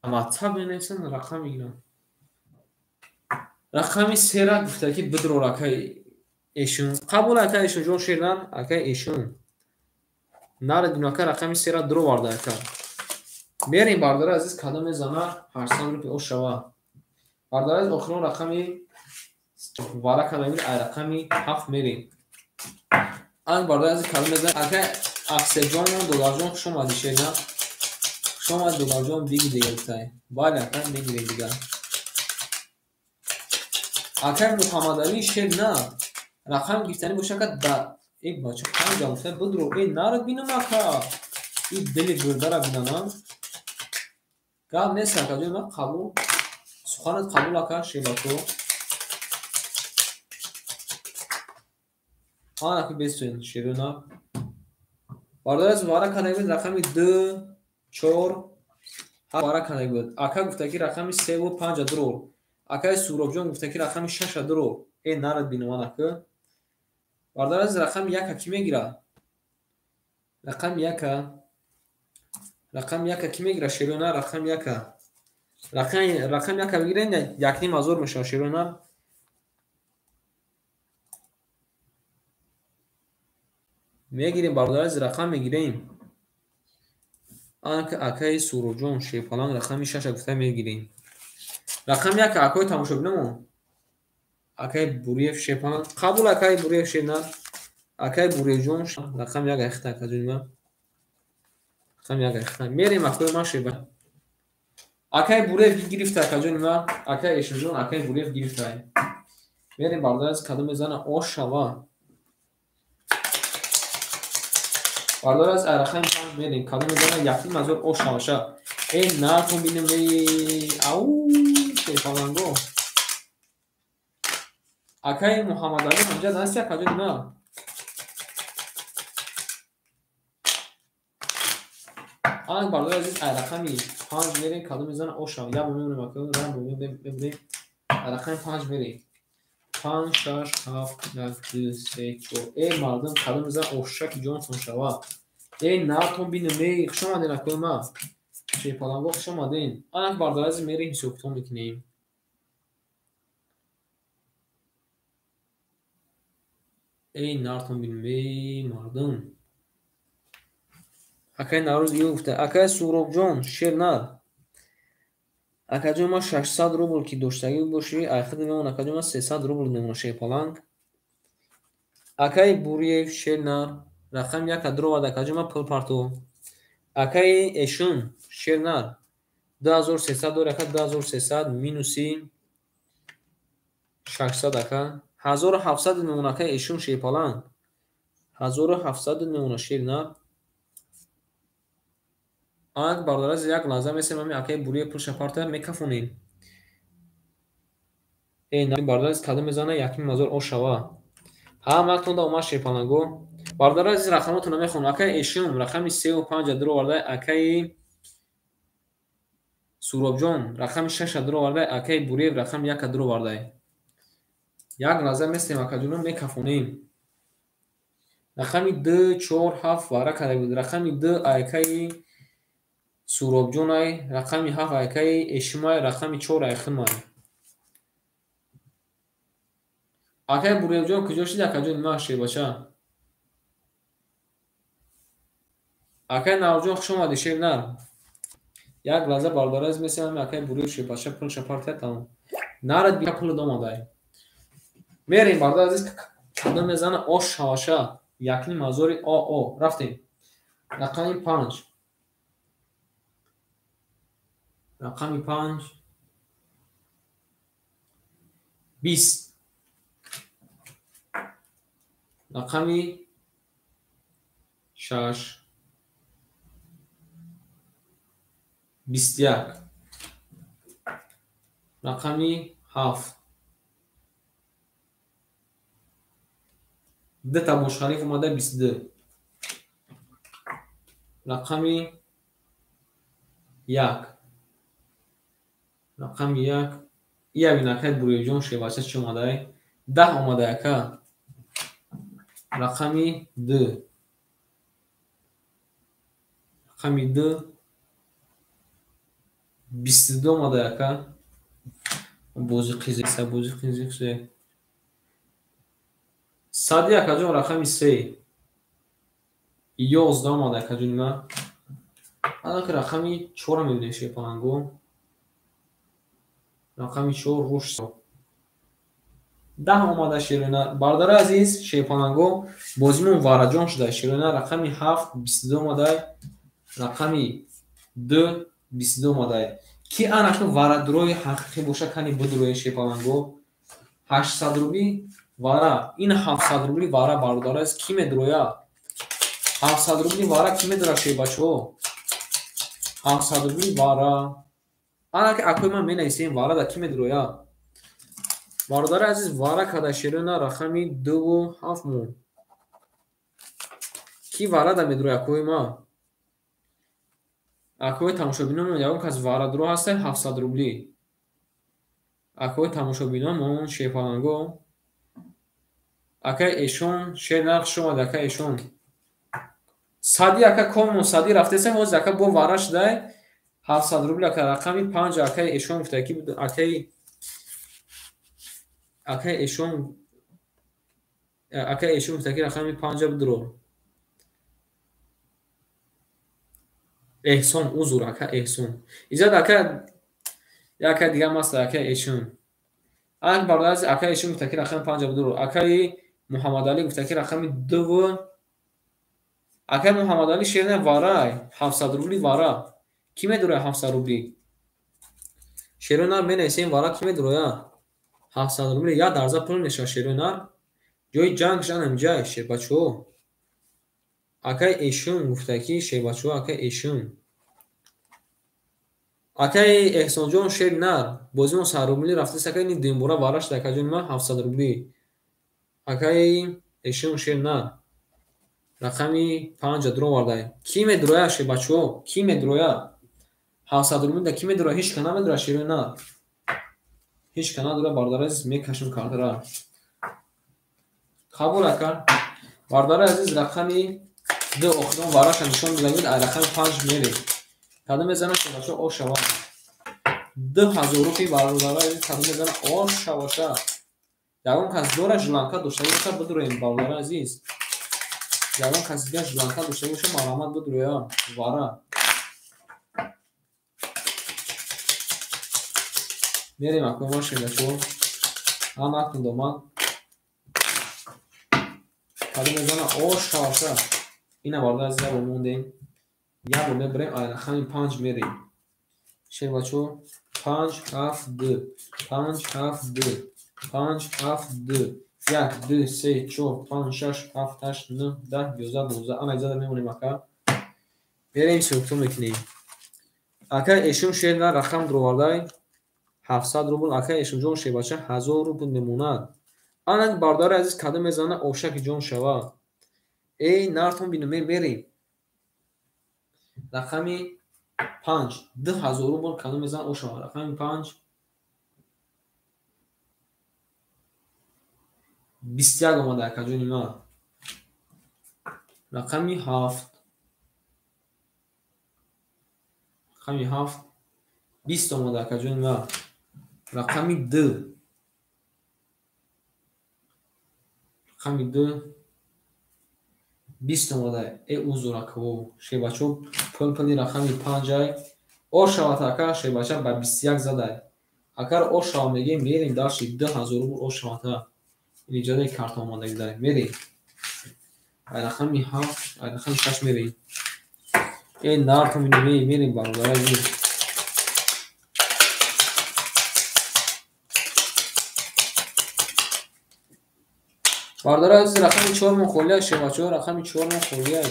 WhatsApp менависанд, рақам мегиранд. Рақами 3 гуфта ки бидрор акаи Эшун. Қабул акаи Эшунҷон шернан, акаи Эшун. Нарадим ака, рақами 3 дуроварда ака. Мерем бародари азиз, кадом мезана 800 рупия ош шава. Бародари азиз, охирон рақами вара кадам, ай рақами 7 мерем. Ан бародари азиз, кадом мезана акаи Афсеҷон, Доларҷон, хуш омадӣ шернан. Хуш омадӣ Доларҷон, биги дига гуфтай. Бале ака, мегирем дига. Акаи Муҳаммадалӣ шер на. Рақам гирифтанӣ боша ака да. Эй бача, панҷа гуфтай бидро, эй нарад бинам ака. И дили гурдара бинам. Гап нест акаҷони ман, қабул. Суханат қабул ака шербачо. Ана ки бесӯен шерона. Бародари азиз, вара кадай буд рақами 2 4 7 вара кадай буд. Ака гуфта ки рақами 3 ва 5 дурор. Акаи Суҳробҷон гуфта ки рақами 6 дурор. Эй нарад бинам ака. Бародари азиз, рақами 1 кӣ мегирад? Рақами 1 рақами 1 кӣ мегирад шерона? Рақами 1 рақами 1 бигирен, 1,5 ҳазор мешавад шерона. Мегирем бародари азиз, рақам мегирем. Анака акаи Суҳробҷон шерпаланг рақами 6 гуфта мегирем. Рақами 1 акои тамошобинамон. Акаи Буриев шерпаланг. Қабул акаи Буриев шернан. Акаи Буриевҷон рақами 1 ахта акаҷони ман. Рақами як айхта. Мерем акои ман шеба. Акай Буреев гирифта акаҷони ман, акай Эшонҷон, акай Буреев гирифта. Мерем бародар аз кадом мезана ошава. Бародар аз рақами 5 мерем, кадом мезана 1,5 ошаваша. Эй нархо бинем, эй ау шерпаланго. Акай Муҳаммадалӣ ҳамҷа дасти акаҷони ман. Анак бародар азиз рақами 5 мерем, кадом мезана ошава. Як бор мемонем акаҷон, як бор мемонем. Рақами 5 мерем. 5, 6, 7, 1, 2, 3, 4. Эй мардум, кадом мезана ошаки ҷонтон шава. Эй нартон бинем, эй хуш омаден акои ман. Шерпаланго хуш омаден. Анак бародар азиз мерем ҳисобкитоб мекунем. Эй нартон бинем, эй мардум. Акай Наврӯз ё гуфта, акай Суҳробҷон, шер нар. Акаҷон ман 600 рубл ки доштагӣ бошӣ, айхиди мемон акаҷон ман 300 рубл мемона шерпаланг. Акай Буриев шер нар, рақами 1 дровад акаҷон ман пул партов. Акай Эшун шер нар, 2300 дори ака 2300 минуси 600 ака. 1700 мемона акай Эшун шерпаланг. 1700 мемона шер нар. Анак бародар аз як лаҳза месем ами акай Буриев пулша парта мекафонем. Эй бародар аз кадом мезана 1,5 ошава. Ҳаматон да омад шерпаланго. Бародар азиз рақамотонро мехонам. Акай Эшум рақами 3 ва 5 дроварда, акай Суҳробҷон рақами 6 дроварда, акай Буриев рақами 1 дроварда. Як лаҳза местем акаҷонон мекафонем. Рақами 2, 4, 7 вара карда буд. Рақами 2 акай Суҳробҷонай, рақами 7 акай Эшумай, рақами 4 айхимай. Акай Буриевҷон куҷо шуди акаҷони ман шербача? Акай Наврӯзҷон хуш омадӣ шер нар. Як лаҳза бародар азиз месем акай Буриев шербача пулша партия тамом. Нарад бия пул омадай. Мерем бародар азиз кадом мезана ош шаваша. 1,5 ОО рафтем. Рақами 5. Рақами 5 20. Рақами 6 21. Рақами 7 2 бошхариф омада 22. Рақами 1. Рақами 1. Ия бин акай Буриевҷон шербача чӣ омадай? 10 омадай ака. Рақами 2. Рақами 2 22 омадай ака. Бози қизиқса, бози қизиқса. Сади акаҷон рақами 3. 11 омадай акаҷони ман. Анаки рақами 4 мебинем шерпаланго. Рақами 4 рушд. 10 омада шерона. Бародари азиз шерпаланго бозимон вараҷон шуда. Шерона рақами 7 22 омадай. Рақами 2 22 омадай. Ки анаки варадрои ҳақиқӣ боша кани бидрои шерпаланго. 800 рубли вара. Ин 700 рубли вара бародари азиз ки медроя? 700 рубли вара ки медора шербачаҳо? 700 рубли вара. Анаки акои ман менависем вара да ки медроя? Бародари азиз вара када шерона рақами 2 ва 7 мон. Ки вара да медроя акои ман? Акои тамошобиномон ягон кас варадро ҳаста 700 рубли. Акои тамошобиномон шерпаланго. Акай Эшон шер нар хуш омад акай Эшон. Сади ака комон сади рафтеса ҳозир ака бо вара шудай 700 рубли ака рақами 5 акай Эшон гуфта ки акай Эшон гуфта ки рақами 5 бидро. Эҳсон узр ака Эҳсон. Иззат ака яка дигар маста ака Эшон. Анак бародар азиз акай Эшон гуфта ки рақами 5 бидро. Акай Муҳаммадалӣ гуфта ки рақами 2 Акай Муҳаммадалӣ шерна варай 700 рубли вара. Кӣ медуроя 700 рубли? Шерои нар менависем вара кӣ медуроя? 700 рубли як дарза пул мешавад шерои нар. Ҷои ҷангш анамҷай шербачаҳо. Акай Эшум гуфта ки шербачаҳо акай Эшум. Акай Эҳсонҷон шери нар. Бозимон 100 рубли рафтаст акай ни дуюмбора вара шуда акаҷони ман 700 рубли. Акай Эшум шери нар. Рақами 5 дуровардай. Кӣ медуроя шербачаҳо? Кӣ медуроя? 700 рубли да кӣ медуроя? Ҳеч ка намедуроя шерои нар. Ҳеч ка надуроя бародари азиз, мекашем картара. Қабул ака. Бародари азиз, рақами 2 охирон вараша нишон додагид, ай рақами 5 мерем. Кадом мезана шербачаҳо ош шава. 2000 рубли бародари азиз, кадом мезана ош шаваша. Ягон кас дора жиланка доштагӣ боша бидуроем бародари азиз. Ягон кас дигар жиланка доштагӣ боша марҳамат бидуроя вара. Мерем акои ман шербачаҳо. Ҳаматон домад. Кадом мезана ош шаваша. Ина бародари азиз, як бор мондем. Як бор мебарем, ай рақами 5 мерем. Шербачаҳо 5 7 2 5 7 2 5 7 2 1 2 3 4 5 6 7 8 9 10 11 12. Ана изада мемонем ака. Мерем сӯхтон мекунем. Ака Эшум шер на рақам дуровардай 700 рубл. Ака Эшумҷон шербача 1000 рубл мемонад. Ана бародари азиз, кадом мезана ошаки ҷон шава. Эй нартон бинем, мерем. Рақами 5 2000 рубл кадом мезана ош шава. Рақами 5 21 омада акаҷони ман. Рақами 7 рақами 7 20 омада акаҷони ман. Рақами 2 рақами 2 20 омада. Э узр акаво шербачаҳо, пул-пули рақами 5 ай. Ош шавад ака, шербача ба 21 задай. Агар ош шава мегем, мерем дарши 2000 рубл ош шавад. Ин иҷозаи карта омадагӣ дарем. Мерем. Ай рақами 7, ай рақами 6 мерем. Э нартон бинем, мерем бародари азиз. Бародари азиз, рақами 4 мон холия шербачаҳо, рақами 4 мон холия.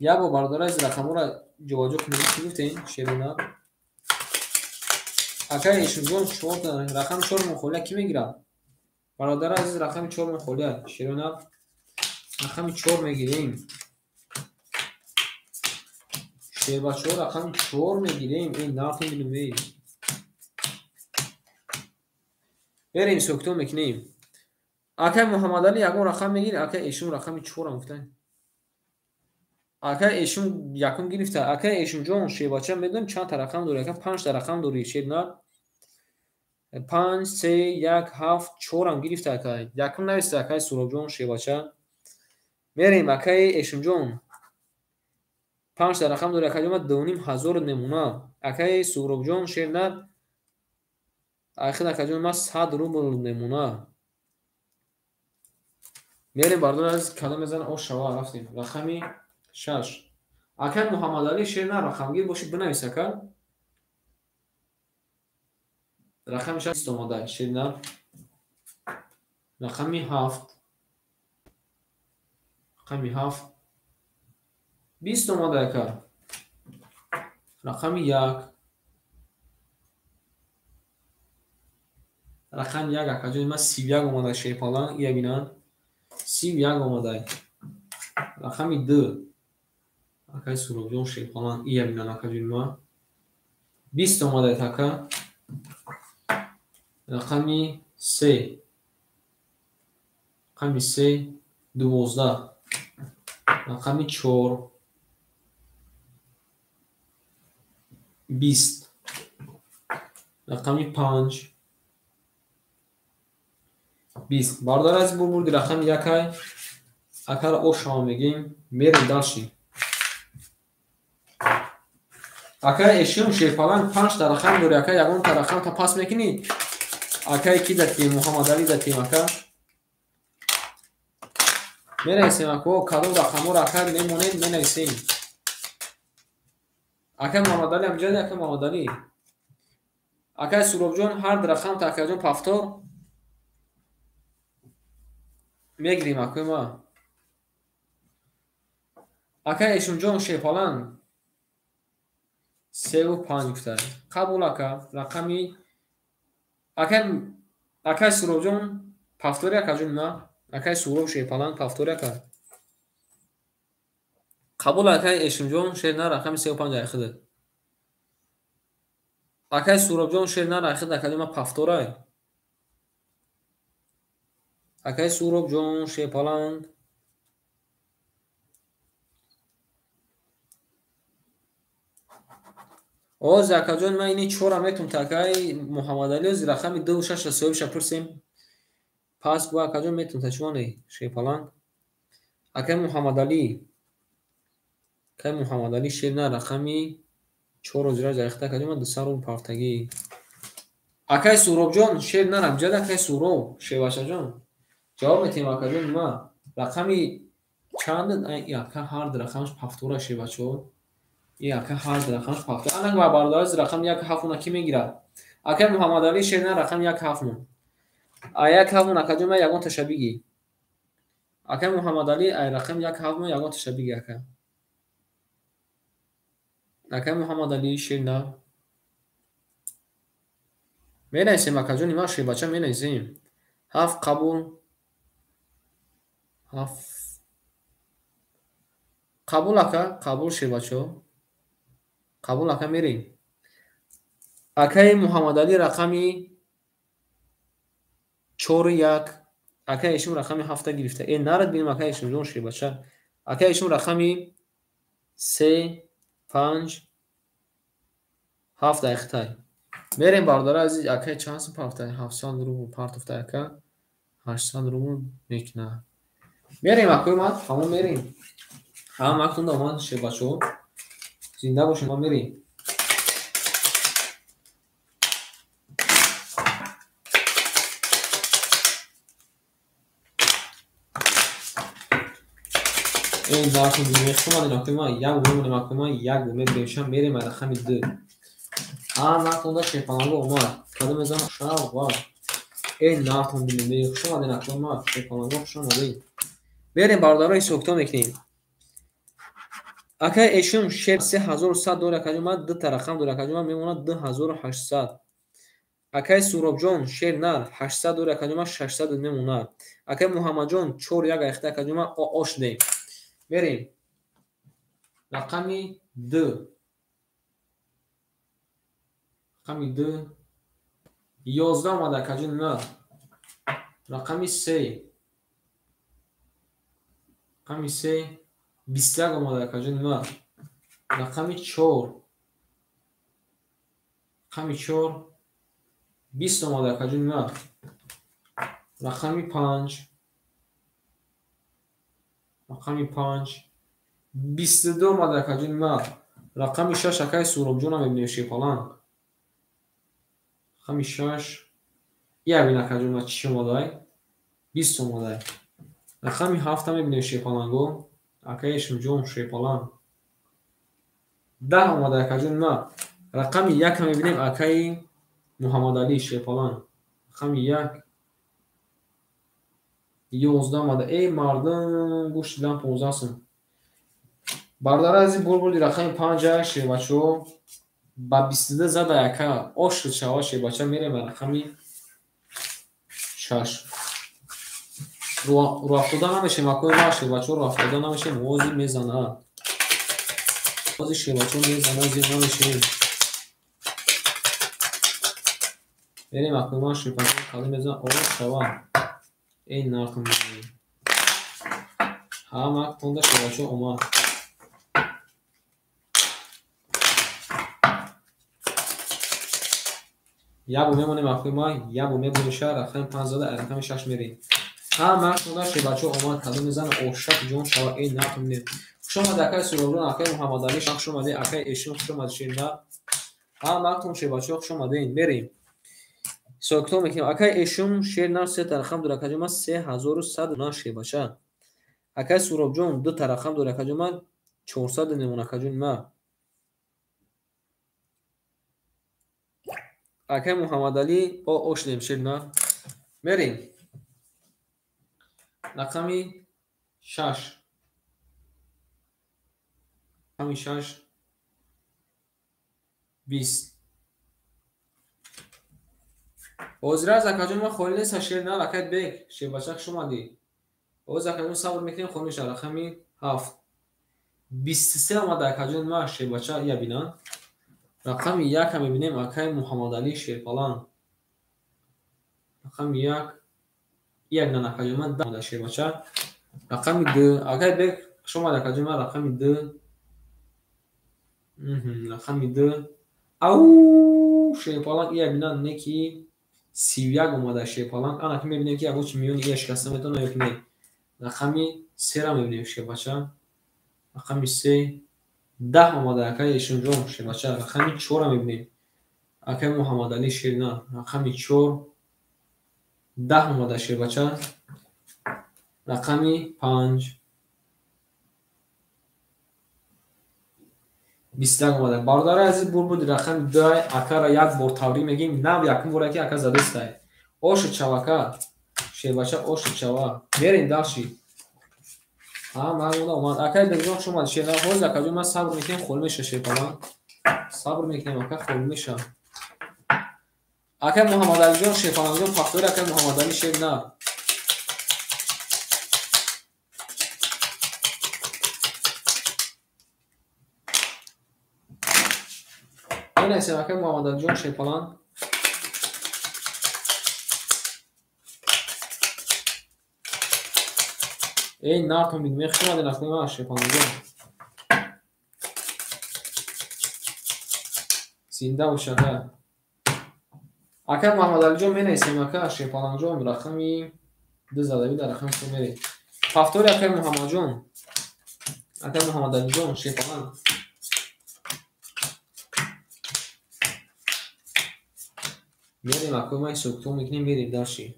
Як бор бародари азиз рақамҳоро ҷобаҷо кунем. Чӣ гуфтем? Шерина. Акай Эшумҷон 4 рақами 4 мон холия кӣ мегирад? Бародари азиз, рақами 4 мон холия. Шерина рақами 4 мегирем. Шербачаҳо рақами 4 мегирем. Эй нартон бинем, эй. Мерем сӯхтон мекунем. Акай Муҳаммадалӣ ягон рақам мегирӣ? Акай Эшум рақами 4 гуфтан. Акай Эшум якум гирифта. Акай Эшумҷон шербача медонем чанд та рақам дорӣ? Ака 5 та рақам дорӣ шернар. 5 3 1 7 4 ам гирифта акай. Якум нависта акай Суробҷон шербача. Мерем акай Эшумҷон. 5 та рақам дорӣ акаҷон, 2500 мемона. Акай Суробҷон шернар. Ахир акаҷон ман 100 рубл мемона. Мерем бародари азиз, кадом мезана ош шава. Рафтем. Рақами 6. Акай Муҳаммадалӣ шерна рақамгир бошӣ бинавис ака. Рақами 6 омада шерна. Рақами 7. Рақами 7 20 омада ака. Рақами 1. Рақами 1 акаҷони ман 31 омада шерпалан, ия бинан. 31 омада. Рақами 2. Акай Суробҷон шерпалан, ия бинан акаҷони ман. 20 омада ака. Рақами 3. Рақами 3 12. Рақами 4 20. Рақами 5 20. Бародари азиз, бурди рақами 1 ай. Акара ош шава мегем. Мерем дарши. Акай Эшум шерпалан 5 та рақам дорӣ. Ака ягон та рақам та пас мекунӣ? Акай ки датем? Муҳаммадалӣ датем ака. Менависем ако кадом рақамҳоро ака мемонед, менависем. Акай Муҳаммадалӣ ҳамҷади, акай Муҳаммадалӣ. Акай Суробҷон ҳар рақам та акаҷон пафтор мегирем акои ма. Акай Эшумҷон Шерпаланг 3 ва 5 гуфта. Қабул ака, рақами акай Суробҷон пафтори акаҷон ма. Акай Суроб Шерпаланг пафтори ака. Қабул акай Эшумҷон шер на рақами 3 ва 5 айхида. Акай Суробҷон шер на айхида акаҷон ма пафторай. Акай Суробҷон Шерпаланг оз акаҷон ман ини чора метум та акай Муҳаммадалӣ ози рақами 2 ва 6 соҳибша пурсем. Пас бо акаҷон метум та чумоне Шерпаланг. Акай Муҳаммадалӣ, акай Муҳаммадалӣ шер на рақами 4 озира зарихта акаҷон ман 200 рубл партагӣ. Акай Суробҷон шер на рамҷад акай Суроб шербачаҷон. Ҷавоб метиҳем акаҷон ма. Рақами чанд ака ҳар рақамаш пафтора шербачаҳо. И ака ҳар рақамаш пафтора. Анак ба бародари рақами 1 7 уна кӣ мегирад? Акай Муҳаммадалӣ шер на рақами 1 7 мон. А 1 7 мон акаҷон ма ягон таша бигӣ. Акай Муҳаммадалӣ ай рақами 1 7 мон ягон таша бигӣ ака. Акай Муҳаммадалӣ шер на. Менависем акаҷони ма шербача менависем. 7 қабул. 7 қабул ака, қабул шербачаҳо. Қабул ака мерем. Акаи Муҳаммадалӣ рақами 4 1, акаи Эшум рақами 7 гирифта. Э нарад бинем акаи Эшумҷон шербача. Акаи Эшум рақами 3 5 7 айхтай. Мерем бародари азиз, акаи чанд сум партофтай? 700 рубл партофтай ака. 800 рубл мекунад. Мерем акои ман, тамом мерем. Ҳама актунда омад шербачаҳо. Зинда бошем, ма мерем. Эй дартон мехомадем акои ман, як бор мемонем акои ман, як бор мебиремшам, мерем ай рақами 2. Ҳама актунда шерпаланго омад. Кадом мезанам шава. Эй нартон бинем, хуш омадем акои ман, шерпаланго хуш омадем. Мерем бародаро ҳисобкитоб мекунем. Акай Эшум шер 3100 дор акаҷон ман дута рақам дор акаҷон ман мемонад 2800. Акай Суробҷон шер нар 800 дор акаҷон ман 600 мемонад. Акай Муҳаммадҷон 4 1 айхта акаҷон ман ош дем. Мерем. Рақами 2. Рақами 2 11 омад акаҷон ман. Рақами 3. Рақами 3 21 омад акаҷон ман. Рақами 4. Рақами 4 20 омад акаҷон ман. Рақами 5. Рақами 5 22 омад акаҷон ман. Рақами 6 акаи Суробҷонам мебинем шерпаланг. Рақами 6 я бин акаҷон ман чӣ омадай? 20 омадай. Рақами 7 мебинем шерпаланго. Акаи Эшумҷон шерпаланг. 10 омада акаҷон ман. Рақами 1 мебинем акаи Муҳаммадалӣ шерпаланг. Рақами 1 11 омада. Эй мардум гӯш дидам 15 сум. Бародари азиз бурбурди рақами 5 шербачаҳо ба 22 зада ака. Ош шуд шава шербача мерем ба рақами 6. Рӯафтода намешем акои ма шербачаҳо, рӯафтода намешем, ози мезана. Ози шербачаҳо мезана, зир намешем. Мерем акои ма шербачаҳо кадом мезана, ош шава. Эй нартон ҳама актонда шербачаҳо омад. Як бор мемонем акои ма, як бор мебурем рақами 5 зада, рақами 6 мерем. Ҳама актонда шербачаҳо омад, кадом мезана, ошак ҷон шава, эй нартон бинем. Хуш омадед акаи Суробҷон, акаи Муҳаммадалӣ хуш омадед, акаи Эшум хуш омадед шернар. Ҳама актон шербачаҳо хуш омадед. Мерем. Ҳисобкитоб мекунем. Акаи Эшум шер нар се рақам дорад акаҷон ман 3100 на шербача. Акай Суробҷон дута рақам дорад, акаҷон ман 400 мемонад, акаҷони ман. Акай Муҳаммадалӣ ошдем шер на. Мерем. Рақами 6. Рақами 6 20. Ҳозир аз акаҷон ман холӣ нест шер на, акай бек, шербача хуш омадӣ. Ҳозир акаҷон сабр мекунем, холӣ мешавад. Рақами 7. 23 омада акаҷон ман шербача ия бинам. Рақами 1 мебинем акай Муҳаммадалӣ шерпаланг. Рақами 1 ия бинам акаҷон ман 10 омада шербача. Рақами 2 акай бек хуш омад акаҷон ман рақами 2. Рақами 2. Ау шерпаланг ия бинам неки 31 омада шерпаланг. Ана ки мебинем ки ягон чи миёни ия шикаста метавонад ё ки не. Рақами 3-ра мебинем шербача. Рақами 3 10 омада акай Эшонҷон шербача. Рақами 4-ра мебинем. Акай Муҳаммадалӣ шерна. Рақами 4 10 омада шербача. Рақами 5 21 омада. Бародари азиз бурбуди рақами 2 акара як бор табрик мегӯем. Нав якум бора ки ака задестай. Оши чавака. Шербача оши чава. Мерем дальше. Ман омад. Акай бегҷон хуш омад шерна. Ҳозир акаҷон ман сабр мекунем, холӣ меша шерпаланг. Сабр мекунем ака, холӣ меша. Акай Муҳаммадалиҷон шерпалангҷон пахтори акай Муҳаммадалӣ шерна. Менависем акай Муҳаммадалиҷон шерпаланг. Эй нартон бин, мех шумо дин акай ман шерпалангҷон. Зинда бош ака. Акай Муҳаммадалиҷон менависем ака шерпалангҷон рақами 2 задави дар рақами 3 мерем. Пафтори акай Муҳаммадҷон. Акай Муҳаммадалиҷон шерпаланг. Мерем акай ман ҳисоб-китоб мекунем, мерем дальше.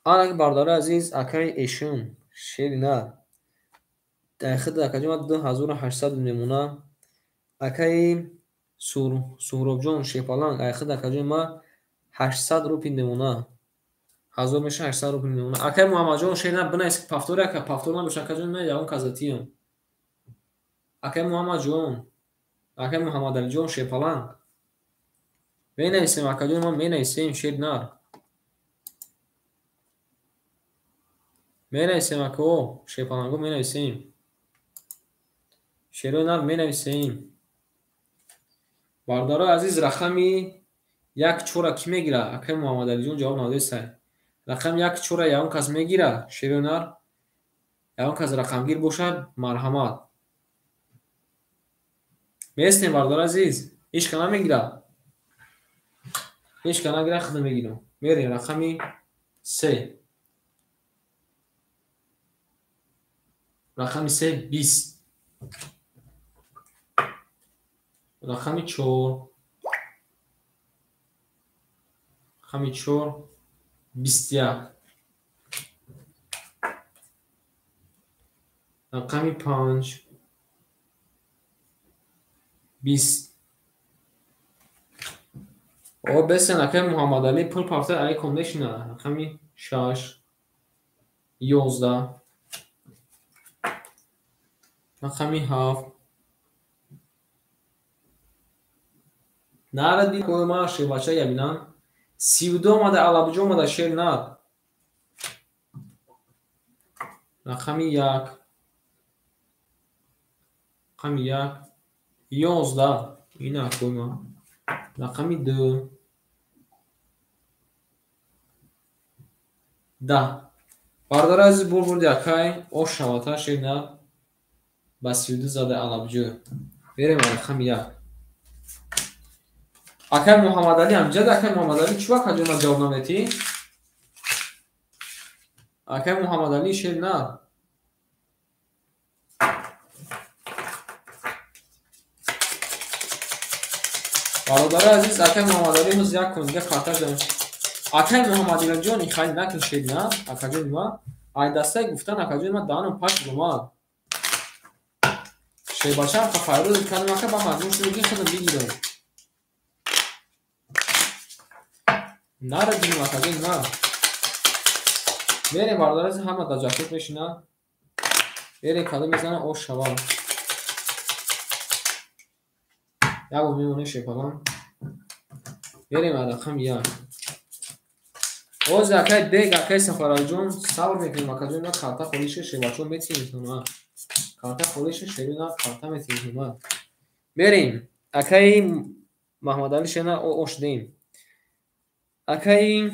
Ана бародари азиз акай Эшон шери нар. Дар худ акаҷон ман 2800 мемонад. Акаи Суҳробҷон шерпаланг ай худ акаҷон ман 800 рупл мемонад. 1000 меша 800 рупл мемонад. Акаи Муҳаммадҷон шер нар бинавис ки пафтори ака пафтор набоша акаҷон ман ягон казатиям. Акаи Муҳаммадҷон, акаи Муҳаммадалиҷон шерпаланг. Менависем акаҷон ман менависем шер нар. Менависем ако шерпаланго менависем. Шерои нар менависем. Бародарои азиз рақами 1-4-ра кӣ мегирад? Акаи Муҳаммадалиҷон ҷавоб надодистай. Рақами 1-4-ра ягон кас мегирад? Шерои нар ягон кас рақамгир бошад, марҳамат. Местем бародарои азиз, ҳеҷ ка намегирад. Ҳеҷ ка нагирад, худам мегирам. Мерем рақами 3. Рақами 3 20. Рақами 4. Рақами 4 21. Рақами 5 20. О бесен акай Муҳаммадалӣ пул пафта ай ком нешина. Рақами 6 11. Рақами 7. Наради ма шербача ябинам. 32 омада алабҷо омада шер нар. Рақами 1. Рақами 1 11. Ина акои ма. Рақами 2 10. Бародари азиз бурбурди акай ош шавата шер нар. Ба 32 зада алабҷо. Мерем рақами 1. Акай Муҳаммадалӣ амҷад акай Муҳаммадалӣ чӣ вақт ҷона ҷавоб наметӣ? Акай Муҳаммадалӣ шер нар. Бародари азиз акай Муҳаммадалӣ ҳоз як кун дига карташ дорем. Акай Муҳаммадалиҷон ин хайр накун шер нар. Акаҷони ман. Ай дастаи гуфтан акаҷони ман даҳанам паш омад. Шербачаам файрӯз кардам ака, ба маҷбур шудам ки худам бигирам. Нара бинем акаҷон, на. Мерем бародари ҳама дар ҷакет мешинад. Мерем кадом мезанам ош шавад. Як бор мемонем шерпаланг. Мерем аз рақами 1. Оз акай бег, акай Сафаралиҷон, сабр мекунем акаҷон, на карта холӣ шуд, шербачаҳо метиҳем. Карта холӣ шуд, шерина карта метиҳем. Мерем. Акаи Маҳмадалӣ шерина ош дем. Акаи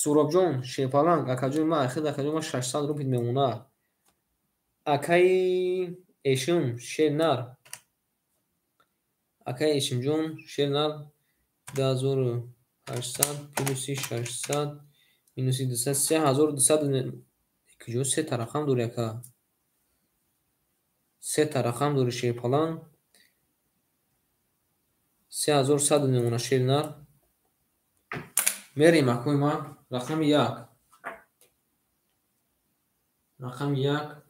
Суробҷон шерпаланг, акаҷони ман, ахир акаҷони ман 600 рубл мемонад. Акаи Эшим шернар. Акаи Эшимҷон шернар 2800 плюси 600 минуси 200 3200. Куҷо се та рақам дори ака? Се та рақам дори шерпаланг. 3100 мемонад шернар. Мерем акои ман рақами 1. Рақами 1.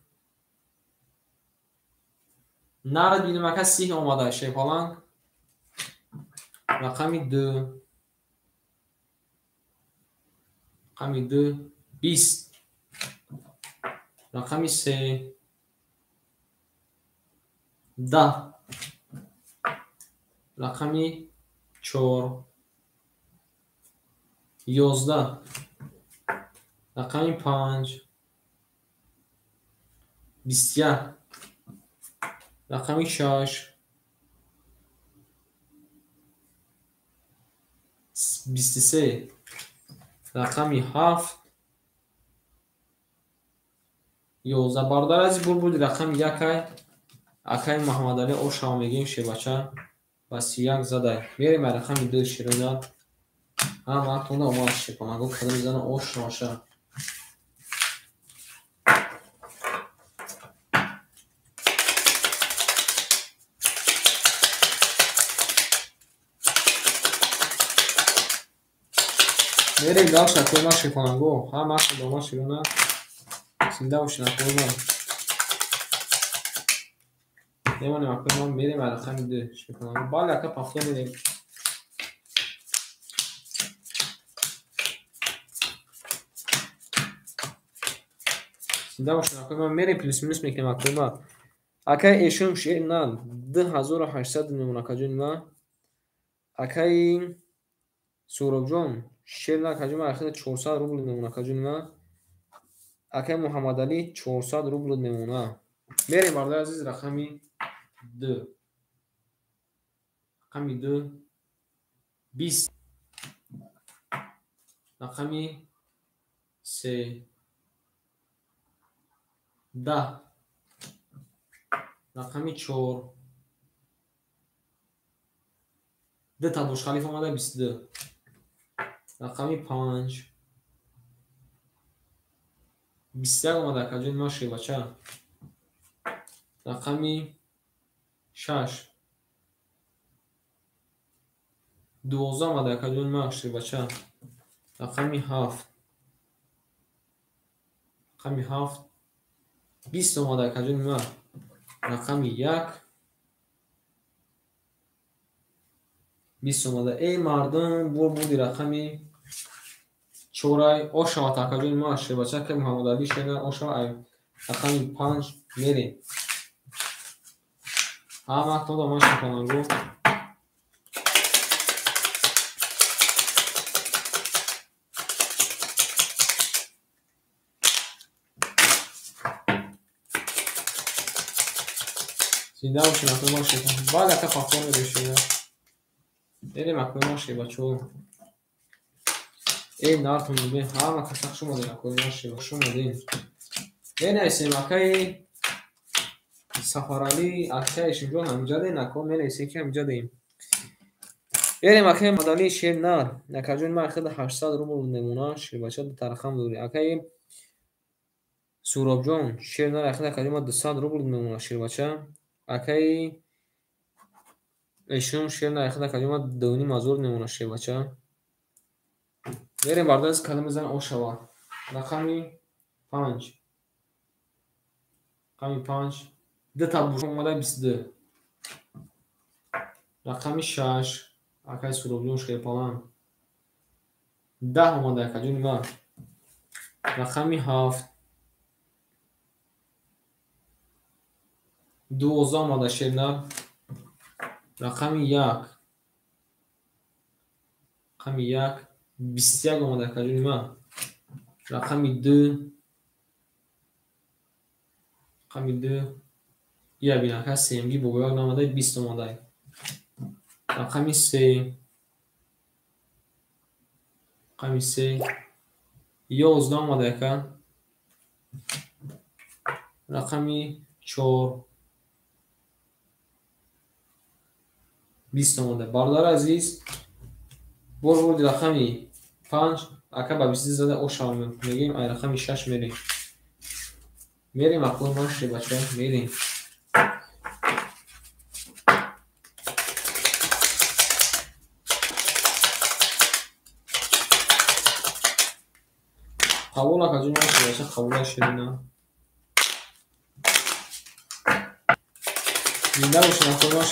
Нарад бинем ака, сиҳ омада шерпаланг. Рақами 2. Рақами 2 20. Рақами 3 10. Рақами 4 11. Рақами 5 21. Рақами 6 23. Рақами 7 11. Бародар азиз, бур-бури рақами 1 акай Маҳмадалӣ ошава мегӯем шербача ба 31 задай. Мерем ба рақами 2 шерина. Ҳама тонда омад шерпаланго кадом мезанам ош шаваша. Мерем дальше акои ман шерпаланго. Ҳама тонда омад шерина. Зинда бошед акои ман. Мемонем акои ман, мерем ба рақами 2 шерпаланго. Бале ака, пахто мерем. Зинда бошед акои ман, мерем плюс минус мекунем акои ман. Акаи Эшум шерна 2800 мемонад акаҷони ман. Акаи Суробҷон шерна акаҷони ман ахир 400 рубл мемонад акаҷони ман. Акаи Муҳаммадалӣ 400 рубл мемонад. Мерем бародари азиз рақами 2. Рақами 2 20. Рақами 3 10. Рақами 4 2 та бошхалиф омада 22. Рақами 5 21 омада акаҷони ман шербача. Рақами 6 12 омада акаҷони ман шербача. Рақами 7. Рақами 7 20 омада акаҷони ман. Рақами 1 20 омада. Эй мардум, бур-бури рақами 4 ошавад акаҷони ман шербача ки Муҳаммадалӣ шерна ошава ай рақами 5 мерем. Ҳама тонда ман шерпаланго. Зинда бошед акои ман шерпаланго. Бале ака, пахто мерем шерна. Мерем акои ман шербачаҳо. Эй нартон бибин, ҳама каса хуш омадед акои ман шербачаҳо. Хуш омадед. Менависем акаи Сафаралӣ, акаи Эшимҷон ҳаминҷа дем, ако менависем ки ҳаминҷа дем. Мерем акаи Мадалӣ шернар. Акаҷони ман ахир 800 рубл мемонад, шербача ду та рақам дорӣ. Акаи Суробҷон шернар ахир акаҷони ман 200 рубл мемонад шербача. Акаи Эшум шернар ахир акаҷони ман 2500 мемонад шербача. Мерем бародари азиз, кадом мезанам ошава. Рақами 5 Рақами 5. Дута омада 22. Рақами 6. Акай Суробҷон Шерпаланг. 10 омада акаҷони ман. Рақами 7. 12 омада шернар. Рақами 1. Рақами 1. 21 омада акаҷони ман. Рақами 2. Рақами 2. Я бин ака СМГ бобояк наомада 20 омада. Рақами 3. Рақами 3. 11 омада ака. Рақами 4. 20 омада. Бародари азиз, боз бурди рақами 5 ака ба 22 зада оша мегӯем, ай рақами 6 мерем. Мерем акои ман шебача, мерем. Қабул акаҷон ман шебача, қабула шерина. Зинда бошем акои ман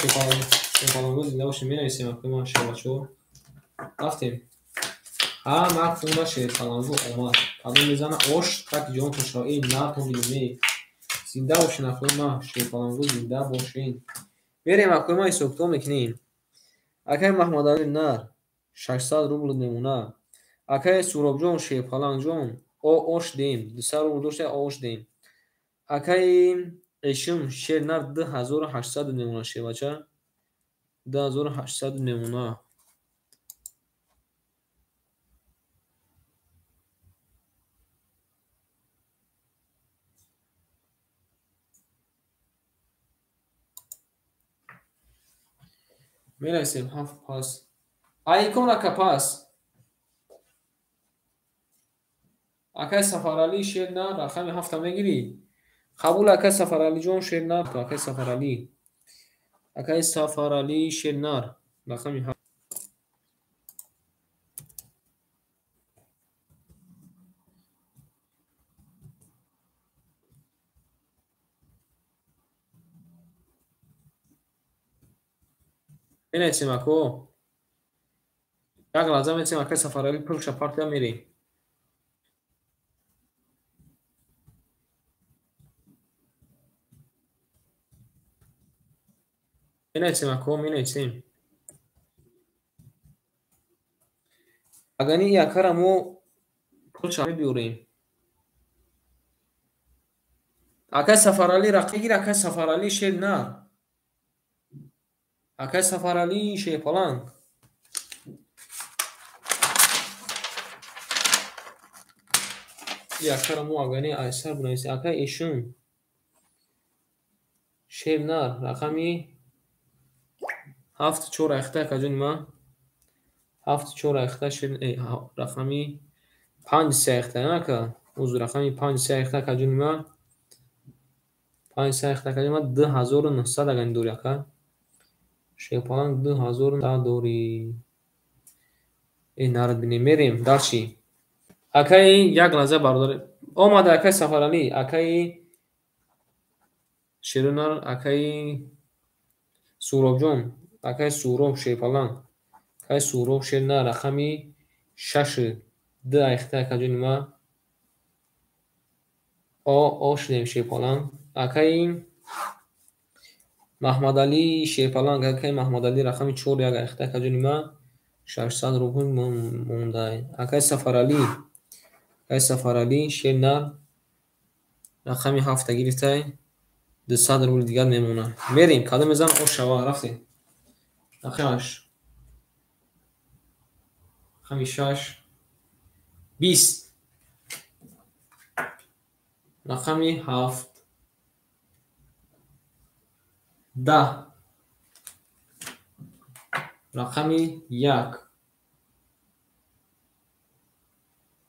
шепаланго, зинда бошем, менависем акои ман шебачо. Рафтем. Ҳама фонда шерпаланго омад. Кадом мезана ош, так ҷонтон шава. Эй, нартон бинем, эй. Зинда бошен акои ман шерпаланго, зинда бошен. Мерем акои ман ҳисобкитоб мекунем. Акаи Маҳмадали нар 600 рубл мемона. Акаи Суробҷон Шерпалангҷон ош дем, 200 рубл дошта ош дем. Акаи Эшим шернар 2800 мемона шербача. 2800 мемона. Менависем 7 пас. Айкон ака пас. Акай Сафаралӣ шернар рақами 7 мегирӣ. Қабул акай Сафаралиҷон шернар, акай Сафаралӣ. Акай Сафаралӣ шернар рақами 7. Менависем ако. Як лаҳза менависем акай Сафаралӣ пулша партия мерем. Менависем ако, менависем. Агани и акара мо пулша мебиёрем. Акай Сафаралӣ рақам гир, акай Сафаралӣ шернар. Акай Сафаралӣ Шерпаланг. И акара мо агани айсар бинависем. Акай Эшум шернар рақами 7 4 айхта акаҷони ман. 7 4 айхта шер рақами 5 3 айхта ака. Узр рақами 5 3 айхта акаҷони ман. 5 3 айхта акаҷони ман 2900 агани дори ака. Шерпаланг 2900 дори. Эй нарад бинем, мерем дарчи. Акаи як лаҳза бародар. Омада акаи Сафаралӣ, акаи Шернар, акаи Суробҷон, акаи Суроб Шерпаланг, акаи Суроб Шернар рақами 6 2 айхта акаҷони ман. О шудем Шерпаланг. Акаи Маҳмадалӣ Шерпаланг, акаи Маҳмадалӣ рақами 4 1 айхта акаҷони ман 600 рубл мондай. Акаи Сафаралӣ, акаи Сафаралӣ шернар рақами 7 гирифтай 200 рубл дигар мемонад. Мерем, кадом мезанам ош шава, рафтем. Рақами 6. Рақами 6. 20. Рақами 7. 10. Рақами 1.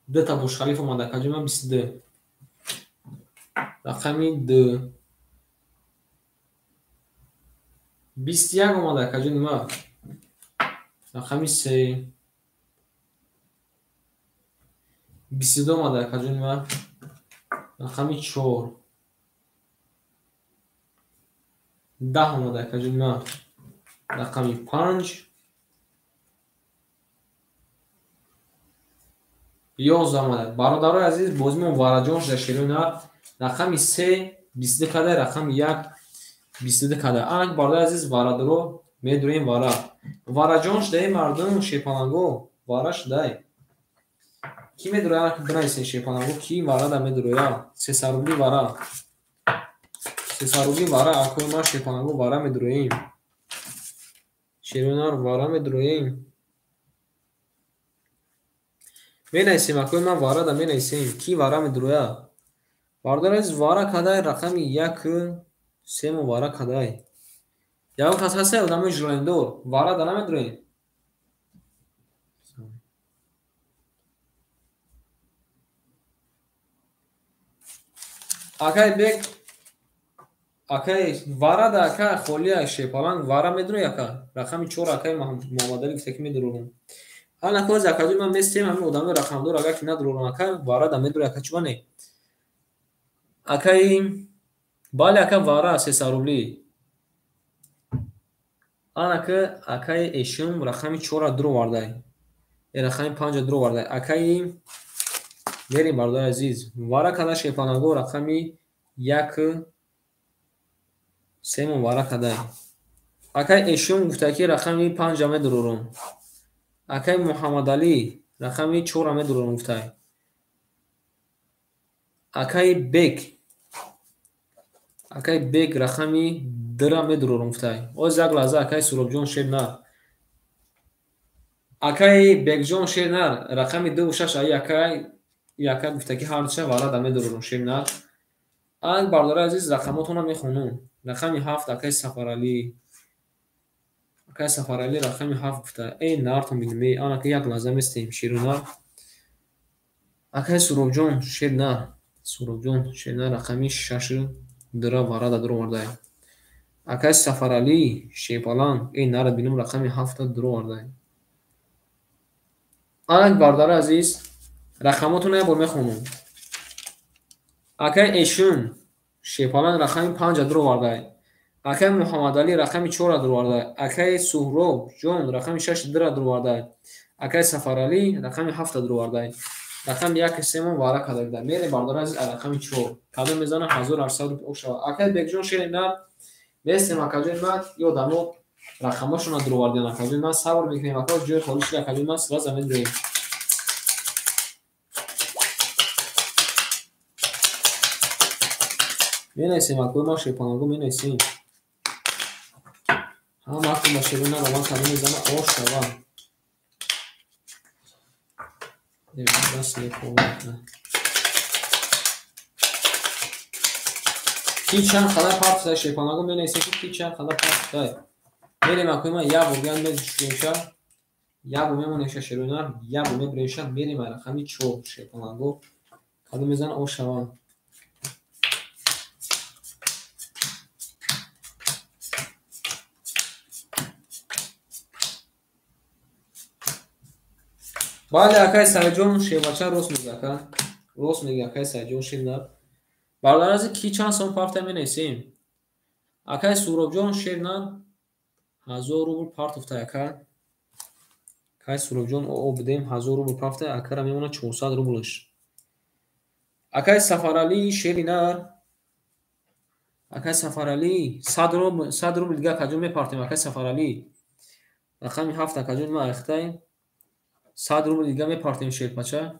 Дута Бурҷ-Халиф омада акаҷони ман 22. Рақами 2. 21 омада акаҷони ман. Рақами 3. 22 омада акаҷони ман. Рақами 4. 10 омада акаҷони ман. Рақами 5. 11 омада. Бародарои азиз, бозимон вараҷон шуда шерои нар. Рақами 3 22 када, рақами 1 22 када. Анак бародари азиз, варадро медурем вара. Вараҷон шудаи мардум шепаланго, вара шудай. Ки медуроя? Анак бинависен шепаланго, ки варада медуроя? 300 рубли вара. 300 рубли вара, акои ман шепаланго вара медуроем. Шерои нар вара медуроем. Менависем акои ман варада менависем. Ки вара медуроя? Бародари азиз, вара кадай рақами 1 3 вара кадай. Ягон кас ҳастай одамои жилендор, варада намедуроем? Акай бек, акай варада ака холия шепаланг вара медурои ака. Рақами 4 акай Муҳаммадалӣ гуфта ки медурорам. Ана коз акаҷои ман местем ҳамин одамои рақамдор агар ки надурорам ака варада медурои ака чуба не? Акай бале ака вара 300 рубли. Анака акаи эшум рақами 4-ра дуровардай. Рақами 5-ра дуровардай. Акаи мерем бародари азиз. Вара када шепаланго рақами 1 3 вара кадай. Акаи эшум гуфта ки рақами 5-ра медурорам. Акаи Муҳаммадалӣ рақами 4-ра медурорам гуфтай. Акаи Бек, акаи Бек рақами 2-ра медурорам гуфтай. Оз як лаҳза акаи Суробҷон шер нар. Акаи Бекҷон шер нар рақами 2 6 аи акаи яка гуфта ки ҳар душа варада медурорам шер нар. Ан бародари азиз рақамотонро мехонам. Рақами 7 акаи Сафаралӣ. Акаи Сафаралӣ рақами 7 гуфта. Эй нартон бинем, эй ан ака як лаҳза местем шеру нар. Акаи Суробҷон шер нар. Суробҷон шер нар рақами 6 2-ра варада дуровардай. Акаи Сафаралӣ шепаланг эй нара бинем рақами 7-та дуровардай. Анак бародари азиз рақамотонро як бор мехонам. Акаи Эшун шепаланг рақами 5-ра дуровардай. Акаи Муҳаммадалӣ рақами 4-ра дуровардай. Акаи Суҳробҷон рақами 6 2-ра дуровардай. Акаи Сафаралӣ рақами 7-та дуровардай. Рақами 1 3 вара када буда. Мерем бародари азиз рақами 4. Кадом мезана 1800 рубл об шавад. Акаи Бекҷон шери нар местем акаҷои ман ё одамо рақамошонро дуровардиан акаҷои ман сабр мекунем ака ҷои холӣ шуда акаҷои ман сразу медуроем. Менависем акои ман шепаланго менависем. Ҳама акун ба шерои нар раван кадом мезана ош шава. Ки чанд қадар партуфтай шепаланго менависем ки чанд қадар партуфтай. Мерем акои ман як бор ган мешуша, як бор мемонемша шерои нар, як бор мебиремша, мерем рақами 4 шепаланго кадом мезана ош шава. Бале акаи Саидҷон шербача рост мегӯяд ака. Рост мегӯяд акаи Саидҷон шер нар. Бародари азиз ки чанд сом партуфтай менависем? Акаи Суробҷон шер нар 1000 рубл партуфтай ака. Акаи Суробҷон об бидем 1000 рубл партуфтай акара мемонад 400 рублш. Акаи Сафаралӣ шери нар. Акаи Сафаралӣ 100 рубл дига акаҷон мепартем акаи Сафаралӣ. Рақами 7 акаҷон ма айхтай. 100 рубл дига мепартем шерпача.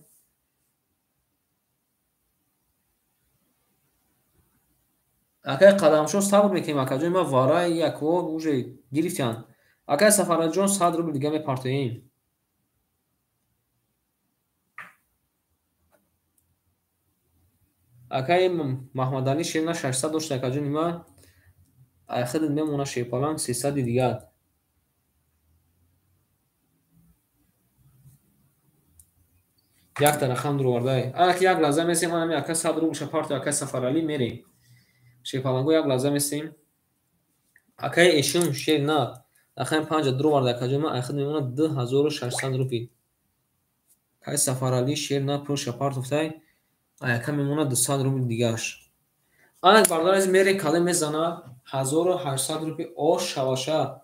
Акаи Қадамшо сабр мекунем акаҷои ман вараи якво уже гирифтянд. Акаи Сафаралиҷон 100 рубл дига мепартоем. Акаи Маҳмадалӣ шерна 600 дошт акаҷони ман. Айхидат мемонад шерпаланг 300 дигар. Якта рақам дуровардай. Анак як лаҳза месем, анами ака 100 рублша парту акаи Сафаралӣ мерем. Шерпаланго як лаҳза месем. Акаи Эшум шер нар рақами 5 дуроварда акаҷои ман айхид мемонад 2600 рубл. Акаи Сафаралӣ шер нар пулша партуфтай, аяка мемонад 200 рубл дигааш. Анак бародари азиз мерем кадом мезана 1800 рупи ош шаваша.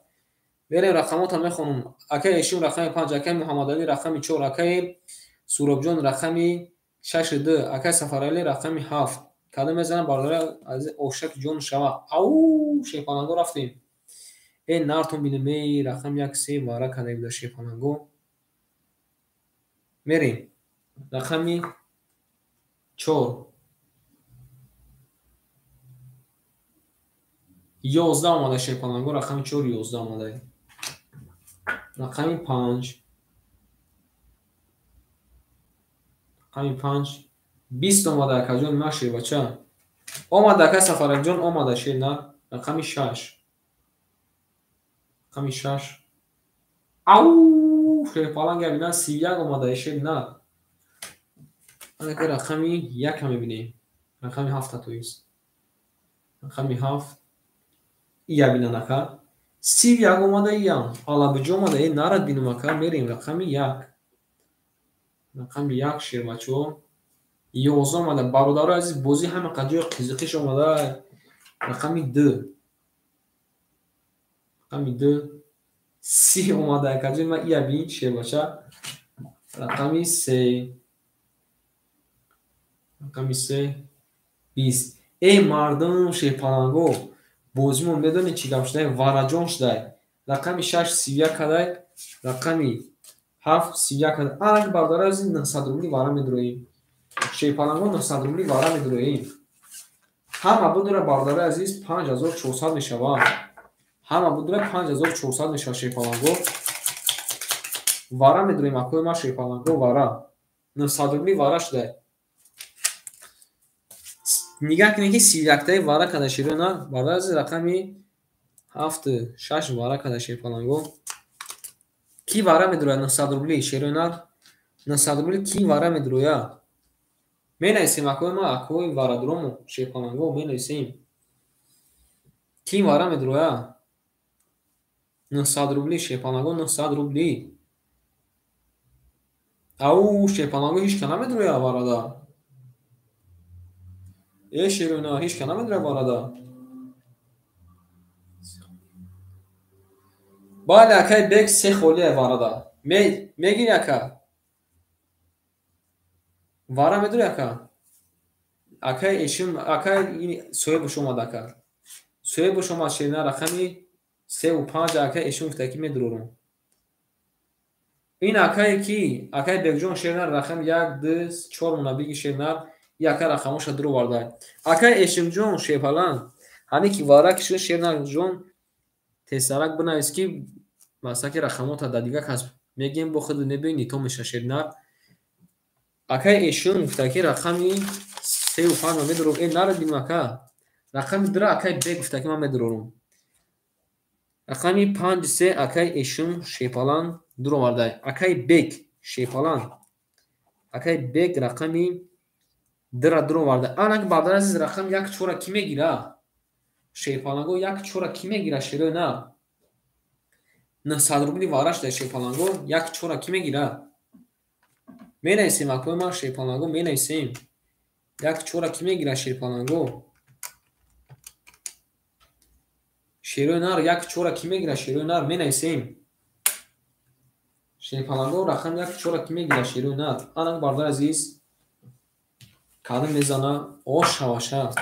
Мерем рақамота мехонам. Акаи Эшим рақами 5, акаи Муҳаммадалӣ рақами 4, акаи Суробҷон рақами 6-2, акаи Сафаралӣ рақами 7. Кадом мезана бародари азиз ошак ҷон шава. Ау, шерпаланго рафтем. Э нартон бинем, эй рақами 1 3 вара кадай буда шерпаланго. Мерем. Рақами 4. 11 омада шерпаланго, рақами 4 11 омада. Рақами 5. Рақами 5 20 омада акаҷон ма шербача. Омада ака Сафаралиҷон омада шер на. Рақами 6. Рақами 6. Ау, шерпаланг ябина 31 омада шер на. Анака рақами 1 мебинем. Рақами 7 то есть. Рақами 7 ябина нака. 31 омада иям. Алабиҷо омада, э нарад бинум ака, мерем рақами 1. Рақами 1 шербачо. 11 омада. Бародарои азиз, бозӣ ҳама ҷои қизиқиш омада. Рақами 2. Рақами 2 30 омада акаҷои ма ия бин шербача. Рақами 3. Рақами 3 20. Эй мардум шерпаланго, бозимон медонед чӣ гап шудай? Вараҷон шудай. Рақами 6 31 кадай, рақами 7 31 кадай. Анак бародарои азиз 900 рубли вара медуроем. Шерпаланго 900 рубли вара медуроем. Ҳама будура бародарои азиз 5400 мешавад. Ҳама будура 5400 мешавад шерпаланго. Вара медуроем акои ма шерпаланго вара. 900 рубли вара шудай. Нигаҳ кунед ки 31-таи вара када шерона, бародари азиз рақами 7 6 вара када шерпаланго. Ки вара медурояд 900 рубли шерона? 900 рубли ки вара медурояд? Менависем акои ма, акои варадурому шерпаланго менависем. Ки вара медурояд? 900 рубли шерпаланго 900 рубли. Ау, шерпаланго ҳеч ка намедурояд варада. Э шерона ҳеч ка намедурояд варада. Бале акаи Бек се холия варада. Мегири ака? Вара медури ака? Акаи Эшим, акаи соҳибаш омад ака. Соҳибаш омад шерина рақами 3 5 акаи Эшим гуфта ки медурорам. Ин акае ки акаи Бекҷон шерина рақами 1 2 4 мона биги шерина, и ака рақамоша дуроварда. Акаи Эшимҷон шерпалан, ҳане ки вара киши шернаҷон тезсарак бинавис ки масалан ки рақамота дар дигар кас мегӯем бо худ мебинӣ то меша шеринар. Акаи Эшим гуфта ки рақами 3 5 ман медурам. Э нарад бинем ака. Рақами 2 акаи Бек гуфта ки ман медурорам. Рақами 5 3 акаи Эшим шерпалан дуроварда. Акаи Бек шерпалан. Акаи Бек рақами 2 дуроварда. Анак бародари азиз рақами 1 4 ки мегира? Шерпаланго 1 4 ки мегира шерои на? 900 рубли вара шуда шерпаланго 1 4 ки мегира? Менависем акои ман шерпаланго менависем. 1 4 ки мегира шерпаланго? Шерои нар 1 4 ки мегира шерои нар менависем. Шерпаланго рақами 1 4 ки мегира шерои нар. Анак бародари азиз кадом мезана ош шаваша.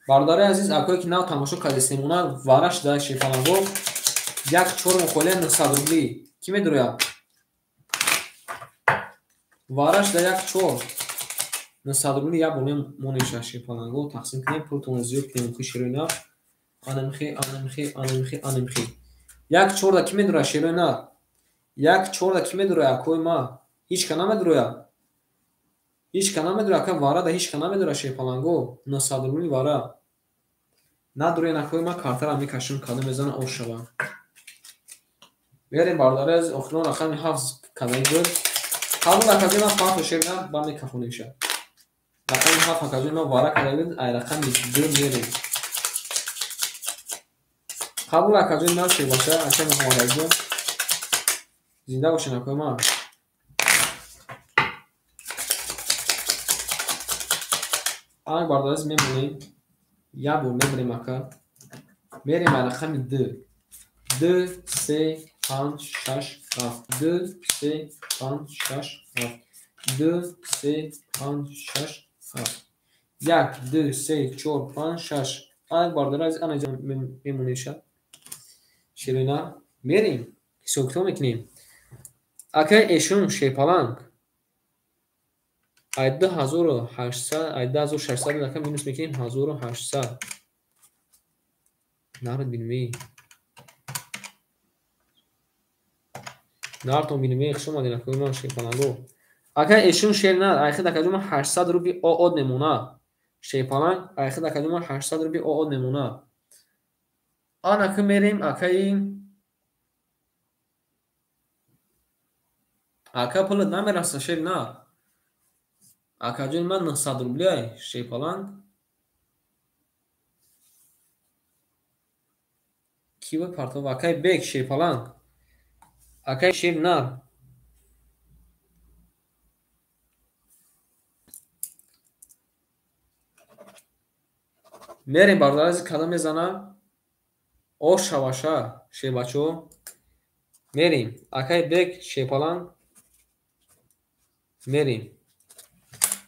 Бародари азиз акое ки нав тамошо кардесемона вара шуда шерпаланго 1 4 мухолия 900 рубли. Ки медурояд? Вара шуда 1 4 900 рубли як бор монеша шерпаланго тақсим кунем, пултонро зиёд кунем мухи шерои нар. Анамхи, анамхи, анамхи, анамхи. 1 4 да ки медурояд шерои нар? 1 4 да ки медурояд акои ма? Ҳеч ка намедурояд. Ҳеч ка намедурояд ака вара да ҳеч ка намедурояд шерпаланго 900 рубли вара. Надурояд акои ма картара мекашем кадом мезана ош шава. Мерем бародари азиз охирон рақами 7 кадаи буд. Қабул акаҷои ман панҷ шер на ба мекафонемша. Рақами 7 акаҷои ман вара кадаи буд, ай рақами 2 мерем. Қабул акаҷои ман шербача, ака Муҳаммадалиҷон. Зинда бошед акои ман. Анак бародариз мемонем. Як бор мебарем ака. Мерем ба рақами 2. 2, 3, 5, 6, 7. 2, 3, 5, 6, 7. 2, 3, 5, 6, 7. 1, 2, 3, 4, 5, 6. Анак бародариз ана мемонем. Ширина мерем. Ҳисоб-китоб мекунем. Акай эшум шерпаланг. Ай 2800, ай 2600 ака минус мекунем 1800. Нард бинмей. Нартон бинмей, хуш омадед акои ман шерпаланго. Акай эшум шер нар, ай хид акаҷо ман 800 рубли ООД мемона. Шерпаланг, ай хид акаҷо ман 800 рубли ООД мемона. Ан ака мерем акаи ака пулат намераса шер нар. Акаҷони ман 900 рубли ай шерпаланг. Ки ба партов? Акай бек шерпаланг. Акай шер нар. Мерем бародарази кадом мезана? Ош шаваша шербачо. Мерем. Акай бек шерпаланг. Мерем.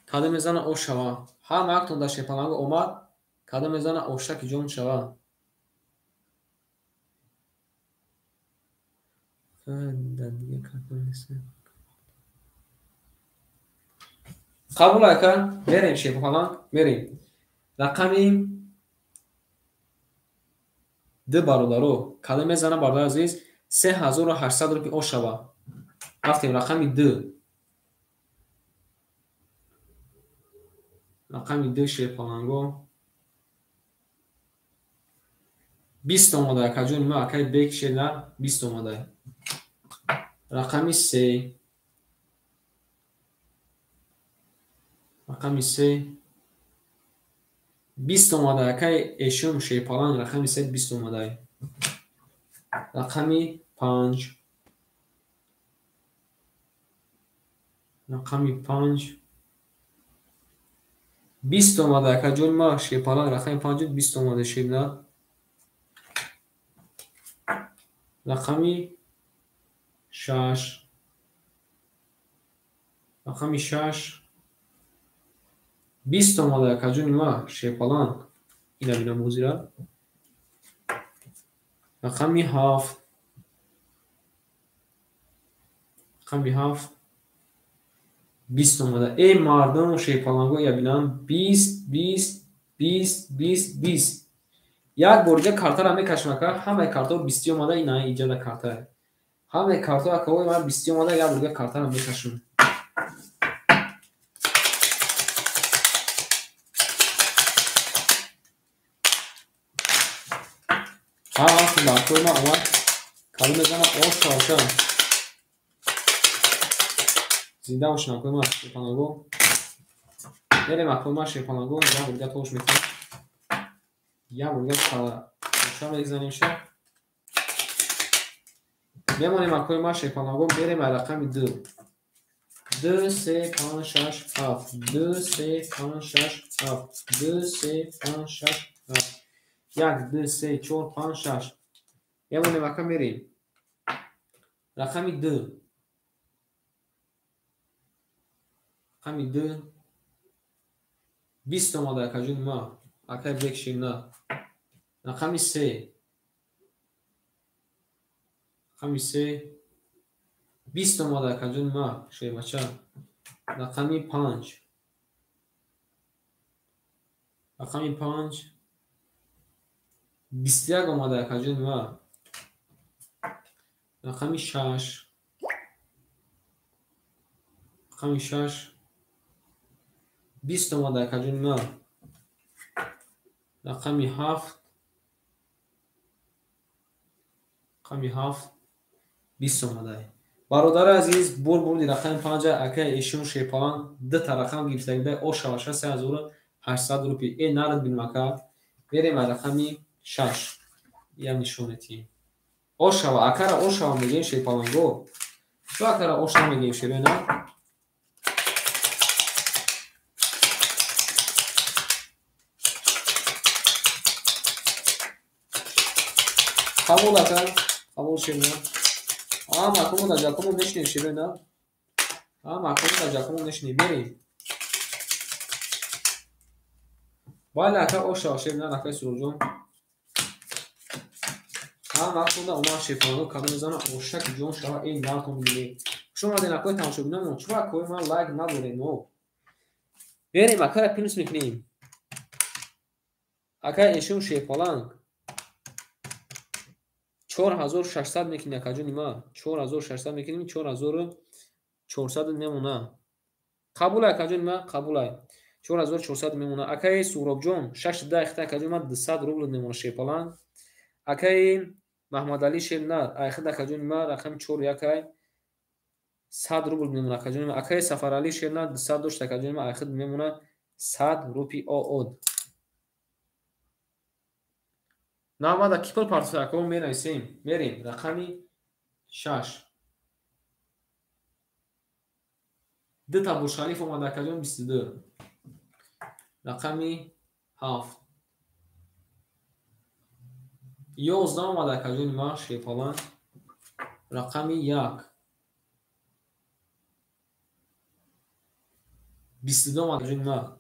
Кадом мезана ош шава. Ҳама яктон дар шерпаланг омад. Кадом мезана ошаки ҷон шава. Қабул ака, мерем шерпаланг, мерем. Рақами 2 бародаро. Кадом мезана бародар азиз? 3800 рупи ош шава. Рафтем рақами 2. Рақами 2 шерпаланго. 20 омада акаҷони ма, акаи бек шер нар 20 омада. Рақами 3. Рақами 3. 20 омада акаи эшум шерпаланг, рақами 3 20 омада. Рақами 5. Рақами 5. 20 омада акаҷони ма шерпаланг, рақами 5 20 омада шернар. Рақами 6. Рақами 6. 20 омада акаҷони ма шерпаланг. Ина бинам ҳозира. Рақами 7. Рақами 7. 20 омада. Эй мардум шерпаланго я бинам 20 20 20 20 20. Як бор дига картаро мекашем ака, ҳамаи картаҳо 20 омада, ина иҷода карта. Ҳамаи картаҳо акаҳои ман 20 омада, як бор дига картаро мекашем. Ҳар вақти баркои ман омад, кадом мезана ош шаваша. Зинда бошед акои ман шерпаланго. Мерем акои ман шерпаланго, як бор дига тош мекунем. Як бор дига оша мезанем ша. Мемонем акои ман шерпаланго, мерем ба рақами 2. 2, 3, 5, 6, 7. 2, 3, 5, 6, 7. 2, 3, 5, 6, 7. 1, 2, 3, 4, 5, 6. Мемонем ака мерем. Рақами 2. Рақами 2. 20 омада акаҷони ма. Акай бек ширна. Рақами 3. Рақами 3. 20 омада акаҷони ма шербача. Рақами 5. Рақами 5. 21 омада акаҷони ма. Рақами 6. Рақами 6. 20 омада акаҷони ма. Рақами 7. Рақами 7. 20 омада. Бародари азиз, бур бурди рақами 5 акаи эшум шерпаланг ду та рақам гирифтагида ош шаваша 3800 рупи. Э нард бинмака. Мерем ба рақами 6. Ям нишон метиҳем. Ош шава, акара ош шава мегӯем шерпаланго. Чо акара ош намегӯем шерои нар? Қабул ака, қабул шерина. Ҳама акомо дар ҷакомо мешинем шерина. Ҳама акомо дар ҷакомо мешинем. Берем. Бале ака оша шерина акаи Суроҷон. Ҳама акода омад шерпаланго кадом мезана ошаки ҷон шава эй нартон бинем. Хуш омадем акои тамошобинамон. Чӯ акои ман лайк надорем о. Берем акара плюс мекунем. Акаи эшун шерпаланг. 4600 мекунем акаҷони ма. 4600 мекунем, 4400 мемона. Қабулай акаҷони ма, қабулай. 4400 мемона. Акаи Суҳробҷон 6 ихта акаҷони ма 200 рубл мемона шерпаланг. Акаи Маҳмадалӣ Шернар айхид акаҷони ма рақами 41 ай 100 рубл мемона акаҷони ма. Акаи Сафаралӣ Шернар 200 дошт акаҷони ма айхид мемона 100 рупи оод. Навада ки пул партофта акао менависем. Мерем рақами 6. Дута Бурҷ-Халиф омада акаҷон 22. Рақами 7. 11 омада акаҷони ма шерпаланг. Рақами 1. 22 омада акаҷони ма.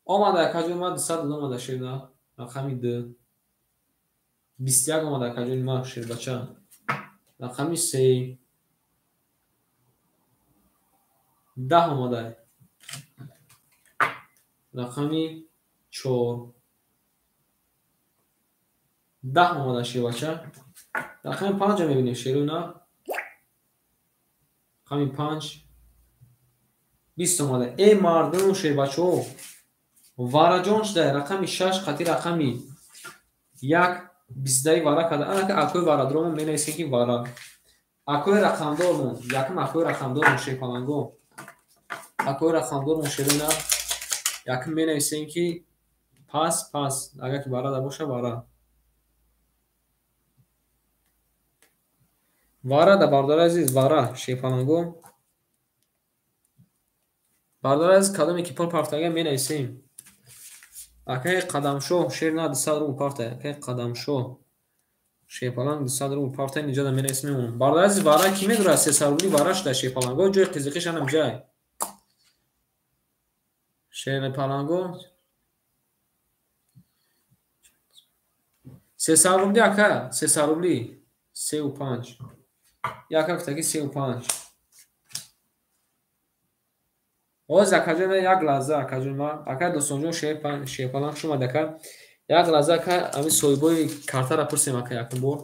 Омада акаҷони ма 202 омада шерна. Рақами 2. 21 омада акаҷони ма шербача. Рақами 3. 10 омада. Рақами 4. 10 омада шербача. Рақами 5 мебинем шеруна. Рақами 5. 20 омада. Эй мардум шербачаҳо. Вараҷон шуда рақами 6 қати рақами 1 20 вара карда. Анака акои варадромон менависем ки вара. Акои рақамдормон, якум акои рақамдормон шерпаланго. Акои рақамдормон шерона якум менависем ки пас пас агар ки вара да боша вара. Вара да бародари азиз вара шерпаланго. Бародари азиз кадоме ки пул партага менависем. Акаи Қадамшоҳ шерна 200 рубл парта. Акаи Қадамшоҳ шерпаланг 200 рубл парта. Инҷода менависем мемонам. Бародари азиз вара ки медорад 300 рубли вара шуда шерпаланго. Ҷои қизиқиш анам ҷай. Шерпаланго 300 рубли ака 300 рубли 3,5. Яка гуфтаки 3,5. Ҳозир акаҷон ма як лаҳза акаҷон ма акай Дӯстонҷон шерпаланг хуш омад ака. Як лаҳза ака ҳамин соҳибои картара пурсем ака якум бор.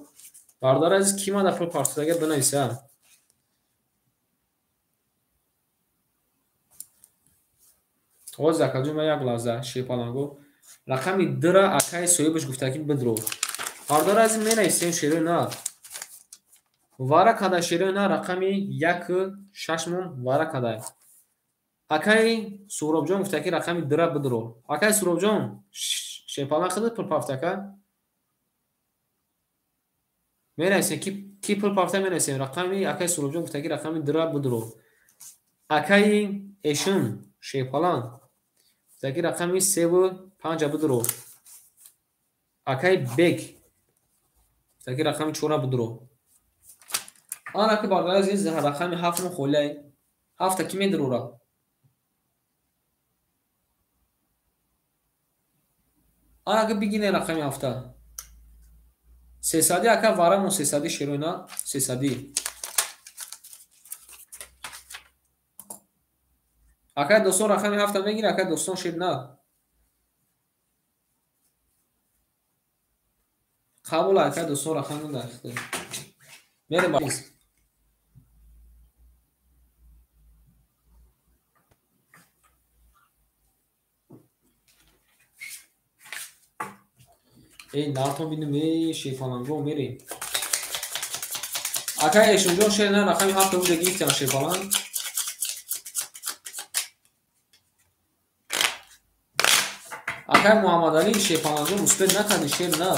Бародари азиз ки мада пул партофтага бинависа. Ҳозир акаҷон ма як лаҳза шерпаланго. Рақами 2-ра акаи соҳибаш гуфта ки бидро. Бародари азиз менависем шерои на. Вара када шерои на рақами 1 мон вара кадай. Акаи Суҳробҷон гуфта ки рақами 2-ра бидро. Акаи Суҳробҷон шерпаланг худат пул партофта ака? Менависем ки пул партофта менависем. Рақами акаи Суҳробҷон гуфта ки рақами 2-ра бидро. Акаи Эшун шерпаланг гуфта ки рақами 3,5 бидро. Акаи Бек гуфта ки рақами 4 бидро. Ана ки бародари азиз рақами 7 мо холиай. 7 ки медрора? Ана ки бигине рақами 7. 300 ака варамо 300 шероина 300. Акай достон рақами 7 мегире, акай достон шерина. Қабул акай достон рақами дахта. Мерем ба. Эй нартон бинем, эй шерпаланго мерем. Акай Эшунҷон шерина рақами 7 буда гирифтан шерпаланг. Акай Муҳаммадалӣ шерпаланго мусбат накарди шерина.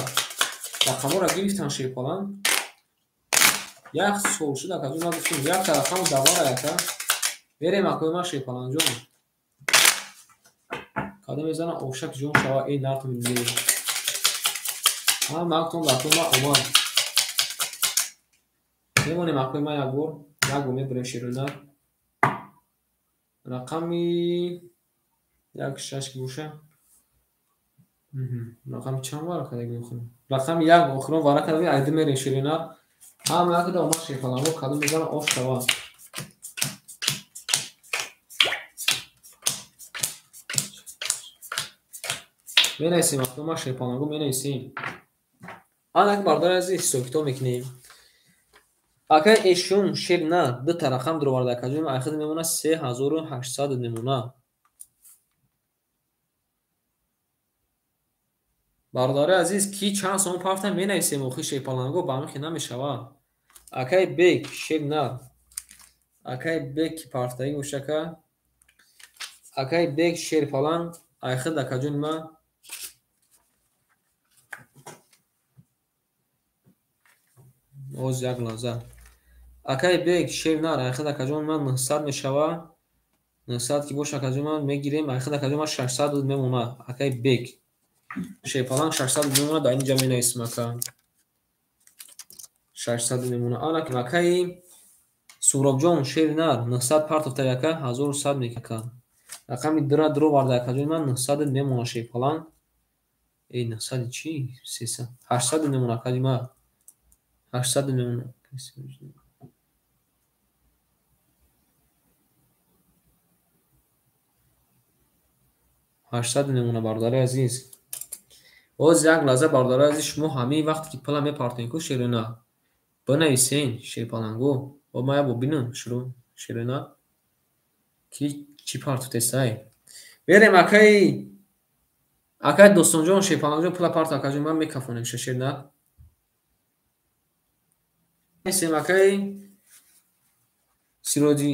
Рақамҳоро гирифтан шерпаланг. Як сол шуд акаҷон ма гуфтем якта рақаму давара ака. Мерем акои ма шерпаланҷон. Кадом мезана ошак ҷон шава эй нартон бинем. Ҳама актон дар ма омад. Мемонем акои ма як бор, як бор мебурем шерои нар. Рақами 1 6 ки боша. Рақами чанд варақа дагӣ? Рақами як охирон варақа дагӣ, айди мерем шерои нар. Ҳама якда омад шерпаланго, кадом мезана ош шава. Менависем акои ма шерпаланго менависем. Анак бародари азиз ҳисоб-китоб мекунем. Акай эшум шер на дута рақам дуроварда акаҷон айхид мемона 3800 мемона. Бародари азиз ки чанд сомон пафта менависем охи шерпаланго ба ҳамин хел намешавад. Акай бек шер на. Акай бек ки пафтагӣ боша ака. Акай бек шерпаланг айхид акаҷони ма оз як лаҳза. Акай бек шер нар айхид акаҷон ман 900 мешава. 900 ки боша акаҷон ман мегирем айхид акаҷон ман 600 мемона. Акай бек шерпаланг 600 мемона, дар инҷа менависем ака. 600 мемона. Ана акаи Суробҷон шер нар 900 партофта ака 1100 мекака. Рақами дра дуроварда акаҷон ман 900 мемона шерпаланг. Эй 900 чӣ? 300 800 мемона акаҷи ма. 800 мемона. 800 мемона бародари азиз. Боз як лаҳза бародари азиз шумо ҳамаи вақте ки пула мепартоед ку шерона бинависен шерпаланго. Бо ман як бор бинам шерона ки чӣ партофтесай. Мерем акаи Достонҷон шерпалангҷон пула парто акаҷон ман мекафонем шерна. Менависем акаи Сироҷи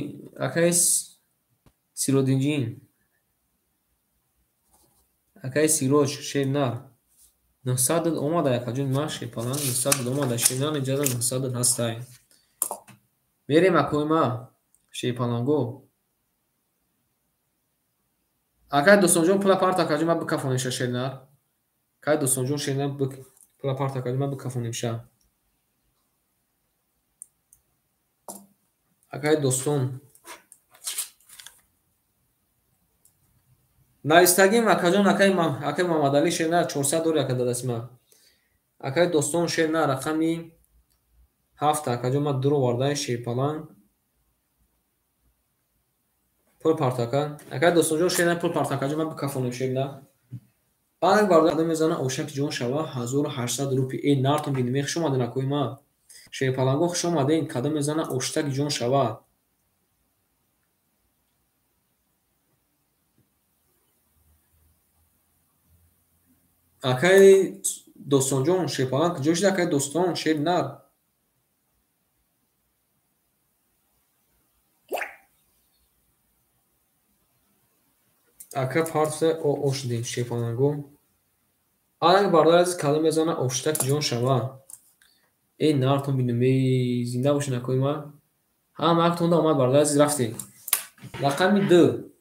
акаи Сиродинҷин. Акаи Сироҷ шернар 900 омада акаҷон ман шерпаланг 900 омада шернар иҷоза 900 ҳастай. Мерем акои ма шерпаланго. Акаи Достонҷон пула парт акаҷон ман бикафонем ша шернар. Акаи Достонҷон шернар пула парт акаҷон ман бикафонем ша. Акаи Достон навистагим акаҷон акаи Муҳаммадалӣ шернар 400 дори ака дадасти ман. Акаи Достон шернар рақами 7 акаҷон ман дуровардаи шерпаланг пул парт ака. Акаи Достонҷон шернар пул парт акаҷон ман бикафонем шернар. Баъд бародар мезана ошак ҷон шава 1800 рупи. Эй нартон бинем хуш омаден акои ман. Шерпаланго хуш омаден кадом мезана оштак ҷон шава. Акаи Достонҷон шерпаланг куҷо шуд акаи Достон шер нар. Ака партофта о шудем шерпаланго. Анак бародари азиз кадом мезана оштак ҷон шава. Эй нартон бинем эй зинда бошед акои ман. Ҳама актонда омад бародари азиз рафтем. Рақами 2.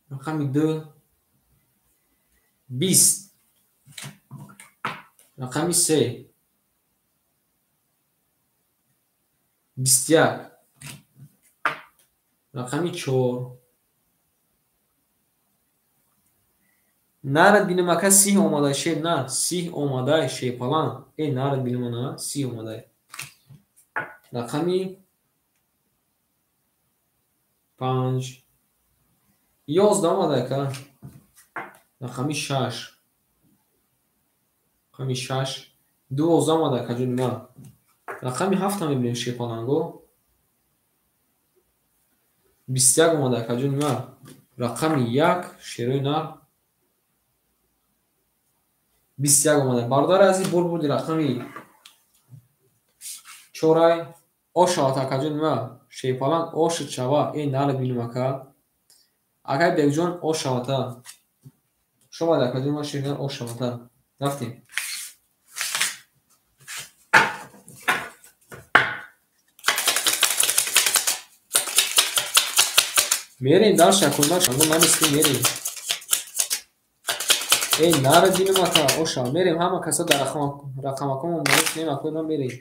Рақами 2 20. Рақами 3 21. Рақами 4 нарад бинем ака 30 омада шер нар 30 омада шерпаланг. Эй нарад бинем ана 30 омада. Рақами 5 11 омада ака. Рақами 6 рақами 6 12 омада ака ҷони ман. Рақами 7 мебинем шерпаланго. 21 омада ака ҷони ман. Рақами 1 шерои нар 21 омада. Бародари азиз бор бурди рақами 4 ош шавад акаҷони ман. Шерпаланг ошид шава. Эй нарад бинем ака. Акаи Бекҷон ош шавата. Хуш омадед акаҷони ман шернар ош шавата. Рафтем. Мерем дальше акои ман шанго наместем мерем. Эй, нара динум ака, оша. Мерем ҳама каса дар рақамакомон нем акои ман мерем.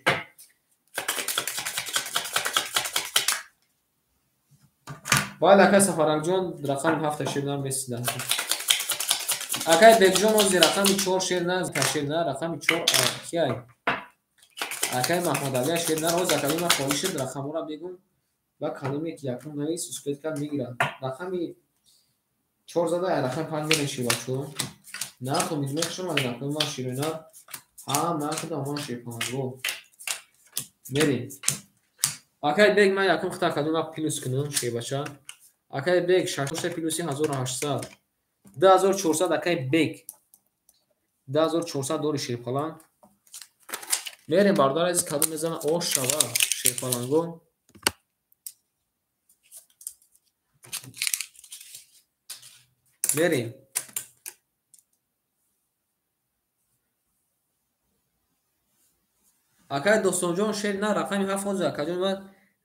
Баъд акай Сафаралиҷон рақами 7 шер нар месида. Акай Бекҷон ози рақами 4 шер нар, шер нар, рақами 4 киай? Акай Маҳмадалия шер нар, оз акаи ман холӣ шуд, рақамҳоро бегум ва калиме ки якум навис успед кард мегирад. Рақами 4 зада, рақами 5 мерем ширбачо. Нархо мидме хуш омадед акои ман ширина. Ҳа, нархо ман ширпанго. Мерем. Акай Бек ман якум хита акаи ман плюс кунам ширбача. Акай Бек 6 плюси 1800. 2400 акай Бек. 2400 дори ширпалан. Мерем бародар азиз кадом мезана ош шава ширпаланго. Мерем. Акай Достонҷон шер на рақами 7 ҳозир акаҷон ман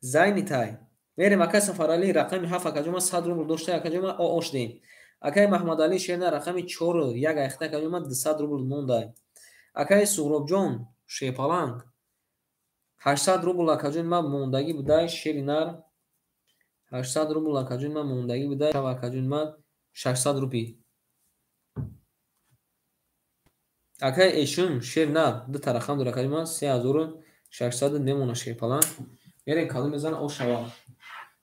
зайнитай. Мерем акай Сафаралӣ рақами 7 акаҷон ман 100 рубл дошта акаҷон ман ош дем. Акай Маҳмадалӣ шер на рақами 4 як айхта акаҷон ман 200 рубл мондай. Акай Суҳробҷон шерпаланг 800 рубл акаҷон ман мондагӣ будай шери нар 800 рубл акаҷон ман мондагӣ будай акаҷон ман 600 рупи. Акай Эшум шер нар ду та рақам дора акаҷон ман 3600 мемона шерпаланг. Мерем кадом мезана ош шава.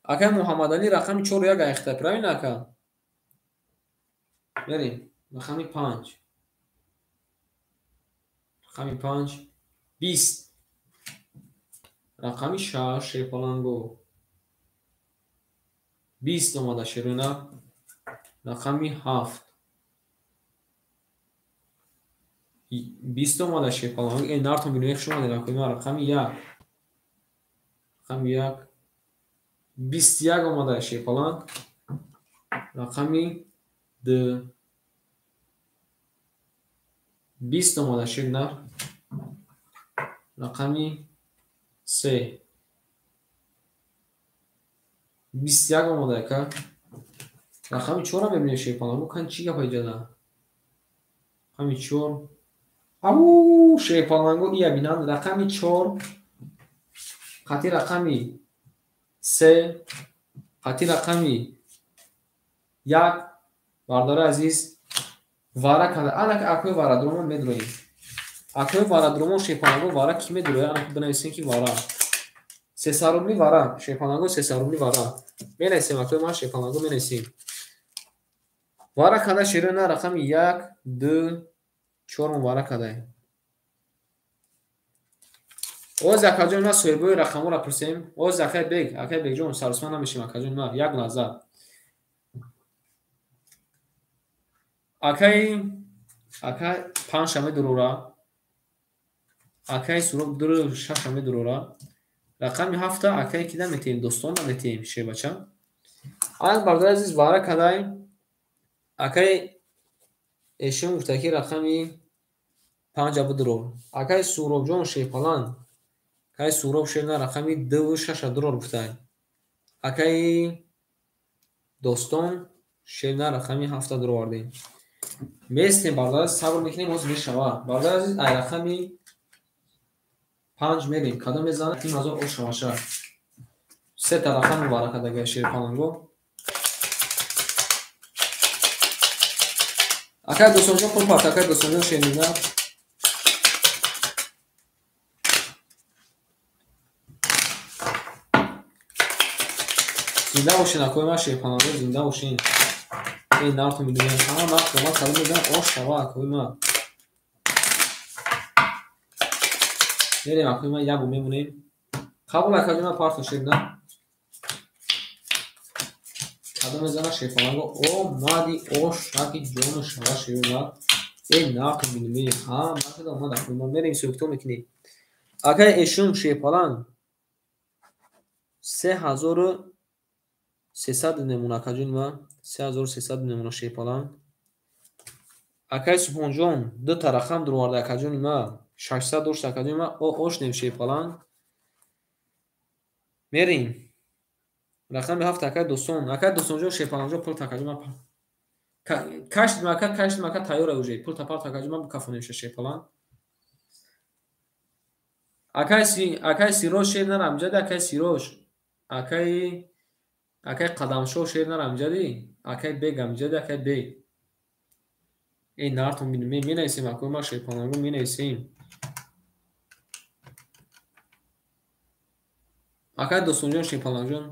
Акай Муҳаммадалӣ рақами 4 як айхта, правильно ака? Мерем рақами 5. Рақами 5 20. Рақами 6 шерпаланго 20 омада шерона. Рақами 7 20 омада шерпаланго. Эй нартон бинед хуш омадед акои ман рақами 1. Рақами 1 21 омада шерпаланг. Рақами 2 20 омада шернар. Рақами 3 21 омада ака. Рақами 4 мебинем шерпаланго. Кан чӣ гап иҷода? Рақами 4. Ау, шерпаланго ия бинанд. Рақами 4 қати рақами 3 қати рақами 1 бародари азиз вара када. Анак акои варадромон медроем. Акои варадромон шерпаланго вара ки медрояд? Анак бинависем ки вара 300 рубли вара шерпаланго 300 рубли вара менависем акои ман шерпаланго менависем. Вара када шерона рақами 1 2 4 вара кадаем. Оз акаҷон ман соҳибои рақамҳоро пурсем. Оз акай Бек, акай Бекҷон сарусман намешем акаҷон ман як лаҳза. Акай 5 медурора. Акай Суроб 2 6 медурора. Рақами 7 акай кида метиҳем? Достон метиҳем шербача. Анак бародари азиз вара кадай. Акай Эшим гуфта ки рақами 5 бидурор. Акай Суробҷон шерпаланг. Акай Суроб шерна рақами 2 6 дурор гуфтай. Акай Достон шерна рақами 7 дуровардем. Местем бародар сабр мекунем, ҳозир мешава. Бародар азиз ай рақами 5 мерем. Кадом мезанад? 1000 ош шаваша. Се та рақам мубаракадага шерпаланго. Акай Достонҷон пул парт, акай Достонҷон шернина. Зинда бошин акои ман шерпаланго, зинда бошин. Эй нартон мебинем. Ҳама вақт ман кадом мезанам ош шава акои ман. Мерем акои ман як бор мемонем. Қабул акаҷон ман парто шерна. Кадом мезана шерпаланго омади ош шаки ҷону шава шерна. Эй нартон мебинем. Ҳама вақт омад акои ман мерем ҳисоб мекунем. Акай Эшум шерпаланг 3300 намуна акаҷон ман 3300 намуна шерпаланг. Акай Субҳонҷон ду та рақам дуроварда акаҷони ман 600 дошт акаҷони ман ош нем шерпаланг. Мерем рақами 7 акай Достон. Акай Достонҷон шерпалангҷон пул акаҷон ман Кашт мака, кашт мака тайёра уже. Пул тапар такаҷи ман бикафонем шерпаланг. Акай Сирош шер нар амҷади, акай Сирош. Акай Қадамшоҳ шер нар амҷади, акай Бег амҷади, акай Бег. Эй нартон бинем, менависем акои ма шерпаланго менависем. Акай Достонҷон шерпалангҷон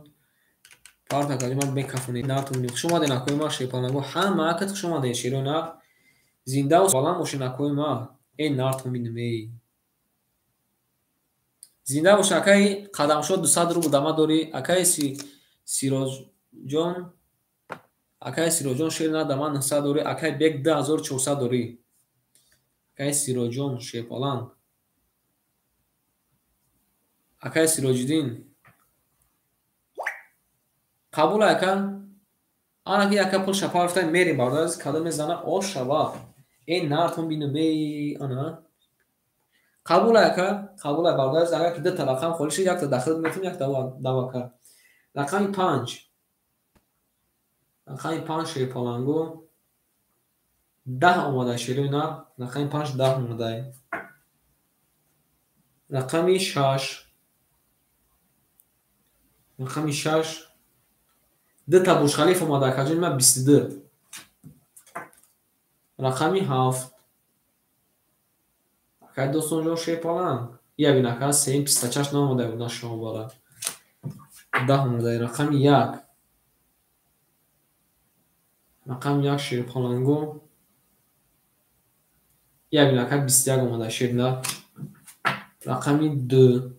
парта каҷи ман мекафонем нартон бинем. Хуш омаден акои ма шерпаланго, ҳама акат хуш омаден шерои нар. Зиндаву баланд бошен акои ма. Эй нартон бинем, эй. Зинда бош акай Қадамшоҳ 200 рубл дама дорӣ, акай Сироҷон, акай Сироҷон шер на дама 900 дорӣ, акай Бег 2400 дорӣ. Акай Сироҷон шерпаланг. Акай Сироҷиддин қабул ака. Ана ки яка пул шапар гуфта мерем бародар азиз, кадом мезана ош шава. Эй нартон бинем, эй ана. Қабул ака, қабул ай бародар азиз, агар ки ду та рақам холӣ шуд, якта дахил метавонем, якта давака. Рақами 5. Рақами 5 шерпаланго 10 омада шерои нар, рақами 5 10 омада. Рақами 6. Рақами 6 ду та Бурҷ Халиф омада, акаҷони ман 22. Рақами 7. Акай Достонҷон шерпаланг. Ия бин ака сеюм пистачаш наомада буд на шумо бара. 10 омада. Рақами 1. Рақами 1 шерпаланго. Ия бин ака 21 омада шерна. Рақами 2.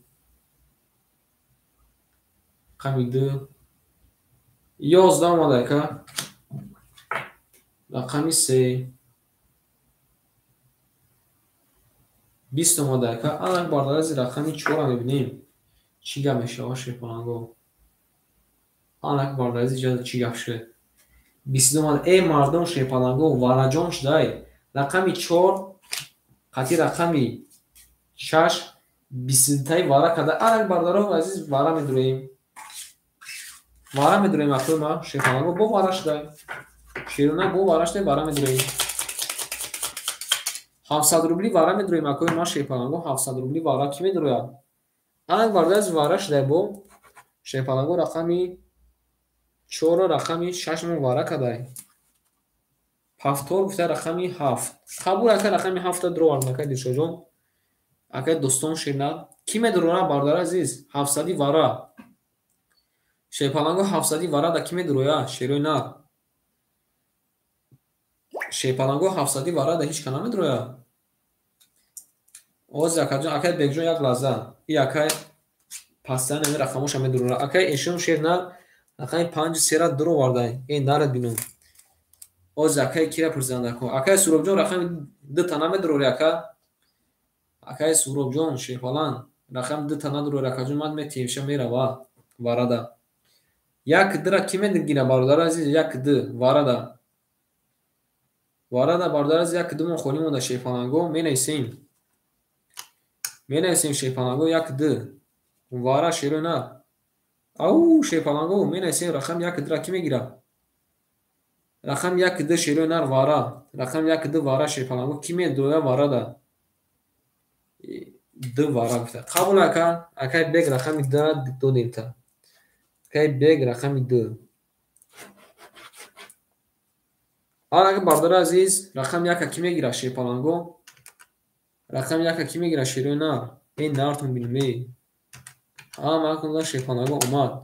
Рақами 2. 11 омада ака. Рақами 3. 20 омада ака. Ана бародар азиз рақами 4-ро мебинем. Чӣ гап мешавад шерпаланго? Ана бародар азиз ҷа чӣ гап шуд? 22 омада. Эй мардум шерпаланго вараҷон шудай. Рақами 4 қатъи рақами 6 22 таи вара карда. Ана бародаро азиз вара медуроем. Вара медуроем акои ма шерпаланго бо вара шудай. Шерона бо вара шудай вара медуроем. 700 рубли вара медуроем акои ма шерпаланго 700 рубли вара кӣ медурояд? Ана бародар азиз вара шудай бо шерпаланго рақами 4 рақами 6 мо вара кадай. Ҳафтор гуфта рақами 7. Қабул ака рақами 7 дуровардем акай Дилшодҷон. Акай Достон шерна. Кӣ медурора бародар азиз? 700 вара. Шерпаланго 700 вара да кӣ медурояд? Шерои нар. Шерпаланго 700 вара да ҳеч ка намедурояд. Ози акаҷон, акай Бегҷон як лаҳза. И акай пастан ами рақамоша медурора. Акай Эшон шер нар рақами 5 3-ра дуровардай. Эй нарад бинум. Ози акай кира пурсидан ко. Акай Суробҷон рақами 2 та намедурори ака. Акай Суробҷон шерпаланг рақами 2 та надурори акаҷон ман метиҳемша мерава варада. 1 2-ра кӣ мегира бародар азиз? 1 2 варада. Варада бародар азиз 1 2 мо холӣ монда шерпаланго менависем. Менависем шерпаланго 1 2 вара шерои нар. Ау шерпаланго менависем рақами 1 2-ра кӣ мегира? Рақами 1 2 шерои нар вара. Рақами 1 2 вара шерпаланго кӣ медоя варада? 2 вара гуфта. Қабул ака, акай Бег рақами 2 додем та. Акай Бег рақами 2. Ана бародар азиз рақами 1 кӣ мегира шерпаланго? Рақами 1 кӣ мегира шерои нар? Эй нартон бинем эй. Ама акунда шерпаланго омад.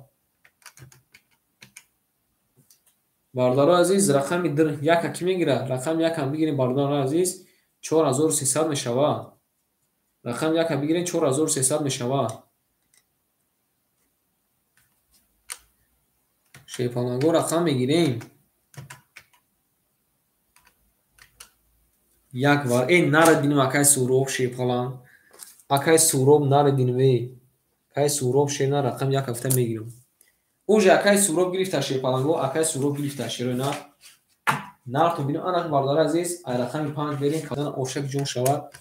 Бародарои азиз рақами 1 кӣ мегира? Рақами 1 ҳам бигирем бародарои азиз 4300 мешавад. Рақами 1 бигирем 4300 мешавад. Шерпаланго рақам мегирем. Як вар. Эй нарад бинем акай Суроб шерпаланг. Акай Суроб нарад бинем эй. Акай Суроб шер нар рақами 1 гуфта мегирем. Уже акай Суроб гирифта шерпаланго, акай Суроб гирифта шерои нар. Нартон бинем ана бародари азиз, ай рақами 5 берем, кадан ошак ҷон шавад.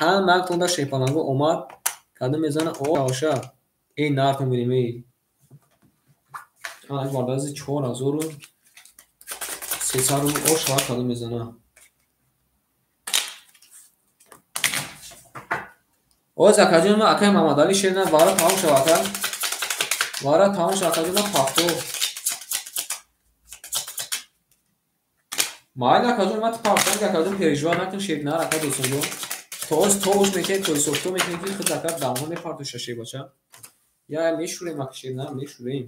Ҳама актонда шерпаланго омад, кадом мезана оша. Эй нартон бинем эй. Ана бародари азиз 4300 300 рубл ош шава кадом мезана. Оз акаҷон ма акай Мамадали шерна вара тамом шава ака. Вара тамом шава акаҷон ма пафто. Майли акаҷон ма пафто акаҷон пережива накун шернар ака дӯстонҷон. То оз то ош мекунем то ҳисобто мекунем ки худ ака дамҳо мепартоша шербача. Я мешӯрем ака шернар мешӯрем.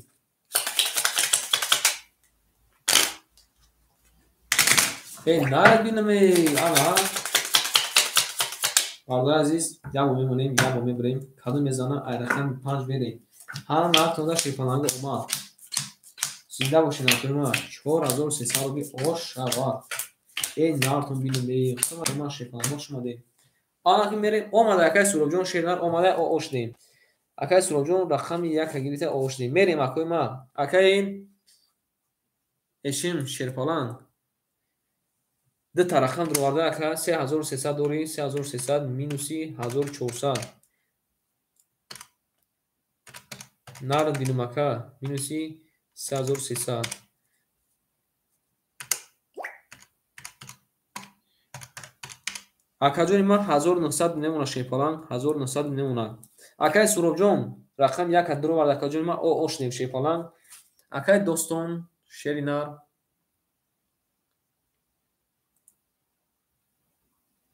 Эй нарад бинам эй ана. Бародари азиз, як бор мемонем, як бор мебарем. Кадом мезана ай рақами 5 мерем. Ҳама нархтонда шерпаланга омад. Зинда бошед нархтон 4300 рубли ош шава. Эй нархтон бинем эй ман шерпаланга шумадем. Ана ки мерем омада акай Суробҷон шернар омада ош дем. Акай Суробҷон рақами 1 гирифта ош дем. Мерем акои ма. Акай Эшим шерпаланг. Ду та рақам дуроварда ака 3300 дори 3300 минуси 1400. Нард бинум ака минуси 3300. Акаҷони ман 1900 мемона шерпаланг, 1900 мемона. Акай Суробҷон рақам 1 дуроварда акаҷони ман ош нем шерпаланг. Акай Достон шеринар.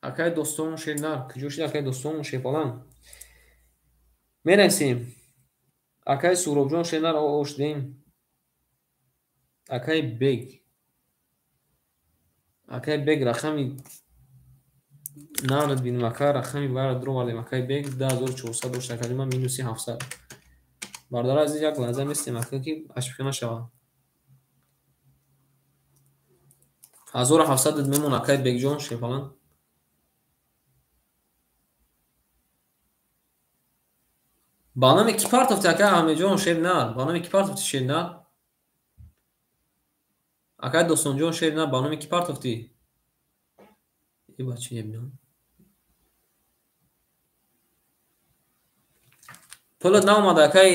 Акай Достон шеринар. Куҷо шид акай Достон шерпаланг? Менависем. Акай Суробҷон шеринар ош дем. Акай Бег. Акай Бег рақами нард бинем ака рақами вайра дуровардем акай Бег 2400 дошт акаҷон ман минуси 700. Бародари азиз як лаҳза местем ака ки ашпиха нашава. 1700 мемон акай Бегҷон шерпаланг. Ба номи ки партофти ака Аҳмедҷон шернар? Ба номи ки партофти шернар? Акай Достонҷон шернар ба номи ки партофти? И бача ебинам. Пулат наомада акай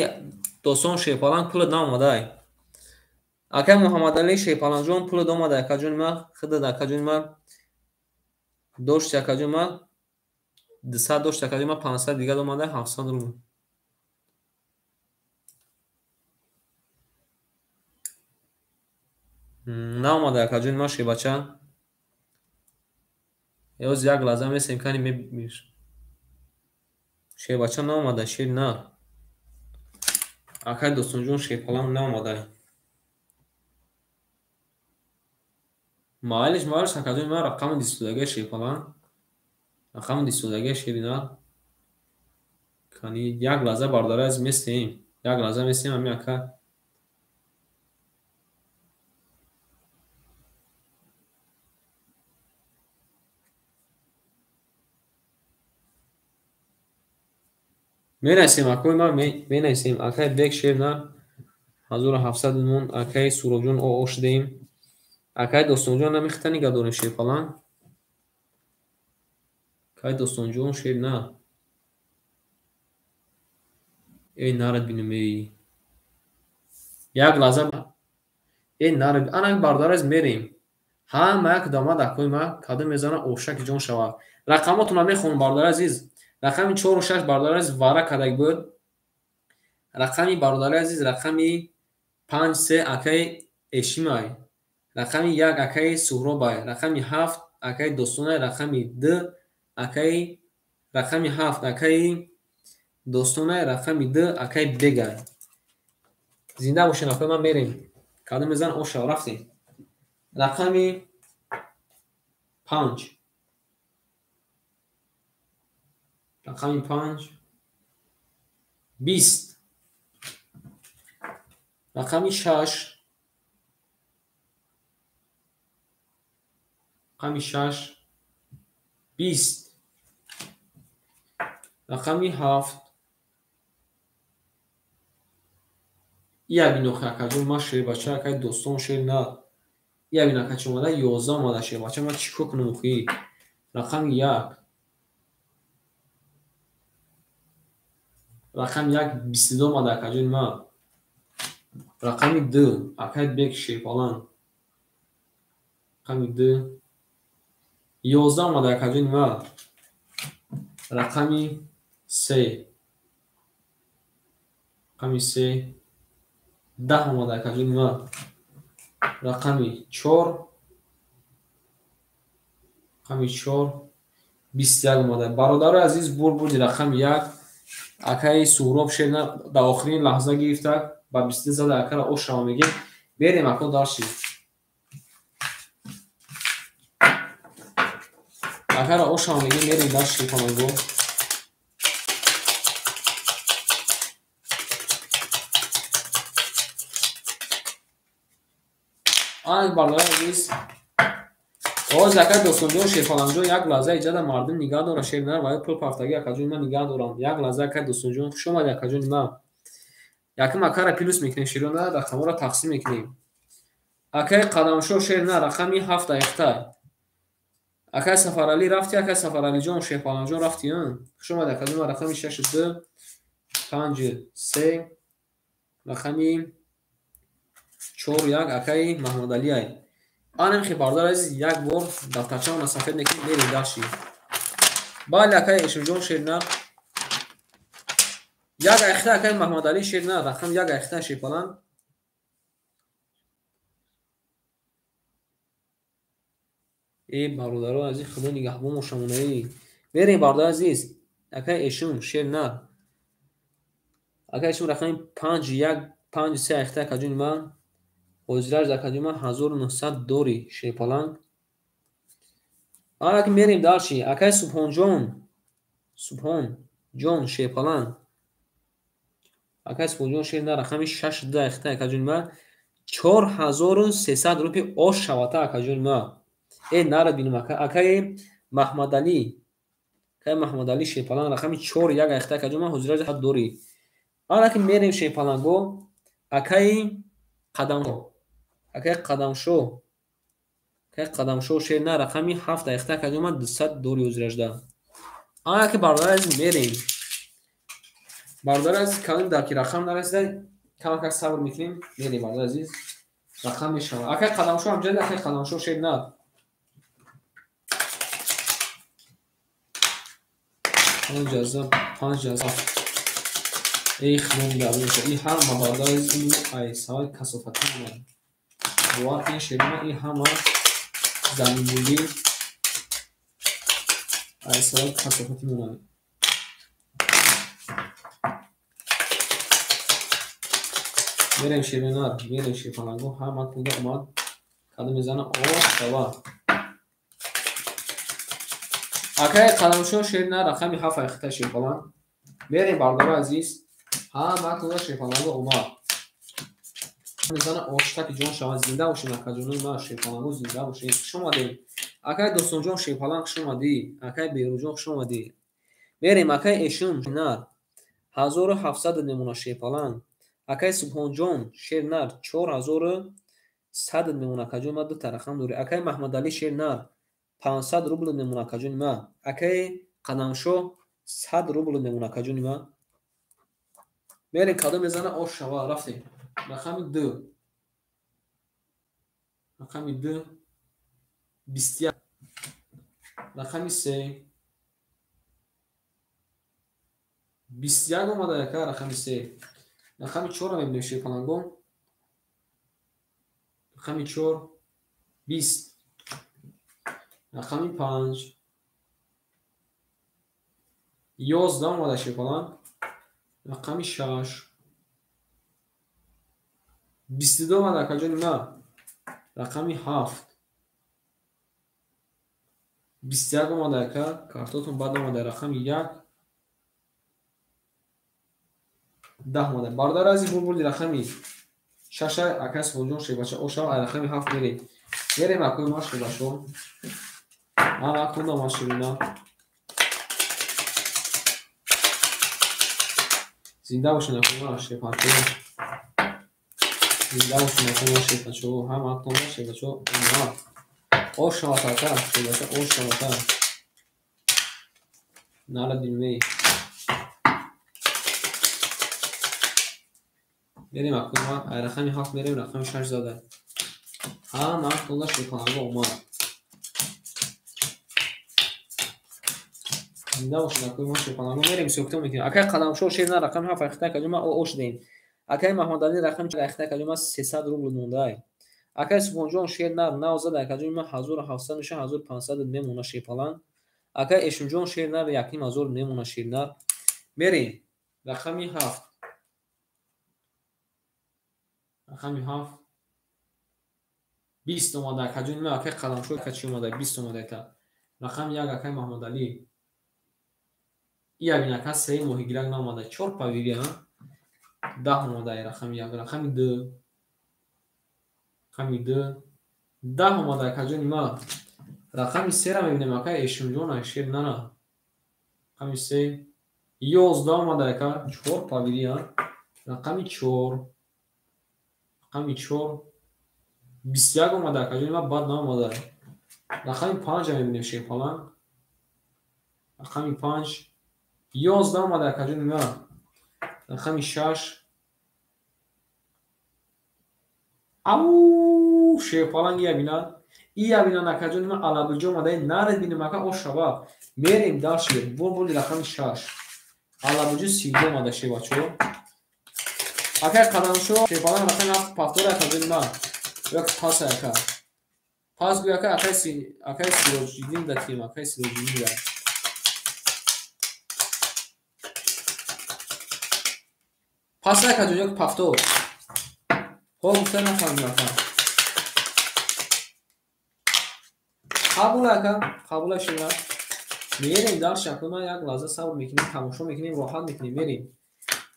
Достон шерпаланг пулат наомадай. Акай Муҳаммадалӣ шерпалангҷон пулат омада акаҷони ман, худат акаҷони ман дошти акаҷони ман 200 дошти акаҷони ман 500 дигар омада 700 рубл. Наомада акаҷони ман шербача. Ёз як лаҳза месем кани мебиш. Шербача наомада, шер на. Акай Достонҷон шерпаланг наомада. Майлиш майлиш акаҷони ман рақами дистудагаи шерпаланг. Рақами дистудагаи шерина. Кани як лаҳза бародари азиз местем. Як лаҳза местем ами ака. Менависем акои ман менависем акай Бег шернар 1700 мон акай Суробҷон ош дем. Акай Достонҷон намехта нигаҳ дорем шерпаланг. Акай Достонҷон шернар. Эй нарад бинем эй. Як лаҳза эй нарад ана бародари азиз мерем. Ҳама як дамад акои ман кадом мезана ошаки ҷон шава. Рақамотонро мехонам бародари азиз. Рақами 4 6 бародари азиз вара кадаг буд. Рақами бародари азиз рақами 5 3 акай Эшимай. Рақами 1 акай Суҳробай. Рақами 7 акай Достонай. Рақами 2 акай рақами 7 акай Достонай. Рақами 2 акай Бегай. Зинда бошед акои ман мерем. Кадом мезан оша рафтем. Рақами 5 рақами 5 20 рақами 6 рақами 6 20 рақами 7 Я бинохи акаҷон ман шербача акай Достон шер на. Я бин ака чӣ омада 11 омада шербача ман чӣ кор кунам охи? Рақами 1 рақами 1 22 омада акаҷони ман. Рақами 2 акай Бег шерпаланг. Рақами 2. 11 омада акаҷони ман. Рақами 3. Рақами 3. 10 омада акаҷони ман. Рақами 4. Рақами 4. 21 омада. Бародарои азиз, бурди рақами 1. Акаи Суҳроб шерна дар охирин лаҳза гирифта, ба 22 зада акара ошава мегем. Берем ако дарши. Акара ошава мегем, мерем дарши паноҳгоҳ. Ан бародарои азиз, оз ака Достонҷон Шерпаланҷон як лаҳза иҷада мардум нигаҳ дора шер нар ва пул пафтагӣ акаҷони ман нигаҳ дорам. Як лаҳза ака Достонҷон, хуш омадӣ акаҷони ман. Якум акара плюс мекунем шерона, рақамҳоро тақсим мекунем. Акаи Қадамшоҳ шер на рақами 7 дақиқа. Акаи Сафаралӣ рафти, акаи Сафаралиҷон Шерпаланҷон рафти, хуш омадӣ акаҷони ман. Рақами 6 2 5 3 рақами 4 1 акаи Маҳмадалиай. Анам хи бардар азиз, як бор дафтарчаамонро сафед мекунем, мерем дарши. Бале акаи Эшимҷон шерна. Як айхта акаи Маҳмадалӣ шерна, рақам як айхта шерпаланг. Э бародаро азиз, худо нигаҳбон бошамонаи. Мерем бардар азиз, акаи Эшим шерна. Акаи Эшим рақами 5 1 5 3 айхта акаҷони ман. Ҳозираш акаҷони ман 1900 дори шерпаланг. Анаки мерем дарши. Акаи Субҳонҷон, Субҳонҷон шерпаланг. Акаи Субҳонҷон шерна рақами 6 2 айхта акаҷони ман. 4300 рупи ош шавата акаҷони ман. Э нара бинем ака. Акаи Маҳмадалӣ, акаи Маҳмадалӣ шерпаланг рақами 4 1 айхта акаҷони ман. Ҳозираш дори. Анаки мерем шерпаланго. Акаи Қадамшоҳ, акаи Қадамшоҳ, акаи Қадамшоҳ шерна рақами 7 айхта акаҷони ман 200 дори ҳозирашда. Анаки бародари азиз мерем. Бародари азиз, калим дар ки рақам нарасида, камакак сабр мекунем, мерем бародари азиз. Рақам мешавад. Акаи Қадамшоҳ ҳамҷода, акаи Қадамшоҳ шерна. 5 аза, 5 аза. Эй худо нигаҳбон бошад. Ин ҳама бародари азиз, ин ай саволи касофатӣ омад. Бовар кунед шерина, ин ҳама заминбулӣ ай саволи касофатӣ мемонад. Мерем шерина, мерем шерпаланго, ҳама куда омад. Кадом мезана? О, шава. Акаи Қадамшоҳ шерина рақами 7 айхта шерпаланг. Мерем бародари азиз, ҳама куда шерпаланго омад. Мезана оштаки ҷон шавад. Зинда бошед акаҷонои ман, шерпаланго зинда бошед. Хуш омадед. Акаи Достонҷон шерпаланг хуш омадӣ. Акаи Беҳрӯҷон хуш омадӣ. Мерем акаи Эшим нар 1700 мемонад шерпаланг. Акаи Субҳонҷон шернар 4100 мемонад акаҷони ман, дута рақам дорӣ. Акаи Маҳмадалӣ шернар 500 рубл мемонад акаҷони ман. Акаи Қадамшоҳ 100 рубл мемонад акаҷони ман. Мерем кадом мезана ош шава, рафтем. Рақами 2. Рақами 2 21. Рақами 3 21 омада яка рақами 3. Рақами 4 мебинем шерпаланго. Рақами 4 20. Рақами 5 11 омада шерпаланг. Рақами 6 22 омада акаҷони ман. Рақами 7 21 омада ака. Картотон баъд омада. Рақами 1 10 омада. Бародари азиз, бурди рақами 6 акаи Субҳонҷон шербача ошава, ай рақами 7 мерем. Мерем акои ман шербачо. Ман акунда ман шерина. Зинда бошед акои ман шербачо. Зинда бошед акои ман шербачо. Ҳама акунда шербачо. Ошава ака шербачо, ошава ака. Нара дилмей. Мерем акои ман, ай рақами 7 мерем, рақами 6 зада. Ҳамаатонда шерпаланго омад. Зинда бошед, акои мо шерпаланго. Мерем, ҳисобкитоб мекунем. Акай Қадамшоҳ шер на рақами 7 айхта акаҷон ма о шудем. Акай Маҳмадалӣ рақами 4 айхта акаҷон ма 300 рубл мондай. Акай Субҳонҷон шер нар нав зад акаҷон ма 1700 меша, 1500 мемона шерпаланг. Акай Эшумҷон шер нар 1500 мемона шернар. Мерем. Рақами 7. Рақами 7. 20 омада акаҷон ма. Акай Қадамшоҳ ака чӣ омада? 20 омада та. Рақами 1 акай Маҳмадалӣ. Ия бин ака, се моҳигирак наомада. 4 павири, а? 10 омада рақами 1, рақами 2. Рақами 2. 10 омада акаҷони ма. Рақами 3-ра мебинем, акай Эшумҷон шер нара. Рақами 3. 11 омада ака, 4 павири, а? Рақами 4. Рақами 4. 21 омада акаҷони ма, бад наомада. Рақами 5-ра мебинем шерпаланг. Рақами 5. 11 омада акаҷони ма. Рақами 6. Ау, шерпаланг ия бинад. Ия бинад акаҷони ма, алабиҷо омада, наред бинем ака, о шава. Мерем дальше. Бо рақами 6. Алабиҷо 32 омада шербачо. Акай Қадамшо шерпаланг рақами 7 пафтор акаҷони ма. Як пас ака. Пас гӯй ака, акай Сироҷиддин датим, акай Сироҷиддин да. Пас акаҷон як пафтор. Хо гуфта нафаҳмидам ака. Қабул ака, қабул шуда. Мерем дальше, ака ма як лаҳза сабр мекунем, тамошо мекунем, роҳат мекунем, мерем.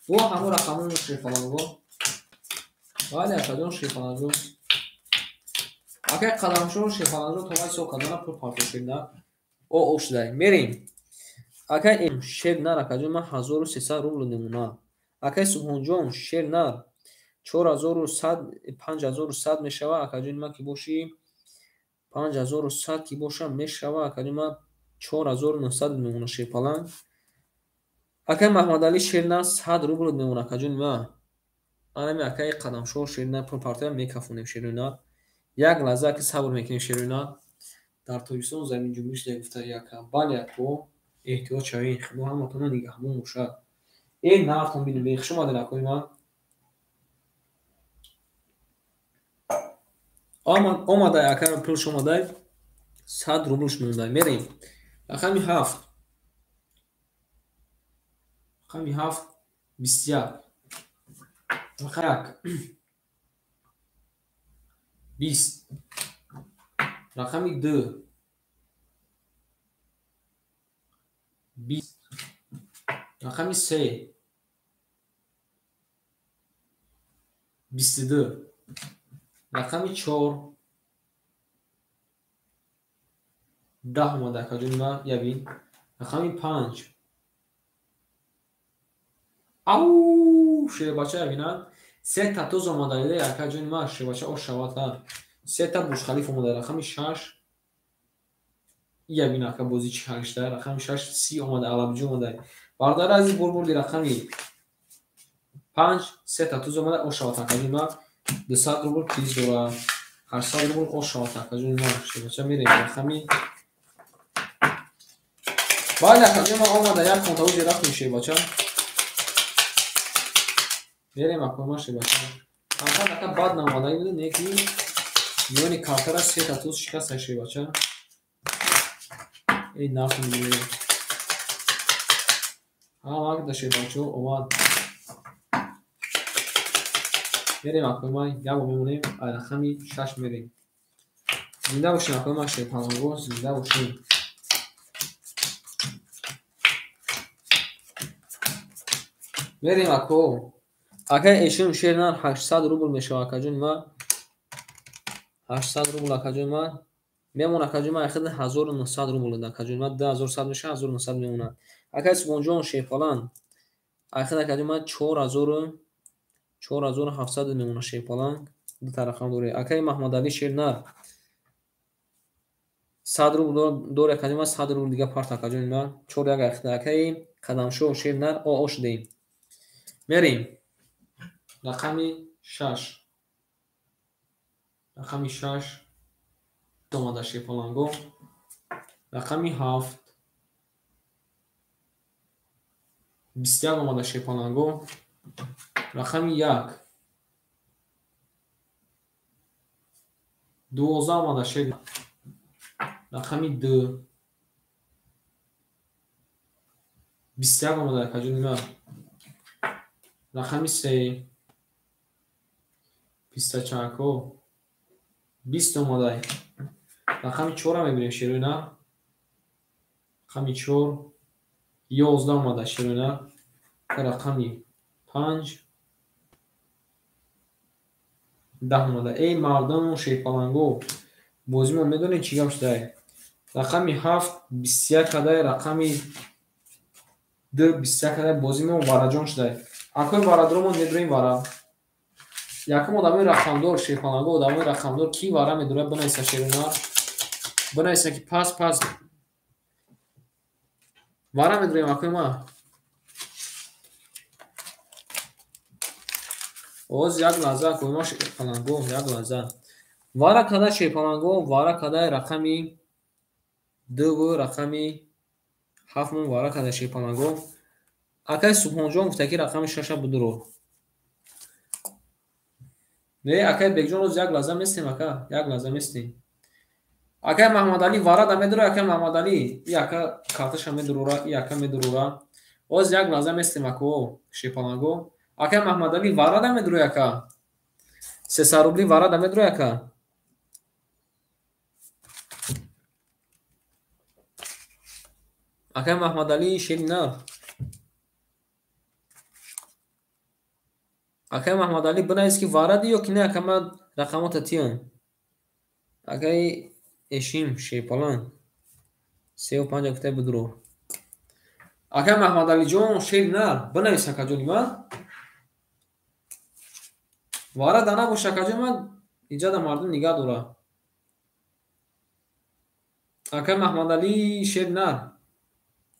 Бо ҳамон рақамон шерпаланго. Бале акаҷон шерпаланго. Акай Қадамшоҳ шерпаланго то вай ҳисоб кардана пул партоф шуда. О о шуда. Мерем. Акай шер нар акаҷон ма 1300 рубл намуна. Акай Субҳонҷон шер нар 4100 5100 мешава акаҷон ма ки боши 5100 ки боша мешава акаҷон ма 4900 мемона шерпаланг. Акай Маҳмадалӣ шер нар 100 рубл мемона акаҷон ма. Анами акай Қадамшоҳ шер нар пул партоя мекафонем шери нар. Як лаҳза ки сабр мекунем шери нар. Дар Тоҷикистон заминҷунбӣ шуда гуфта яка. Бале ако эҳтиёт шавед, Худо ҳаматонро нигаҳбон бошад. Э нартон бинем, хуш омадед акои ман. Омадай ака, пулш омадай. 100 рублш мондай. Мерем. Рақами 7. Рақами 7 21. Рақами 1 20. Рақами 2 20. Рақами 3 22. Рақами 4 10 омада акаҷони ма, ябин. Рақами 5. Ау, шербача ябинад. Се та туз омада акаҷони ма, шербача о шавад ҳа. Се та Бурҷ-Халиф омада. Рақами 6. Ябин ака бози чӣ ҳашта. Рақами 6 30 омада, алабиҷо омада. Бародари азиз, бурбурди рақами 5 се та туз омада, о шавад акаҷони ма. 200 рубл приз дора. 800 рубл о шавад акаҷони ма. Шербача мерем рақами. Бале акаҷони ма омада, як контаузи рафтем шербача. Мерем акои ма шербача. Камтар ака бад наомадаги буда, не ки миёни картара се та туз шикаста шербача. Эй нарх мебинем. Ҳамак да шербачо омад. Мерем акои ма, як бор мемонем, рақами 6 мерем. Зинда бошем акои ма шерпаланго, зинда бошем. Мерем ако. Акай Эшум шер нар 800 рубл мешава акаҷони ма. 800 рубл акаҷони ма. Мемон акаҷони ма ахир 1900 рубл акаҷони ма, 2100 мешава, 1900 мемонад. Акай Субҳонҷон шерпаланг. Ахир акаҷони ма 4700 мемона шерпаланг. Ду та рақам дорем. Акай Маҳмадалӣ шер нар 100 рубл дорем акаҷони ма, 100 рубл дига парт акаҷони ма. 4 як ахир. Акай Қадамшоҳ шер нар о о шудем. Мерем. Рақами 6. Рақами 6 омада шерпаланго. Рақами 7 21 омада шерпаланго. Рақами 1 12 омада шер. Рақами 2 21 омада акаҷони ман. Рақами 3 пистачако 20 омада. Рақами 4 мебинем шерои нар. Рақами 4 11 омада шерои нар. Рақами 5 10 омада. Эй мардум шерпаланго, бозимо медонед чӣ гап шудае? Рақами 7 21 кадай, рақами 2 21 кадай, бозимо вараҷон шудае. Акои варадромон медурем вара. Якум одамои рақамдор шерпаланго, одамои рақамдор ки вара медурад бинависа шерои нар. Бинависа ки пас пас вара медурем акои ма. Оз як лаҳза акои ма шерпаланго, як лаҳза. Вара када шерпаланго, вара кадай рақами 2 рақами 7 мон вара када шерпаланго. Акай Субҳонҷон гуфта ки рақами 6 будуро. Не, акай Бекҷон, оз як лаҳза местем ака, як лаҳза местем. Акай Маҳмадалӣ вара да медура, акай Маҳмадалӣ, и ака карташа медурура, и ака медурура. Оз як лаҳза местем ако шерпаланго. Акай Маҳмадалӣ вара да медура ака. 300 рубли вара да медура ака. Акай Маҳмадалӣ шери нар. Акай Маҳмадалӣ бинавис ки варади ё ки не, ака ман рақамота тиям. Акай Эшим шерпаланг 3 5 гуфтай будуро. Акай Маҳмадалиҷон шери нар бинавис акаҷони ман. Вара да набоша акаҷони ман, инҷа да мардум нигаҳ дора. Акай Маҳмадалӣ шери нар.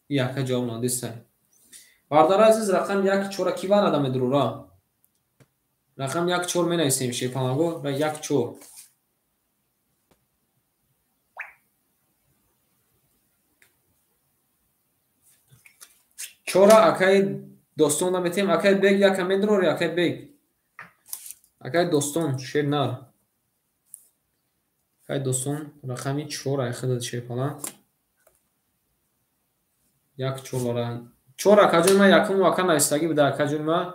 И ака ҷавоб надистай. Бародари азиз, рақами 1 4 ки вара да медурура? Рақам 1 4 менависем шерпаланго ва 1 4. Чора акай достон наметем, акай бег яка медурори, акай бег. Акай достон шер нар. Акай достон рақами 4 ай худат шерпаланг. 1 4 вара. 4 акаҷони ман якум ака навистагӣ буда акаҷони ман.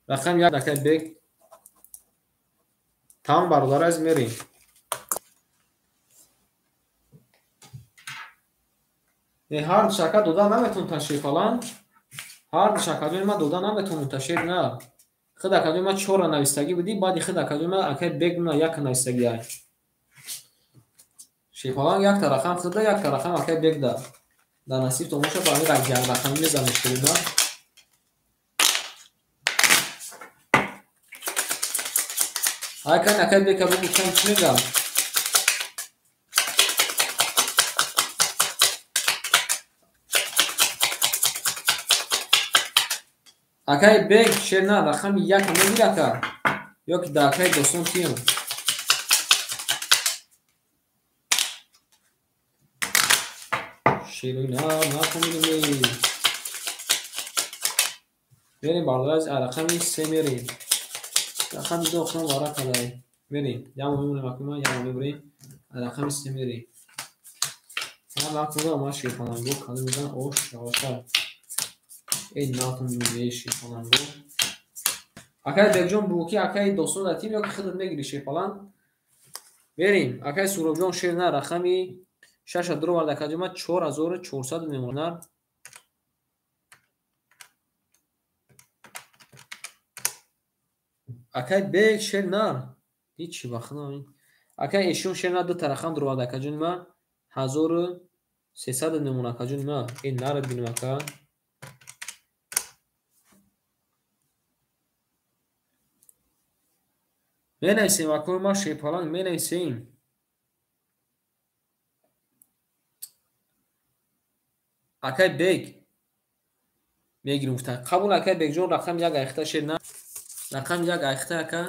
Рақами 1 акай бег. Тамом бародари азиз мерем. Ҳар ду шака дода наметавонам та шерпаланг. Ҳар ду шакаҷони ман дода наметавонам та шер нар. Худ акаҷони ман 4 навистагӣ будӣ, баъди худ акаҷони ман акай бег мана 1 навистагӣ ай. Шерпаланг якта рақам худа, якта рақам акай бег да. Дар насиб томоша ба ҳамин як рақамӣ мезанем шери нар. Акай акай бека бугу чанд чӣ мегам? Акай бег шер нар рақами 1 мегир ака ё ки дар акай достон тиям. Шерои нар накунем. Мерем бародари азиз, рақами 3 мерем. Рақами 2 охирон вара кадай. Мерем. Ямо мемонем акума, ямо мебурем. Рақами 3 мерем. Ман вақт ман шерпаланго кадом мезанам ош шаваша. Эй натон мебинӣ шерпаланго. Акай Бекҷон бугӯ ки акай достон дар тим ё ки худат мегирӣ шерпаланг. Мерем. Акай Суробҷон шер нар рақами 6 дуровард акаҷони ман 4400 мемонад. Акай бег шер нар. Ҳичи вақт на. Акай Эшон шер нар дута рақам дуровард акаҷони ман 1300 мемонад акаҷони ман. Эй нарад бинем ака. Менависем акои ман шерпаланг менависем. Акай бег мегирим гуфтан. Қабул акай бегҷон рақами 1 айхта шер нар. Рақами 1 айхта ака.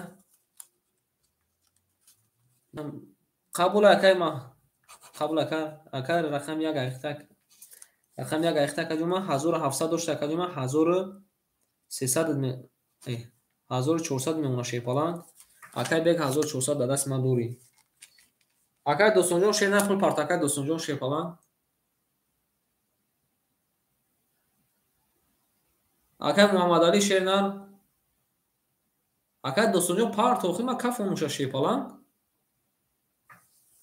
Қабул акай ма. Қабул ака. Ака рақами 1 айхтак. Рақами 1 айхтак аҷума 1700 дошта акаҷума 1300 1400 мемона шерпаланг. Акай бег 1400 дар дасти ман дорӣ. Акай Достонҷон шер на пул парт акай Достонҷон шерпаланг. Акай Муҳаммадалӣ шер нар. Акай Достонҷон парт охи ма кафонуша шерпаланг.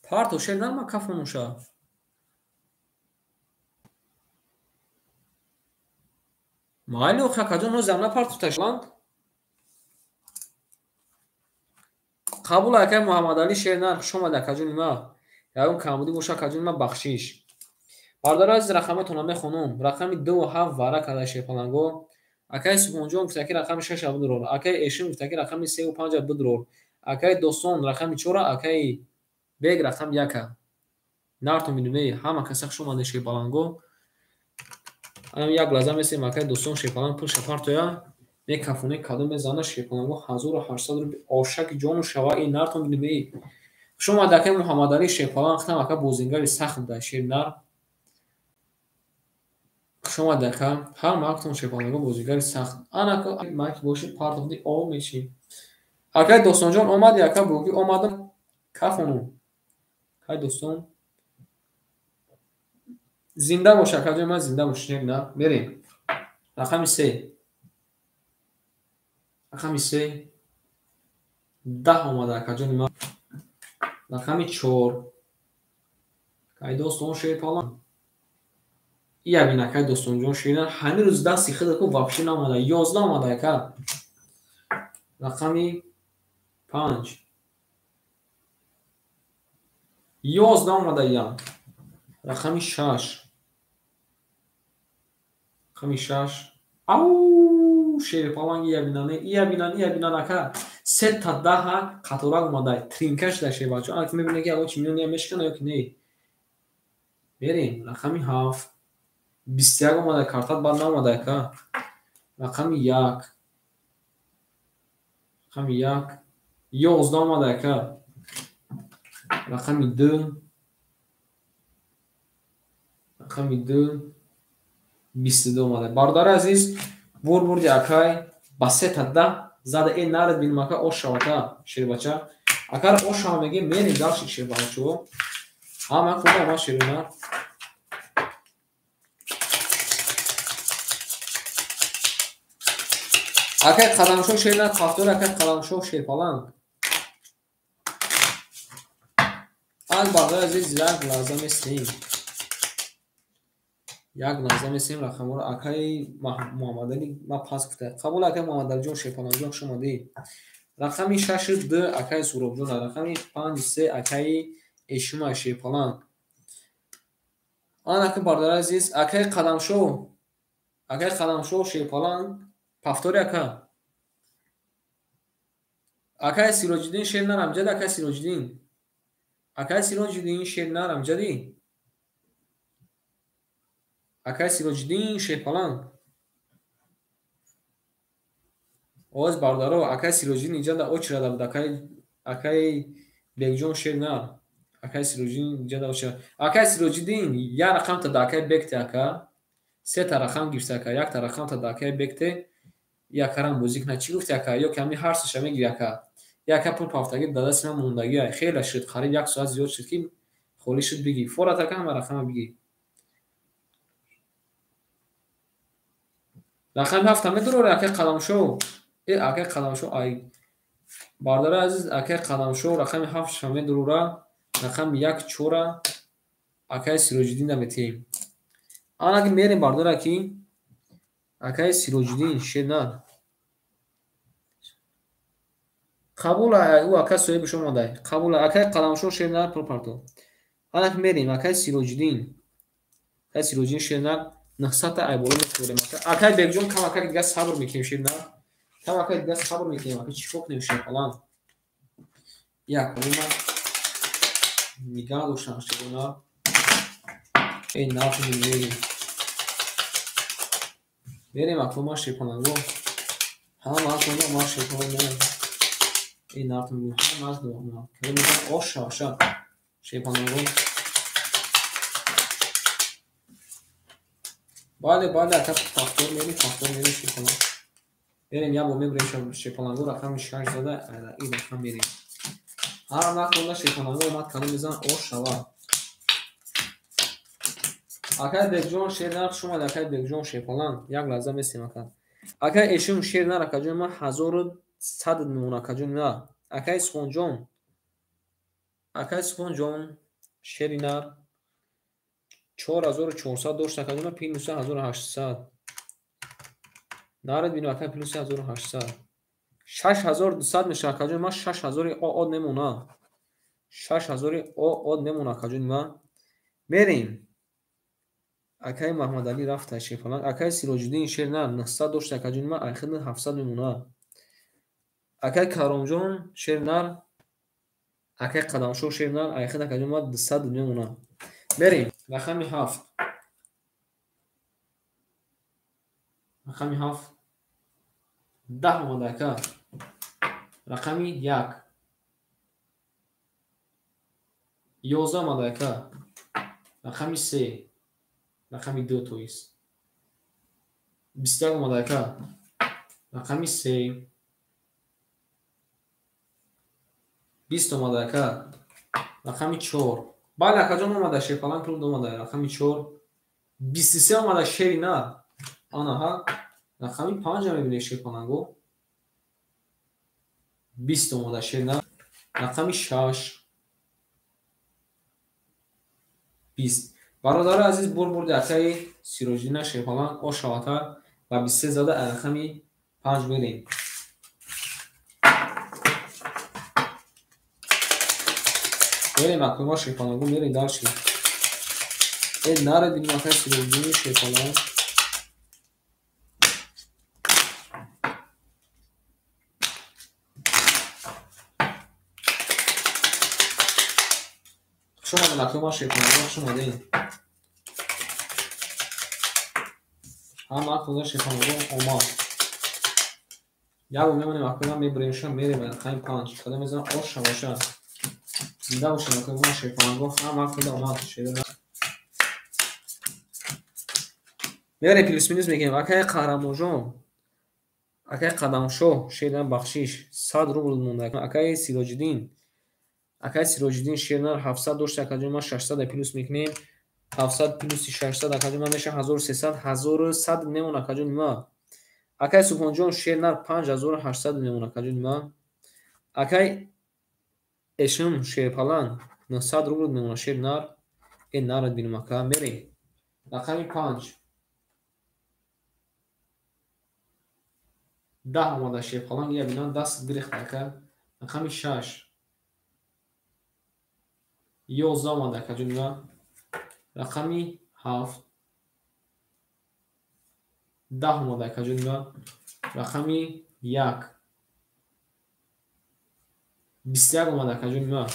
Парто шер нар ма кафонуша. Майли охи акаҷон ҳозирам на парту ташланг. Қабул акай Муҳаммадалӣ шер нар хуш омадӣ акаҷони ма. Ягон камбудӣ боша акаҷони ма бахшиш. Бародари азиз рақаматонро мехонам. Рақами 2 7 вара карда шерпаланго. Акай Субҳонҷон гуфта ки рақами 6 бидурор. Акай Эшин гуфта ки рақами 3 5 бидурор. Акай Достон рақами 4, акай Бег рақами 1. Нартон бинем, ҳама каса хуш омадед шерпаланго. Анам як лаҳза месем акай Достон шерпаланг пулша партоя. Мекафоне кадом мезана шерпаланго 1800 рубл ошаки ҷону шава ин нартон бинем. Хуш омадед акай Муҳаммадалӣ шерпаланг хитам ака бозингари сахт буда шер нар. Хуш омадед ака. Ҳар мактон шерпаланго бозигари сахт. Анака мак боши партофти об меши. Акай Достонҷон омади ака буги омадам кафону. Акай Достон зинда бош акаҷон ман зинда бош на мерем. Рақами 3. Рақами 3 10 омада акаҷони ман. Рақами 4. Акай Достон шерпаланг. Ия бин акай Достонҷон шернар ҳамин рӯз дасти худро вообще наомада. 11 омада ака. Рақами 5. 11 омада ия. Рақами 6. Рақами 6. Ау шерпаланг ия бинан, ия бинан, ия бинан ака. 3 та 10 қаторак омада. Тринка шуда шербачо. Ана ки мебинед ки ягон чи миён мешкана ё ки не. Мерем. Рақами 7. 21 омада картат бад наомада ака. Рақами 1. Рақами 1. 11 омада ака. Рақами 2. Рақами 2. 22 омада. Бародари азиз, бурди акай ба 3 та 10 зада э нарад бинем ака ош шавака шербача. Акар ош шава мегем мерем дальше шербачо. Ҳама худо ма шерина. Акай Қадамшоҳ шернар қафтор акай Қадамшоҳ шерпаланг. Ан бародари азиз як лаҳза местем. Як лаҳза местем рақамҳоро акай Муҳаммадалӣ ма пас гуфта. Қабул акай Муҳаммадалиҷон шерпалангҷон хуш омадӣ. Рақами 6 2 акай Суробҷон, рақами 5 3 акай Эшима шерпаланг. Ан акай бародари азиз акай Қадамшоҳ, акай Қадамшоҳ шерпаланг пафтори ака. Акай Сироҷиддин шер нар амҷади акай Сироҷиддин. Акай Сироҷиддин шер нар амҷади. Акай Сироҷиддин шерпаланг. Оз бародаро акай Сироҷиддин инҷа да очрада буд акай акай Бегҷон шер нар. Акай Сироҷиддин инҷа да очрада. Акай Сироҷиддин як рақамта да акай Бегте ака. 3 та рақам гирифта ака, 1 та рақамта да акай Бегте. Якарам бозӣ кунад. Чӣ гуфти ака? Ё ки ҳамин ҳар сеша мегири ака. Яка пул пафтагӣ дар дасти ман мондагӣ. Хеле шуд, қариб 1 соат зиёд шуд ки холӣ шуд бигӣ. Форат ака ҳама рақама бигӣ. Рақами 7 медурори акай Қадамшоҳ. Э акай Қадамшоҳ ай бародари азиз акай Қадамшоҳ рақами 7 медурора, рақами 1 4 акай Сироҷиддин наметиҳем. Ана ки мерем бародари ки акай Сироҷиддин шернар. Қабул ӯ ака соҳибаш омада. Қабул акай Қадамшоҳ шернар пул парто. Ана ки мерем акай Сироҷиддин. Акай Сироҷиддин шернар 900 та айболо мехӯрем. Акай Бегҷон кам акай дигар сабр мекунем шернар. Кам акай дигар сабр мекунем. Ака чӣ кор кунем шерпаланг? Як ма нигаҳ доштам шернар. Эй нафи мерем. Мерем акво ма шерпаланго. Ҳама акво ма шерпаланг мерем. Эй нартон бинем, ҳама омад. Кадом ош шавша шерпаланго. Бале, бале, ака повтор мерем, повтор мерем шерпаланг. Мерем, як бор мебурем шерпаланго, рақами 6 зада, ин рақам мерем. Ҳар вақт онда шерпаланго омад, кадом мезан ош шава. Акай Бекҷон шер нар, хуш омад, акай Бекҷон шерпаланг. Як лаҳза месем ака. Акай Эшим шер нар, акаҷон ман 1100 мемонад, акаҷон на. Акай Сухонҷон. Акай Сухонҷон шери нар 4400 дошт, акаҷон ман плюс 1800. Наред бинем акай плюс 1800. 6200 мешавад, акаҷон ман 6000 од мемонад. 6000 од мемонад, акаҷон ман. Мерем. Акай Маҳмадалӣ рафта шерпаланг. Акай Сироҷиддин шер нар 900 дошт, акаҷон ман айхид 700 мемонад. Акай Каромҷон шер нар, акай Қадамшоҳ шер нар, айхид акаҷон ман 200 мемонад. Мерем. Рақами 7. Рақами 7. 10 омада ака. Рақами 1. 11 омада ака. Рақами 3. Рақами 2 то есть. 21 омада ака. Рақами 3. 20 омада ака. Рақами 4. Бале акаҷон омада шерпаланг пул омада. Рақами 4. 23 омада шери нар. Анаҳа. Рақами 5 мебинед шерпаланго. 20 омада шери нар. Рақами 6. 20. Бародари азиз, бурди акаи Сироҷиддина шерпаланг ош шавата ва 23 зада рақами 5 мерем. Мерем акои шерпаланго, мерем дальше. Э наред бинем акаи Сироҷиддини шерпаланг. Хуш омадед акои шерпаланго, хуш омадед. Ҳама акои шерпаланго омад. Як бор мемонем акои мебуремша, мерем рақами 5. Кадом мезанам ош шаваша. Зинда бошед акои шерпаланго, ҳама акои омад. Мерем плюс минус мекунем. Акай Қаҳрамонҷон, акай Қадамшоҳ шер нар бахшиш 100 рубл монда. Акай Сироҷиддин, акай Сироҷиддин шер нар 700 дошт, акаҷон ман 600 плюс мекунем. 700 плюси 600 акаҷон ман мешавад 1300, 1100 мемонад акаҷон ман. Акай Субҳонҷон шер нар 5800 мемонад акаҷон ман. Акай Эшим шерпаланг 900 рубл мемонад шер нар. Э нарад бинем ака, мерем. Рақами 5. 10 омада шерпаланг, я бинам даст гирехт ака. Рақами 6. 11 омада акаҷон ман. Рақами 7. 10 омада акаҷон ман. Рақами 1. 21 омада акаҷон ман.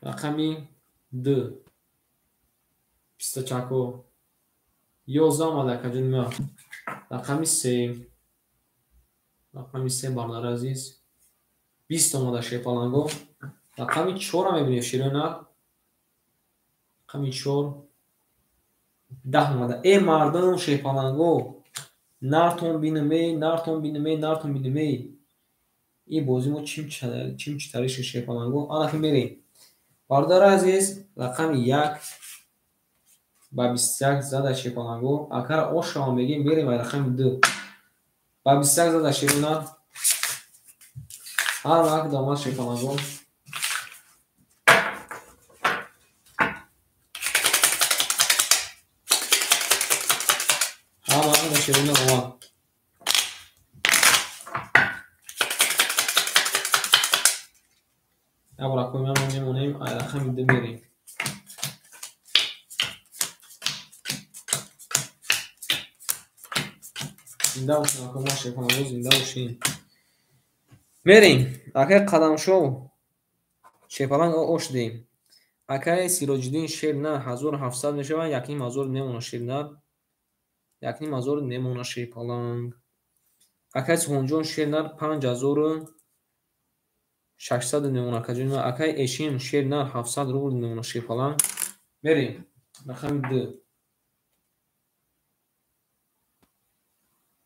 Рақами 2. 24. 11 омада акаҷон ман. Рақами 3. Рақами 3 бародари азиз. 20 омада шерпаланго. Рақами 4 мебинем шерои нар. Рақами 4. 10 омада. Э мардум шерпаланго, нартон бинем, эй нартон бинем, эй нартон бинем, эй. Ин бозӣ мо чим читари шерпаланго. Ана ки мерем. Бародари азиз, рақами 1 ба 21 зада шерпаланго. Акара ош шава мегем, мерем ба рақами 2. Ба 21 зада шерои нар. Ҳар вақт омад шерпаланго. Ҳар вақт шерои нар омад. Як бор акои ман мемонем, рақами 2 мерем. Зинда бошед акои ман шерпаланго, зинда бошед. Мерем. Акай Қадамшоҳ шерпаланг ош дем. Акай Сироҷиддин шер нар 1700 мешавад, 1500 мемонад шер нар. 1500 мемонад шерпаланг. Акай Субҳонҷон шер нар 5000 600 мемона акаҷони ман. Акаи Эшим шер нар 700 рубл мемона шерпаланг. Мерем. Рақами 2.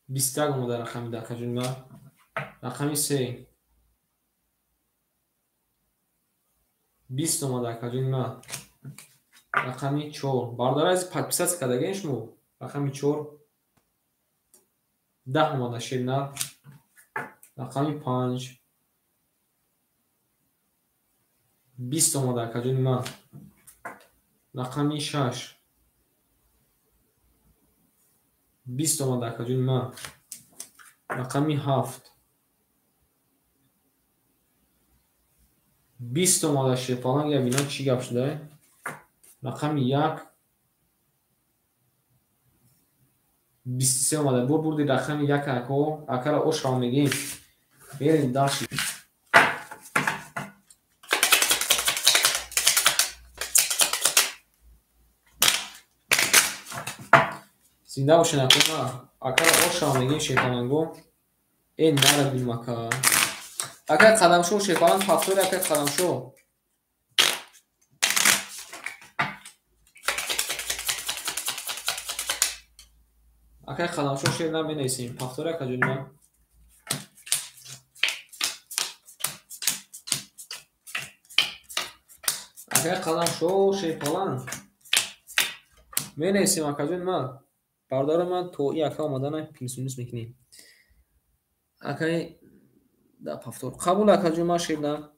21 омада рақами 2 акаҷони ман. Рақами 3. 20 омада акаҷони ман. Рақами 4. Бародари азиз подписаться кардаген шумо? Рақами 4. 10 омада шер нар. Рақами 5. 20 омада акаҷони ман. Рақами 6. 20 омада акаҷони ман. Рақами 7. 20 омада шерпаланг. Я бинам чӣ гап шуда. Рақами 1. 23 омада. Бо бурди рақами 1 ако. Акара ошро мегем. Мерем дальше. Зинда бошед акома. Акара ошро мегем шерпаланго. Э нара бинам ака. Акай қадамшо шерпаланг повтори акай қадамшо. Акай қадамшо шер нар менависем. Повтори акаҷони ман. Акай қадамшо шерпаланг. Менависем акаҷони ман. Бародари ман то и ака омадана плюс-минус мекунем. Акай да повтор. Қабул акаҷони ман шер нар.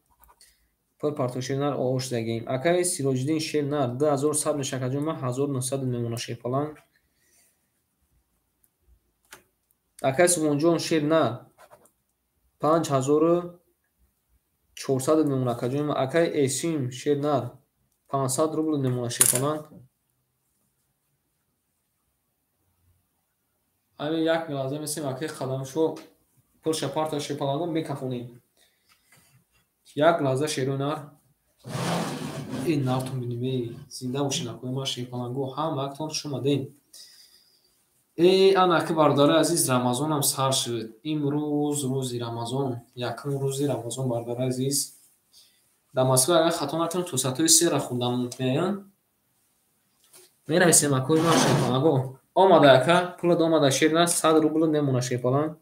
Пул парто шер нар ош дагем. Акай Сироҷиддин шер нар 2100 меша акаҷони ман 1900 мемона шерпаланг. Акай Субҳонҷон шер нар 5400 мемона акаҷони ман. Акай Эсим шер нар 500 рубл мемона шерпаланг. Ами як мелаза месем акай қадамшо пулша парта шерпаланго мекафонем. Як лаҳза шеро нар. Ин нартон бинем эй зинда бошед акои ман шерпаланго ҳама актон хуш омадем. Э ана аки бародари азиз Рамазонам сар шуд. Имрӯз рӯзи Рамазон, якум рӯзи Рамазон бародари азиз. Дар Москва агар хато накунам то соатҳои 3 хӯрдан мумкин. Менависем акои ман шерпаланго. Омада ака, пулат омада шер нар 100 рубл мемона шерпаланг.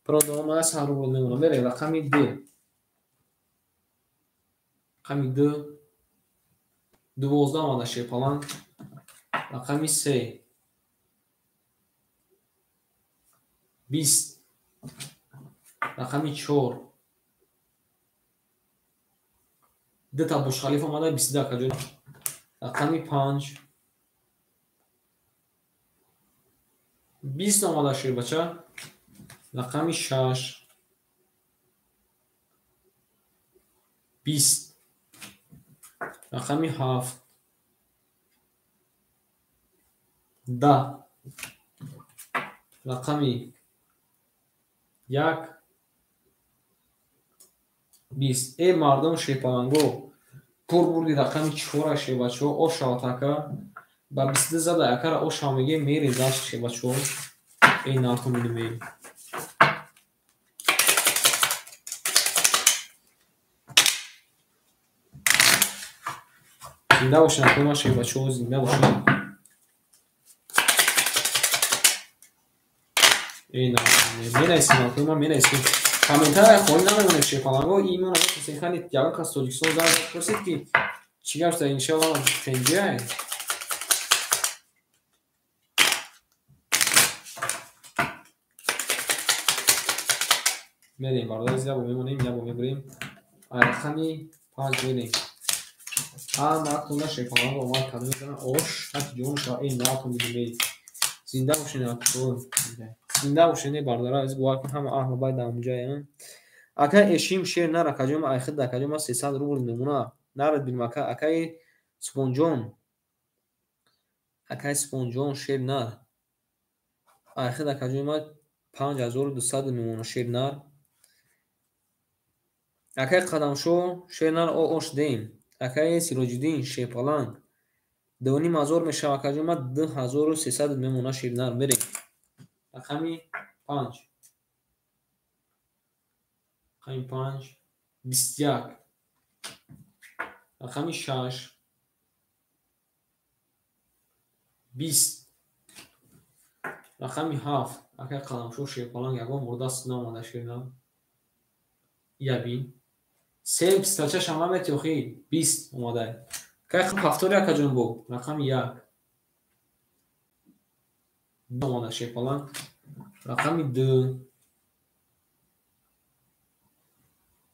Пулат омада 100 рубл мемона. Мерем рақами 2. Рақами 2. 12 омада шерпаланг. Рақами 3. 20. Рақами 4. Дута Бурҷ-Халиф омада 22 акаҷон. Рақами 5. 20 омада шербача. Рақами 6. 20. Рақами 7. 10. Рақами 1. 20. Эй мардум шерпаланго пур бурди рақами 4 шербачо ош шавад ака. Ба 22 зада акара ош шава мегем мерем дальше шербачо. Эй нартон бинем. Зинда бошед акои ман шербачо, зинда бошед. Эй нартон менависем акои ман менависем. Комментария холӣ намемонем шерпаланго. Имона мепурсем хани ягон кас Тоҷикистон занг пурсид ки чӣ гап шуда иншоалло тенҷиай. Мерем бародари азиз, ябо мемонем, ябо мебурем. Рақами 5 мерем. Ҳама актонда шерпаланго омад карда мезанад. Ош ҳати ҷон шава. Эй нартон бинем. Зинда бошед акои. Зинда бошед бародари азиз, бовар кун ҳама аҳлу байт дар ҳамонҷоянд. Акай Эшим шер нар акаҷон ман айхид акаҷон ман 300 рубл мемона. Нарад бинем ака. Акаи Субҳонҷон. Акаи Субҳонҷон шер нар. Айхид акаҷон ман 5200 мемона шер нар. Акаи Қадамшо шер нар ош дем. Акаи Сироҷиддин шерпаланг 2500 мешава акаҷон ман 2300 мемона шер нар. Мерем. Рақами 5. Рақами 5. 21, рақами 6, 20, рақами 7. Акай Қаламшо шерпаланг ягон бор даст наомада шерна. Ия бин. Се пистача шама мети охи 20 омада. Кай ҳафтори акаҷон бо рақами 1. Омада шерпаланг. Рақами 2,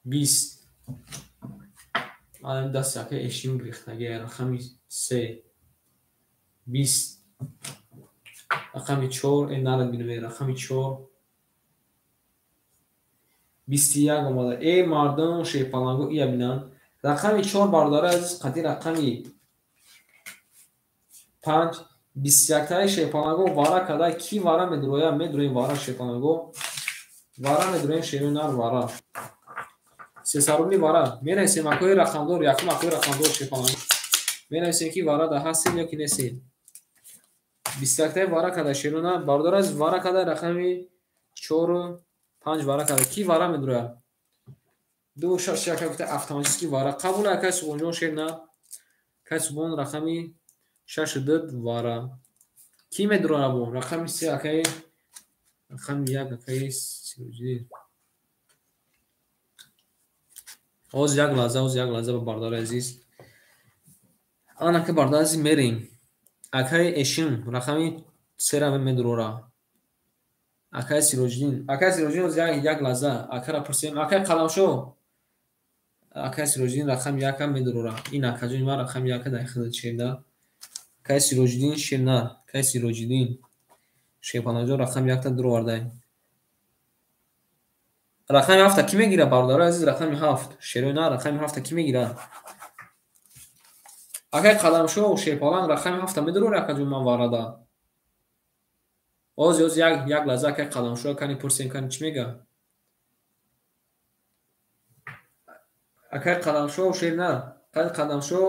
20. Ана даст акай эшим гирифтаги рақами 3, 20. Рақами 4, нарад бинаме рақами 4, 21 омада. Эй мардум шерпаланго ия бинанд. Рақами 4 бародари азиз қати рақами 5, 21-таи шерпаланго вара када. Ки вара медуроя? Медуроем вара шерпаланго. Вара медуроем шерои нар вара. Сесарубли вара. Менависем акои рақамдор, якум акои рақамдор шерпаланго. Менависем ки вара да ҳастем ё ки нестем. 21-таи вара када шерои нар. Бародари азиз вара када рақами 4, 5 вара када. Ки вара медуроя? 2, 6, 1 гуфта автоматически вара. Қабул акай Субонҷон шер нар. Акай Субон рақами 6, 2 вара. Ки медуроя бо? Рақами 3 акай, рақами 1 акай Сироҷиддин. Оз як лаҳза, оз як лаҳза бародари азиз. Ана ки бародари азиз мерем. Акай Эшим рақами 3 медурора. Акай Сироҷиддин. Акай Сироҷиддин оз як лаҳза акара пурсем. Акай Қаламшо. Акай Сироҷиддин рақами 1 медурора. Ин акаҷони ман рақами 1 дар хидмат шерда. Акай Сироҷиддин шернар. Акай Сироҷиддин шерпанаҷон рақами 1 дуровардай. Рақами 7 ки мегира бародари азиз? Рақами 7 шерои нар рақами 7 ки мегира? Акай Қаламшо шерпаланг рақами 7 медурора акаҷон ман варада. Оз оз як лаҳза акай Қаламшо кани пурсем кани чӣ мега? Акай Қаламшо шернар. Акай Қаламшо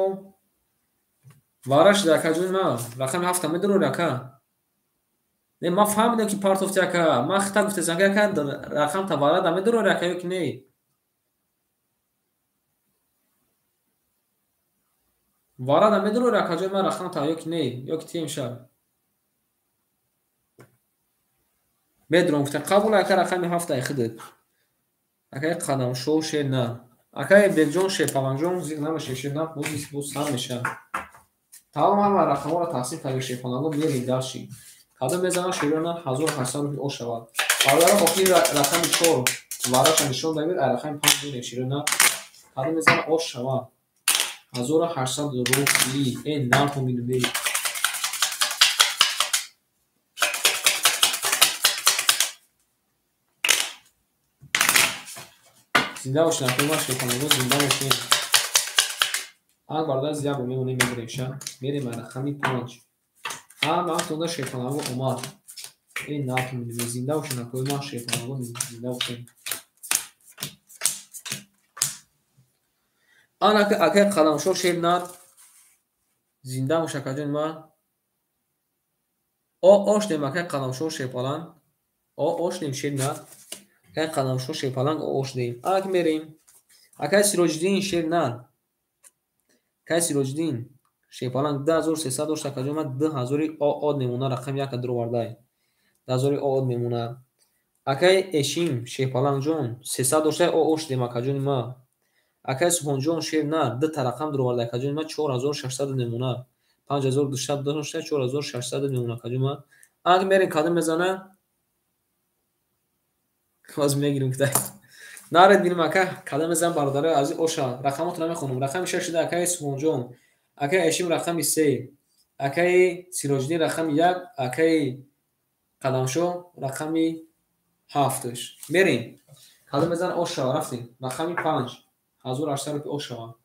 вара шуда акаҷон ман рақами 7 медурора ака. Не, ман фаҳмидам ки партофти ака. Ман хита гуфтасам ки ака рақам та вара да медурори ака ё ки не? Вара да медурори акаҷон ман рақам та ё ки не? Ё ки тием шаб? Медурам гуфтам қабул ака рақами 7 ай худат. Акай Қаламшо шер на. Акай Бекҷон шерпаланҷон зиқ намешавед шер на, боз сар мешавад. Тамом ҳама рақамҳоро тақсим кардем шерпаланго мерем дарши. Кадом мезанам шерои нар 1800 рубл ош шавад. Бародарон охири рақами 4 вараша нишон дагир, ай рақами 5 мерем шерои нар. Кадом мезанам ош шавад. 1800 рубл. Эй нартон бинем. Зинда бошед, акои ман шерпаланго зинда бошед. Ан бародар як бор мемонем мебарем ша. Мерем ай рақами 5. Ҳама ҳамтонда шерпаланго омад. Эй нартон бинем. Зинда бошед, акои ман шерпаланго зинда бошед. Ан акай Қаламшо шер нар. Зинда бош акаҷони ман. О ош дем акай Қаламшо шерпаланг. О ош дем шер нар. Акай Қаламшо шерпаланг о ош дем. Ана ки мерем. Акай Сироҷиддин шер нар. Акай Сироҷиддин шерпаланг 2300 дошт акаҷони ман 2000 од мемона рақами 1 дуровардай. 2000 од мемона. Акай Эшим шерпалангҷон 300 доштай о ош дем акаҷони ман. Акай Субҳонҷон шер нар 2 та рақам дуроварда акаҷони ман 4600 мемона. 5200 доштай 4600 мемона акаҷони ман. Ана ки мерем кадом мезана? Боз мегирем китай. Наред бинем ака кадом мезанам бародари азиз оша. Рақамотро мехонам. Рақами 6 шуда акай Субҳонҷон. Акай Эшим рақами 3. Акай Сироҷиддин рақами 1. Акай Қаламшо рақами 7. Мерем. Кадом мезанам оша рафтем. Рақами 5. 1800 рубл ош шавад.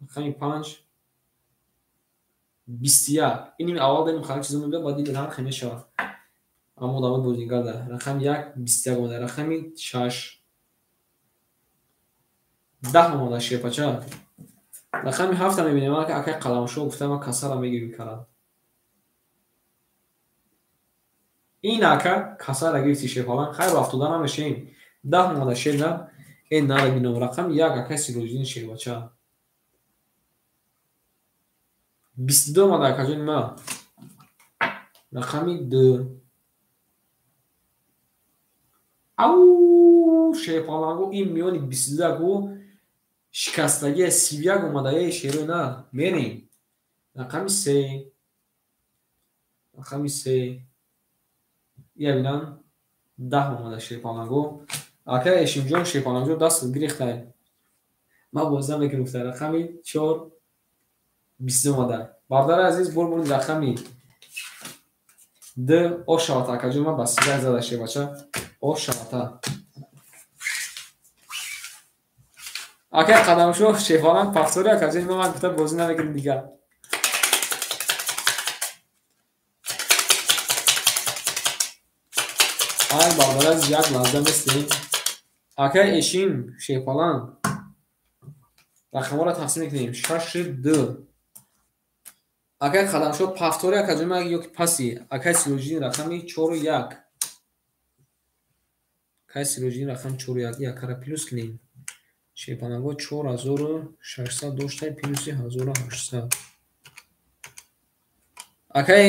Рақами 5 21. Ин аввал дорем хари чизо мебиёд, баъд ин ҳар хел мешавад. Аммо давоми бозингар рақами 1 21 омада, рақами 6 10 омада шерпача. Рақами 7 мебинем, акай Қаламшо гуфта ман касара мегирим карад. Ин ака касара гирифти шерпаланг, хайр афтода намешем. 10 омада шер на. Э нара бинам рақами 1 акай Сироҷиддин шербача. 22 омада акаҷони ма. Рақами 2. Ау шерпаланго ин миёни 22 аку шикастагия 31 омада э шерои нар. Мерем. Рақами 3. Рақами 3. Ия бинам 10 омада шерпаланго. Акай Эшимҷон шерпалангҷон даст гирифтай. Ман бозӣ мекунам гуфта рақами 4 22 омада. Бародари азиз бор бурди рақами 2 о шавата акаҷон ман ба 31 зада шербача. О шавата. Акай Қадамшоҳ шерпаланг пафтори акаҷон ман гуфта бозӣ намекунам дигар. Ай бародари азиз як лаҳза местем. Акай Эшим шерпаланг рақамҳоро тақсим мекунем 6 2. Акай Қадамшоҳ пафтори акаҷон ман ёки паси. Акай Сироҷиддин рақами 4 1. Акай Сироҷиддин рақами 4 1 якара плюс кунем. Шерпаланго 4600 доштай плюси 1800. Акай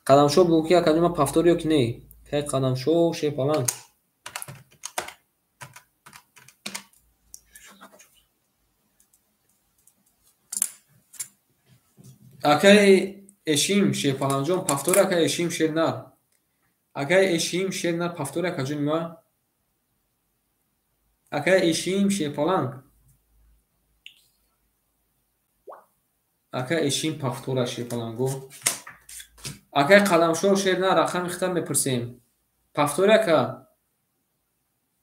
Қадамшоҳ бигӯ ки акаҷон ман пафтори ёки не. Акай Қадамшоҳ шерпаланг. Акай Эшим шерпалангҷон пафтори акай Эшим шернар. Акай Эшим шернар пафтори акаҷони ма. Акай Эшим шерпаланг. Акай Эшим пафтора шерпаланго. Акай Қадамшоҳ шернар рақами хитаб мепурсем. Пафтори ака.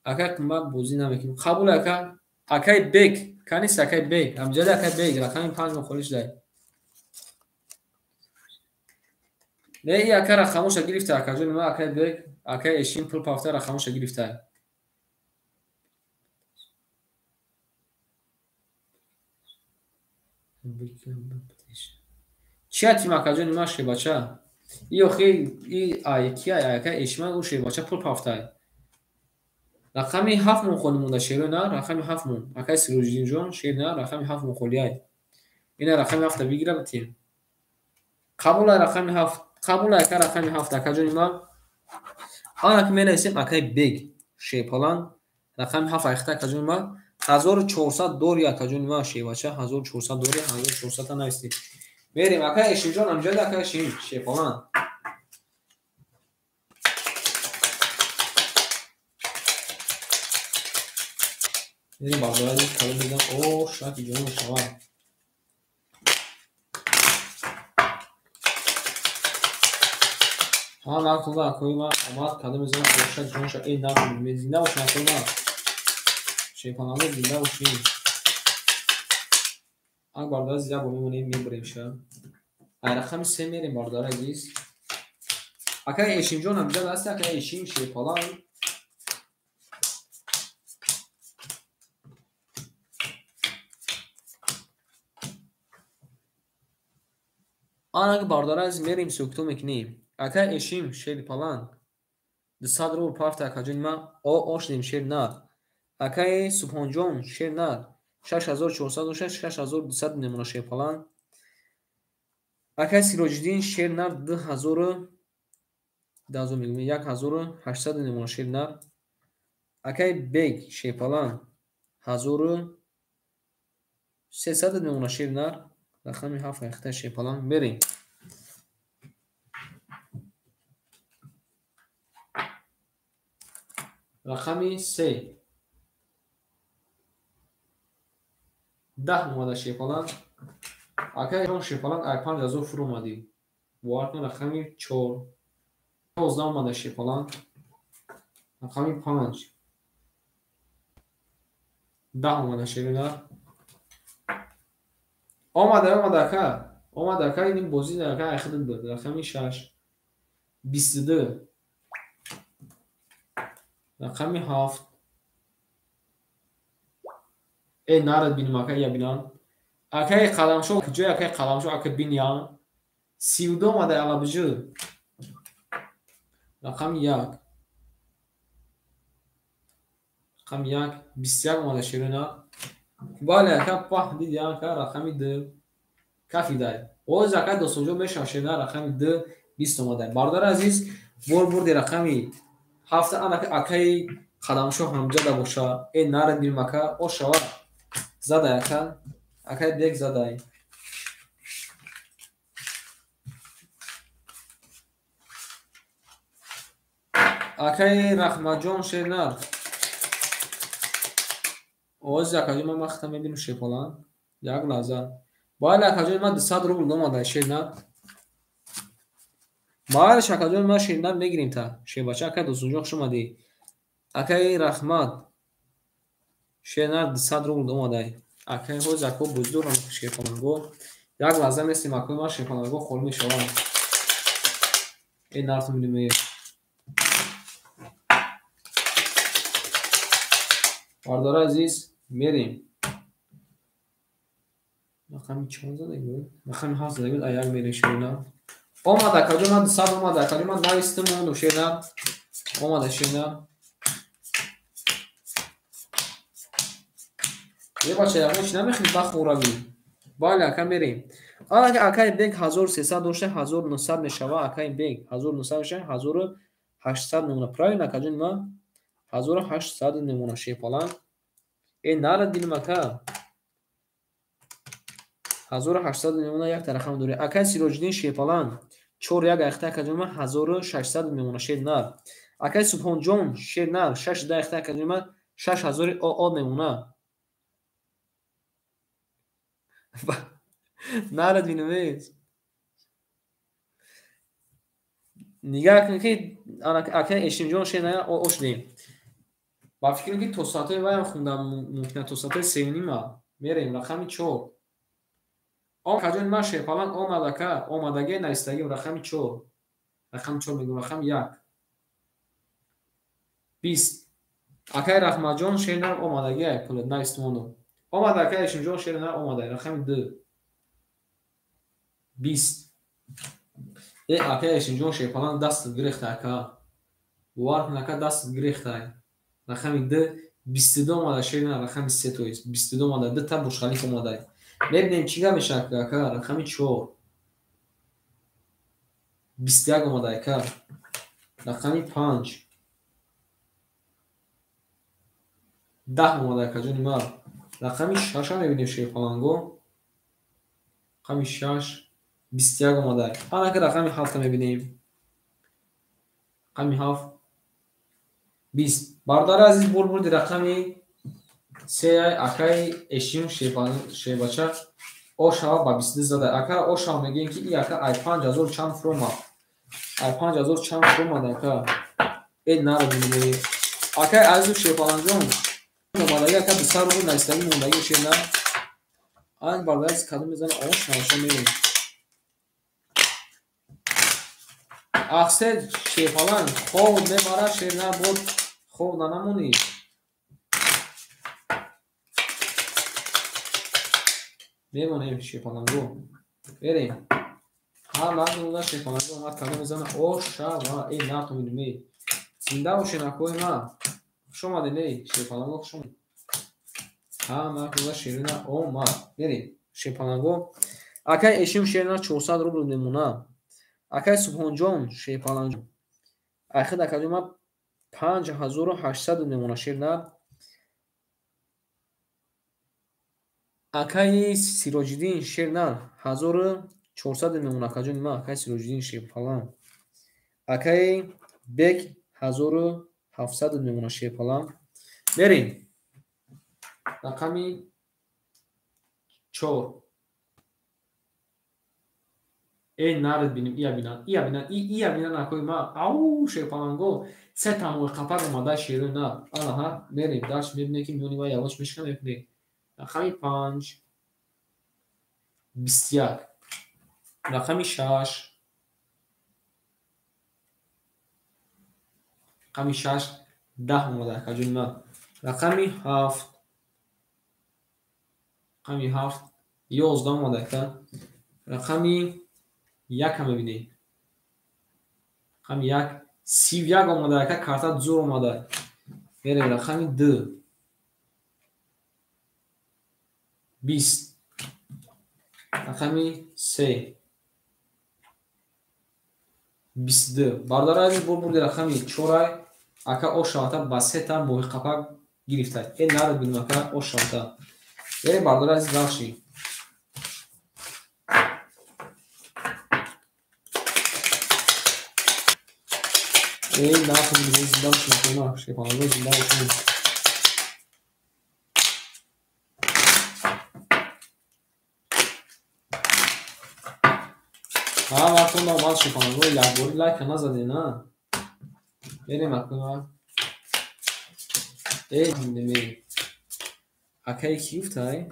Акай қимат бозӣ намекунем. Қабул ака. Акай Бек. Канист акай Бек. Амҷади акай Бек рақами 5 мухолиф шудай. Не и ака рақамоша гирифта акаҷони ма акай Бек, акай Эшим пул пафта рақамоша гирифта. Чи атим акаҷони ма шербача? И охи и ай ки ай акай Эшима ӯ шербача пул пафтай. Рақами 7 мон холи монда шерои нар, рақами 7 мон. Акай Сироҷиддинҷон шер нар, рақами 7 мон холи ай. Ина рақами 7-та бигира битем. Қабул ай рақами 7. Қабул ака рақами 7 акаҷони ма. Ана ки менависем акай Бег шерпаланг рақами 7 айхта акаҷони ма 1400 дори акаҷони ма шербача 1400 дори 1400 та нависем. Мерем акай Эшимҷон амҷади акай Эшим шерпаланг. Мерем бародари калон мезанам. О, шаки ҷон шавад. Ҳа нақлда акои ма омад кадом мезанам ошак ҷон ша э нақл зинда бошин акои ма. Шерпаланго зинда бошин. Ак бародари азиз як бор мемонем мебурем ша. Ай рақами 3 мерем бародари азиз. Акай Эшимҷон ҳамҷад ҳасти акай Эшим шерпаланг. Ана ки бародари азиз мерем сӯкто мекунем. Акай Эшим шерпаланг 200 рубл пафта акаҷони ма о ошдем шер нар. Акай Субҳонҷон шер нар 6400 дошта 6200 немона шерпаланг. Акай Сироҷиддин шер нар 2000 2000 мегӯем 1800 немона шер нар. Акай Бег шерпаланг 1300 немона шер нар. Рақами 7 айхта шерпаланг мерем. Рақами 3 10 омада шерпаланг. Акай ҷон шерпаланг ай 5000 фур омадӣ. Бовар кун рақами 4 12 омада шерпаланг. Рақами 5 10 омада шерпаланг. Омада омада ака. Омада ака ин бозӣ ака ай худат буд. Рақами 6 22 рақами 7 э нарад бинам ака я бинам. Акай Қадамшоҳ куҷои акай Қадамшоҳ ака биниям. 32 омада алабҷӯ. Рақами 1 Рақами 1 21 омада шерои нар. Бале ака пах диди ака рақами 2 кафидай. Оз ака достонҷон мешава шерои нар рақами 2 20 омадай. Бародари азиз, бор бурди рақами 7 анака акаи қадамшо ҳамҷада боша. Э нарад бинем ака, ошава задай ака. Акаи бек задай. Акаи Раҳматҷон шернар. Ози акаҷон ман вақта мебинам шерпалан. Як лаҳза. Бале акаҷон ман 200 рубл омада шернар. Бале акаҷон ман шернар мегирим та. Шербача акаи Дӯстонҷон хуш омадӣ. Акаи Раҳмат шернар 200 рубл омадай. Акаи ҳози ако буздурам шерпаланго. Як лаҳза местим акои ман шерпаланго холӣ мешавам. Э нартум мебинем. Бародари азиз, мерем. Рақами чанд зада буд? Рақами 7 зада буд. Аяк мерем шернар. Омада акаҷон ман 200 омада акаҷон ман навистам мондум шернар. Омада шернар. Е бача ягон чи намехӯри бахӯравӣ. Бале ака мерем. Анака акаи бек 1300 дошта 1900 мешава. Акаи бек 1900 мешава 1800 мемона. Правильно акаҷон ман 1800 мемона шерпалан. Э нарад бинем ака. 1800 мемона як рақам дорӣ. Акаи Сироҷиддин шерпалан 4 1 айхта акаҷон ман 1600 мемона шернар. Акаи Субҳонҷон шернар 6 10 айхта акаҷон ман 6000 оо мемона. Нарад бинем э. Нигаҳ кун ки акаи Эшимҷон шернар ошдем. Ба фикрам ки то соатҳои ваям хундан мумкин, то соатҳои 3:30 мерем рақами 4. Акаҷон ман шерпалан омад ака, омадагӣ навистагим рақами 4. Рақами 4 мегӯм, рақами 1. 20. Акаи Раҳматҷон шернар омадагӣ пул навист мондум. Омад акаи Эшимҷон шернар омада, рақами 2. 20. Э акаи Эшимҷон шерпалан дастат гирехта ака. Бовар кун ака дастат гирехта. Рақами 2 22 омада шернар, рақами 3 то есть 22 омада, ду та Бурҷ-Халиф омада. Мебинем чӣ гап мешавад ака, рақами 4. 21 омада ака. Рақами 5. 10 омада акаҷони ман. Рақами 6 мебинем шерпаланго. Рақами 6 21 омада. Анака рақами 7 мебинем. Рақами 7 20. Бародари азиз, бор бурди рақами 3 акаи Эшим шербача ошава ба 22 зада. Ака ошава мегӯем ки и ака ай 5000 чанд фуромад. Ай 5000 чанд фуромад ака. Э наро бинем. Акаи азизу шерпаланҷон омадаги ака 200 рубл навистагӣ мондаги шернар. Ан бародари азиз кадом мезана ошава мерем. Ахсел шерпалан хоб мебарад шернар бод хоб нанамонӣ. Мемонем шерпаланго. Берем. Ҳар лаҳза шерпаланго омад кадом мезана ошава. Э нартум бинем э. Зинда бошед акои ман. Хуш омадед эй шерпаланго хуш омадед. Ҳама лаҳза шерина омад. Берем шерпаланго. Акаи Эшим шерина 400 рубл мемона. Акаи Субҳонҷон шерпаланҷон. Айхид акаҷон ман 5800 мемона шернар. Акаи Сироҷиддин шернар 1400 мемона акаҷони ман. Акаи Сироҷиддин шерпалан. Акаи Бек 1700 мемона шерпалан. Мерем. Рақами 4. Э нарад бинем, ия бинан, ия бинан, ия бинан акои ман. Ау шерпаланго се тамои қапак омада шерои нар. Анаҳа мерем даш мебинем ки миёни вай ягон мешкан мебинем. Рақами 5 21. Рақами 6. Рақами 6 10 омада акаҷони ман. Рақами 7. Рақами 7 11 омада ака. Рақами 1 мебинем. Рақами 1 31 омада ака, карта зур омада. Мерем рақами 2. 20. Рақами 3. 22. Бародари азиз, бо бурди рақами 4 ака ошавата ба сета моҳи қапак гирифта. Э народ бинем ака ошавата. Берем бародари азиз дальше. Эй, нахуй, зинда бошем, шефанго зинда бошем. Ҳа, вақтон омад шефанго, якбори лайка назадем, на? Берем акуна. Эй, неме. Акай ки гуфтай?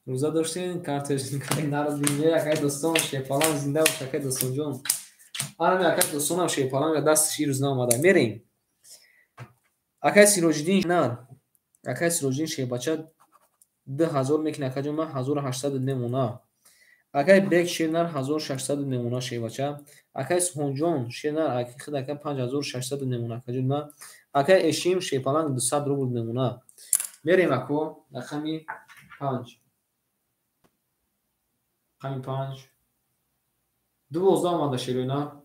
Рӯза доштем, карточникаи народ бинем, акай достон, шефалан зинда бош, акай достонҷон. Анами акай достонам шефалан дасташ ирӯз наомада. Мерем. Акай Сироҷиддин нар. Акай Сироҷиддин шербача 2000 мекунад, акаҷон ман 1800 мемона. Акай Бек шернар 1600 мемона шербача. Акай Суҳонҷон шернар аки худ ака 5600 мемона акаҷон ман. Акай Эшим шерпаланг 200 рубл мемона. Мерем ако рақами 5. Рақами 5. 12 омада шерона.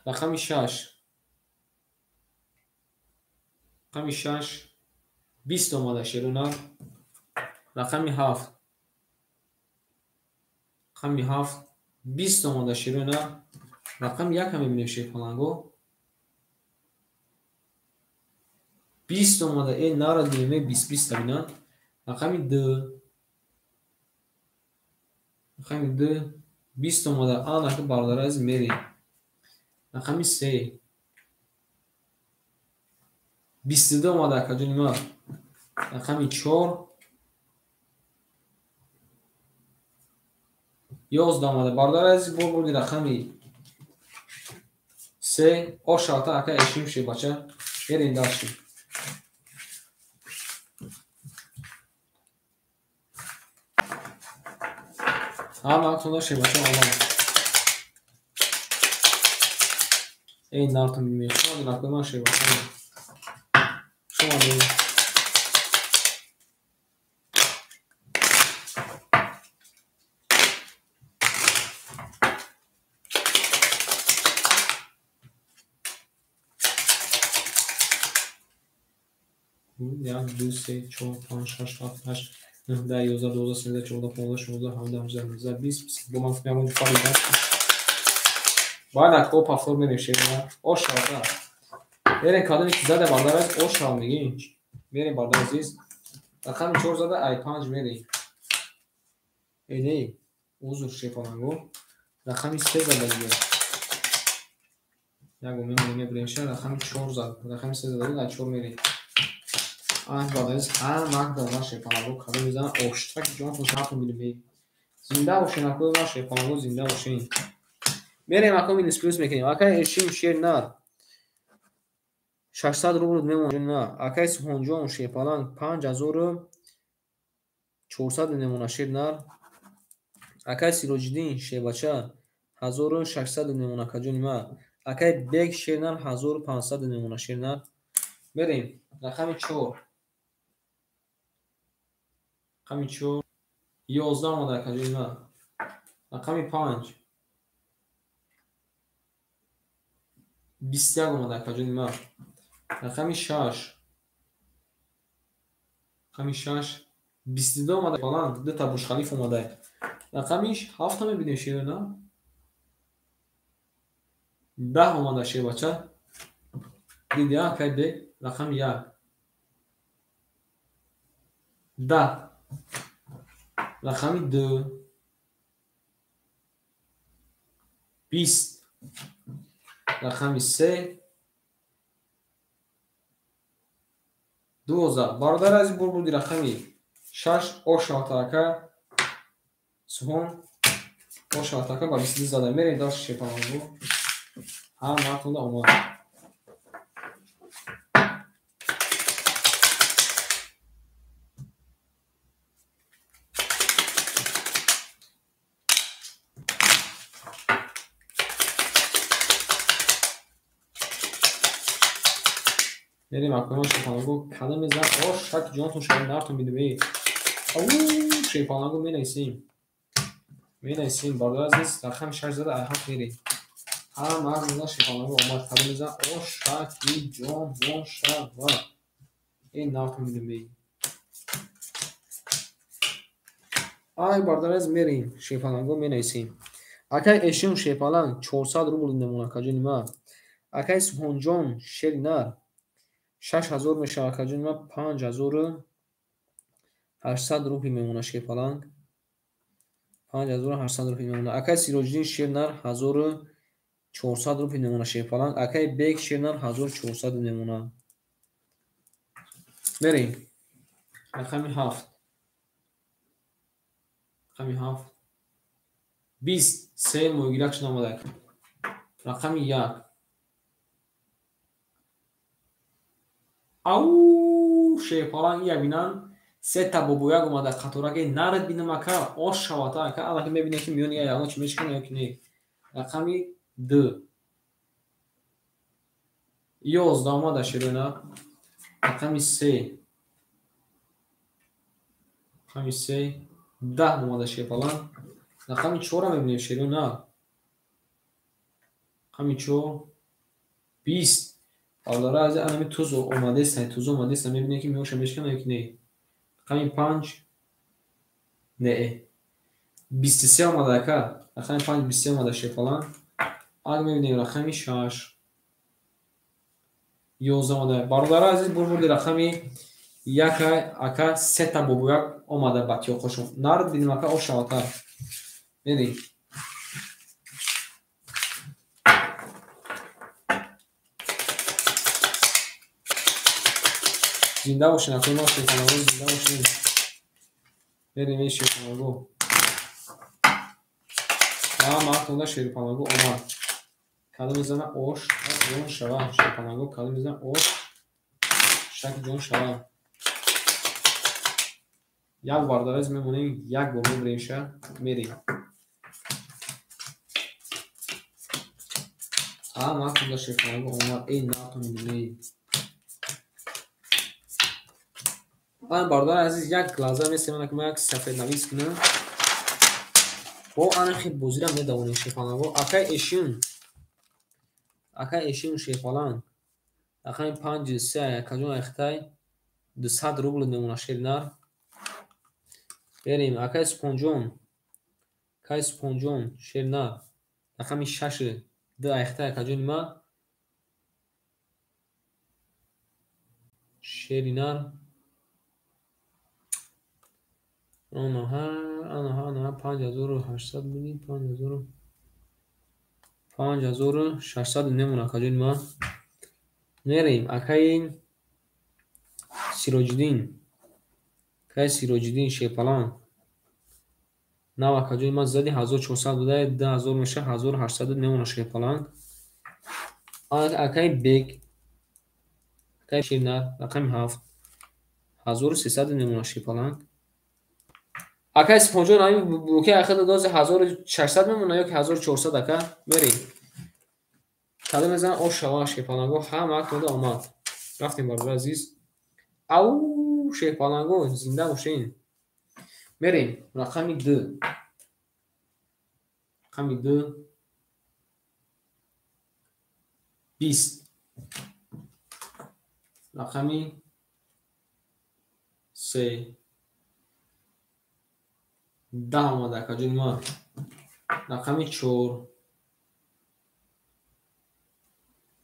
Рақами 6. Рақами 6. 20 омада шерона. Рақами 7. Рақами 7. 20 омада шерона. Рақами 1 мебинем шерпаланго. 20 омада. Э народ бинем 20 20 бинам. Рақами 2. Рақами 2. 20 омада. Анаки бародари азиз мерем. Рақами 3. 22 омада акаҷони ман. Рақами 4. 11 омада. Бародари азиз, бо бурди рақами 3. Ошавта ака эшим шебача. Берем дальше. Ҳама аксонда шебача омад. Эй нартон бимем. Шумо ман шебача. Шумо 1, 2, 3, 4, 5, 6, 7, 8, 9, 10, 11, 12, 13, 14, 15, 16, 17, 18, 19, 20. Бо ман фикр мекунам фарқ баъд ако повтор мерем шерона. Ошавта. Берем кадоме ки зада бардар аз ошав мегим. Мерем бардар азиз. Рақами 4 зада ай 5 мерем. Э не, узр шефаланго. Рақами 3 зада дига. Ягон мемонем ша рақами 4 зада. Рақами 3 зада ай 4 мерем. Ах бардар ҳама дар шефаланго кадом мезанад оштак ҷонтон шартон бинем. Зинда бошен акои ма шефаланго зинда бошен. Мерем ако минус плюс мекунем. Акай Эшим шер нар 600 рубл мемонад. Акай Суҳонҷон шерпаланг 5400 мемонад шер нар. Акай Сироҷиддин шербача 1600 мемонад акаҷони ман. Акай Бек шернар 1500 мемонад шернар. Мерем рақами 4. Рақами 4. 11 омада акаҷони ман. Рақами 5. 21 омада акаҷони ман. Рақами 6. Рақами 6. 22 омада баланд, ду та Бурҷ-Халиф омада. Рақами 7 мебинем шерона. 10 омада шербача. Диди акай бек рақами 1. 10. Рақами 2. 20. Рақами 3. 12. Бародари азиз, бо бурди рақами 6 ошавта ака Суҳон ошавта ака ба 22 зада. Мерем дальше шефаланго. Ҳама вақтонда омад. Мерем акои шефаланго кадом мезанад ош шак ҷонтон шава нартон бинем. Ау, шерпаланго менависем. Менависем, бародар азиз, рақами 6 зада ай ҳафт мерем. Ҳама мағзина шерпаланго омад. Кадом мезан? Ошаки ҷон шава. Ин нартон бидем. Ай бародар азиз, мерем. Шерпаланго менависем. Акай эшим шерпаланг 400 рубл мемонад, акаҷони ман. Акай Субҳонҷон шери нар 6000 мешавад, акаҷони ман, 5800 рубл мемонад шерпаланг. 5800 рубл мемонад. Акай Сироҷиддин шер нар 1400 рубл мемонад шерпаланг. Акай Бек шер нар 1400 мемонад. Мерем. Рақами 7. Рақами 7. 23 моҳигирак шуда омада. Рақами 1. Ау, шерпаланг ия бинан. Сета бобояк омада қатораки нард бинам ака, ош шавад ака, аллаки мебинем ки миёни я ягон чи мешикана ё ки не. Рақами 2. 11 омада шерона. Рақами 3. Рақами 3. 10 омада шерпаланг. Рақами 4 мебинем шерона. Рақами 4. 20. Бародари азиз, анами туз омадест, туз омадест, мебинем ки миёнша мешикана ё ки не. Рақами 5. Не. 23 омада ака. Рақами 5 23 омада шерпаланг. Аг мебинем рақами 6. 11 омада. Бародари азиз, бурбурди рақами 1 ака, сета бобояк омада ба тиёқошон. Нард бинем ака, ош шавата. Мерем. Зинда бошен, акои ман шерпаланго, зинда бошен. Мерем эй шерпаланго. Ма мартонда шерпаланго омад. Кадом мезана ош, ҷон шава. Шерпаланго кадом мезана ош, шаки ҷон шава. Як бародараз мемонем, як бор мебиремша, мерем. А мартонда шерпаланго омад. Эй нартон биней. Ман бародари азиз, як лаҳза месемам, ки ман як сафеднавис кунам. Бо ана хел бозира медавонем шерпаланго. Акай эшин. Акай эшин шерпаланг. Рақами 5 3 акаҷон айхтай 200 рубл мемонад шери нар. Берем. Акай Субҳонҷон. Акай Субҳонҷон шери нар. Рақами 6 2 айхтай акаҷони ман. Шери нар. Анаҳа, анаҳа, анаҳа, 5800 буди, 5600 мемонад акаҷони ман. Мерем. Акаи Сироҷиддин. Акаи Сироҷиддин шерпаланг. Нав акаҷони ман зади 1400 буда, 2000 меша, 1800 мемонад шерпаланг. Акаи Бек. Акаи шернар, рақами 7. 1300 мемонад шерпаланг. Акай Субҳонҷон, ҳамин буки ахида дози 1600 мемонад ё ки 1400 ака? Мерем. Кадом мезанад ош шава шерпаланго, ҳама акнода омад. Рафтем бародари азиз. Ау, шерпаланго, зинда бошен. Мерем. Рақами 2. Рақами 2. 20. Рақами 3. 10 омада акаҷони ман. Рақами 4.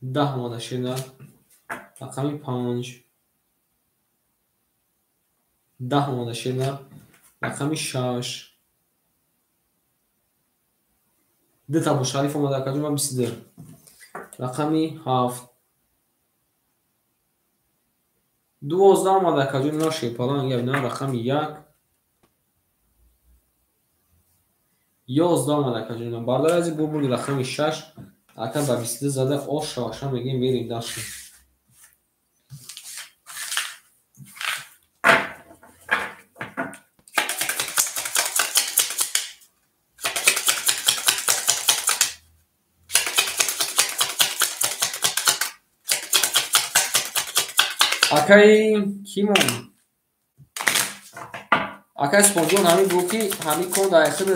10 омада шернар. Рақами 5. 10 омада шернар. Рақами 6. Дута бо шариф омада акаҷони ман 22. Рақами 7. 12 омада акаҷони ман шерпаланг, я бинам рақами 1. 11 омада акаҷони ман. Бародари азиз, бурбурди рақами 6. Ака ба 22 зада ош шаваша мегем, мерем дальше. Акаи Кимон. Акай Супонҷон ҳамин буд ки ҳамин кон дар хид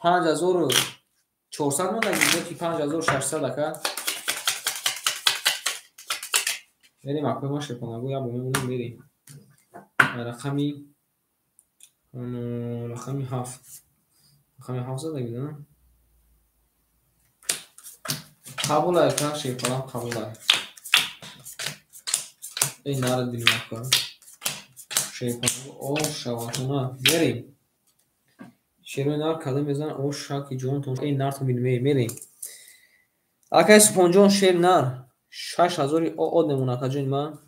5400 монда ки 5600 ака. Мерем акои ма шерпаланго як бор мемонем мерем. Рақами 7. Рақами 7 задагӣ, а? Қабул ака шерпаланг қабул ай. Эй нарад бинем ака. Шерпаланго о шаватона мерем. Шерои нар кадом мезанад о шаки ҷонтон. Эй нартон бинем мерем. Акай Супонҷон шер нар 6000 о мемонад акаҷони ман.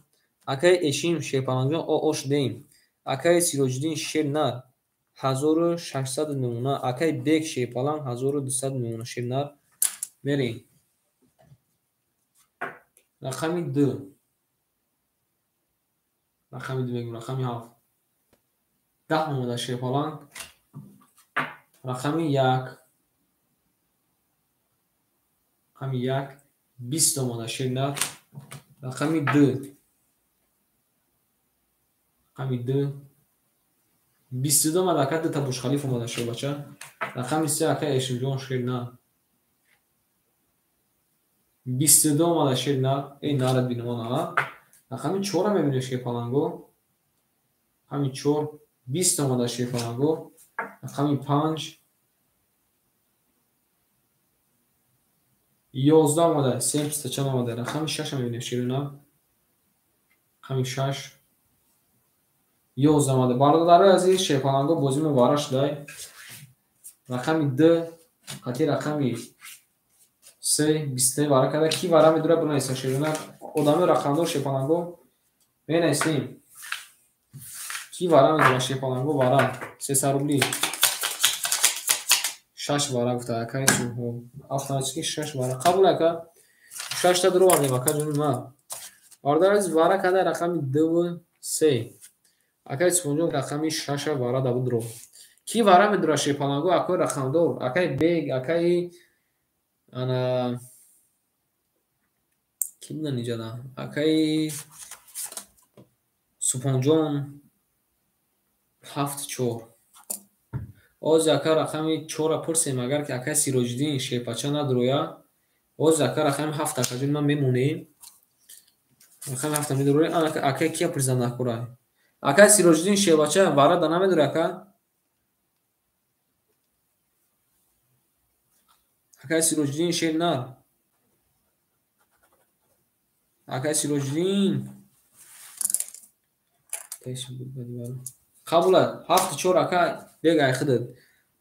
Акай Эшим шерпалангҷон о шудем. Акай Сироҷиддин шер нар 1600 мемонад. Акай Бек шерпаланг 1200 мемонад шер нар. Мерем. Рақами 2. Рақами 2 мегӯм, рақами 7. 10 мемонад шерпаланг. Рақами 1. Рақами 1 20 омада шер нар. Рақами 2. Рақами 2 22 омада ака дута Бурҷ-Халиф омада шербача. Рақами 3 ака Эшимҷон шер нар. 22 омада шер нар. Эй нарад бинем она. Рақами 4 мебинем шерпаланго. Рақами 4 20 омада шерпаланго. Рақами 5 11 омада, 3 чанд омада. Рақами 6 мебинем шерона. Рақами 6 11 омада. Бародарои азиз шерпаланго бозӣ мубарак шудай. Рақами 2 қати рақами 3 23 вара карда. Ки вара медура бинависа шерона. Одамои рақамдор шерпаланго менависем. Ки вара медура шерпаланго вара 300 рубли. 6 вара гуфта акай автоматически 6 вара. Қабул ака. 6 та дуровардем ака ҷони ман. Бародари азиз вара карда рақами 2 ва 3. Акай Супонҷон рақами 6 вара да будро. Ки вара медура шерпаланго акои рақамдор, акай Бег, акай ана ки будан иҷада? Акай Супонҷон 7 4. Оз ака рақами 4-ра пурсем, агар ки акай Сироҷиддин шерпача надуроя, оз ака рақами 7 акаҷони ман мемонем. Рақами 7 медуроя, ана акай кия пурсидан накурай. Акай Сироҷиддин шербача вара да намедуроя ака? Акай Сироҷиддин шер нар. Акай Сироҷиддин. Қабул 7 4 ака бег ай хидад.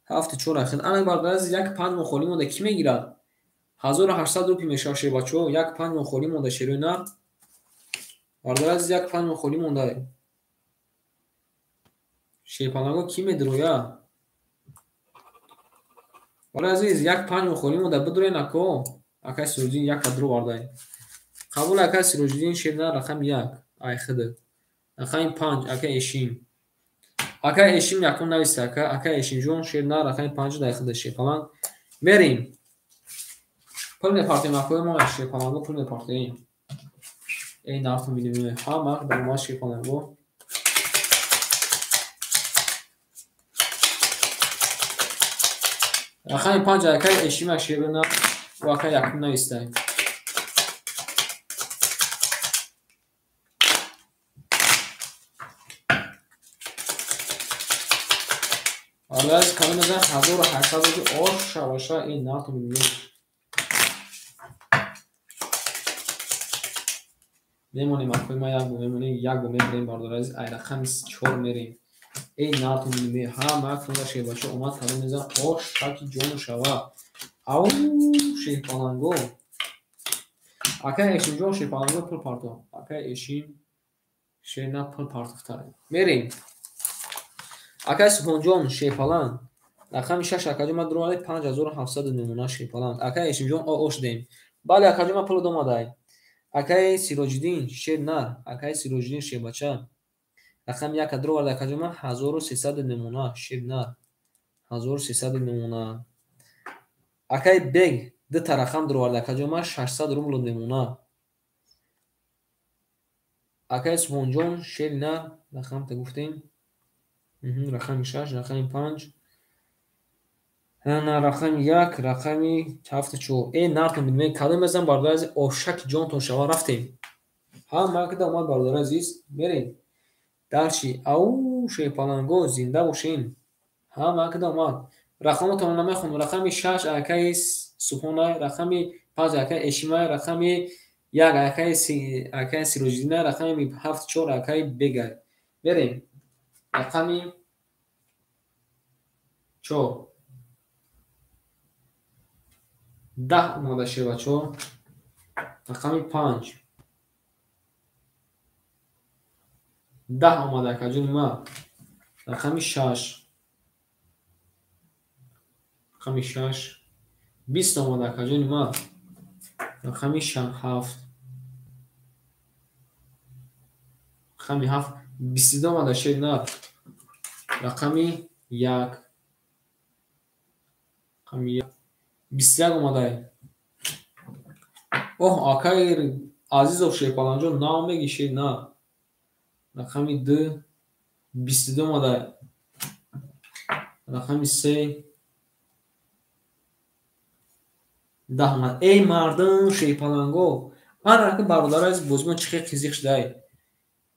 7 4 ай хид. Ана бародари азиз 1 5 мо холӣ монда ки мегирад? 1800 рупи мешавад шербачаҳо. 1 5 мо холӣ монда шерои нар. Бародари азиз 1 5 мо холӣ монда. Шерпаланго ки медуроя? Бародари азиз 1 5 мо холӣ монда бидуроен ако. Акай Сироҷиддин 1 дуровардай. Қабул акай Сироҷиддин шер нар рақами 1 ай хидад. Рақами 5 акай Эшим. Акай Эшим якум нависта ака. Акай Эшимҷон шер нар рақами 5 дай хидад шерпаланг. Мерем. Пул мепартем акои мо шерпаланго пул мепартем. Эй нартон бинем ҳама даромад шерпаланго. Рақами 5 акай Эшим шер нар ва акай якум нависта. Бародари калон мезанад 1800 рубли ош шаваша ин нартон бинем. Мемонем акои ма як бор мемонем, як бор мебарем бародари азиз, ай рақами 4 мерем. Эй нартон бинем ҳама кунда шербача омад калон мезанад ош шаки ҷону шава. Ау шерпаланго. Акай Эшимҷон шерпаланго пул парто. Акай Эшим шер на пул партофта. Мерем. Акай Супонҷон шерпаланг рақами 6 акаҷон ман дуровардай 5700 мемонад шерпаланг. Акай Эшимҷон о шудем. Бале акаҷон ман пул домадай. Акай Сироҷиддин шер нар, акай Сироҷиддин шербача рақами 1 дуровардай акаҷон ман 1300 мемонад шер нар. 1300 мемонад. Акай Бег дута рақам дуровардай акаҷон ман 600 рубл мемонад. Акай Супонҷон шер нар рақамта гуфтем. Рақами 6, рақами 5. Рақами 1, рақами 7 4. Э, нартон бинем, кадом мезанам бародари азиз, ошаки ҷонтон шава, рафтем. Ҳама кида омад бародари азиз, мерем. Дарчи, ау, шерпаланго, зинда бошен. Ҳама кида омад. Рақамотонро намехонам. Рақами 6 акаи Субҳонай, рақами 5 акаи Эшимай, рақами 1 акаи Сироҷиддинай, рақами 7 4 акаи Бегай. Мерем. Рақами 4. 10 омада шербачо. Рақами 5. 10 омада акаҷони ма. Рақами 6. Рақами 6. 20 омада акаҷони ма. Рақами 7. Рақами 7. 22 омада шер нар. Рақами 1. Рақами 1. 21 омадай. Оҳ, акаи Азизов шерпаланҷон нав меги шер на. Рақами 2. 22 омадай. Рақами 3. 10 омад. Эй мардум шерпаланго, ана ки бародари азиз бозимон чӣ хел қизиқ шудай.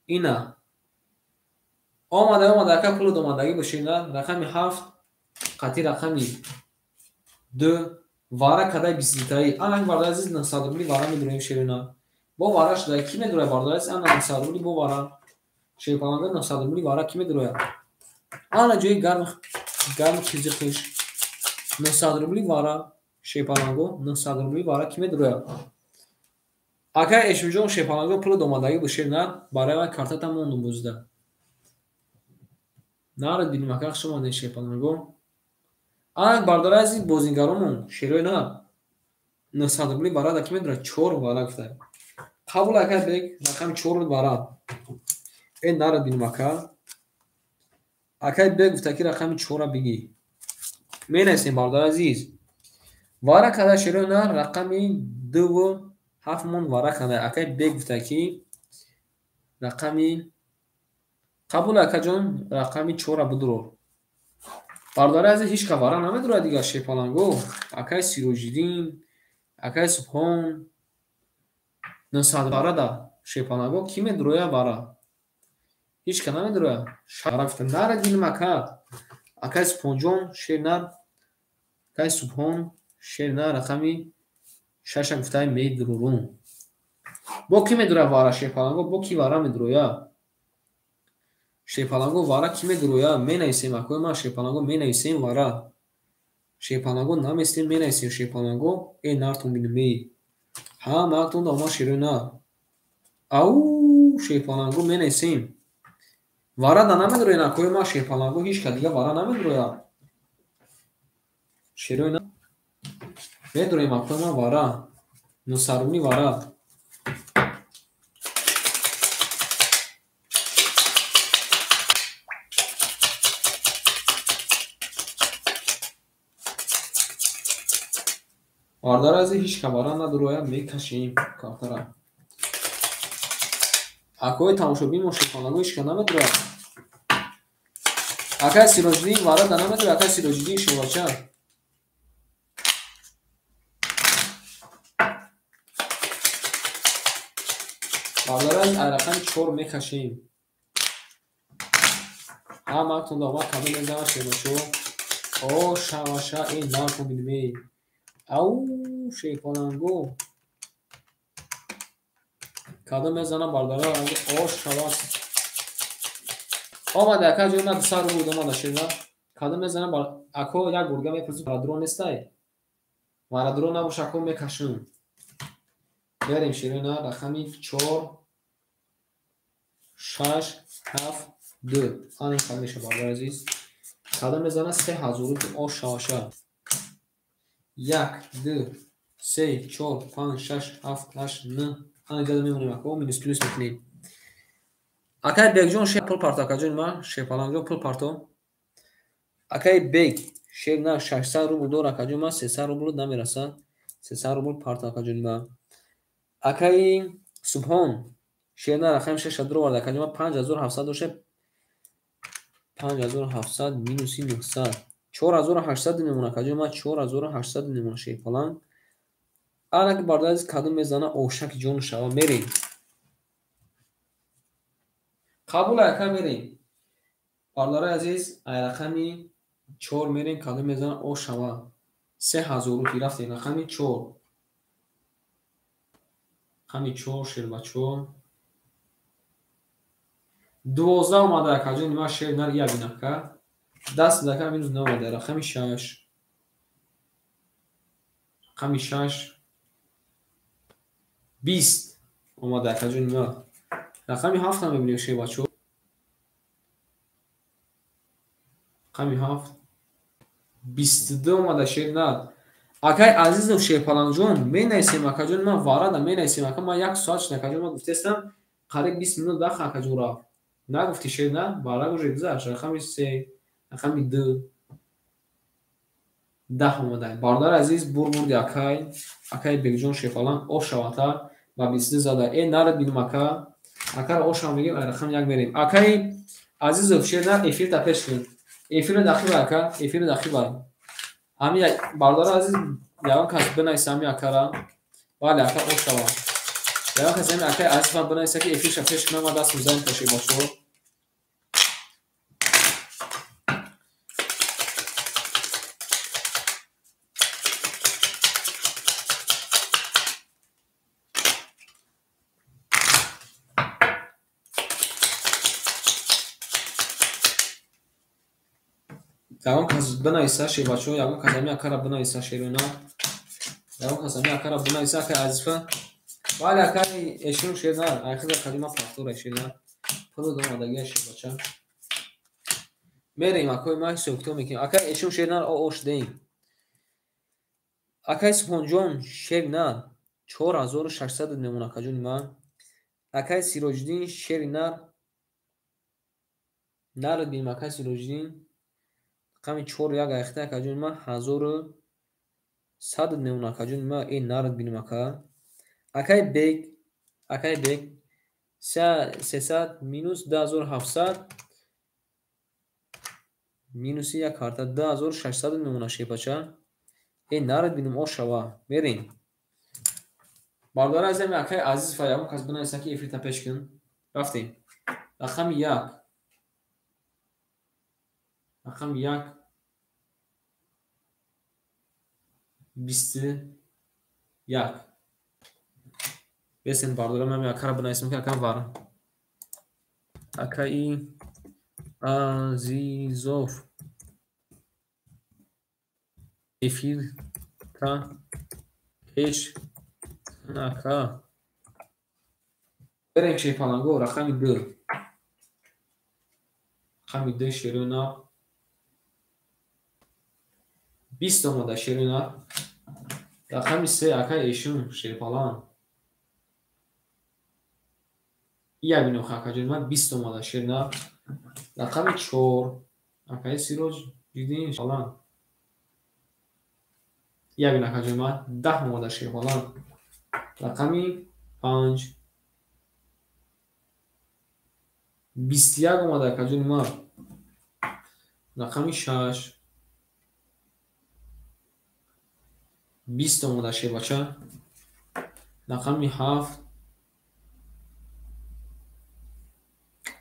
Ина. Омада, омада, ака пулот омадагӣ бошед на. Рақами 7 қатъи рақами 2 вара кадай 22таи. Ана бародари азиз 900 рубли вара медуроем шерина. Бо вара шудай ки медурояд бародари азиз? Ана 900 рубли бо вара. Шерпаланго 900 рубли вара ки медурояд? Ана ҷои гарм гарм қизиқиш. 900 рубли вара шерпаланго 900 рубли вара ки медурояд? Акай Эшмиҷон шерпаланго пулот омадагӣ бошед на, барои вай картата мондум бозида. Наро дилим ака, хуш омадед шерпаланго. Ана бародари азиз бозингаромон шерои на 900 рубли вара да ки медурояд? 4 вара гуфта. Қабул акай бек, рақами 4 вара. Э наро дилим ака. Акай бек гуфта ки рақами 4-ра бигӣ. Менависем бародари азиз. Вара када шерои на рақами 2 7 мон вара када. Акай бек гуфта ки рақами қабул акаҷон рақами 4-ра бидурор. Бародари азиз ҳеҷ кас вара намедурад дигар шерпаланго. Акай Сироҷиддин, акай Субҳон 900 вара да шерпаланго ки медурояд вара? Ҳеҷ кас намедурояд. Вара гуфта нара дилим ака. Акай Субҳонҷон шер нар. Акай Субҳон шер нар рақами 6 гуфта медурорум. Бо ки медурояд вара шерпаланго? Бо ки вара медурояд? Шерпаланго вара ки медурояд? Менависем акои ман шерпаланго менависем вара. Шерпаланго наместем менависем шерпаланго. Э нартон бинем эй. Ҳама актон да омад шерои на. Ау шерпаланго менависем. Вара да намедурояд акои ман шерпаланго ҳеҷ кас дига вара намедурояд. Шерои на медуроем акои ман вара. 900 рубли вара. Бародари азиз ҳеҷ кас вара надурояд, мекашем картара. Акои тамошобин мо шерпаланго ҳеҷ кас намедурояд. Акай Сироҷиддин вара да намедурояд, акай Сироҷиддин шербача. Бародари азиз ай рақами 4 мекашем. Ҳама актон да омад кадом мезанад шербачо. О шаваша э нартон бинем эй. Ау шерпаланго. Кадом мезанам бародари азиз? О шавас. Омада ака ҷои ман 200 рубл омада шерна. Кадом мезанам ако як бурга мепурсӣ варадуро нестай? Варадуро набоша ако мекашам. Берем шерона рақами 4 6 7 2. Ана ин хел меша бародари азиз. Кадом мезанад 3000 рубл о шаваша. 1 2 3 4 5 6 7 8 9. Ана ҷада мемонем ако минус плюс мекунем. Акай Бекҷон шер пул парто акаҷони ман шерпаланҷон пул парто. Акай Бек шер на 600 рубл дор акаҷони ман 300 рубл намерасад. 300 рубл парто акаҷони ман. Акаи Субҳон шер на рақами 6 дуровард акаҷони ман 5700 дошта. 5700 минуси 900. 4800 мемона акаҷон ман 4800 мемона шерпаланг. Ана ки бародари азиз кадом мезана ошаки ҷону шава мерем. Қабул ака мерем. Бародари азиз ай рақами 4 мерем кадом мезана ошава. 3000 рупи рафтем рақами 4. Рақами 4 шербачо. 12 омада акаҷон нима шер нар ия бинака. Даст дака минус 9 омада рақами 6. Рақами 6 20 омада акаҷон нима. Рақами 7 ҳам мебинем шербачо. Рақами 7 22 омада шер нар. Акай азизов шерпалангҷон менависем акаҷон ман варада менависем ака ман як соат шуд акаҷон ман гуфтестам қариб 20 минут вақт акаҷон рафт. Нагуфти шер на вара уже гузашт. Рақами 3 рақами 2 10 омада. Бародари азиз бурди акай акай бекҷон шерпаланг ошавата ба 22 зада. Э нарад бинум ака акаро ошава мегем ай рақами 1 мерем. Акай азизов шер на эфирта пеш кун. Эфиро дахил ака эфиро дахил ай. Ҳами бародари азиз ягон кас бинависа ҳами акара. Бале ака ошава. Ягон кас ҳами акаи азизам бинависа ки эфирша пеш кунам ва даст мезанем та шербачо. Ягон кас бинависа шербачо, ягон кас ҳами акара бинависа шерона. Ягон кас ҳами акара бинависа акаи азиза. Бале акаи эшон шер на, айхиза калима пахтора шер на. Пулу домадагия шербача. Мерем акои ма ҳисоб китоб мекунем. Акаи эшон шер на ош деем. Акаи Субҳонҷон шер на 4600 мемона акаҷони ман. Акаи Сироҷиддин шери нар. Нарад бинем акаи Сироҷиддин. Рақами 4 1 айхта акаҷони ман 1100 мемона акаҷони ман. Э нарад бинем ака. Акаи бек 300 минус 2700 минуси як карта 2600 мемона шепача. Э нарад бинем ошава. Мерем. Бародари азизам акаи азиз ва ягон кас бинависа ки эфирта пеш кун. Рафтем. Рақами 1. Рақами 1 21. Бесен бародарам ҳами акара бинависем ки акам вара. Акаи Азизов эфирта пеш кун ака. Берем шерпаланго рақами 2. Рақами 2 шерона 20 омада шерона. Рақами 3 акаи эшун шерпаланг. Ия бинем акаҷон ман 20 омада шерна. Рақами 4 акаи Сироҷиддин шерпаланг. Ия бин акаҷон ман 10 омада шерпаланг. Рақами 5 21 омада акаҷони ман. Рақами 6 20 омада шербача. Рақами 7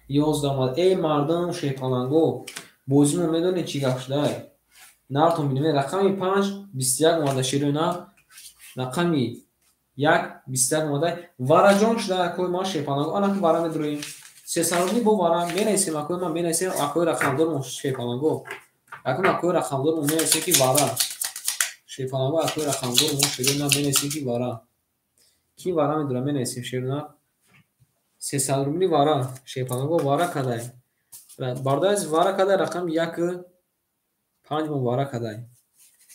11 омада. Эй мардум шерпаланго бозимо медонед чӣ гап шудай? Нартон бинем. Рақами 5 21 омада шерона. Рақами 1 21 омада. Вараҷон шуда акои ман шерпаланго. Ана ки вара медроем. 300 рубли бо вара менависем акои ман менависем акои рақамдор шерпаланго. Акун акои рақамдор менависем ки вара. Шерпаланго акои рақамдор мо шерона менависем ки вара. Ки вара медора менависем шерона. 300 рубли вара шерпаланго вара кадай. Бародари вара кадай рақами 1 5 мо вара кадай.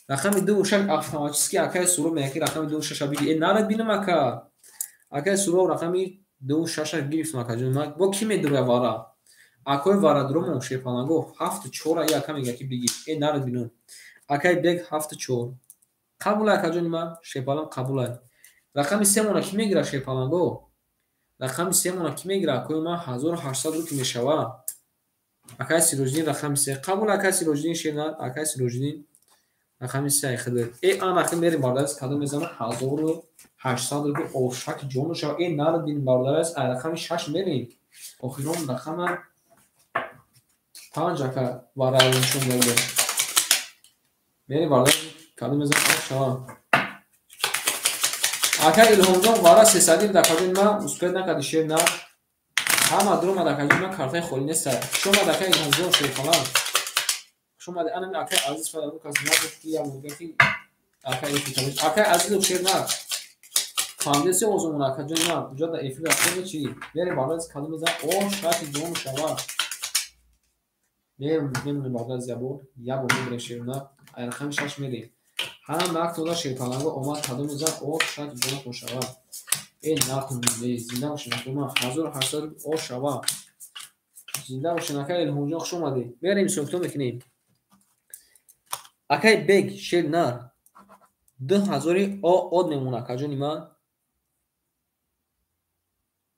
Рақами 2 6 автоматически акаи Суроб меяки рақами 2 6 биги. Э нарад бинам ака. Акаи Суроб рақами 2 6 гирифтам акаҷон ман. Бо ки медура вара? Акои варадромо шерпаланго 7 4 и ака мега ки биги. Э нарад бинам. Акаи бег 7 4. Қабул акаҷони ман шерпаланг қабул ай. Рақами 3 мона ки мегира шерпаланго? Рақами 3 мона ки мегира? Акои ман 1800 рупи мешава. Акай Сироҷиддин рақами се. Қабул акай Сироҷиддин шернар, акай Сироҷиддин рақами се айхида. Э ана мерим бародараз кадом мезана 1800 рубл ошак ҷону шава. Э нарбин бародараз ай рақами 6 мерим. Охирон рақама 5 ака вара нишон дода. Мерим бародараз кадом мезана шава. Ака Илҳомҷон вара 300 дақиқа ма успед накарди шернар. Ҳама дуромад акаҷон ман картаи холӣ неста. Хуш омад ака Илҳомҷон шерпаланг. Хуш омади. Ана акай Азиз фадар кас нагуфт ки я мурга ки акай эфир. Акай Азизов шернар. Фаҳмидеси озумон акаҷон ман уҷа да эфир рафтем чи? Мерем барои кадом мезан о шати ҷон шава. Мерем мемонем барои ябор, ябор мебарем шернар. Ай рақами 6 мерем. Ҳама актода шерпаланго омад кадом мезан о шати ҷонатон шава. Эй нартон бинде, зинда бошед акома 1800 о шава. Зинда бошед акай Илҳомҷон хуш омадед. Мерем ҳисоб мекунем. Акай Бег шернар 2000 о од мемона акаҷони ман.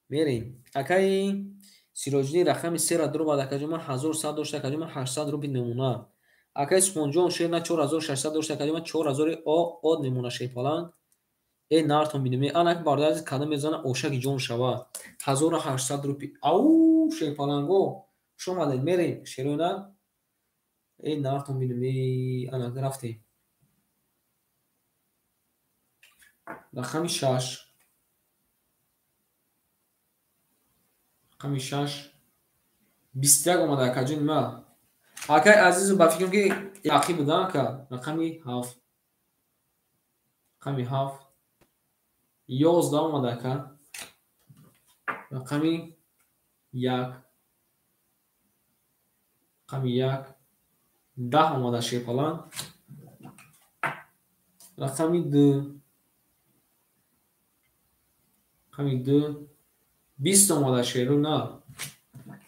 Мерем. Акай Сироҷиддин рақами 3-ра дуромад акаҷон ман 1100 дошта акаҷон ман 800 рубл мемона. Акай Субҳонҷон шернар 4600 дошта акаҷон ман 4000 о од мемона шерпаланг. Э нартон бинем. Анак бародари кадом мезана ошаки ҷон шава. 1800 рупи. Ау шерпаланго. Хуш омадед. Мерем шерона. Э нартон бинем. Анак рафтем. Рақами 6. Рақами 6. 21 омада акаҷони ман. Акай Азизу ба фикрам ки ақиб будан ака. Рақами 7. Рақами 7. 11 омада ака. Рақами 1. Рақами 1. 10 омада шерпаланг. Рақами 2. Рақами 2. 20 омада шеру на.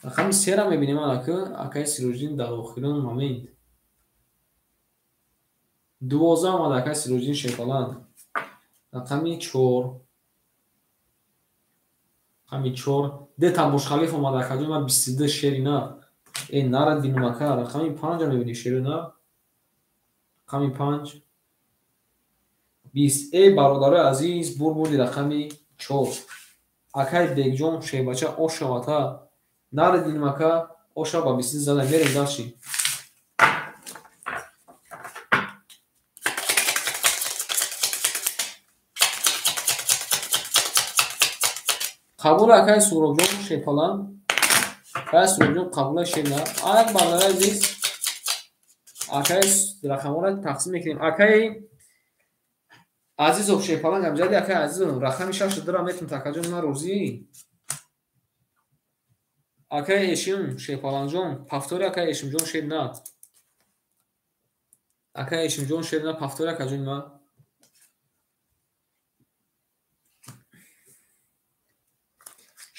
Рақами 3-ра мебинем ака. Акай Сироҷиддин дар охирон момент. 12 омада акай Сироҷиддин шерпаланг. Рақами 4. Рақами 4. Д Тамбошхалиф омада акаҷон ман 22 шери на. Э нарад бинум ака. Рақами 5-ро мебинем шери на. Рақами 5. 20. Э бародарои азиз бурбурди рақами 4. Акай Бегҷон шербача ошавата. Нарад бинум ака. Ошава ба 22 зада мерем дальше. Қабул акай Суробҷон шерпаланг. Акай Суробҷон қабула шерна. Ак бародари азиз акай рақамҳоро тақсим мекунем. Акай Азизов шерпаланг амҷади акай Азизов рақами 6-ро метавонад акаҷон ман розӣ. Акай Эшим шерпалангҷон пафтори акай Эшимҷон шерна. Акай Эшимҷон шерна пафтори акаҷон ман.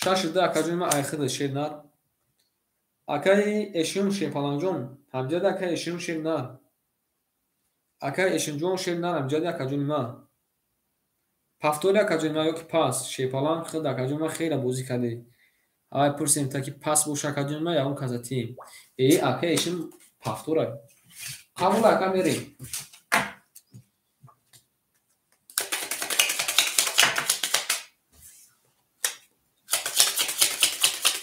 6 акаҷон ман айхида шернар. Акай Эшим шерпалангҷон ҳамҷади акай Эшим шернар. Акай Эшимҷон шернар ҳамҷади акаҷони ман. Пафтори акаҷони ман ёки пас шерпаланг хид акаҷон ман хеле бозӣ кардем. Ай пурсем та ки пас боша акаҷони ман ягон каса тием. Э акай Эшим пафтора. Қабул ака мерем.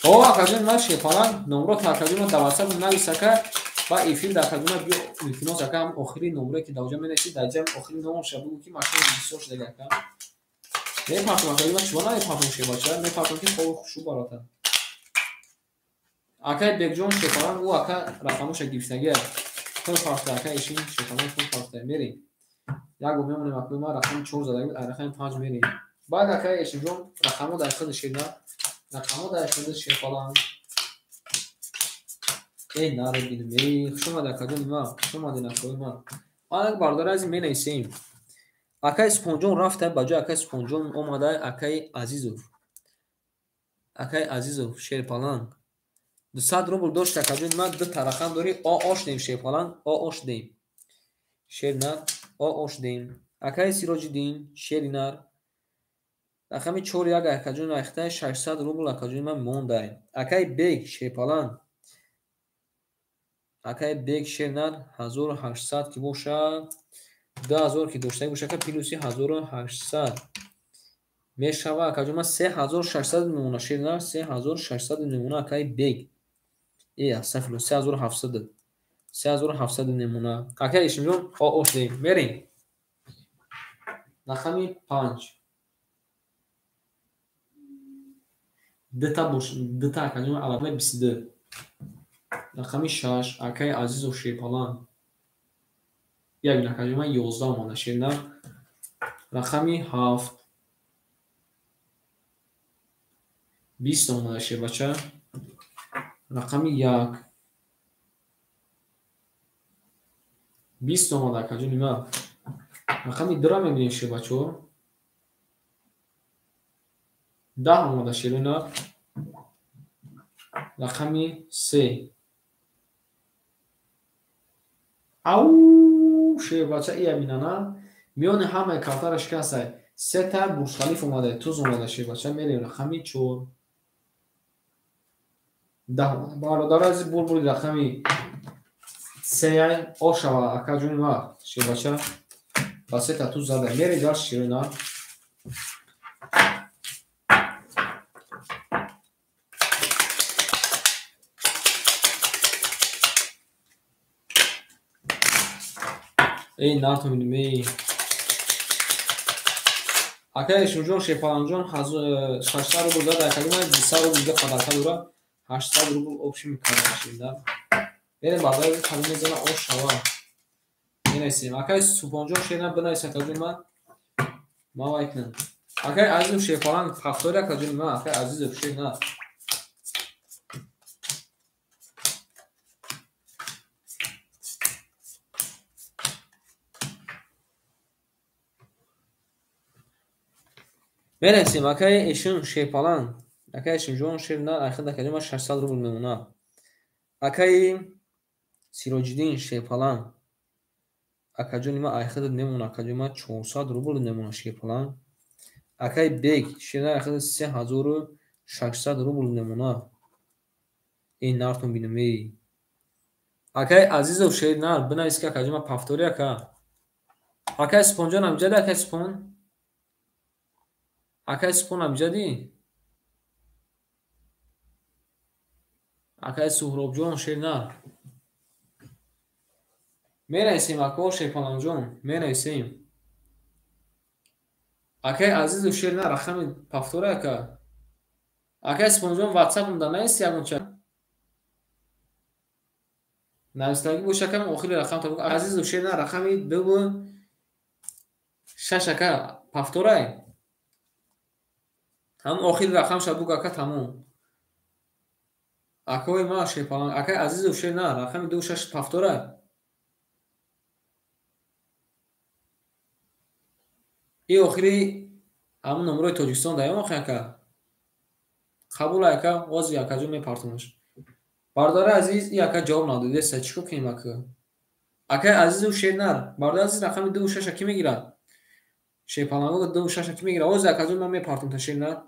О акаҷон ман шерпаланг номро та акаҷон ман дар WhatsApp навис ака ва эфир дар акаҷон ман биё илтимос ака ҳам охири номре ки дар оҷа менависӣ дар ҷамъ охири номша бугӯ ки машина бисёр шуда ака. Мепартом акаҷон ман чиба намепартом шербача мепартом ки хоби хушу барота. Акай Бегҷон шерпаланг ӯ ака рақамоша гирифтагия. Пул парта ака Эшин шерпаланг пул парта мерем. Як бор мемонем акаи ман рақами 4 задаги буд, рақами 5 мерем. Баъд акай Эшинҷон рақамҳо дар худи шерна. Рақамҳо дар худи шерпаланг. Эй нарад бинем. Эй хуш омад акаҷони ман, хуш омадед акаи ман. Ман бародари азиз менависем. Акай Субҳонҷон рафта ба ҷои акай Субҳонҷон омада акай Азизов. Акай Азизов шерпаланг. 200 рубл дошт акаҷони ман, ду та рақам дорӣ, о ош дем шерпаланг, о ош дем. Шернар, о ош дем. Акай Сироҷиддин шеринар. Рақами 4-1 акаҷон айхтай 600 рубл акаҷони ман мондай. Акай Бег шерпаланг. Акай Бек шернар 1800 ки бошад, 2000 ки доштагӣ бошад, ака плюси 1800 мешава. Акаҷон, ман 3600 мемона шернар, 3600 мемона акай Бек. Астағфирулло, 3700. 3700 мемона. Акай Ишимҷон, ошдем. Мерем. Рақами 5. Дута бош, дута акаҷон, алақаи 22. Рақами 6, акай Азизов Шерпалан. Як акаҷон, ман 11 омада шернар. Рақами 7. 20 омада шербача. Рақами 1. 20 омада акаҷон, ма. Рақами 2-ра мебинем шербачо. 10 омада шерина. Рақами 3. Ау, шербача ия бинана. Миёни ҳамаи картара шикастай. Сета Бурҷ-Халиф омада, туз омада шербача. Мерем рақами 4. 10 омада. Бародари азиз, бурбури рақами 3 ошава акаҷони ма шербача. Ба сета туз зада. Мерем дар ширина. Эй, нартон бинем, эй. Акай Ишимҷон, Шерпаланҷон 600 рубл зада, акаҷон ман 200 рубл дига подарка дора, 800 рубл общий мекардам ширина. Мерем бародари азиз, кадом мезана ош шава. Менависем. Акай Субҳонҷон шерина бинавис акаҷон ман. Ман вай кунам. Акай Азизов Шерпаланг ҳафтори акаҷон ман, акай Азизов шерина. Менависем. Акай Ишим Шерпаланг, акай Ишимҷон шерина, айхид акаҷон ман 600 рубл мемонад. Акай Сироҷиддин Шерпаланг, акаҷони ман айхидат мемонад, акаҷони ман 400 рубл мемонад Шерпаланг. Акай Бек шерина айхидат 3600 рубл мемонад. Эй, нартон бинем, эй. Акай Азизов шеринар, бинавис ки акаҷони ман пафтори ака. Акай Супонҷон амҷади, акай Супон? Акай Супон амҷадӣ? Акай Суҳробҷон шеринар. Менависем, ако Шерпаланҷон, менависем. Акай Азизов шеринар, рақами пафтори ака. Акай Супонҷон, WhatsApp-ам да нависи ягонча. Навистагӣ боша акам, охири рақам та. Азизов шеринар, рақами 2 6 ака, пафторай. Ҳамон охири рақам ша буг ака, тамом. Акои ма Шерпаланг, акай Азизов шеринар, рақами 2 6 пафторай. И охири ҳамон номерои Тоҷикистон даём охи ака. Қабул ака, ози акаҷон мепартонаш. Бародари азиз, и ака ҷавоб надодеста, чӣ кор кунем ака? Акай Азизов шеринар, бародари азиз, рақами 2 6 кӣ мегирад? Шерпаланго 2 6 кӣ мегирад? Ози акаҷон ман мепартонта шеринар.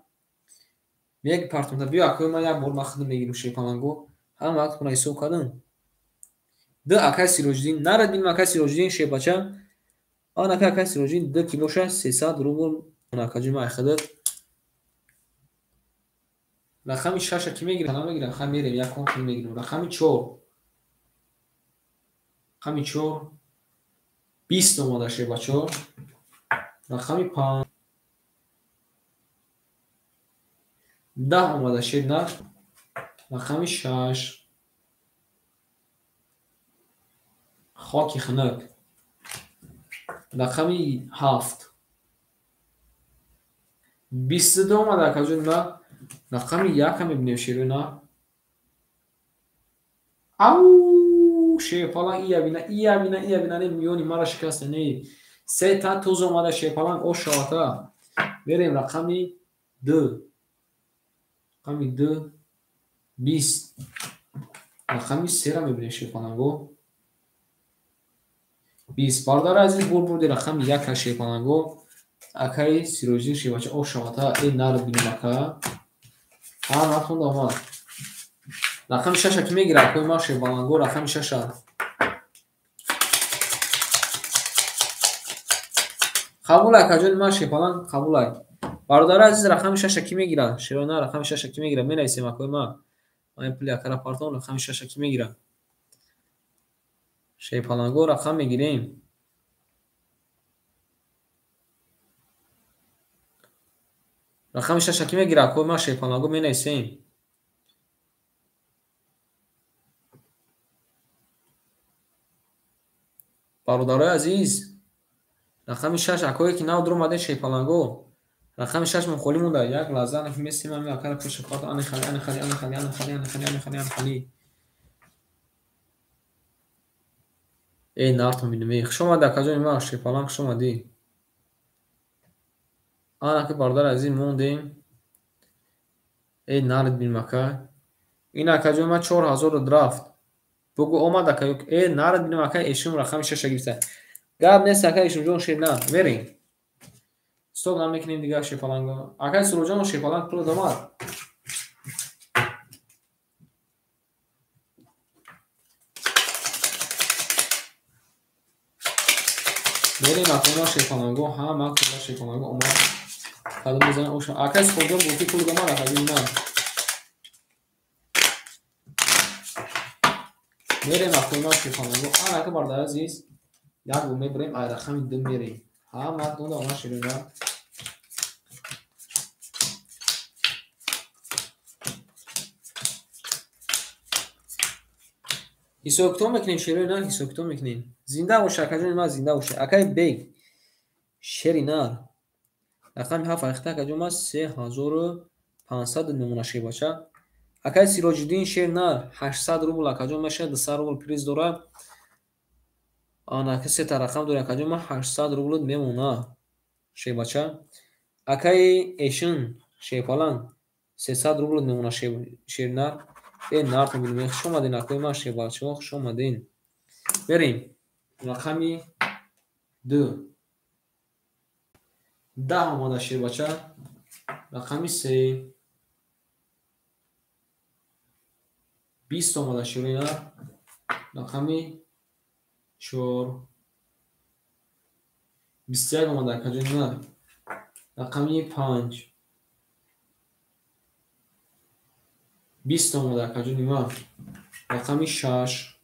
Мепартонта. Биё акои ман як бор ман худам мегирам Шерпаланго. Ҳама вақт хона ҳисоб кардам. Д акай Сироҷиддин, нарад бинем акай Сироҷиддин шербача. Ан акай Сироҷиддин 2 ки боша 300 рубл акаҷон ман айхидат. Рақами 6 кӣ мегирад? Намегирад. Ха мерем, як кон мегирем. Рақами 4. Рақами 4 20 омада шербачо. Рақами 5 10 омада шерина. Рақами 6 хоки хунук. Рақами 7 22 омада акаҷон ма. Рақами 1 мебинем шерина. Ау, Шерпаланг ия бина, ия бина, ия бина, не миёни мара шикаста, не. Се та туз омада Шерпаланг ош шавата. Мерем рақами 2. Рақами 2 20. Рақами 3-ра мебинем Шерпаланго. 20. Бародари азиз, бурбурди рақами 1 Шерпаланго. Акаи Сироҷиддин шербача ош шавата. Эй, нарад бинем ака. Ҳа, нахонда омад. Рақами шаша ки мегирад? Акои ма шербаланго рақами шаша. Қабул акаҷони ман шерпаланг қабул ай. Бародари азиз, рақами шаша ки мегирад? Шерона рақами шаша ки мегирад? Менависем акои ма. Ман ин пули акара партон, рақами шаша ки мегирад? Шерпаланго рақам мегирем. Рақами шаша ки мегирад? Акои ма шерпаланго менависем. Бародарои азиз, рақами шаш, акое ки нав дуромадем шерпаланго, рақами шаш мон холӣ монда. Як лаҳза месем ами акара пуша парто, ани хали, ани хали, ани хали, ани хали, ани хали, ани хали, ани хали. Эй, нартон бинем. Эй, хуш омадӣ, акаҷони ман, шерпаланг, хуш омадӣ. Ана ки бародари азиз мондем. Эй, нарид бинем ака. Ин акаҷони ман 4000 рафт. Бугу омад ака. Эй, нарид бинем ака, эшум рақами шаша гирифта. Гап нест ака, эшумҷон шер на. Мерем. Стоп намекунем дигар шерпаланго. Акай Суроҷон шерпаланг пул омад. Мерем акома шерпаланго, ҳама кула шерпаланго омад. Кадом мезанем оша. Акай Суроҷон гуфти пул омад акаҷони ман. Мерем акома шерпаланго. Ана ака бародари азиз, як бор мебарем, ай рақами ду мерем. Ҳама тонда омад шерона. Ҳисоб-китоб мекунем шерои нар, ҳисоб-китоб мекунем. Зинда боша акаҷони ман, зинда боша. Акаи бег шери нар. Рақами ҳафт айхта акаҷон ман 3500 мемона шербача. Акаи Сироҷиддин шер нар 800 рубл акаҷон меша, 200 рубл приз дора. Ана ки сета рақам дора акаҷон ман 800 рубл мемона шербача. Акаи Эшин шерпаланг 300 рубл мемона шер нар. Эй, нартон бинем. Хуш омадин акои ман шербачаҳо, хуш омадин. Мерем. Рақами ду. 10 омада шербача. Рақами се. 20 омада шерина. Рақами 4. 21 омада акаҷони ман. Рақами 5. 20 омада акаҷони ман. Рақами 6.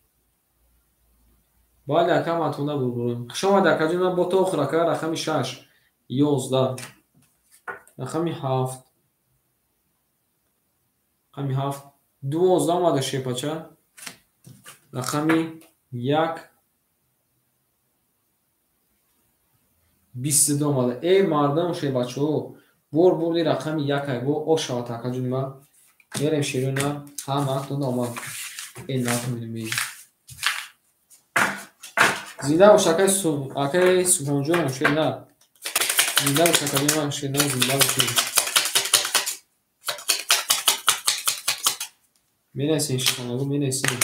Бале ака матонда бурбурем. Хуш омадӣ акаҷони ман, бо то охир ака. Рақами 6. 11. Рақами 7. Рақами 7. 12 омада шерпача. Рақами 1. 22 омада. Эй мардам шербачаҳо, бор бурди рақами 1 ай бо ош шавад акаҷони ман. Мерем шерона, ҳама тонда омад. Эй нартон бинем. Зинда бош акаи Субҳонҷон шер нар. Зинда бош акаҷони ман шер нар, зинда бошед. Менависем шерпаланго, менависем.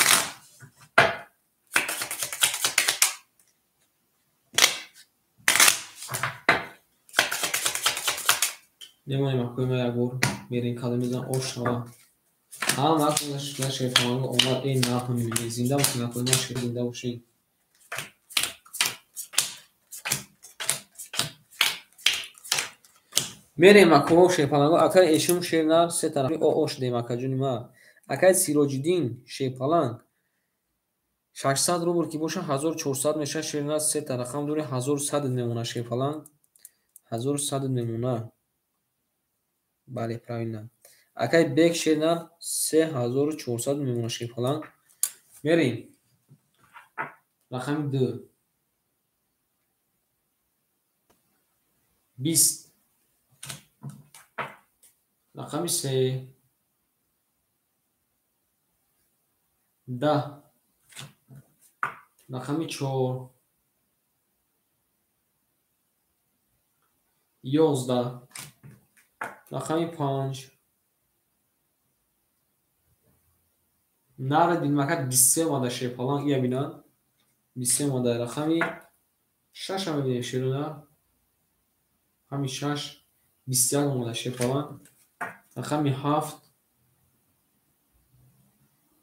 Мемонем акои ман як бор. Мерем кадом мезанам ош шава. Ҳама тонда шерпаланго омад. Эй нартон бинем. Зинда бошед акои ман шер, зинда бошед. Мерем ако шерпаланго. Акаи Эшум шер нар се тараф ош дем акаҷони ман. Акаи Сироҷиддин шерпаланг 600 рубл ки боша 1400 меша шер нар, се рақам дори 1100 мемона шерпаланг. 1100 мемона. Бале, правильно. Акаи Бег шер нар 3400 мемона шерпаланг. Мерем. Рақами 2. 20. Рақами 3. 10. Рақами 4. 11. Рақами 5. Нари динмака 23 омада шерпаланг, ия бинанд. 23 омада. Рақами 6 мебинем шерона. Рақами 6 21 омада шерпаланг. Рақами 7.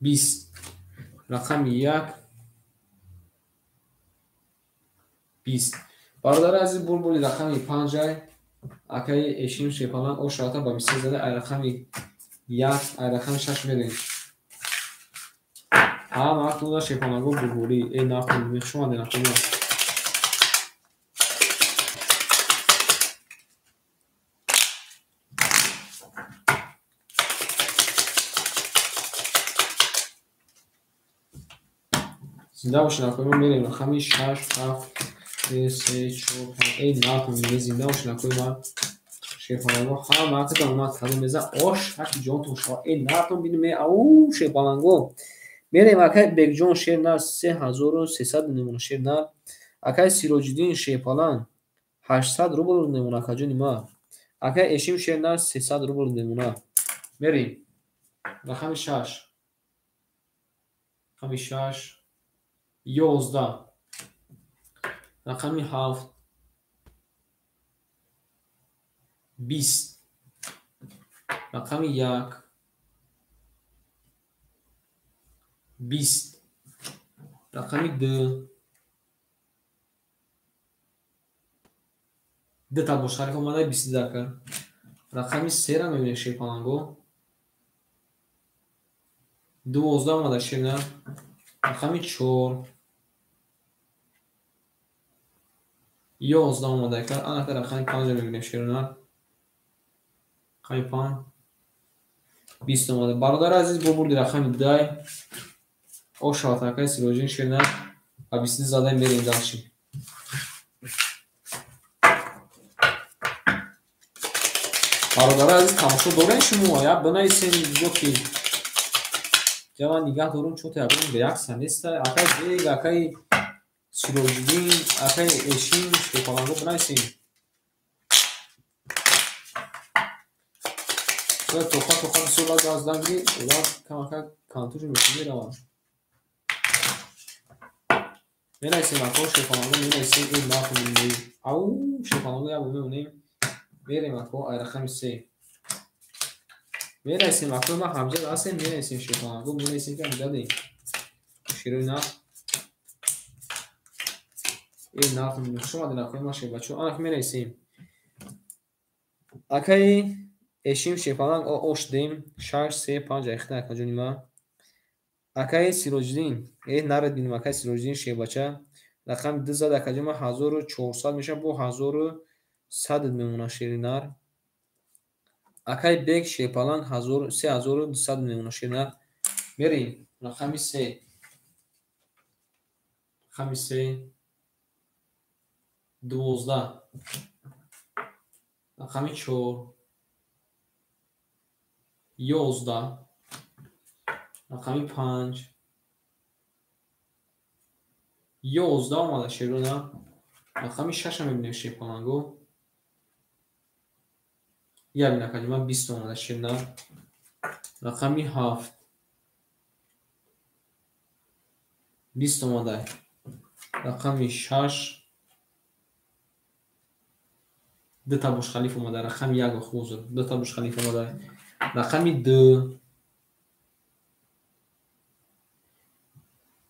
20. Рақами 1 20. Бародари азиз, бурбури рақами 5 ай. Акаи Эшим Шерпаланг о шавата ба 23 зада, ай рақами 1, ай рақами 6 мерем. Ҳама вақтуда Шерпаланго бурбурӣ. Эй нархтон хуш омадед акои. Зинда бошед акои, мо мерем рақами 6, 7, 3, 4, 5. Эй нархтон зинда бошед акои ма. Шерпаланго ҳама вақтида омад кадом меза ош ҳақи ҷонтон шава. Эй нархтон бинем, ау Шерпаланго. Мерем акай Бекҷон Шернар 3300 мемона Шернар. Акай Сироҷиддин Шерпаланг 800 рубл мемона акаҷони ма. Акай Эшим Шернар 300 рубл мемона. Мерем рақами 6. Рақами 6 11. Рақами 7 20. Рақами 1 20. Рақами 2 2 та бошариф омада 22 ака. Рақами 3-ра мебинем Шерпаланго. 12 омада Шернар. Рақами 4 11 омада ака. Анака рақами 5-ро мебинем Шернар. Рақами 5 20 омада. Бародари азиз, бо бурди рақами 10 о шават акаи Сироҷиддин Шернар ба 22 зада мерем дальше. Бародари азиз, тамошо дорем шумо? Я бинависем ки ҷаван нигаҳ дорум, чо ягон реаксия нест. Акаи Бег, акаи Сироҷиддин, акаи Эшим Шерпаланго бинависем. Тоха тоха бисёр лаг аз дангри одам камака контужи меравад. Менависем ако Шерпаланго, менависем ин нархо мебинем. Ау Шерпаланго як бор мемонем. Мерем ако ай рақами 3. Менависем ако ма ҳамҷа ҳастем, менависем Шерпаланго, менависем ки ҳамҷадем. Шерои нарх. Ин нарх хуш омадед акои ма шербачо. Анак менависем. Акаи Эшим Шерпаланг ош дем 6 3 5 айхта акаҷони ма. Акаи Сироҷиддин, наред бинем акаи Сироҷиддин Шербача. Рақами 2 зад акаҷони ма 1400 мешавад, бо 1100 мемона Шеринар. Акаи Бег Шерпаланг 3200 мемона Шеринар. Мерем рақами 3. Рақами 3 12. Рақами 4 11. Рақами 5 11 омада Шерона. Рақами 6-ро мебинем Шерпаланго. Як бин акаҷон, 20 омада Шернар. Рақами 7 20 омада. Рақами 6 2 та бошхалиф омада. Рақами 1 узр, 2 та бошхалиф омада. Рақами 2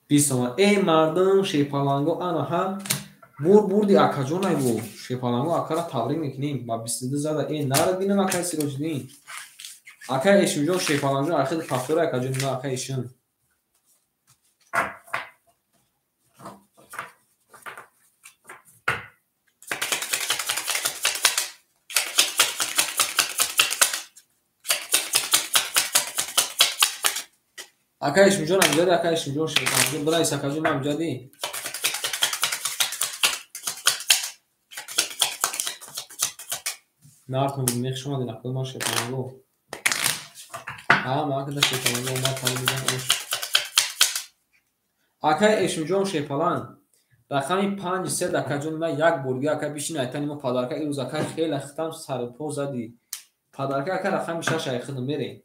20 омада. Эй мардум Шерпаланго, анаҳа бурди акаҷон айбу. Шерпаланго акара табрик мекунем ба 22 зада. Эй нарад бинам акаи Сироҷиддин. Акаи Эшимҷон Шерпалангҷон ахири пафтора акаҷон ма акаи Эшим. Акаи Эшимҷон амҷади, акаи Эшимҷон Шерпалангҷон бинавис акаҷон амҷади. Нартон хуш омадед акои ма Шерпаланго. Ҳама акада Шерпаланго омад талибидан ош. Акаи Эшимҷон Шерпаланг рақами 5 3 акаҷони ма як борги ака бишин айтани мо падарка ирӯз акай хеле хитам сарпо задӣ. Падарка ака рақами 6 айхиду мерем.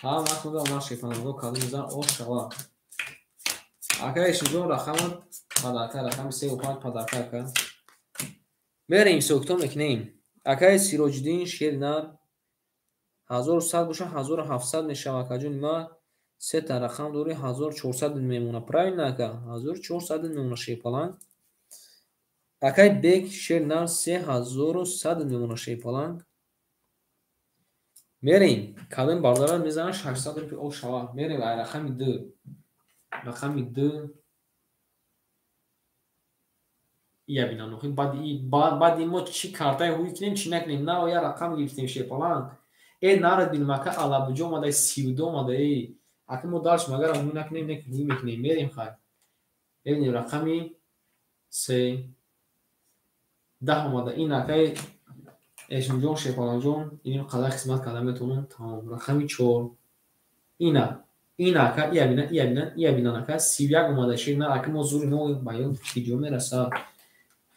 Ҳама вақтуда омад Шерпаланго кадом мезан ош шава. Акаи Эшимҷон рақами падарка рақами 3 ва 5 падарка ака. Мерем ҳисобкитоб мекунем. Акаи Сироҷиддин Шернар 1100 боша 1700 мешава акаҷони ма. Сета рақам дори 1400 мемона. Правильно ака? 1400 мемона шерпаланг. Акай Бек шер нар 3100 мемона шерпаланг. Мерем. Кадом бардара мезанад 600 рупи о шава. Мерем ай рақами 2. Рақами 2. Ия бинам нохи баъди мо чӣ картаи ҳуй кунем, чӣ накунем. На я рақам гирифтем шерпаланг. Э нарад бинам ака алабуҷо омада 32 омада э. Ака мо дарш магар ҳуй накунем, не ҳуй мекунем. Мерем хай. Мебинем рақами 3 10 омада. Ин акаи Эшмҷон шерпалангҷон ин қадар хизмат карда метавонам. Тамом. Рақами 4. Ина. Ин ака ия бина, ия бина, ия бина ака 31 омада шер на ака мо зури мо ба ё видео мерасад.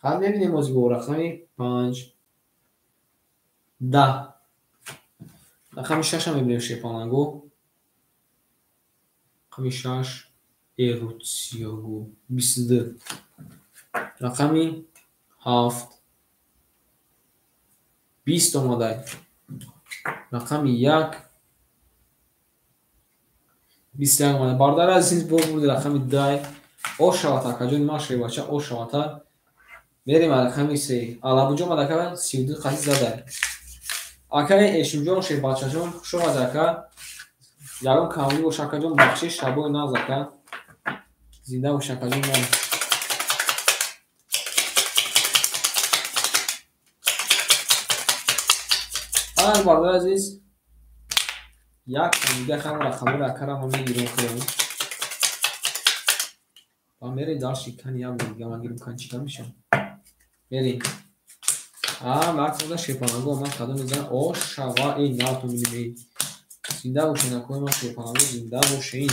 Хай мебинем ози бо рақами 5 10. Рақами 6 мебинем шерпаланго. Рақами 6 Эруциогу 22. Рақами 7 20 омада. Рақами 1 21 омада. Бародари азиз бо бурди рақами 10. О шават акаҷони ман шербача о шавата. Мерем рақами 3. Алабуҷо омада ака 32 қати зада. Акаи Эшимҷон шербачаҷон хуш омад ака. Ягон камӣ бош акаҷон бахшиш шабои нағз ака. Зинда бош акаҷон ман. Ай бародари азиз як дига ҳам рақамҳоро акара ма мегирем худам. Ва мерем дарши кани як дига ман гирем кани чӣ кам мешавад. Мерем. А максимум шерпаланго ман кадом мезанам о шава эй нартон бинем эй. Зинда бошен акои ман шерпаланго зинда бошен.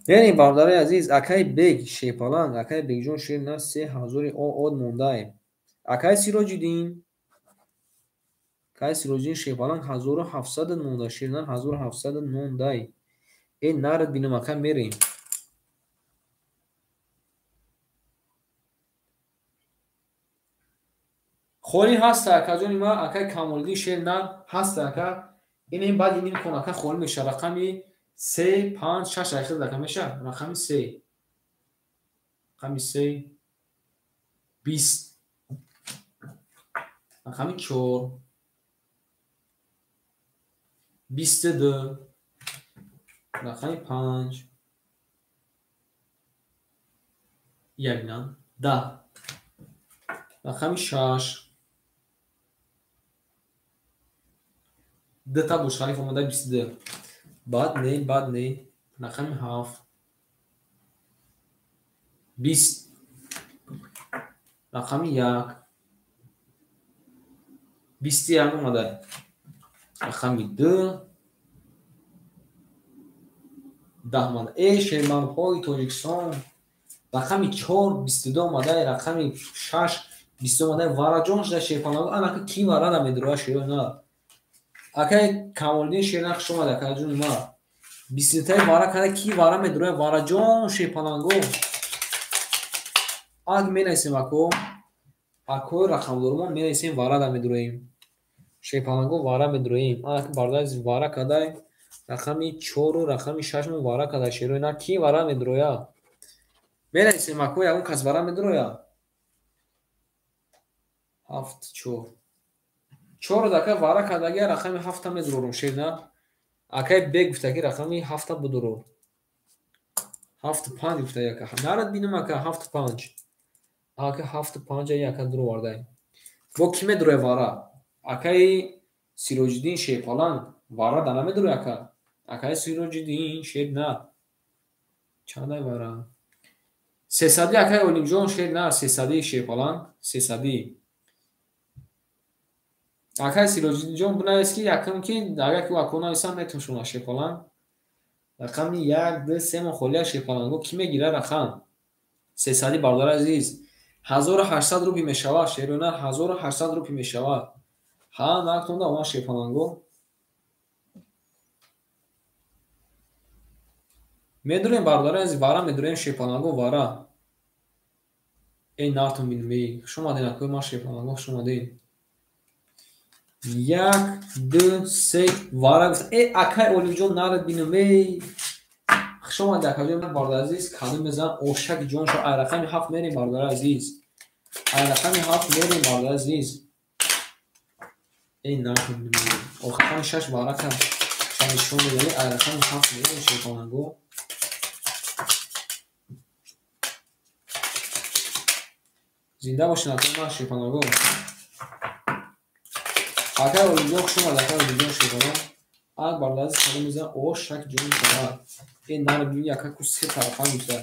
Мерем бародари азиз акаи Бег шерпаланг акаи Бегҷон шер на 3000 од мондаем. Акаи Сироҷиддин Акаи Сироҷиддин шерпаланг 1700 монда шер на 1700 мондай. Э нарад бинам ака мерем. Холӣ ҳаста акаҷони ман акаи Камолиддин шер на ҳаста ака. Ин баъд ин кон ака холӣ мешавад. Рақами 3 5 6 айхел ака мешавад. Рақами 3. Рақами 3 20. Рақами 4 22. Рақами 5 ия бинам 10. Рақами 6 дта Бурҷхалиф омада 22. Баъд не, баъд не. Рақами 7 20. Рақами 1 21 омада. Рақами 2 10 омада. Э шерманҳои Тоҷикистон. Рақами 4 22 омада. Рақами 6 20 омада. Вараҷон шуда шерпаланго. Анака ки вара намедуроя шеро на. Акаи Камолиддин шерна хуш омад акаҷони ман. 22 вара када ки вара медуроя вараҷон шерпаланго. Ак менависем ако. Акои рақамдорумон менависем вара да медуроем. Шерпаланго вара медуроем. Анака бародари азиз вара кадай. Рақами 4 рақами 6 мо вара кадай шерои на ки вара медуроя. Менависем ако ягон кас вара медуроя. 7 4 4 дака вара кардагия рақами 7 медурорум шер на. Акаи Бег гуфта ки рақами 7 будурор. 7 5 гуфта яка. Нарад бинам ака 7 5. Ака 7 5 яка дуровардай. Бо ки медуроя вара? Акаи Сироҷиддин шерпаланг вара да намедуроя ака. Акаи Сироҷиддин шер на. Чандай вара? 300 акаи Олимҷон шер на 300 шерпаланг 300. Акаи Сироҷиддинҷон бинавис ки якум ки агар ки ако нависам метавонам шерпаланг. Рақами 1 2 3 мо холия шерпаланго ки мегира рақам? 300 бародари азиз. 1800 рупи мешавад шерона 1800 рупи мешавад. Ҳа нактонда омад шерпаланго. Медурем бародари азиз вара медурем шерпаланго вара. Эй нартон бинем эй. Хуш омадед акои ман шерпаланго хуш омадед. 1, 2, 3 вара гуфта. Э, акай Олимҷон нарад бинам, эй. Хуш омадӣ, акаҷон, бародари азиз, кадом мезанам ошаки ҷон шо. Ай рақами 7 мерем, бародари азиз. Ай рақами 7 мерем, бародари азиз. Эй, нарад бинам. Рақами 6 варака нишон медиҳем. Ай рақами 7 мерем, шерпаланго. Зинда бошед, акаи ман, шерпаланго. Акай Олимҷон, хуш омад, акай Олимҷон, шерпаланг. Ак бародари азиз, кадом мезанам ошак ҷон шавад. Э, нарад бинам, яка ку се тарафа гуфта.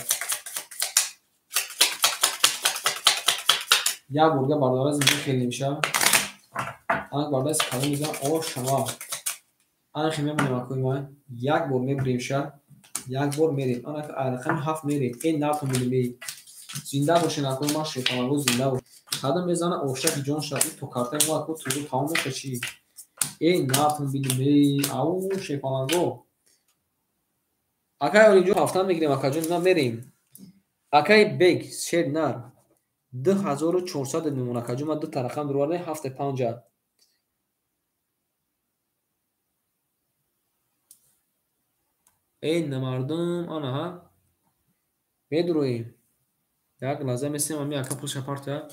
Як борга бародари азиз мехелем ша. Ак бародари азиз, кадом мезанам ош шавад. Анхе мемонем, акои ман. Як бор мебирем ша. Як бор мерем. Анака ай рақами 7 мерем. Э, нартон бинем, эй. Зинда бошед, акои ман, шерпаланго, зинда бошед. Кадом мезана ошаки ҷон шавад. И то картаи мо ако тузу тамом меша чӣ? Эй, нартон бинем, эй. Ау, шерпаланго. Акай Олимҷон, ҳафтан мегирем, акаҷон, на мерем. Акай Бег, шер нар. 2400 мемон, акаҷон, ман ду та рақам дурвардем, 7 5. Эй, мардум, анаҳа. Медуроем. Як лаҳза месем, ами ака пулша партия.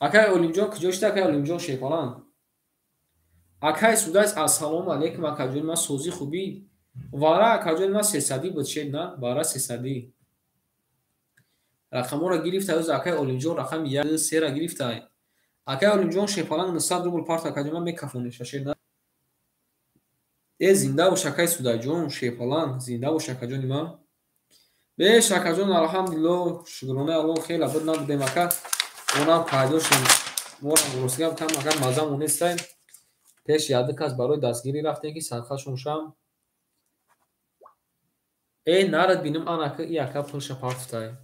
Акай Олимҷон, куҷо шуда, акай Олимҷон, шерпаланг? Акай Судайс, ассалому алайкум, акаҷони ман, созӣ хубӣ? Вара, акаҷони ман, 300 буд, шер на? Вара 300. Рақамҳоро гирифта, ӯз акай Олимҷон рақами 1, 2, 3-ра гирифта. Акай Олимҷон, шерпаланг, 900 рубл парт, акаҷони ман, мекафонеша, шер на? Э, зинда бош, акай Судайҷон, шерпаланг, зинда бош, акаҷони ман. Беш, акаҷон, алҳамдулиллоҳ, шукронаи Аллоҳ, хеле буд набудем, ака. Онам пайдо шудем. Морам ростгап там, ака, мазамон нестай. Пеш яду кас барои дастгирӣ рафтем, ки садқашон шам. Эй, нарад бинам, анака, и ака пулша партфтай.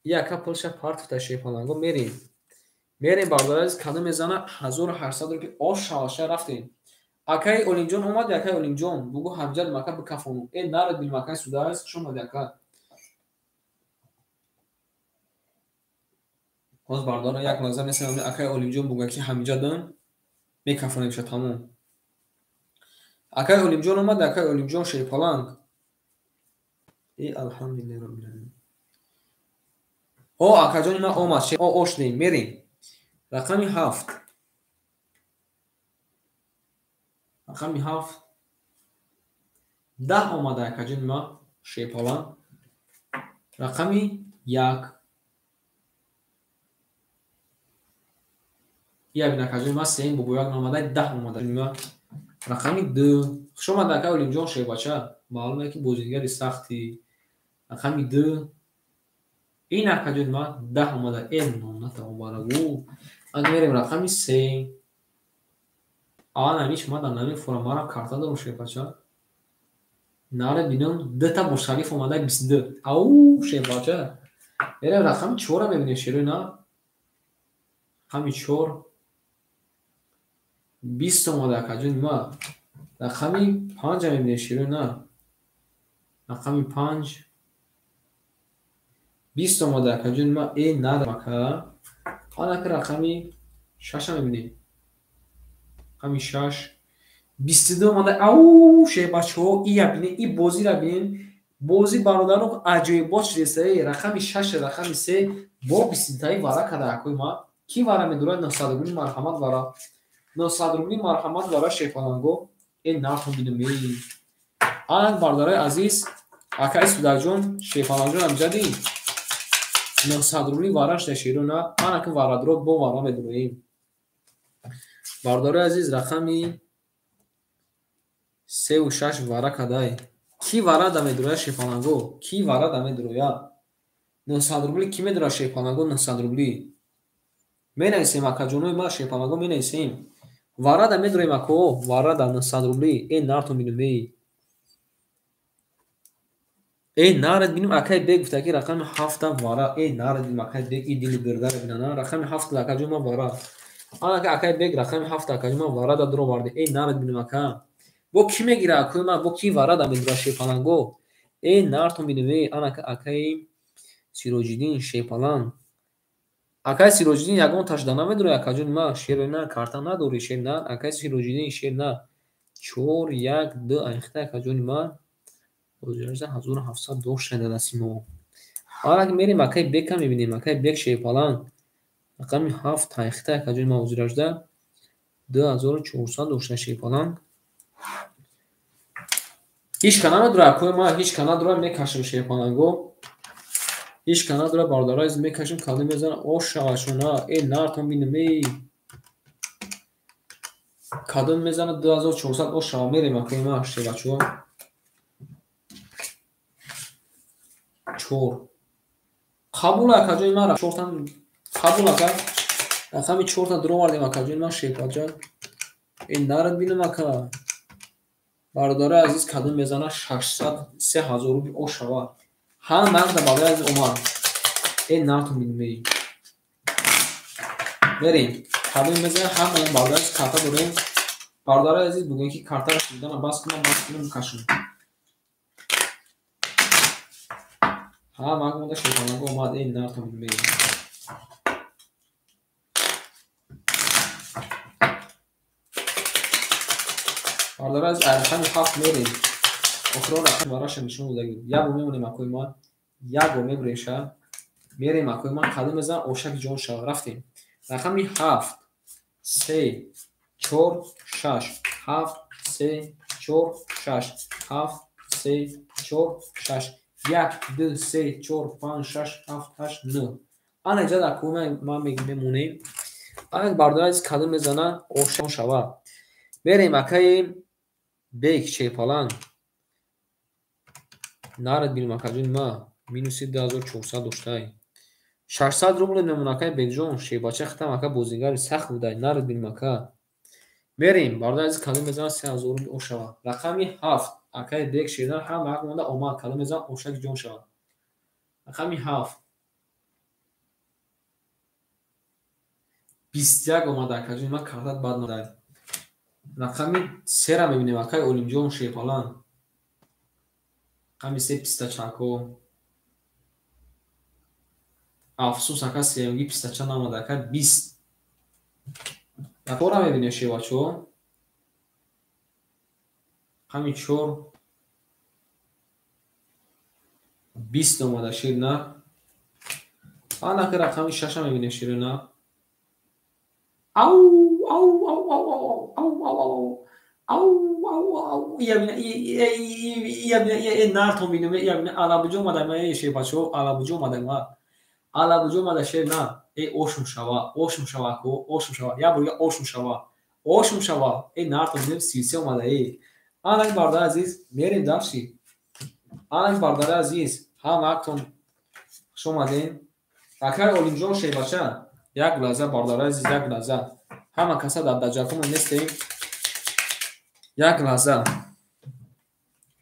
И ака пулша партфтай, шерпаланго, мерем. Мерем, бародари азиз, кадом мезана 1800 рубл ош шаваша рафтем. Акай Олимҷон омад, акай Олимҷон, бугу ҳамҷад мака бикафону. Эй, нарад бинам, акай Судайс, хуш омадӣ, ака. Ҳоз бародарон як лаҳза месем, акай Олимҷон буга ки ҳамҷадам мекафонем ша тамом. Акай Олимҷон омад, акай Олимҷон, шерпаланг. Э, алҳамдулиллаҳи роббил оламин. О, акаҷони ман омад, о, ош дем, мерем. Рақами 7. Рақами 7. 10 омада, акаҷони ман, шерпаланг. Рақами 1. Я бин, акаҷони ман, сеюм бобояк омада, 10 омада. Рақами 2. Хуш омад, акай Олимҷон, шербача. Маълум е ки бозигари сахти. Рақами 2. Ин акаҷони ман 10 омада. Э, номната омадагу. Ак мерем рақами 3. Ана миш мада намефурам, манам карта дорам, шербача. Наре бинам, 2 та бо шариф омада, 22. Ау, шербача. Мерем рақами 4 мебинем, шерои на. Рақами 4. 20 омада, акаҷони ман. Рақами 5 мебинем, шерои на. Рақами 5. 20 омада, акаҷони ман. Э, на, ака. Анака рақами 6 мебинем. Рақами 6. 22 омада. Ау, шербачаҳо, ия бинем, и бозиро бинем. Бозӣ, бародарон, аҷоибот шудеста. Рақами 6, рақами 3 бо 22 вара када, акои ман. Ки вара медорад 900 рубли, марҳамат, вара. 900 рубли, марҳамат, вара, шерпаланго. Э, нархо бинем, эй. Анак, бародарои азиз, акаи Судаҷон, шерпалангҷон, амҷади 900 рубли вара шуда, шеро на. Анаки варадро бо вара медуроем. Бародарои азиз, рақами 3 6 вара кадай. Ки вара да медуроя, шерпаланго? Ки вара да медуроя? 900 рубли ки медуроя, шерпаланго, 900 рубли? Менависем, акаҷонои ман, шерпаланго, менависем. Вара да медуроем, ако, вара да 900 рубли. Э, нартон бинем, эй. Э, нарад бинем, акай Бег гуфта ки рақами 7 вара. Э, нарад бинем, акай Бег, и дили гирдара бинана. Рақами 7, акаҷон ман, вара. Анака акай Бег рақами 7, акаҷон ман, вара да дуроварди. Э, нарад бинем, ака. Бо кӣ мегира, акои ман, бо кӣ вара да медура, шерпаланго? Э, нартон бинем, э, анака акаи Сироҷиддин, шерпаланг. Акай Сироҷиддин ягон ташда намедорӣ, акаҷони ма, шерои нар, карта надорӣ, шер нар. Акай Сироҷиддин шер нар. 4 1 2 айхта акаҷони ма. Ҳозирашда 1700 дошта дар дасти мо. Ҳалак мерем акай Бека мебинем. Акай Бек шерпаланг. Рақами 7 айхта акаҷони ма ҳозирашда 2400 дошта шерпаланг. Ҳеҷ ка намедора акои ма, ҳеҷ ка надора, мекашем шерпаланго. Ҳеҷ ка надора бародаро азиз, мекашем, калим мезана, ош шавашона, э нартон бинем, эй. Кадом мезана 2400 ош шава, мерем акои ма шербачо. 4. Қабул акаҷони ма, 4 қабул ака. Рақами 4 та дуровардем акаҷони ма шерпаҷа. Э нарат бинем ака. Бародарои азиз, кадом мезана 600 3000 рубл ош шава. Ҳама нақда бародарои азиз омад. Э нартон бинем, эй. Мерем. Кадом мезана ҳама ин бародарои азиз карта дорем. Бародарои азиз бугӯем ки картаро шудана бас кунам, бас кунам, бикашам. Ҳама омада шерпаланго омад. Э нартон бинем, эй. Бародарои азиз, рақами 7 мерем. Охирон рақами мараша нишон додагӣ. Як бор мемонем акои ма, як бор мебуреша. Мерем акои ма, кадом мезанам ошаки ҷон шава. Рафтем. Рақами 7 3 4 6 7 3 4 6 7 3 4 6 1 2 3 4 5 6 7 8 9. Ана иҷа дар акои ма мемонем. Ана бародарои азиз, кадом мезана ошак ҷон шава. Мерем акаи Бек шерпаланг. Нарад бинем акаҷони ма, минуси 2400 доштай. 600 рубл мемон акаи Бекҷон, шербача хитам ака бозигари сахт будай. Нарад бинем ака. Мерем, бародари азиз, кадом мезанам 3000 рубл ош шава. Рақами 7 акаи Бек шердан ҳама ҳақ монда омад, кадом мезанам ошаки ҷон шава. Рақами 7 21 омада акаҷони ма, картат бад надай. Рақами 3-ра мебинем акаи Олимҷон шерпаланг. Рақами 3 пистачако. Афсӯс ака сеюмги пистача наомада ака 20. 4-ра мебинем шербачо. Рақами 4 20 омада шер на. Анаки рақами 6-ра мебинем шер на. Ау ау ау ау ау ау ау ау ау ау ия бина, ия бина, э нартон бинем, ия бина, алабуҷо омада ма, э шербачо, алабуҷо омада ма. Алабуҷо омада шер на. Э ошум шава, ошум шава ко, ошум шава. Я бурга ошум шава. Ошум шава. Э нартон бинем 33 омада, э. Анак бародари азиз, мерем дальше. Анак бародари азиз, ҳама актон хуш омадем. Акаи Олимҷон шербача, як лаҳза бародари азиз, як лаҳза. Ҳама каса дар даҷакумон нестем. Як лаҳза.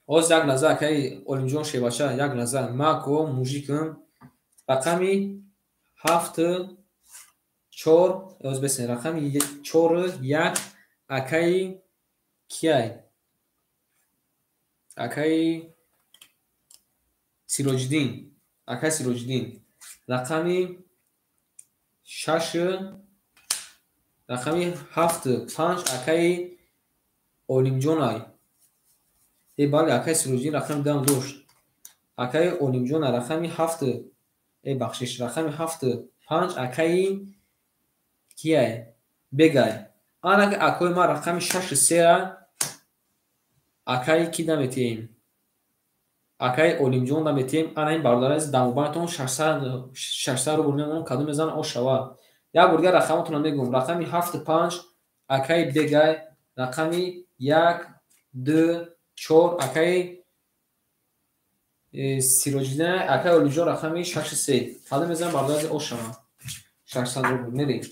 Ҳозир як лаҳза акаи Олимҷон шербача, як лаҳза. Ма ко мужикам рақами 7 4, ҳозир бесен, рақами 4 1 акаи кияй? Акаи Сироҷиддин, акаи Сироҷиддин. Рақами 6 рақами 7 5 акаи Олимҷонай. Э бале, акаи Сироҷиддин рақами 2 дошт. Акаи Олимҷонай рақами 7, э бахшиш, рақами 7 5 акаи кияй? Бегай. Анаки акои ма рақами 6 3 акаи ки наметиҳем? Акаи Олимҷон наметиҳем. Ана ин бародари азиз, дамобанатон 600 рубл мемонам, кадом мезанам ош шава. Як бор дигар рақамотонро мегӯм. Рақами 7 5 акаи Бегай, рақами 1 2 4 акаи Сироҷиддин, акаи Олимҷон рақами 6 3. Кадом мезанам бародари азиз ош шава. 600 рубл мерем.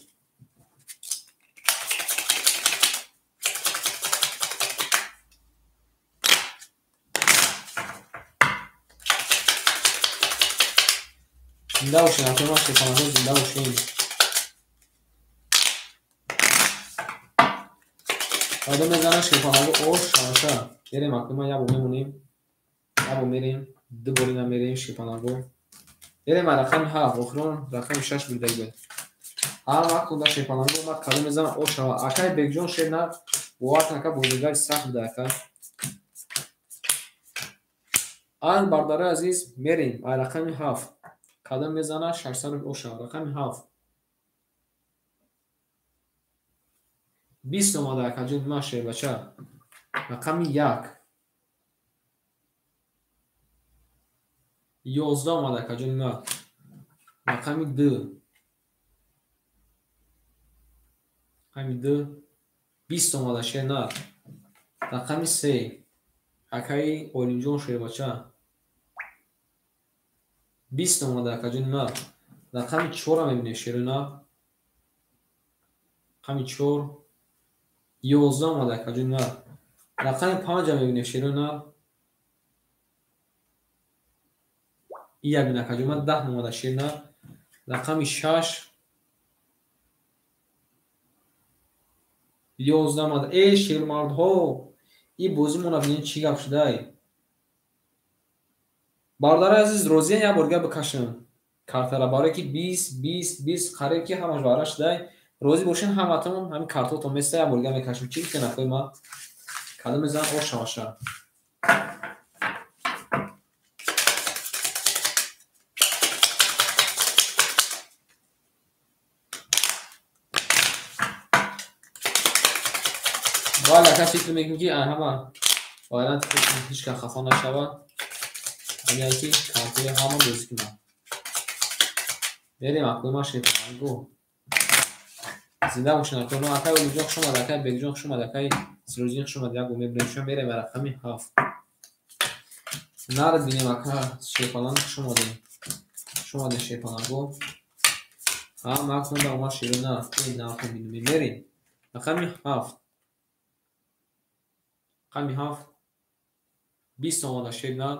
Зинда бошед, акои ман шерпаланго, зинда бошед. Кадом мезанам шерпаланго ош шаваша. Мерем акои ман, як бор мемонем. Як бор мерем, ду бор ина мерем шерпаланго. Мерем рақами 7, охирон рақами 6 бурдаги буд. Ҳар вақт уда шерпаланго омад, кадом мезанам о шава. Акай Бекҷон шер нар, бовар кун ака, бозигари сахт буда ака. Ан бародарои азиз, мерем ай рақами 7. Кадом мезана 600 рубл о шава. Рақами 7. 20 омада акаҷон ма шербача. Рақами 1. 11 омада акаҷон ма. Рақами 2. Рақами 2. 20 омада шер нар. Рақами 3. Акаи Олимҷон шербача. 20 омада акаҷон ма. Рақами 4-ро мебинем шеру нар. Рақами 4. 11 омада акаҷон ма. Рақами 5-ро мебинем шеру нар. Ия бин акаҷон ма 10 омада шер нар. Рақами 6. 11 омада. Эй шермардҳо, ин бозимона бинед чӣ гап шудай. Бародарои азиз, розиям як бор дига бикашам картара, барое ки 20 20 20 қариб ки ҳамаш вара шудай. Розӣ бошен ҳаматон, ҳамин картотон места, як бор дига мекашам. Чӣ гуфтен акои ма? Кадом мезанам о шаваша. Вале ака фикр мекунем ки ҳама вариант ҳеҷ кас хафа нашавад. Ҳамине ки картои ҳама бозӣ кунад. Мерем акои ма шерпаланго. Зинда бошен акои ма. Акаи Олимҷон хуш омад, акаи Бекҷон хуш омад, акаи Сироҷиддин хуш омад. Як бор мебинем шумо, мерем рақами 7. Нар бинем ака шерпаланг хуш омадем. Хуш омадем шерпаланго. Ҳама аксонда омад шерона. Ин нархо бинем. Мерем. Рақами 7. Рақами 7. 20 омада шер нар.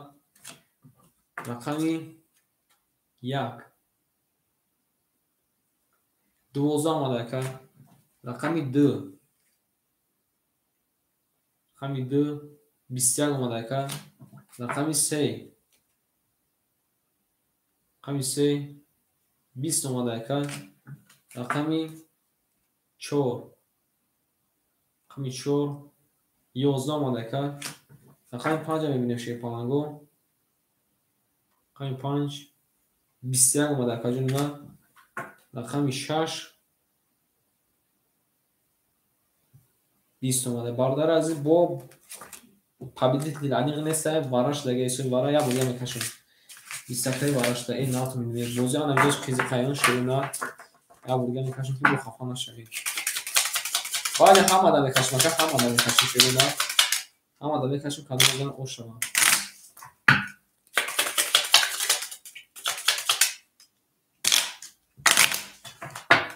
Рақами 1. 12 омада ака. Рақами 2. Рақами 2. 21 омада ака. Рақами 3. Рақами 3. 20 омада ака. Рақами 4. Рақами 4. 11 омада ака. Рақами 5 мебинем шерпаланго. Рақами 5. 21 омада акаҷон ма. Рақами 6. 20 омада. Бародари азиз, бо победитель аниқ нест, вара шудага ҳисоби вара як бор дига мекашем. 21 вара шуда. Ин нархо мебинем. Бози ана инҷош қизиқайён шерона. Як бор дига мекашем ки бо хафа нашавед. Бале, ҳамада мекашем ака, ҳамада мекашем шерона. Ҳамада мекашем, кадом мезанам о шава.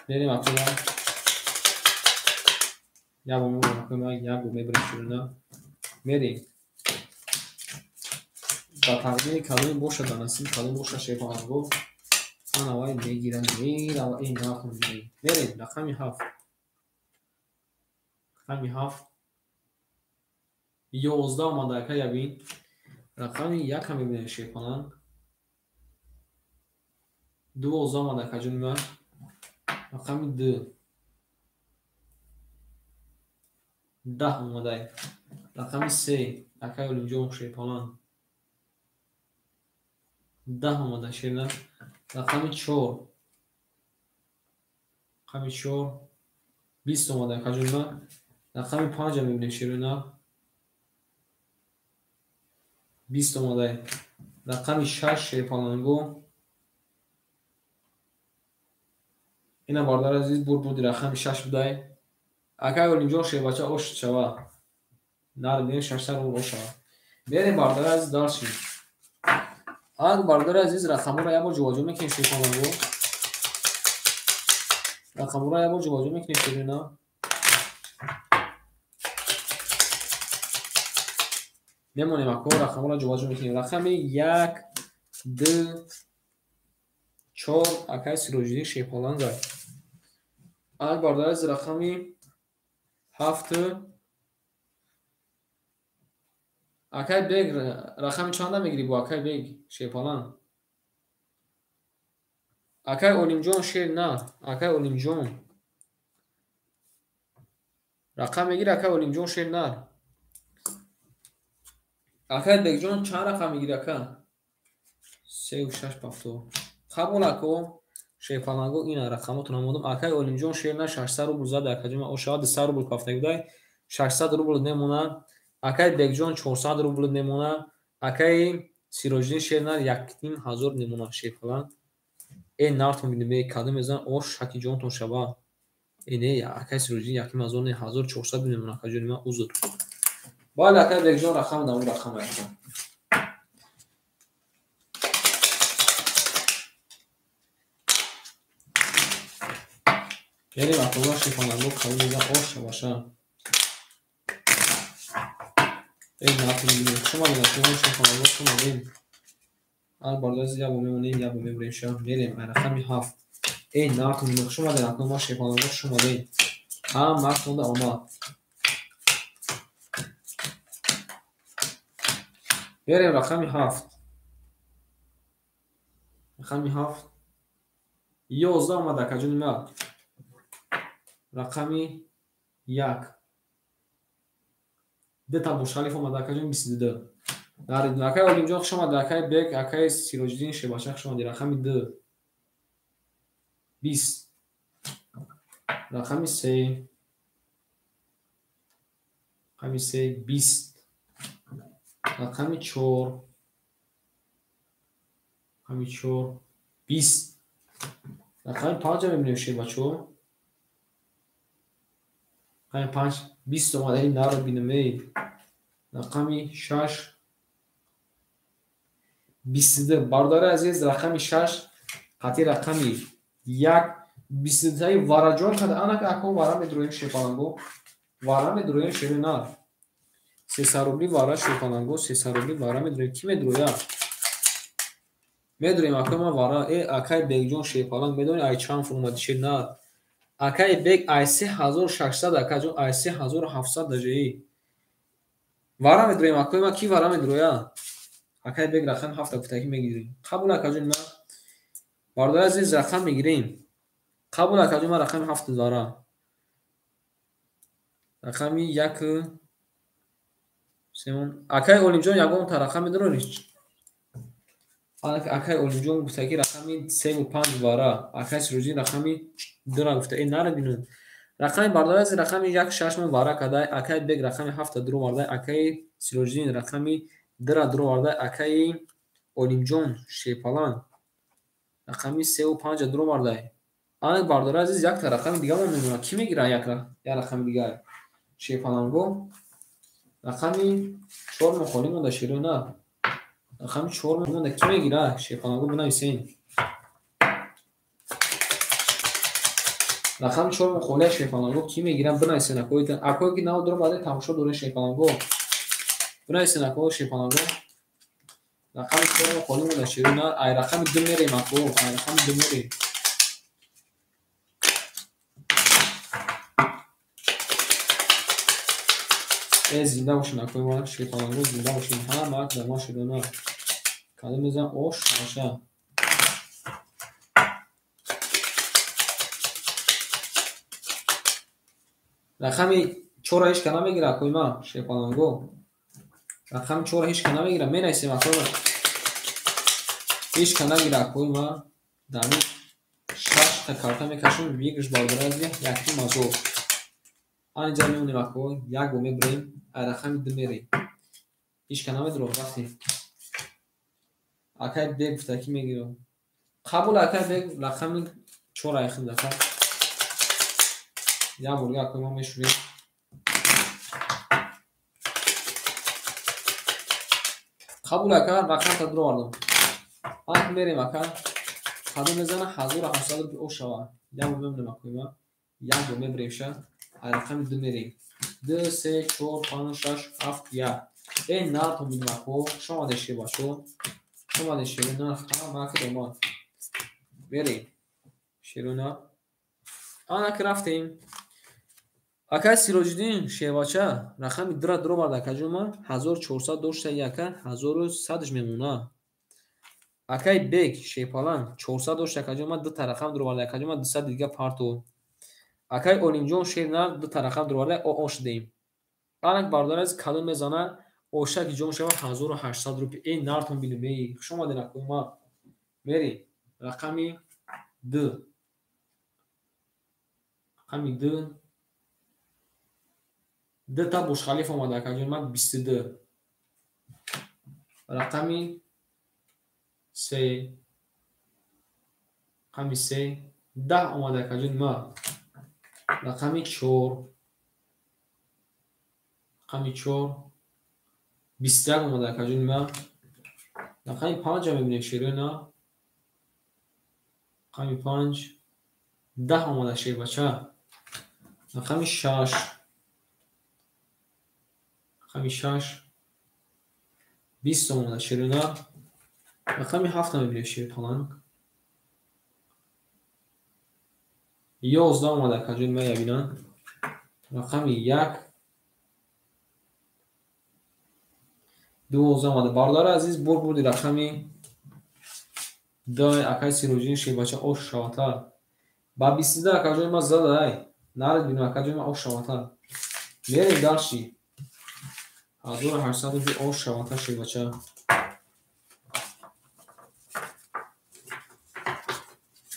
Мерем акои ма. Як бор мебарем акои ма, як бор мебарем шерона. Мерем. Ба тақдири кадоме бошад, ба насиби кадоме бошад шерпаланго. Ана вай мегирам, мерава, ин нархо мебинем. Мерем, рақами 7. Рақами 7. 11 омада ака ябин. Рақами 1 мебинем шерпаланг. 12 омада акаҷони ман. Рақами 2. 10 омадай. Рақами 3. Акаи Олимҷон шерпаланг. 10 омада шерна. Рақами 4. Рақами 4. 20 омада акаҷони ман. Рақами 5 мебинем шерона. 20 омадай. Рақами 6 шерпаланго. Ина бародари азиз, бурди рақами 6 будай. Акаи Олимҷон шербача ош шава. Нар бинем 600 рубл ош шава. Мерем бародари азиз дарши. Ак бародари азиз, рақамҳоро як бор ҷобаҷо мекунем шерпаланго. Рақамҳоро як бор ҷобаҷо мекунем шерона. Мемонем ако, рақамҳоро ҷобаҷо мекунем. Рақами 1, 2, 4 акаи Сироҷиддин шерпаланга. Ак бародари азиз, рақами 7. Акаи Бег, рақами чанда мегирӣ бо акаи Бег шерпаланг? Акай Олимҷон шер нар. Акай Олимҷон. Рақам мегир акай Олимҷон шер нар. Акай Бекҷон чанд рақам мегир ака? 3 6 повтор. Қабул ако шерпаланго ина рақамотро намодам. Акай Олимҷон шер нар 600 рубл зад акаҷон ошава 200 рубл пафтаги будай. 600 рубл мемона. Акай Бекҷон 400 рубл мемона. Акай Сироҷиддин шер нар 1500 мемона шерпаланг. Э нартон бинем э кадом мезан ош шакиҷонтон шава. Э не акай Сироҷиддин 1500 не 1400 мемона акаҷони ман узр. Бале акай Бекҷон рақам дамун рақам ака. Мерем акола шерпаланго кадом мезан ош шаваша. Э нартон бинем хуш омадед акола шерпаланго хуш омадед. Ҳар бардози як бор мемонем, як бор мебурем ша. Мерем ай рақами 7. Эй нартон бинем хуш омадед акола шерпаланго хуш омадед. Ҳамаатонда омад. Мерем рақами 7. Рақами 7. 11 омад акаҷони ман. Рақами 1. Дета бошалиф омад акаҷон 22. Акай Олимҷон хуш омад, акай Бек, акай Сироҷиддин Шебача хуш омадед. Рақами 2. 20. Рақами 3. Рақами 3 20. Рақами 4. Рақами 4 20. Рақами 5 мебинем шебачо. Рақами 5 20 омад. Эй наро бинем эй. Рақами 6 22. Бародари азиз рақами 6 қатъи рақами 1 22 вараҷон карда. Анак ако вара медроем шерпаланго. Вара медроем шери нар. 300 рубли вара шерпаланго 300 рубли вара медроем. Ки медроя? Медроем акои ман вара. Э акай Бекҷон шерпаланг медони ай чанд фуромади шер нар. Акай Бек ай 3600 акаҷон ай 3700 дажаи. Вара медроем акои ман ки вара медроя? Акай Бек рақами 7 гуфтагӣ мегирем. Қабул акаҷон ман. Бародари азиз рақам мегирем. Қабул акаҷон ман рақами 7 вара. Рақами 1 семон. Акай Олимҷон ягон та рақам медорӣ? Акай Олимҷон гуфтагӣ рақами 3 ва 5 вара. Акай Сироҷиддин рақами 2 ра гуфта. Э нара бинун. Рақами бародари азиз рақами 1 6 мон вара кадай. Акай Бек рақами 7 дуровардай. Акай Сироҷиддин рақами 2 ра дуровардай. Акай Олимҷон шерпаланг рақами 3 ва 5 дуровардай. Анак бародари азиз якта рақами дига мон мемонад. Ки мегирад як рақами дига? Шерпаланго рақами 4 мо холӣ монда шерои нар. Рақами 4 монда ки мегирад? Шерпаланго бинависен. Рақами 4 мо холия шерпаланго ки мегирад бинависен акои. Акое ки нав дуромаде тамошо дорен шерпаланго. Бинависен ако шерпаланго. Рақами 4 мо холӣ монда шерои нар. Ай рақами 2 мерем ако. Ай рақами 2 мерем. Э зинда бошен акои ман шерпаланго зинда бошен. Ҳамаат дар ман шерои нар. Кадом мезанам ош шаша. Рақами 4 ҳеч ка намегирад акои ман шерпаланго. Рақами 4 ҳеч ка намегирад. Менависем акои ман. Ҳеч ка нагирад акои ман. Дар 6 та карта мекашем. Выигрыш бародари азиз 1500. Анҷа мемонем ако як бор мебурем. Ай рақами 2 мерем. Ҳеч ка намедурад рафтем. Акай Бек гуфта ки мегирам. Қабул акай Бек рақами 4 ай худ ака. Як бор дига акои ман мешурем. Қабул ака рақамта дуровардам. Анак мерем ака. Кадом мезана 1800 рубли ош шава. Як бор мемонем акои ман. Як бор мебурем ша. Ай рақами 2 мерем. 2 3 4 5 6 7 1. Эй нартон бинем ако. Хуш омадед шербачо. Хуш омадед шерои нар. Ҳамаат омад. Мерем. Шерои нар. Анак рафтем. Акай Сироҷиддин шербача рақами 2 ра дуровард акаҷон ман 1400 дошта яка 1100 мемона. Акай Бек Шерпаланг 400 дошт, акаҷон ман дута рақам дуроварда, акаҷон ман 200 дига парту. Акай Олимҷон Шернар дута рақам дуроварда, о шудем. Анак бародар азиз кадом мезана, ошаки ҷон шава 1800 рупи. Эй нартон бинем, эй хуш омадед акои ма. Мерем. Рақами 2. Рақами 2. Дута Бушхалиф омада, акаҷон ман 22. Рақами 3. Рақами 3. 10 омада, акаҷон ма. Рақами 4. Рақами 4. 21 омада, акаҷон ма. Рақами 5 мебинем шерои на. Рақами 5. 10 омада шербача. Рақами 6. Рақами 6. 20 омада шерои на. Рақами 7 мебинем шерпаланг. 11 омада, акаҷон ма ябинам. Рақами 1. 12 омада. Бародари азиз бурди рақами 2 акай Сироҷиддин Шербача ош шавата. Ба 22 акаҷони ма зада ай. Наред бинем акаҷони ма ош шавата. Мерем дарши. 1800 рупи ош шавата Шербача.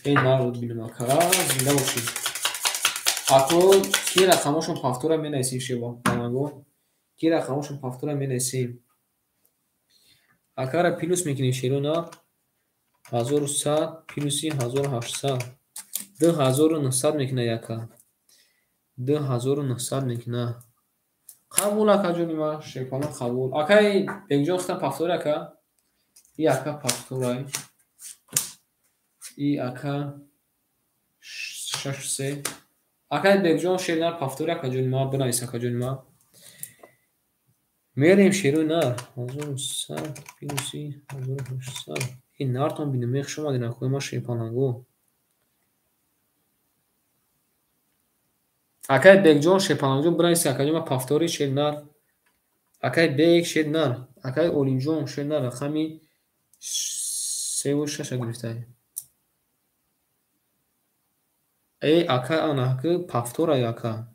Эй народ бинем ака, зинда бошед. Ако ки рақамошон пафтора менависем шерпаланго. Ки рақамошон пафтора менависем. Акара плюс мекунем шерона 1100 плюси 1800. 2900 мекуна яка. 2900 мекуна. Қабул акаҷони ма, шерпалан қабул. Акай Бекҷон хитам пафтори ака. И ака пафторай. И ака 6 3. Акай Бекҷон шернар пафтори акаҷони ма, бинавис акаҷони ма. Мерем шерои нар. 1100 плюси 1800. Ин нартон бинем, хуш омадед акои ма шерпаланго. Акай Бекҷон шерпалангҷон бинавис акаҷони ма пафтори шернар. Акай Бек шернар. Акай Олимҷон шернар рақами 3 6 гирифтай. Эй ака анаки пафторай ака.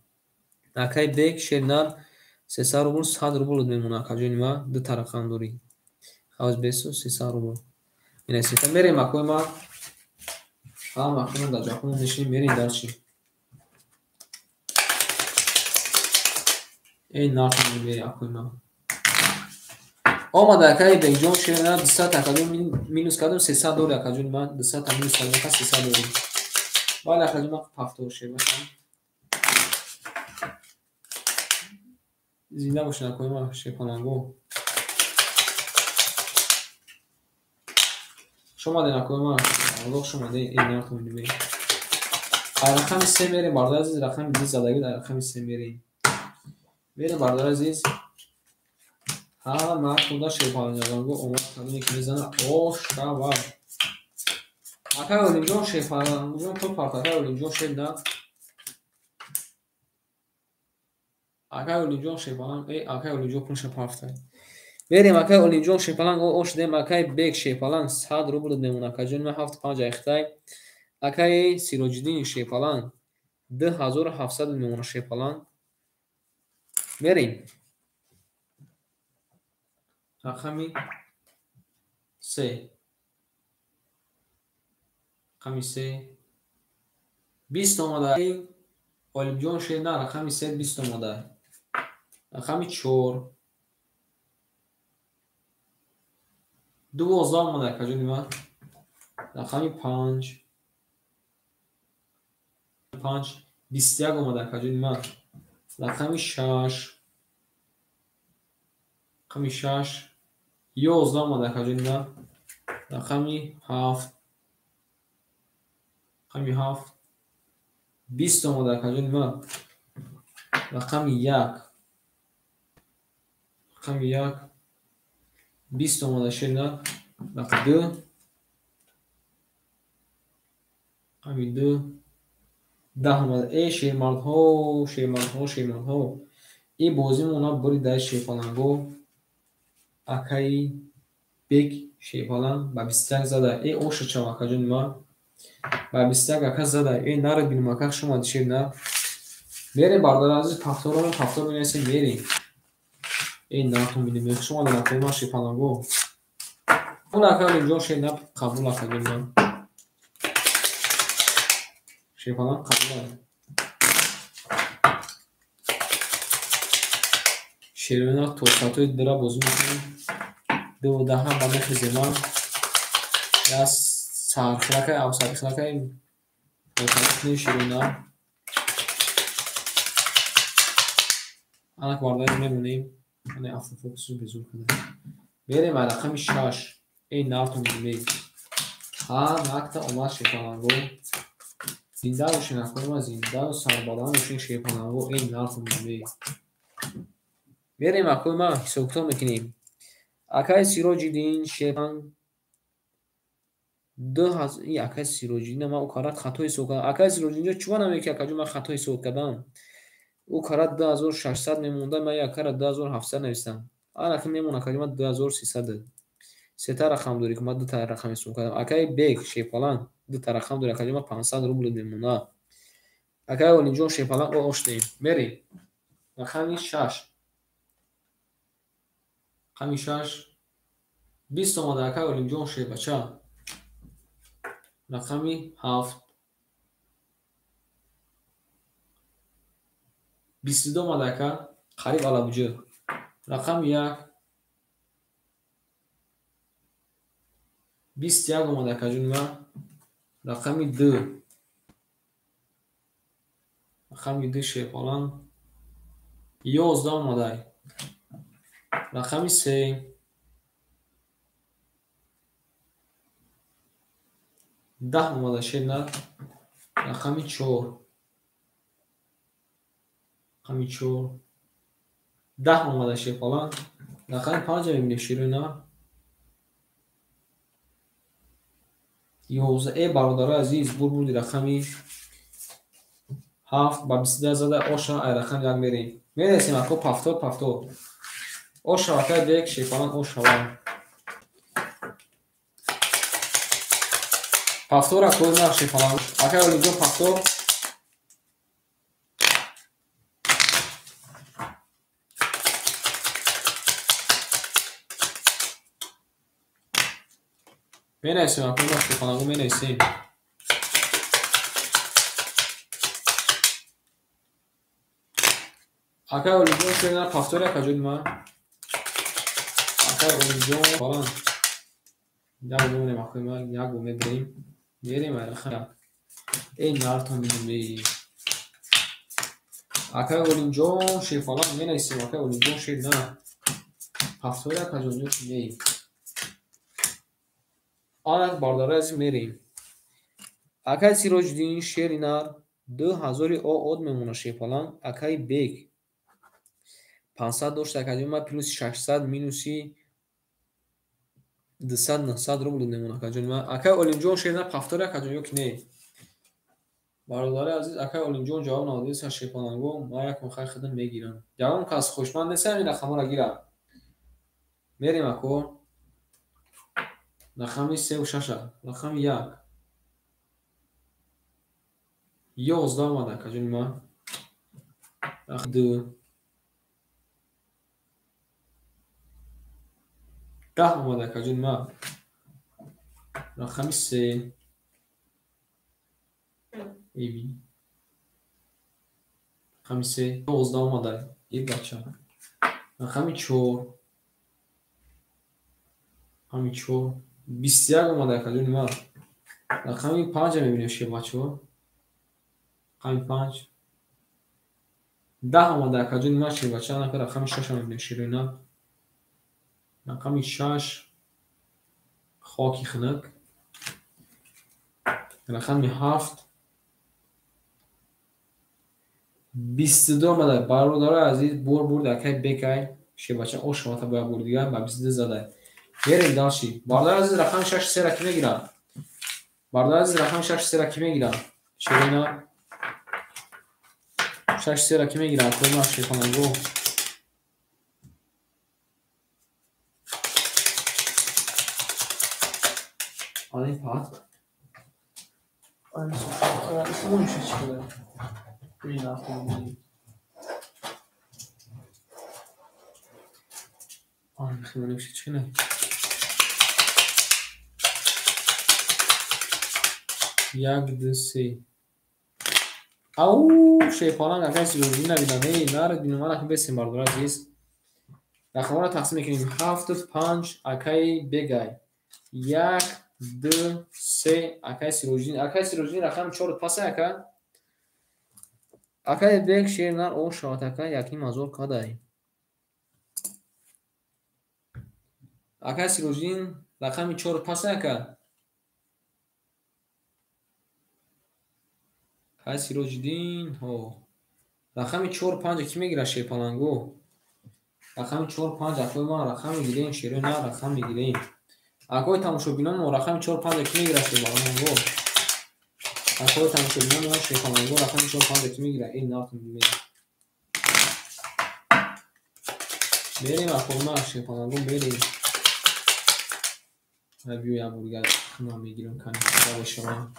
Акай Бек шернар 300 рубл 100 рубл мемона акаҷони ма, дута рақам дорӣ. Хавз бесу 300 рубл. Менависем. Мерем акои ма. Ҳама акои дар ҷаҳон нишинем, мерем дарчи. Эй нарх мерем акои ма. Омада акаи Бекҷон шернар 200 акаҷон минус кардем 300 дорӣ акаҷони ма, 200 минус кардем ака 300 дорӣ. Бале акаҷон ма пафтор шербача. Зинда бошед акои ма шерпаланго. Хуш омадед акои ма. Аллоҳ хуш омадед. Эй нартон бинем. Ай рақами 3 мерем бародари азиз, рақами 2 задагӣ дар рақами 3 мерем. Мерем бародари азиз. Ҳама худа шерпаланго омад кадоме ки мезана ош шава. Акай Олимҷон шерпалангҷон пул парт, акай Олимҷон шернар. Акай Олимҷон шерпаланг, эй акай Олимҷон пулша парфтай. Мерем акай Олимҷон шерпаланг ош дем, акай Бек шерпаланг 100 рубл мемона, акаҷони ма 7 5 айхтай. Акай Сироҷиддин шерпаланг 2700 мемона шерпаланг. Мерем. Рақами 3. Рақами 3. 20 омада. Олимҷон шернар рақами 3 20 омада. Рақами 4. 12 омада акаҷони ма. Рақами 5. 5 21 омада акаҷони ма. Рақами 6. Рақами 6 11 омада акаҷони ма. Рақами 7. Рақами 7 20 омада акаҷони ма. Рақами 1. Рақами 1 20 омада шернар. Рақами 2. Рақами 2 10 омада. Эй шермардҳо, шермардҳо, шермардҳо. Ин бозимона буридай шерпаланго. Акаи Бек шерпаланг ба 21 зада. Э оша чав акаҷони ман. Ба 21 ака зада. Э наред бинем ака, хуш омадӣ шер нар. Мерем бародари азиз, пафторро пафтор менависем, мерем. Э нартон бинем, хуш омадед акаи ман шерпаланго. Қабул ака Олимҷон шер нар, қабул акаҷони ман. Шерпаланг қабул. Шерои нар то соатҳои дира бозӣ мекунем. 2:10 ба мехезем ман. Я сархилакай, авсархилакай мекунем шерои нар. Анак бародари мемонем. Ане автофокусу безур кардем. Мерем ай рақами 6. Эй нартон бинем. Ҳа, накта омад шерпаланго. Зинда бошен акои ман, зиндаву сарбаланд бошен шерпаланго. Эй нартон бинем. Мерем акои ман, ҳисобкитоб мекунем. Акаи Сироҷиддин шерпаланг 2000. И акаи Сироҷиддин ман ӯ карат хато ҳисоб кардам. Акаи Сироҷиддин чӯ намегӯяд ки акаҷон ман хато ҳисоб кардам. Ӯ карат 2600 мемонда, ман акара 2700 навистам. Ана ки мемон акаҷон ман 2300. Сета рақам дорӣ ки ман дута рақам ҳисоб кардам. Акаи Бек шерпаланг дута рақам дорӣ акаҷон ман 500 рубл мемона. Акаи Олимҷон шерпаланг оштем. Мерем. Рақами 6. Рақами 6 20 омада акаи Олимҷон шербача. Рақами 7 22 омада ака, қариб алабуҷа. Рақами 1 21 омада акаҷони ман. Рақами 2 рақами 2 шерпаланг 11 омада. Рақами 3 10 омада шернар. Рақами 4 рақами 4 10 омада шерпаланг. Рақами 5 мебинем шерои нар. 11. Э бародарои азиз, бур бурди рақами 7 ба 22 зада. Оша ай рақами 1 мерем. Мерасем ако пафтор пафтор. Оша акай Бек шерпаланг ошава. Пафтор акои нар шерпаланг. Акай Олимҷон пафтор. Менависем акои ман шерпаланго, менависем. Акай Олимҷон шернар пафтори акаҷони ман. Акай Олимҷон баланд. Як мемонем акои ман, як бор мебирем. Мерем ай рақам 1. Эй нартон бинем. Акай Олимҷон шерпаланг менависем. Акай Олимҷон шернар пафтори акаҷон ё не. Анак бародарои азиз мерем. Акай Сироҷиддин шеринар 2000 од мемона шерпаланг. Акаи Бек 500 дошт акаҷон ман плюси 600 минуси 200 900 рубл мемона акаҷон ман. Акаи Олимҷон шеринар пафтори акаҷон ё ки не. Бародарои азиз, акаи Олимҷон ҷавоб надодест шерпаланго. Ман якум хай худам мегирам. Ягон кас хушманд нест ҳамин рақамҳоро гирам. Мерем ако. Рақами 3 ва 6. Рақами 1 11 омада акаҷони ман. Рақами 2 10 омада акаҷони ман. Рақами 3 эби. Рақами 3 11 омада. Э бача. Рақами 4 рақами 4 21 омада акаҷони ман. Рақами 5 мебинем шербачаҳо. Рақами 5 10 омада акаҷони ман шербача. Анака рақами 6 мебинем шерои нар. Рақами 6 хоки хунук. Рақами 7 22 омада. Бародарои азиз, бур бурд акай Бекай шербача ошавата бояд бурд дигар ба 22 зада. Мерем дальше. Бародари азиз, рақами 6 3-ра ки мегирам? Бародари азиз, рақами 6 3-ра ки мегирам? Шерои нар 6 3-ра ки мегирам? Акои ман шерпаланго. Ани пат. Ани сумон чӣ када? Ин нархтон. Ани химониш чӣ не? 1 2 3. Ау, шерпаланг акай Сироҷиддин набинам. Эй, наред бинам, ман бесем бардор азиз. Рақамҳоро тақсим мекунем. 7 5 акаи Бегай. 1 2 3 акаи Сироҷиддин. Акаи Сироҷиддин рақами 4 паса ака. Акаи Бег шер нар о шавад ака 1,5 кадай. Акаи Сироҷиддин рақами 4 паса ака. Акаи Сироҷиддин ҳо. Рақами 4 5 кӣ мегирад шерпалангу? Рақами 4 5 акои ман рақам мегирем, шерои нар рақам мегирем. Акои тамошобинон мо рақами 4 5 кӣ мегирад шерпалангу? Акои тамошобинон мо шерпалангу рақами 4 5 кӣ мегирад? Эй, нарх мегирем. Мерем акои ман шерпалангу мерем. Биё як бор дигар хунам мегирам кани мешавам.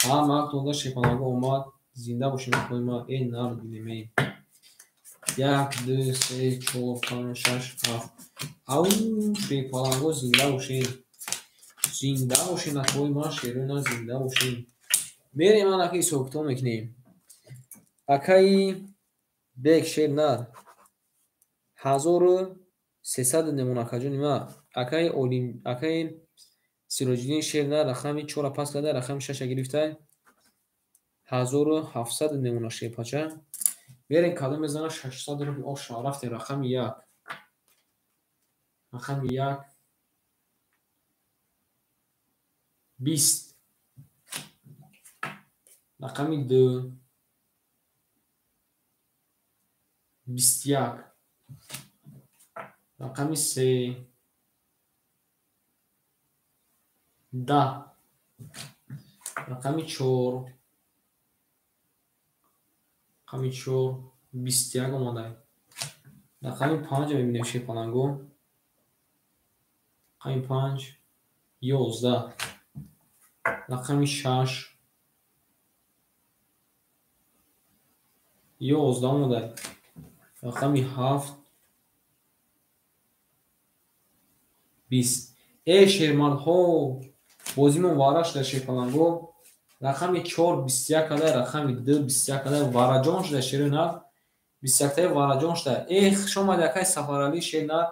Ҳа, ман тонда шерпалангу омад. Зинда бошем акои ман. Эй, нар бинем эй. 1 2 3 4 5 6 7. Ау, шерпалангу зинда бошем. Зинда бошем акои ман, шерои нар зинда бошем. Мерем ман ака ҳисоб-китоб мекунем. Акаи Бег шер нар 1300 немон акаҷони ман. Акаи Олим, акаи Сироҷиддин шер нар рақами 4 пас карда, рақами 6 гирифта. 1700 немона шерпача. Мерем кадом мезана 600 рубл оша. Рафтем рақами 1. Рақами 1 20. Рақами 2 21. Рақами 3 10. Рақами 4 рақами 4 21 омада. Рақами 5 мебинем шерпалангу. Рақами 5 11. Рақами 6 11 омада. Рақами 7 20. Эй шермардҳо, бозимон вара шуда шерпалангу. Рақами 4 21 када, рақами 2 21 када вараҷон шуда шерои нар. 21 таи вараҷон шуда. Эй, хуш омади акаи Сафаралӣ шер нар.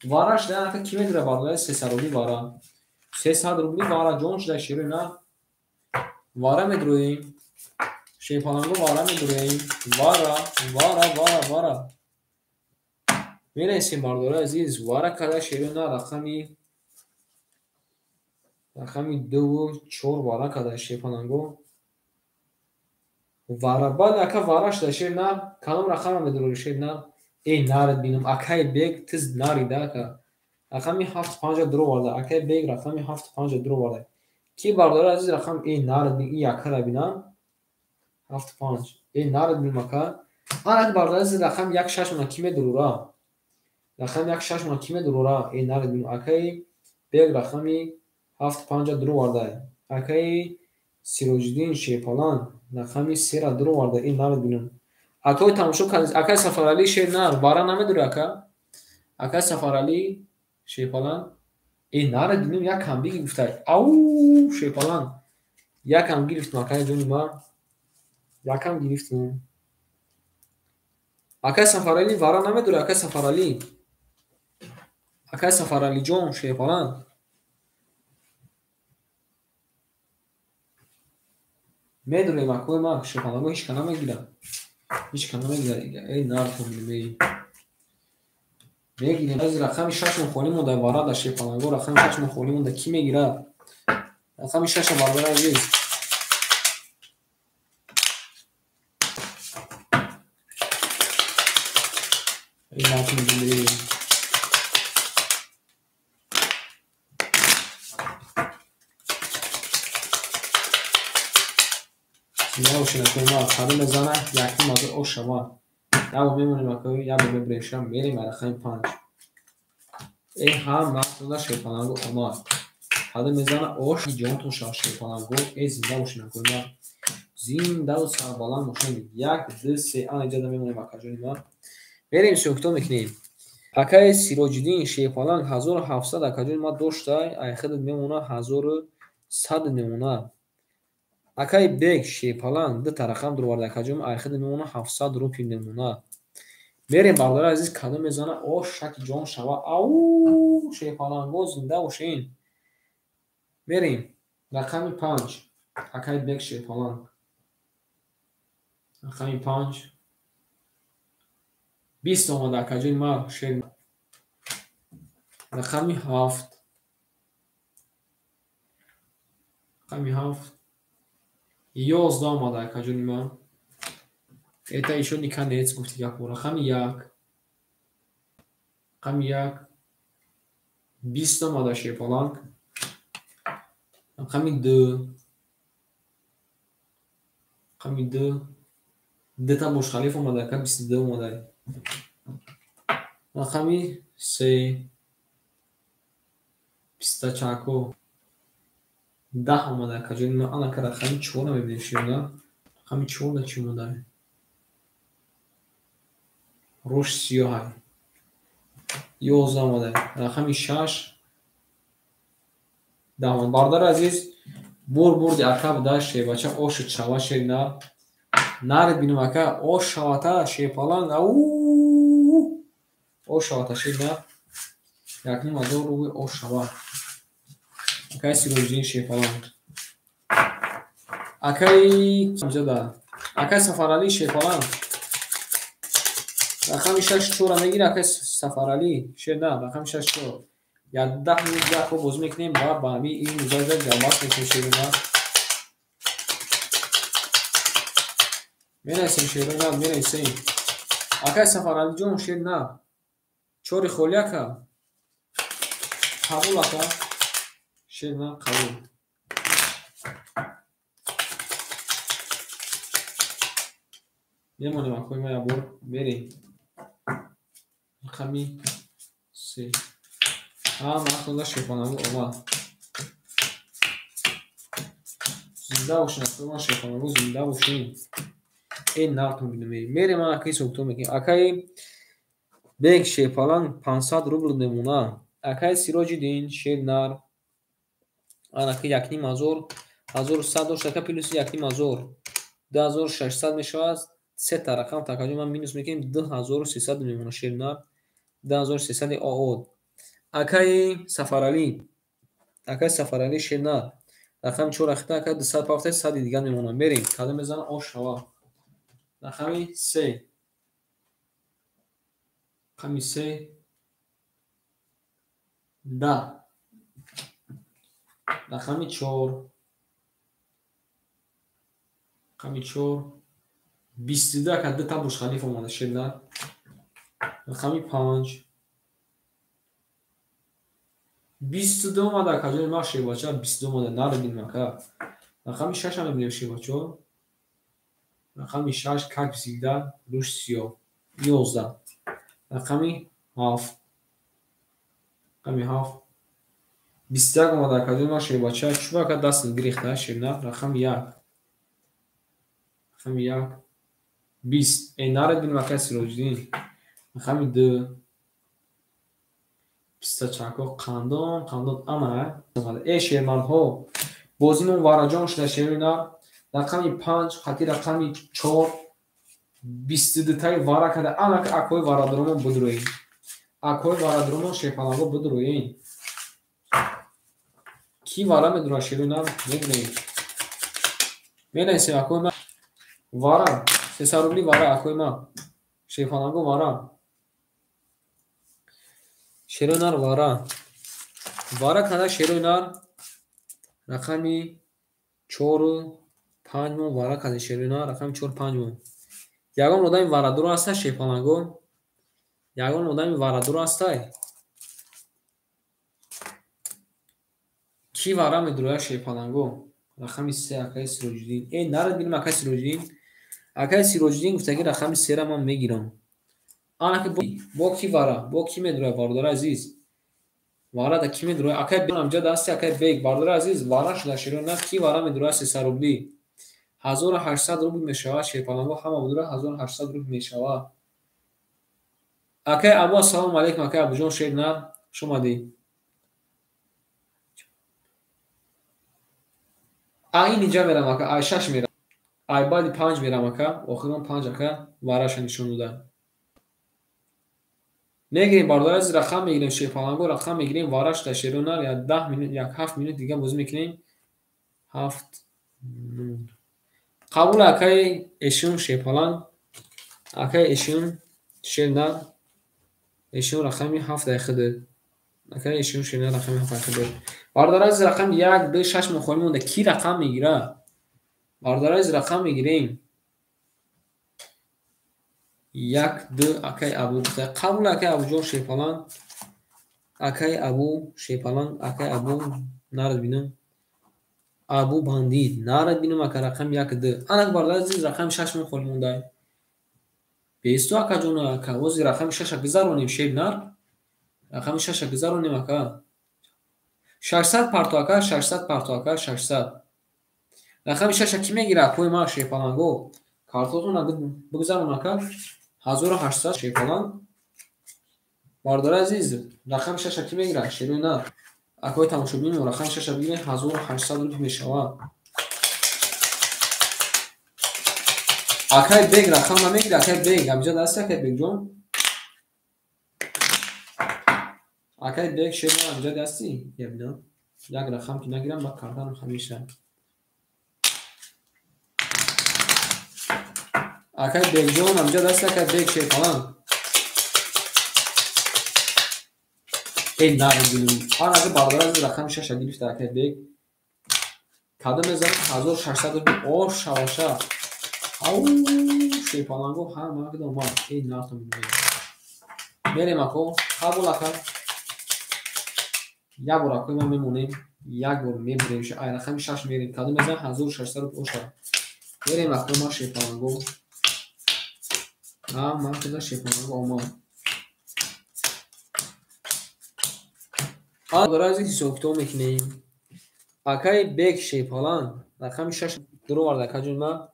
Вара шуда ака кӣ медора бародари 300 рубли вара. 300 рубли вараҷон шуда шерои нар. Вара медроем. Шерпалангу вара медроем. Вара, вара, вара, вара. Мерасем бардораи азиз, вара када шерои нар рақами 2 4 вара када шерпалангу. Вара баъд ака вара шуда шер нар. Кадом рақамро медорӣ шер нар? Эй, наред бинам. Акаи Бег тиз нарида ака. Рақами 7 5 дуроварда. Акаи Бег рақами 7 5 дуроварда. Ки бардораи азиз рақам эй наред бин, ин якара бинам. 7 5. Эй, наред бинам ака. Ана бардораи азиз рақами 1 6 мона ки медорора? Рақами 1 6 мона ки медорора? Эй, наред бинам. Акаи Бег рақами 7 5 дуроварда. Акаи Сироҷиддин шерпаланг рақами 3 дуроварда. Эй, наред бинам. Акои тамошо кардед. Акаи Сафаралӣ шер нар вара намедорӣ ака? Акаи Сафаралӣ шерпаланг. Эй, наред бинам, як кам биги гуфта. Ау, шерпаланг. Якам гирифтам акаи ҷони ман. Якам гирифтам. Акаи Сафаралӣ вара намедорӣ акаи Сафаралӣ? Акаи Сафаралиҷон шерпаланг. Медорем акои ман шерпалангу ҳеч ка намегирад. Ҳеч ка намегирад. Эй, нартон эй. Мегирем. Аз рақами 6 мон холӣ монда вара дар шерпалангу. Рақами 6 мон холӣ монда. Кӣ мегирад? Рақами 6 бародари азиз. Эй, нартон эй. Зинда бошед акои ман. Кадом мезана? Якум аз ош шава. Як бор мемонем акои, як бор мебурешам, мерем рақами 5. Э ҳам мартонда шерпаланго омад. Ҳада мезана ош ҷонтон шава шерпаланго. Э зинда бошед акои ман. Зиндаву сарбаланд бошед. 1, 2, 3 ана иҷода мемонем акаҷони ман. Мерем ҳисоб-китоб мекунем. Акаи Сироҷиддин шерпаланг 1700 акаҷони ман доштай, айхидат мемона 1100 мемона. Акаи Бек шерпаланг дута рақам дуровард акаҷони ман, айхидат мемона 700 рупий мемона. Мерем бародари азиз, кадом мезана ош шаки ҷон шава. Ау шерпаланго зинда бошен. Мерем рақами 5 акаи Бек шерпаланг. Рақами 5 20 омада акаҷони ман шер. Рақами 7 рақами 7 11 омада акаҷони ман. Это ещё не конец, гуфти гапо. Рақами 1 рақами 1 20 омада шерпаланг. Рақами 2 рақами 2 дута Бурҷ-Халиф омада ака, 22 омада. Рақами 3 пистачако 10 омада акаҷони ман. Анака рақами 4 мебинем ширна. Рақами 4 чӣ омада? Рӯш сиёҳай. 11 омада. Рақами 6 10 омада. Бародари азиз, бурди ака буда шербача оши чава шерна. Нарид бинем ака ош шавата шерпаланг. Ау! Ош шавата шерна. 1500 рубл ош шава. Акаи Сироҷиддин шерпаланг. Акаи Амҷада. Акаи Сафаралӣ шерпаланг. Рақами 6 4 мегира акаи Сафаралӣ шерна. Рақами 6 4. 10 минут яко бозӣ мекунем ва ба ҳамин ин музаҷа ҷамъбаст мекунем шерна. Менависем шерна, менависем. Акаи Сафаралиҷон шерна. 4 холӣ ака. Қабул ака. Шерна қабул. Мемонем акои ман як бор. Мерем. Рақами 3. Ҳам мартонда шерпаланго омад. Зинда бошед акои ман шерпаланго, зинда бошед. Э нартон бинем. Мерем ана акаи ҳисоб-китоб мекунем. Акаи Бек шерпаланг 500 рубл мемона. Акаи Сироҷиддин шернар анаки 1500, 1100 дошт ака плюси 1500 2600 мешавад. Сета рақам такаҷо ман минус мекунем 2300 мемона шернар. 2300 ООД. Акаи Сафаралӣ, акаи Сафаралӣ шернар рақами 4 ахита ака 200 100 дигар мемона. Мерем кадом мезана ош шава. Рақами 3 рақами 3 10 рақами 4 рақами 4 22 ака дута Бурҷ-Халиф омада шерна. Рақами 5 22 омада акаҷони ман шербача 22 омада. Нарабинем ака. Рақами 6 мебинем шербачо. Рақами 6 как всегда рӯш сиёҳ 11. Рақами 7 рақами 7 21 омада акаҷони ман шербача. Чӯ ака даст гирехта шерна. Рақами 1 рақами 1 20. Э нарабинем акаи Сироҷиддин. Рақами 2 пистачако қандон қандон ана. Э шермардҳо бозимон вараҷон шуда шерина. Рақами 5 хати рақами 4 22 таи вара карда. Ана акои варадоромон будуроен. Акои варадоромон шерпаланго будуроен. Ки вара медурад шерина медуроен. Менависем акои ман вара 300 рубли вара акои ман шерпаланго вара. Шерои нар вара. Вара карда шерои нар рақами 4 5 мо вара карда шерои нар рақами 4 5 мо. Ягон одами варадоро ҳаста шерпаланго? Ягон одами варадоро ҳастай? Ки вара медурояд шерпаланго? Рақами 3 акаи Сироҷиддин. Э нарад бинем акаи Сироҷиддин. Акаи Сироҷиддин гуфта ки рақами 3-ра ман мегирам. Анаки бо ки вара, бо ки медурояд бародари азиз? Вара да ки медура? Акай бек амҷа дасти акай бек. Бародари азиз, вара шуда шерои нар ки вара медура 300 рубли. 1800 рубл мешавад шерпаланго ҳама будура 1800 рубл мешавад. Акай Абу ассалому алайкум акай Абуҷон шер нар хуш омадӣ. А ин инҷа мерам ака, ай 6 мерам. Ай баъди 5 мерам ака, охирон 5 ака вараша нишон дода. Мегирем бародари азиз, рақам мегирем шерпаланго, рақам мегирем вараш да шерои нар, як 10 минут, як 7 минут дига бозӣ мекунем. 7 0. Қабул акай Эшун шерпаланг, акай Эшун шер нар, Эшун рақами 7 дақиқа дод. Акай Эшун шер нар рақами 7 дақиқа дод. Бародари азиз, рақами 1 2 6 мо холӣ монда. Ки рақам мегира? Бародари азиз, рақам мегирем. 1 2 акай Абу. Қабул акай Абуҷон шерпаланг, акай Абу шерпаланг, акай Абу нарад бинам. Абу бандит нарад бинам ака рақами 1 2. Анак бародари азиз, рақами 6 мо холӣ монда. Бесту акаҷон ака, ҳозир рақами 6 гузаронем шер нар. Рақами 6 гузаронем ака. 600 парто ака, 600 парто ака, 600. Рақами 6 ки мегира акои ма шерпаланго? Картотонро бигузарон ака. 1800 шерпаланг. Бародари азиз, рақами 6 ки мегира? Шерои нар. Акои тамошобин, рақами 6 бигирем 1800 рубл мешавад. Акай бег рақам намегира, акай бег. Амҷа дасти акай бегҷон. Акай бег шер нар амҷа дасти? Я бинам. Як рақам ки нагирам, ба картам ҳамеша. Акай бегҷон амҷа дасти акай бег шерпаланг. Эй наргилим. Ана бародари азиз, рақами 6 гирифта акай бег. Кадом мезанам 1600 рубл. О шаваша. Ау шерпаланго ҳама када омад. Эй нартон бинем. Мерем ако, қабул ака. Як бор акои ман мемонем, як бор мебурем. Ай рақами 6 мерем. Кадом мезанам 1600 рубл оша. Мерем акои ман шерпаланго. Ҳама када шерпаланго омад. Бародари азиз, ҳисоб-китоб мекунем. Акай бег шерпаланг рақами 6 дуровард акаҷон ма.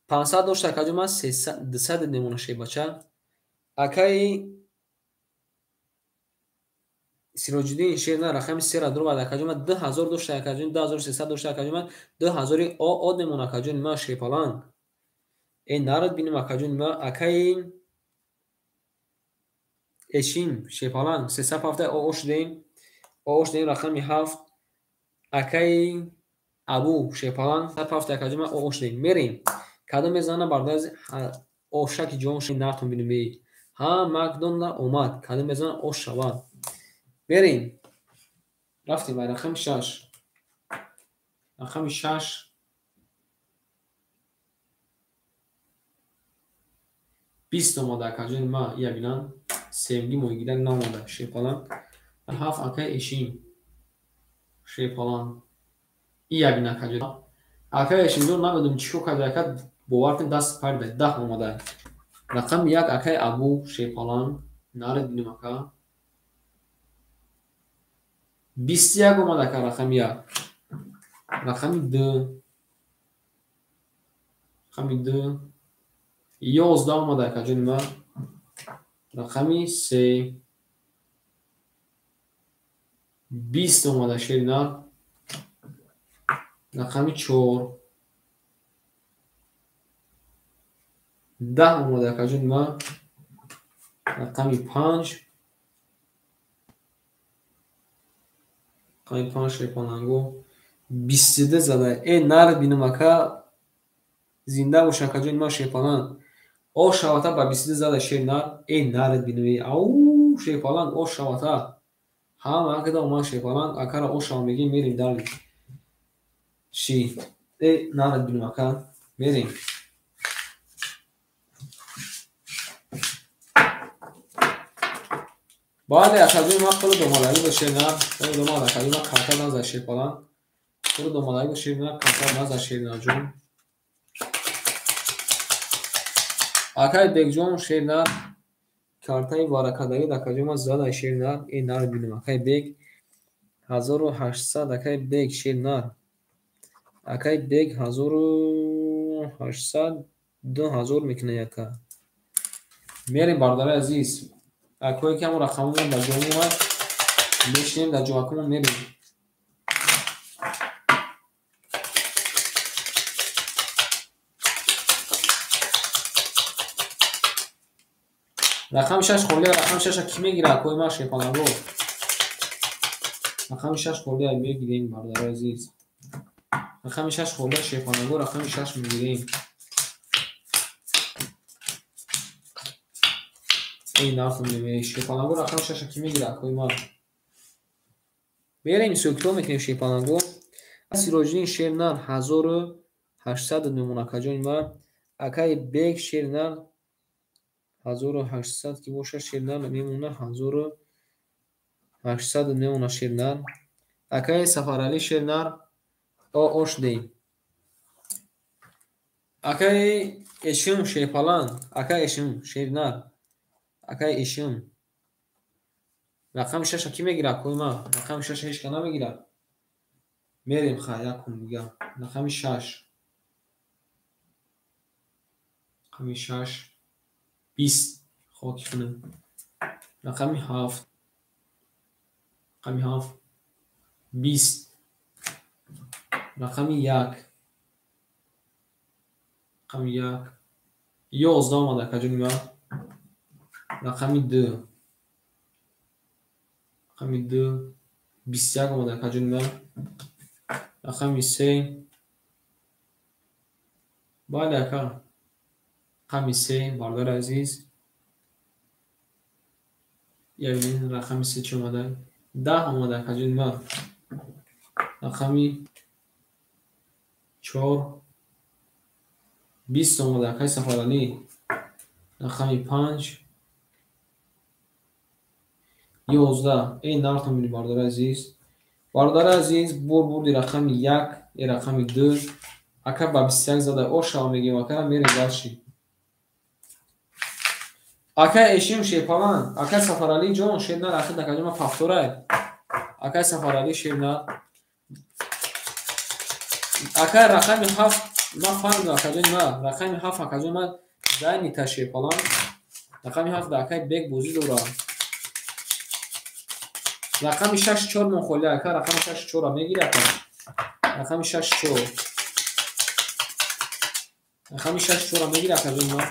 500 дошт акаҷон ма, 200 мемона шербача. Акай Сироҷиддин шер на рақами 3 ра дуровард акаҷон ма, 2000 дошт акаҷон, 2300 дошт акаҷон ма, 2000 од мемона акаҷон ма шерпаланг. Э нарад бинем акаҷон ма, акай Эшин шерпаланг 307 о шудем. О шудем рақами 7. Акай Абу шерпаланг 7 акаҷон ма о шудем. Мерем. Кадом мезана бародари ошаки ҷон ши нартон бинем. Ҳа Макдональд омад. Кадом мезана ош шавад. Мерем. Рафтем ба рақами 6. Рақами 6. 20 омада акаҷони ма, ия бинам. Семги моҳигирак наомада шерпаланг. 7 акай Эшин шерпаланг. Ия бин акаҷон. Акай Эшинҷон намедонам чӣ кор карда ака, бовар кун даст парида 10 омада. Рақами 1 акай Абу шерпаланг. Нарад бинем ака. 21 омада ака рақами 1. Рақами 2. Рақами 2. 11 омада акаҷони ма. Рақами 3. 20 омада шери нар. Рақами 4. 10 омада акаҷони ма. Рақами 5. Рақами 5 шерпаланго. 22 зада. Э нар бинам ака. Зинда бош акаҷони ма шерпаланг. О шавата ба 22 зада шер нар. Э нарад бинам. Ау шерпаланг о шавата. Ҳама када омад шерпаланг. Акара о шава мегим мерем дар. Ши. Э нарад бинам ака. Мерем. Бале акаҷони ма хеле домадаги ба шер нар. Хеле домад акаҷони ма карта назад шерпаланг. Хеле домадаги ба шер нар, карта назад шер нарҷон. Акай бегҷон шер нар. Картаи варакадаги акаҷон ма зада шери нар. Э нар бинем акай Бек 1800 акай Бек шери нар. Акай Бек 1800 2000 мекунад яка. Мерем бародари азиз. Акое ки ҳамон рақамҳо дар ҷо омад, мешинем дар ҷоакомон мерем. Рақами 6 холия, рақами 6 ки мегирад акои ма шерпаланго? Рақами 6 холия мегирем бародари азиз. Рақами 6 холия шерпаланго, рақами 6 мегирем. Эй нархм немеи шерпаланго, рақами 6 ки мегирад акои ма? Мерем ҳисоб-китоб мекунем шерпаланго. Сироҷиддин шер нар 1800 мемон акаҷони ма. Акаи Бек шер нар 1800 ки бошад шер нар мемона 1800 мемона шер нар. Акаи Сафаралӣ шер нар ош дем. Акаи Эшим шерпаланг, акаи Эшим шер нар. Акаи Эшим рақами 6 ки мегирад акои ма? Рақами 6 ҳеч ка намегирад. Мерем ха якум дига. Рақами 6. Рақами 6 20 хоки кунем. Рақами 7. Рақами 7 20. Рақами 1. Рақами 1 11 омад акаҷони ма. Рақами 2. Рақами 2 21 омад акаҷони ма. Рақами 3. Бале ака. Рақами 3 бародари азиз. Ябинед рақами 3 чӣ омада? 10 омада акаҷони ма. Рақами 4 20 омада акаи Сафаралӣ. Рақами 5 11. Эй нартон бини бародари азиз. Бародари азиз бурди рақами 1, э рақами 2. Ака ба 21 зада ошава мегем ака, мерем дальше. Ака Эшим шерпаланг, ака Сафаралӣ ҷон шер нар ахир акаҷон ма пафторай. Ака Сафаралӣ шер нар. Ака рақами 7 ма фаҳмидам акаҷони ма. Рақами 7 акаҷони ма зайнита шерпаланг. Рақами 7 да акаи Бек бозӣ дорад. Рақами 6 4 мон холия ака, рақами 6 4 мегирӣ ака. Рақами 6 4. Рақами 6 4 мегирӣ акаҷони ма.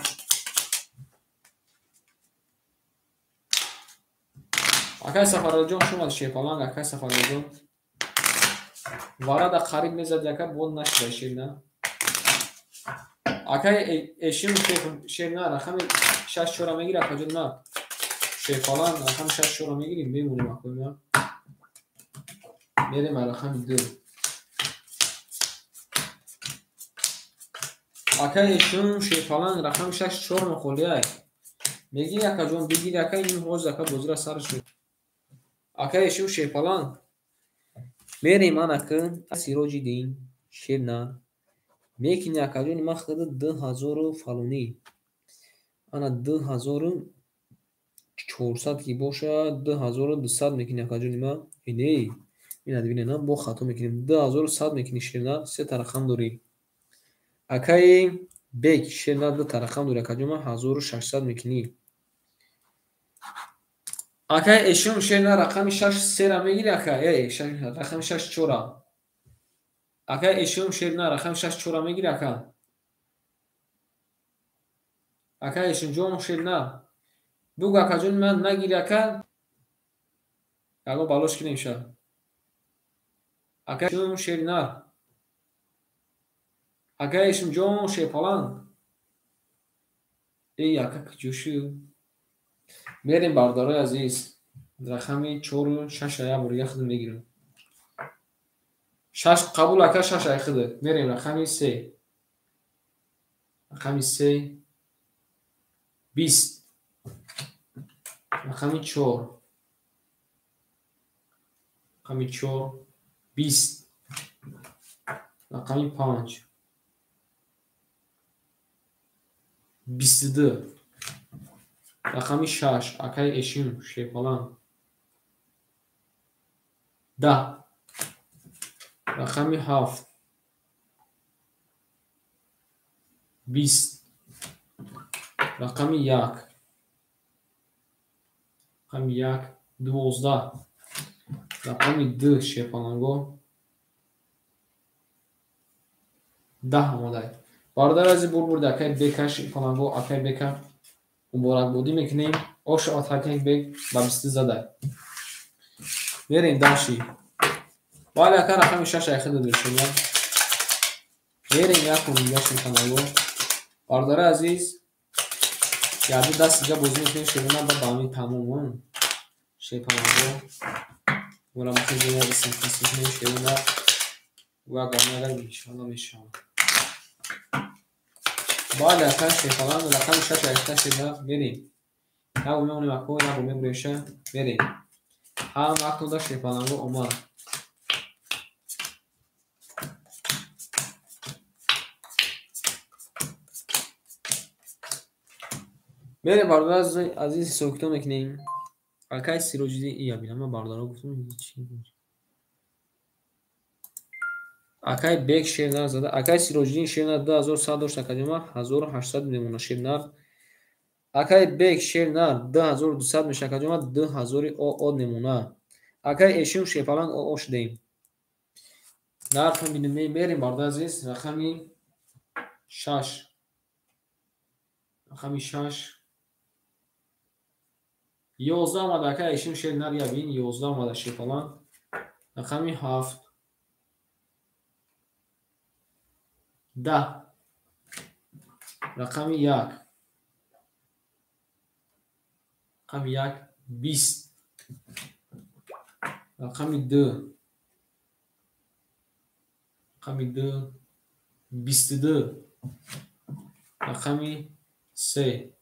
Акай Сафаралиҷон хуш омадӣ шерпаланг, акай Сафаралиҷон. Варада қариб мезади ака, бод нашида шер на. Акай Эшим шер на, рақами 6 4 мегирӣ акаҷон ма. Шерпаланг рақами 6 4 мегирӣ, мемонем акои ма. Мерем рақами 2. Акай Эшим шерпаланг рақами 6 4 мохолияй. Мегирӣ акаҷон, бигирӣ ака, ин ҳозир ака бозира сараш. Акай Эшим шерпаланг. Мерем анака Сироҷиддин шер нар. Мекини акаҷони ма худа 2000 фалонӣ. Ана 2400 ки бошад 2200 мекини акаҷони ма. Не, ина бинед, бо хато мекунем. 2100 мекини шер нар, се та рақам дорӣ. Акаи Бек шер нар ду та рақам дорӣ акаҷони ма, 1600 мекунӣ. Акаи Эшим шер нар рақами 6 3 мегирӣ ака, рақами 6 4. Акаи Эшим шер нар рақами 6 4 мегирӣ ака. Акаи Эшимҷон шер нар. Бугу акаҷони ман нагирӣ ака, ягон балош ки намешавад. Акаи Эшим шер нар. Акаи Эшимҷон шерпаланг. Эй ака куҷо шуд? Мерем бародарои азиз. Рақами 4 6 як бор дига худам мегирам. 6 қабул ака, 6 ай худа. Мерем рақами 3. Рақами 3 20. Рақами 4. Рақами 4 20. Рақами 5 22. Рақами 6 акай Эшим шерпаланг 10. Рақами 7 20. Рақами 1. Рақами 1 12. Рақами 2 шерпаланго 10 омадай. Бародар азиз, бур бурди акай Бека шерпаланго, акай Бека муборакбодӣ мекунем. Ошавад ҳакак Бек ба 20 задай. Мерем даши. Бале ака, рақами 6 айхида дошема. Мерем якум дига шерпаланго. Бародари азиз, яду даст дига бозӣ мекунем шерона ба ҳамин тамом. Шерпаланго. Мора мехезем як исм мекунем шерона. Ва агар агар иншоалло мешавад. Бале ака, шерпаланг рақами 6 айхида шерона мерем. Як бор мемонем ако, як бор мебуреша, мерем. Ҳам вақтода шерпаланго омад. Мерем бародар азиз, ҳисоб-китоб мекунем. Акай Сироҷиддин ия бинам, ман бародаро гуфтам чӣ. Акай Бек шернар зада. Акай Сироҷиддин шернар 2100 дошт, акаҷома 1800 мемона шернар. Акай Бек шернар 2200 меша, акаҷома 2000 о мемона. Акай Эшим шерпаланг о шудаем. Нархро бинем, мерем бародар азиз, рақами 6. Рақами 6 11 омада, акай Эшим шернар я бин 11 омада шерпаланг. Рақами 7 10. Рақами 1. Рақами 1 20. Рақами 2. Рақами 2 22. Рақами 3.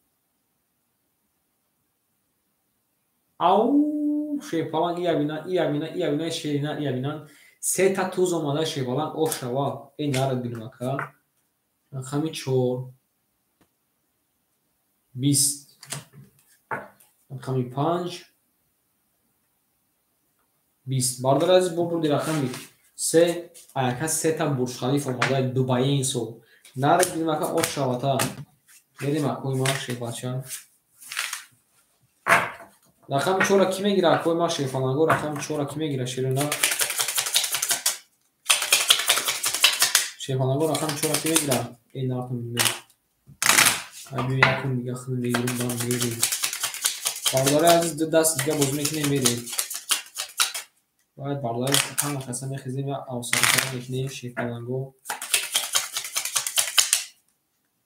Ау, шерпаланг ия бина, ия бина, ия бина, шерина, ия бина. Се та туз омада шерпаланг ошава. Эй нарад бинам ака. Рақами 4 20. Рақами 5 20. Бародар азиз, бо бурди рақами 3 аяка се та Бурҷ Халиф омада Дубаи ин сол. Нарад бинам ака, ошавата. Мерем акои ма шербача. Рақами 4 ки мегира акои ма шерпаланго? Рақами 4 ки мегира шерона? Шерпаланго рақами 4 ки мегира? Эй нархро бинем. Аби якум дига худ мегирем, бам мерем. Бародари азиз, ду даст дига бозӣ мекунем, мерем. Бояд бародари ҳама каса мехезем ва авсаркара мекунем шерпаланго.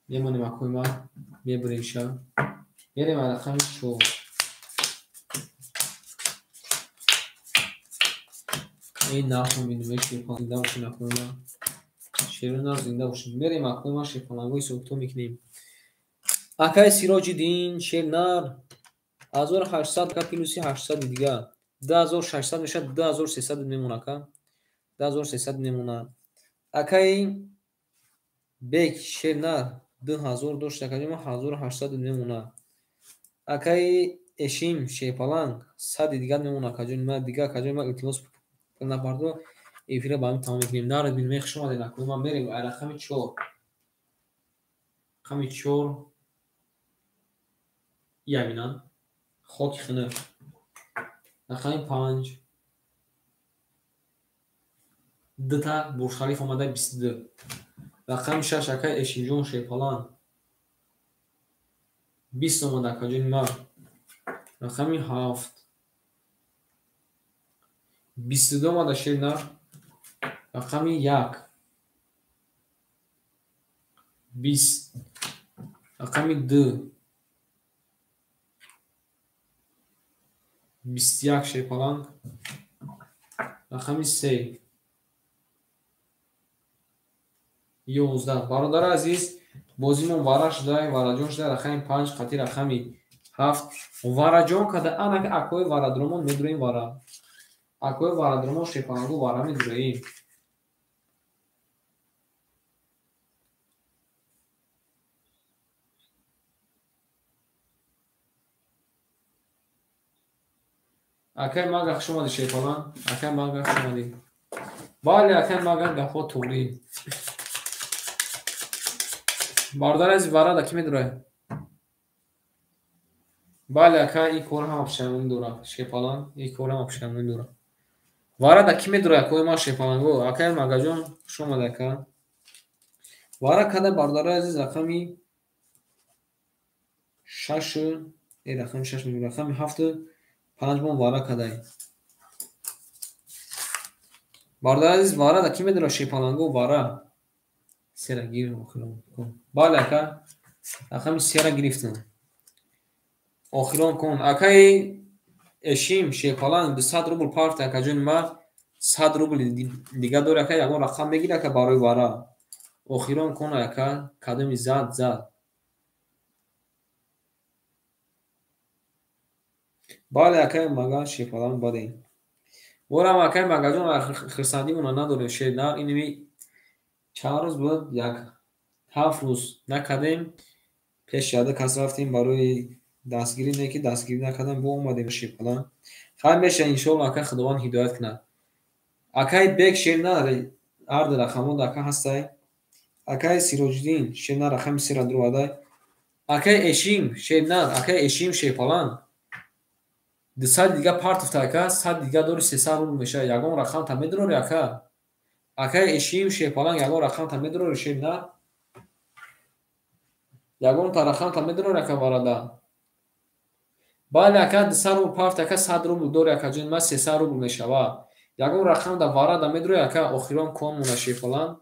Мемонем акои ма, мебурем ша. Мерем рақами 4. Эй нархро бинем, шерпаланг зинда бошем акои ма. Шерона зинда бошем. Мерем акои ма шерпаланго ҳисоб-китоб мекунем. Акай Сироҷиддин шернар 1800 ка плюси 800 дига 2600 мешавад, 2300 мемона ака. 2300 мемона. Акай Бек шернар 2000 дошт, акаҷома 1800 мемона. Акай Эшим шерпаланг 100 дига мемона, акаҷони ма дига, акаҷони ма илтимос пул напардо. Эфира ба ҳамин тамом мекунем. Нарад бинем, хуш омадед акои ма. Мерем ай рақами 4. Рақами 4 ия бинам. Хоки хунук. Рақами 5 дута Бурҷ Халиф омада 22. Рақами 6 акай Эшимҷон шерпаланг 20 омада, акаҷони ма. Рақами 7 22 омада шернар. Рақами 1 20. Рақами 2 21 шерпаланг. Рақами 3 11. Бародари азиз, бозимон вара шуда, вараҷон шуда, рақами 5 қатъи рақами 7 вараҷон када. Анака акои варадромон медуроем вара. Акои варадромон шерпалангу вара медуроем. Акай Мага, хуш омадӣ, Шерпаланг. Акай Мага, хуш омадӣ. Бале, акай Мага, гапҳо туғрӣ. Бародари азиз, варада кӣ медурад? Бале, ака, ин кор ҳама пушаймонӣ дорад. Шерпаланг, ин кор ҳама пушаймонӣ дорад. Варада кӣ медурад, акои ман Шерпаланго? Акай Магаҷон, хуш омадӣ, ака. Вара када, бародари азиз, рақами шашу рақами шаш, рақами ҳафту панҷ мон вара кадай. Бародари азиз, варада кӣ медурад, Шерпаланго? Вара сера гир. Бале, ака, рақами сера гирифтам. Охирон кун. Акаи Эшим Шерпаланг, 200 рубл парт, акаҷони ма, 100 рубл дига дори, ака, ягон рақам мегири, ака, барои вара. Охирон кун, ака, кадоми зад зад. Бале, акаи Мага Шерпаланг, бале. Борам, акаи Магаҷон, хирсандимона надорем, шернар инми чанд рӯз буд, як ҳафт рӯз накардем, пеш яда кас рафтем барои дастгирӣ, не ки дастгирӣ накардам, бо омадем, Шерпаланг. Хайр меша, иншоалло, ака, Худованд ҳидоят кунад. Акаи Бек Шернар, ҳар ду рақамҳо ака ҳастай. Акаи Сироҷиддин Шернар, рақами сера дуровардай. Акаи Эшим Шернар, акаи Эшим Шерпаланг, 200 дига партофта, ака, 100 дига дори, 300 рубл мешавад. Ягон рақамта медурори, ака? Акаи Эшим Шерпаланг, ягон рақамта медурори, Шернар? Ягонта рақамта медурори, ака, варада? Бале, ака, 200 рубл парт, ака, 100 рубл дори, акаҷони ман, 300 рубл мешавад. Ягон рақам да варада медурои, ака? Охирон кон мона, Шерпаланг.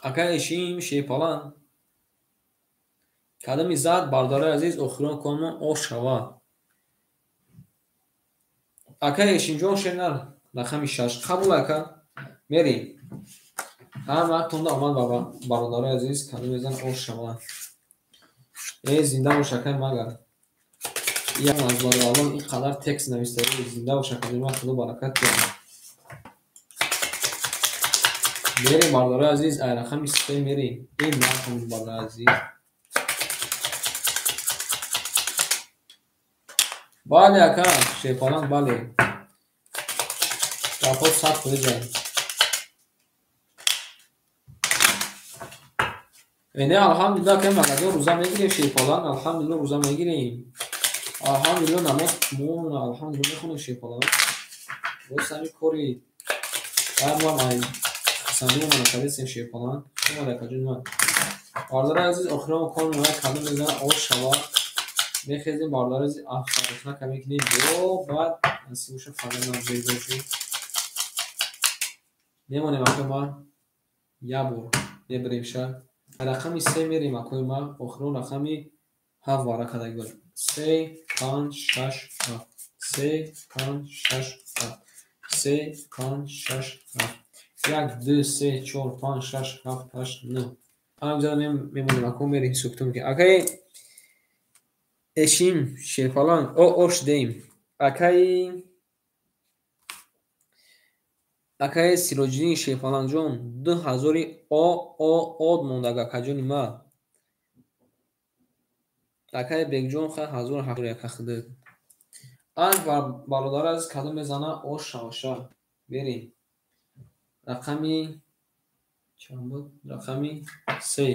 Ака Эшим Шерпаланг, кадоми зад, бародарои азиз, охирон конмон ош шавад. Ака Эшимҷон Шернар, рақами шаш қабул, ака, мерем. Ҳама вақтонда омад, бародарои азиз, кадоми зан ош шавад. Э, зинда бош, акай Магар. Як аз бародарон ин қадар текст нависта. Зинда бош, акаҷони ман, Худо баракат диҳад. Мерем, бародарои азиз, ай рақами се мерем. Ин нархам, бародарои азиз. Бале, ака Шерпаланг, бале. Гапҳо 100%. Не, алҳамдулилла, акай Магаҷон, рӯза мегирем, Шерпаланг, алҳамдулилла, рӯза мегирем. Алҳамдулилла, намоз мо алҳамдулилла мехонем, Шерпаланг. Боз ҳамин кори ай мо ай хусандимона накардесем, Шерпаланг. Шумо, акаҷони ман. Бародарои азиз, охирон кор меояд, кадом мезанад ош шавад. Мехезем, бародарои азиз, афсарухна мекунем, бо баъд насиб боша фарзанд бедор шуд. Мемонем, акои ман, як бор мебарем ша. Рақами се мерем, акои ман, охирон рақами ҳафт вара кадаги буд. Се, панҷ, шаш, ҳафт. Се, панҷ, шаш, ҳафт. Се, панҷ, шаш, ҳафт. Як, ду, се, чор, панҷ, шаш, ҳафт, ҳашт, нӯҳ. Ҳамҷода мемонем, ако, мерем, ҳисоб-китоб мекунем. Акаи Эшим Шерпаланг, о ош деем. Акаи Сироҷиддин Шерпалангҷон, 2000 о о од мондаг, акаҷони ман. Акаи Бекҷон, хай ҳазору ҳафтоду як худат. Ан бародари азиз, кадом мезана ош шаваша. Мерем. Рақами чанд буд? Рақами се.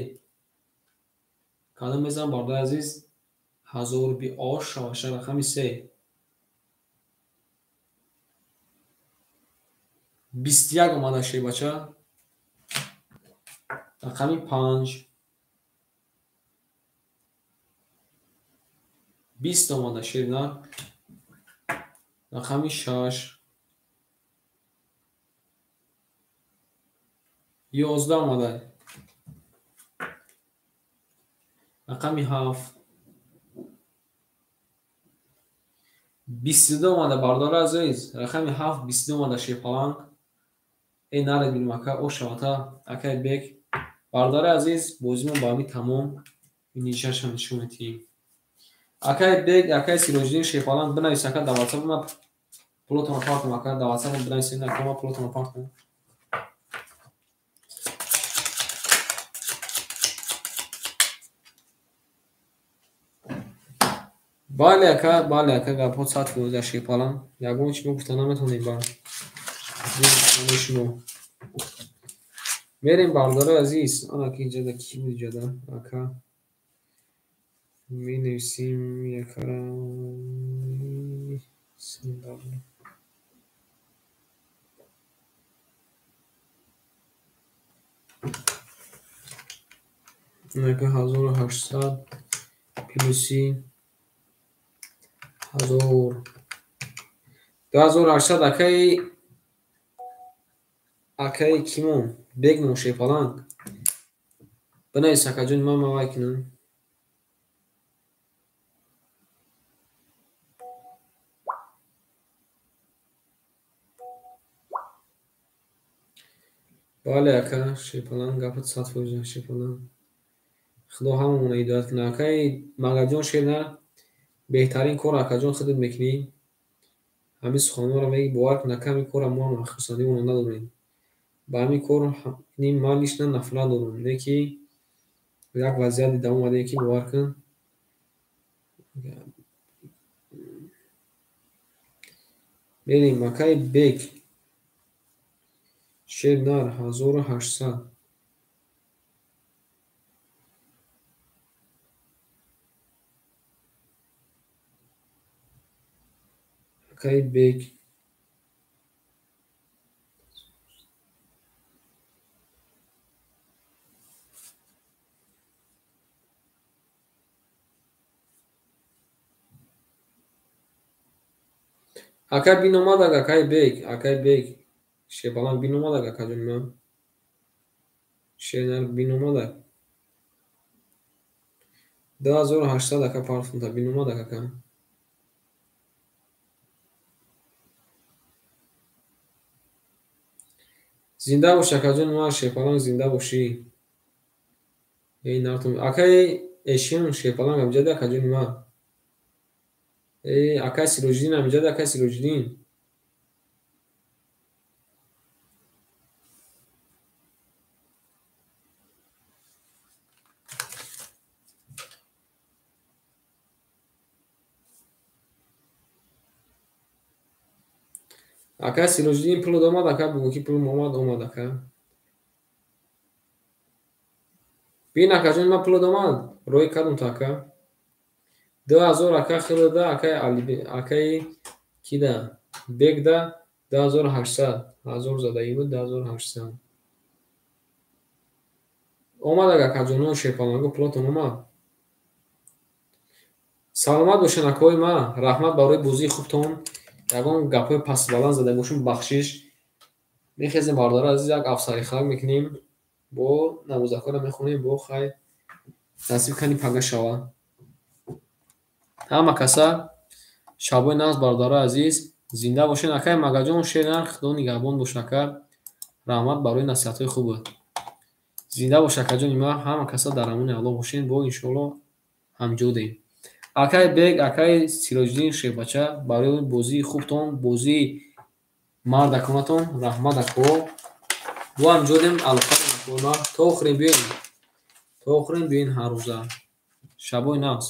Кадом мезана, бародари азиз, 1000 рубли ош шаваша, рақами се. 21 омада, шербача. Рақами панҷ. 20 омада, шернар. Рақами шаш. 11 омада. Рақами ҳафт. 22 омада, бародари азиз. Рақами ҳафт, 22 омада, Шерпаланг. Э, наред бинем, ака, ош шавата, акаи Бек. Бародари азиз, бозимон ба ҳамин тамом. Инишашам нишон медиҳем. Акаи Бек, акаи Сироҷиддин Шерпаланг, бинавис, ака, дар ватсап ман пулотонро партом, ака, дар ватсап бинависед, ака, ман пулотонро партом. Бале ака, бале ака, гапҳо 100% Шерпаланг. Ягон чи мо гуфта наметавонем ба шумо. Мерем, бародарои азиз, ана ки иҷода ки буд иҷода ака. Менависем якара. Ака 1800 плюси 1000. 2800 акаи кимон бегмон Шерпаланг. Бинавис акаҷони ман мавай кунам. Бале ака Шерпаланг, гапат 100% Шерпаланг. Худо ҳамамонро ҳидоят кунад. Акаи Магаҷон Шернар, беҳтарин кор акаҷон худат мекунӣ. Ҳамин суханҳоро мегӣ, бовар кун ака, ҳамин корро мо ҳам хурсандиамонро надорем. Ба ҳамин кор ман лично нафрат дорам. Не ки як вазъият дида омадем ки бовар кун. Мерем акаи Бек. Шернар 1800. Акаи Бек. Ака бин омадак, акаи Бек, акаи Бек. Шерпаланг бин омадак, акаҷони ман. Шернар бин омадак. 2800 ака парфунта бин омадак ака. Зинда бош акаҷони ман, Шерпаланг зинда бошӣ. Эй нартум. Акаи Эшин Шерпаланг амҷади акаҷони ман. Эй акаи Сироҷиддин амҷади акаи Сироҷиддин. Ака Сироҷиддин пул омад, ака бугӯ ки пулм омад, омад ака. Бин акаҷони ман пул омад, рӯй кардум то ака. 2000 ака хилда, акаи акаи кида? Бегда 2800. 1000 задаги буд 2800. Омад акаҷоно Шерпаланго пулотон омад. Саломат бошед акои ман, раҳмат барои бозии хубтон. Ягон гапҳои пастбаланд зада бошем, бахшиш. Мехезем бародари азиз, як афсарихак мекунем, бо намозакҳоро мехонем, бо хайр насиб кани пага шава. Ҳама каса шабои нағз бародарои азиз, зинда бошед. Акаи Магаҷон Шернар, Худо нигаҳбон бош ака. Раҳмат барои насиҳатҳои хубат. Зинда бош акаҷони ман, ҳама каса дар амони Аллоҳ бошед, бо иншоаллоҳ ҳамҷодем. Акаи Бек, акаи Сироҷиддин Шербача, барои бозии хубтон, бозии мардаконатон раҳмат ако. Бо ҳамҷодем, алоқадем акои ман. То охирин биёен. То охирин биёен ҳар рӯза. Шабои нағз.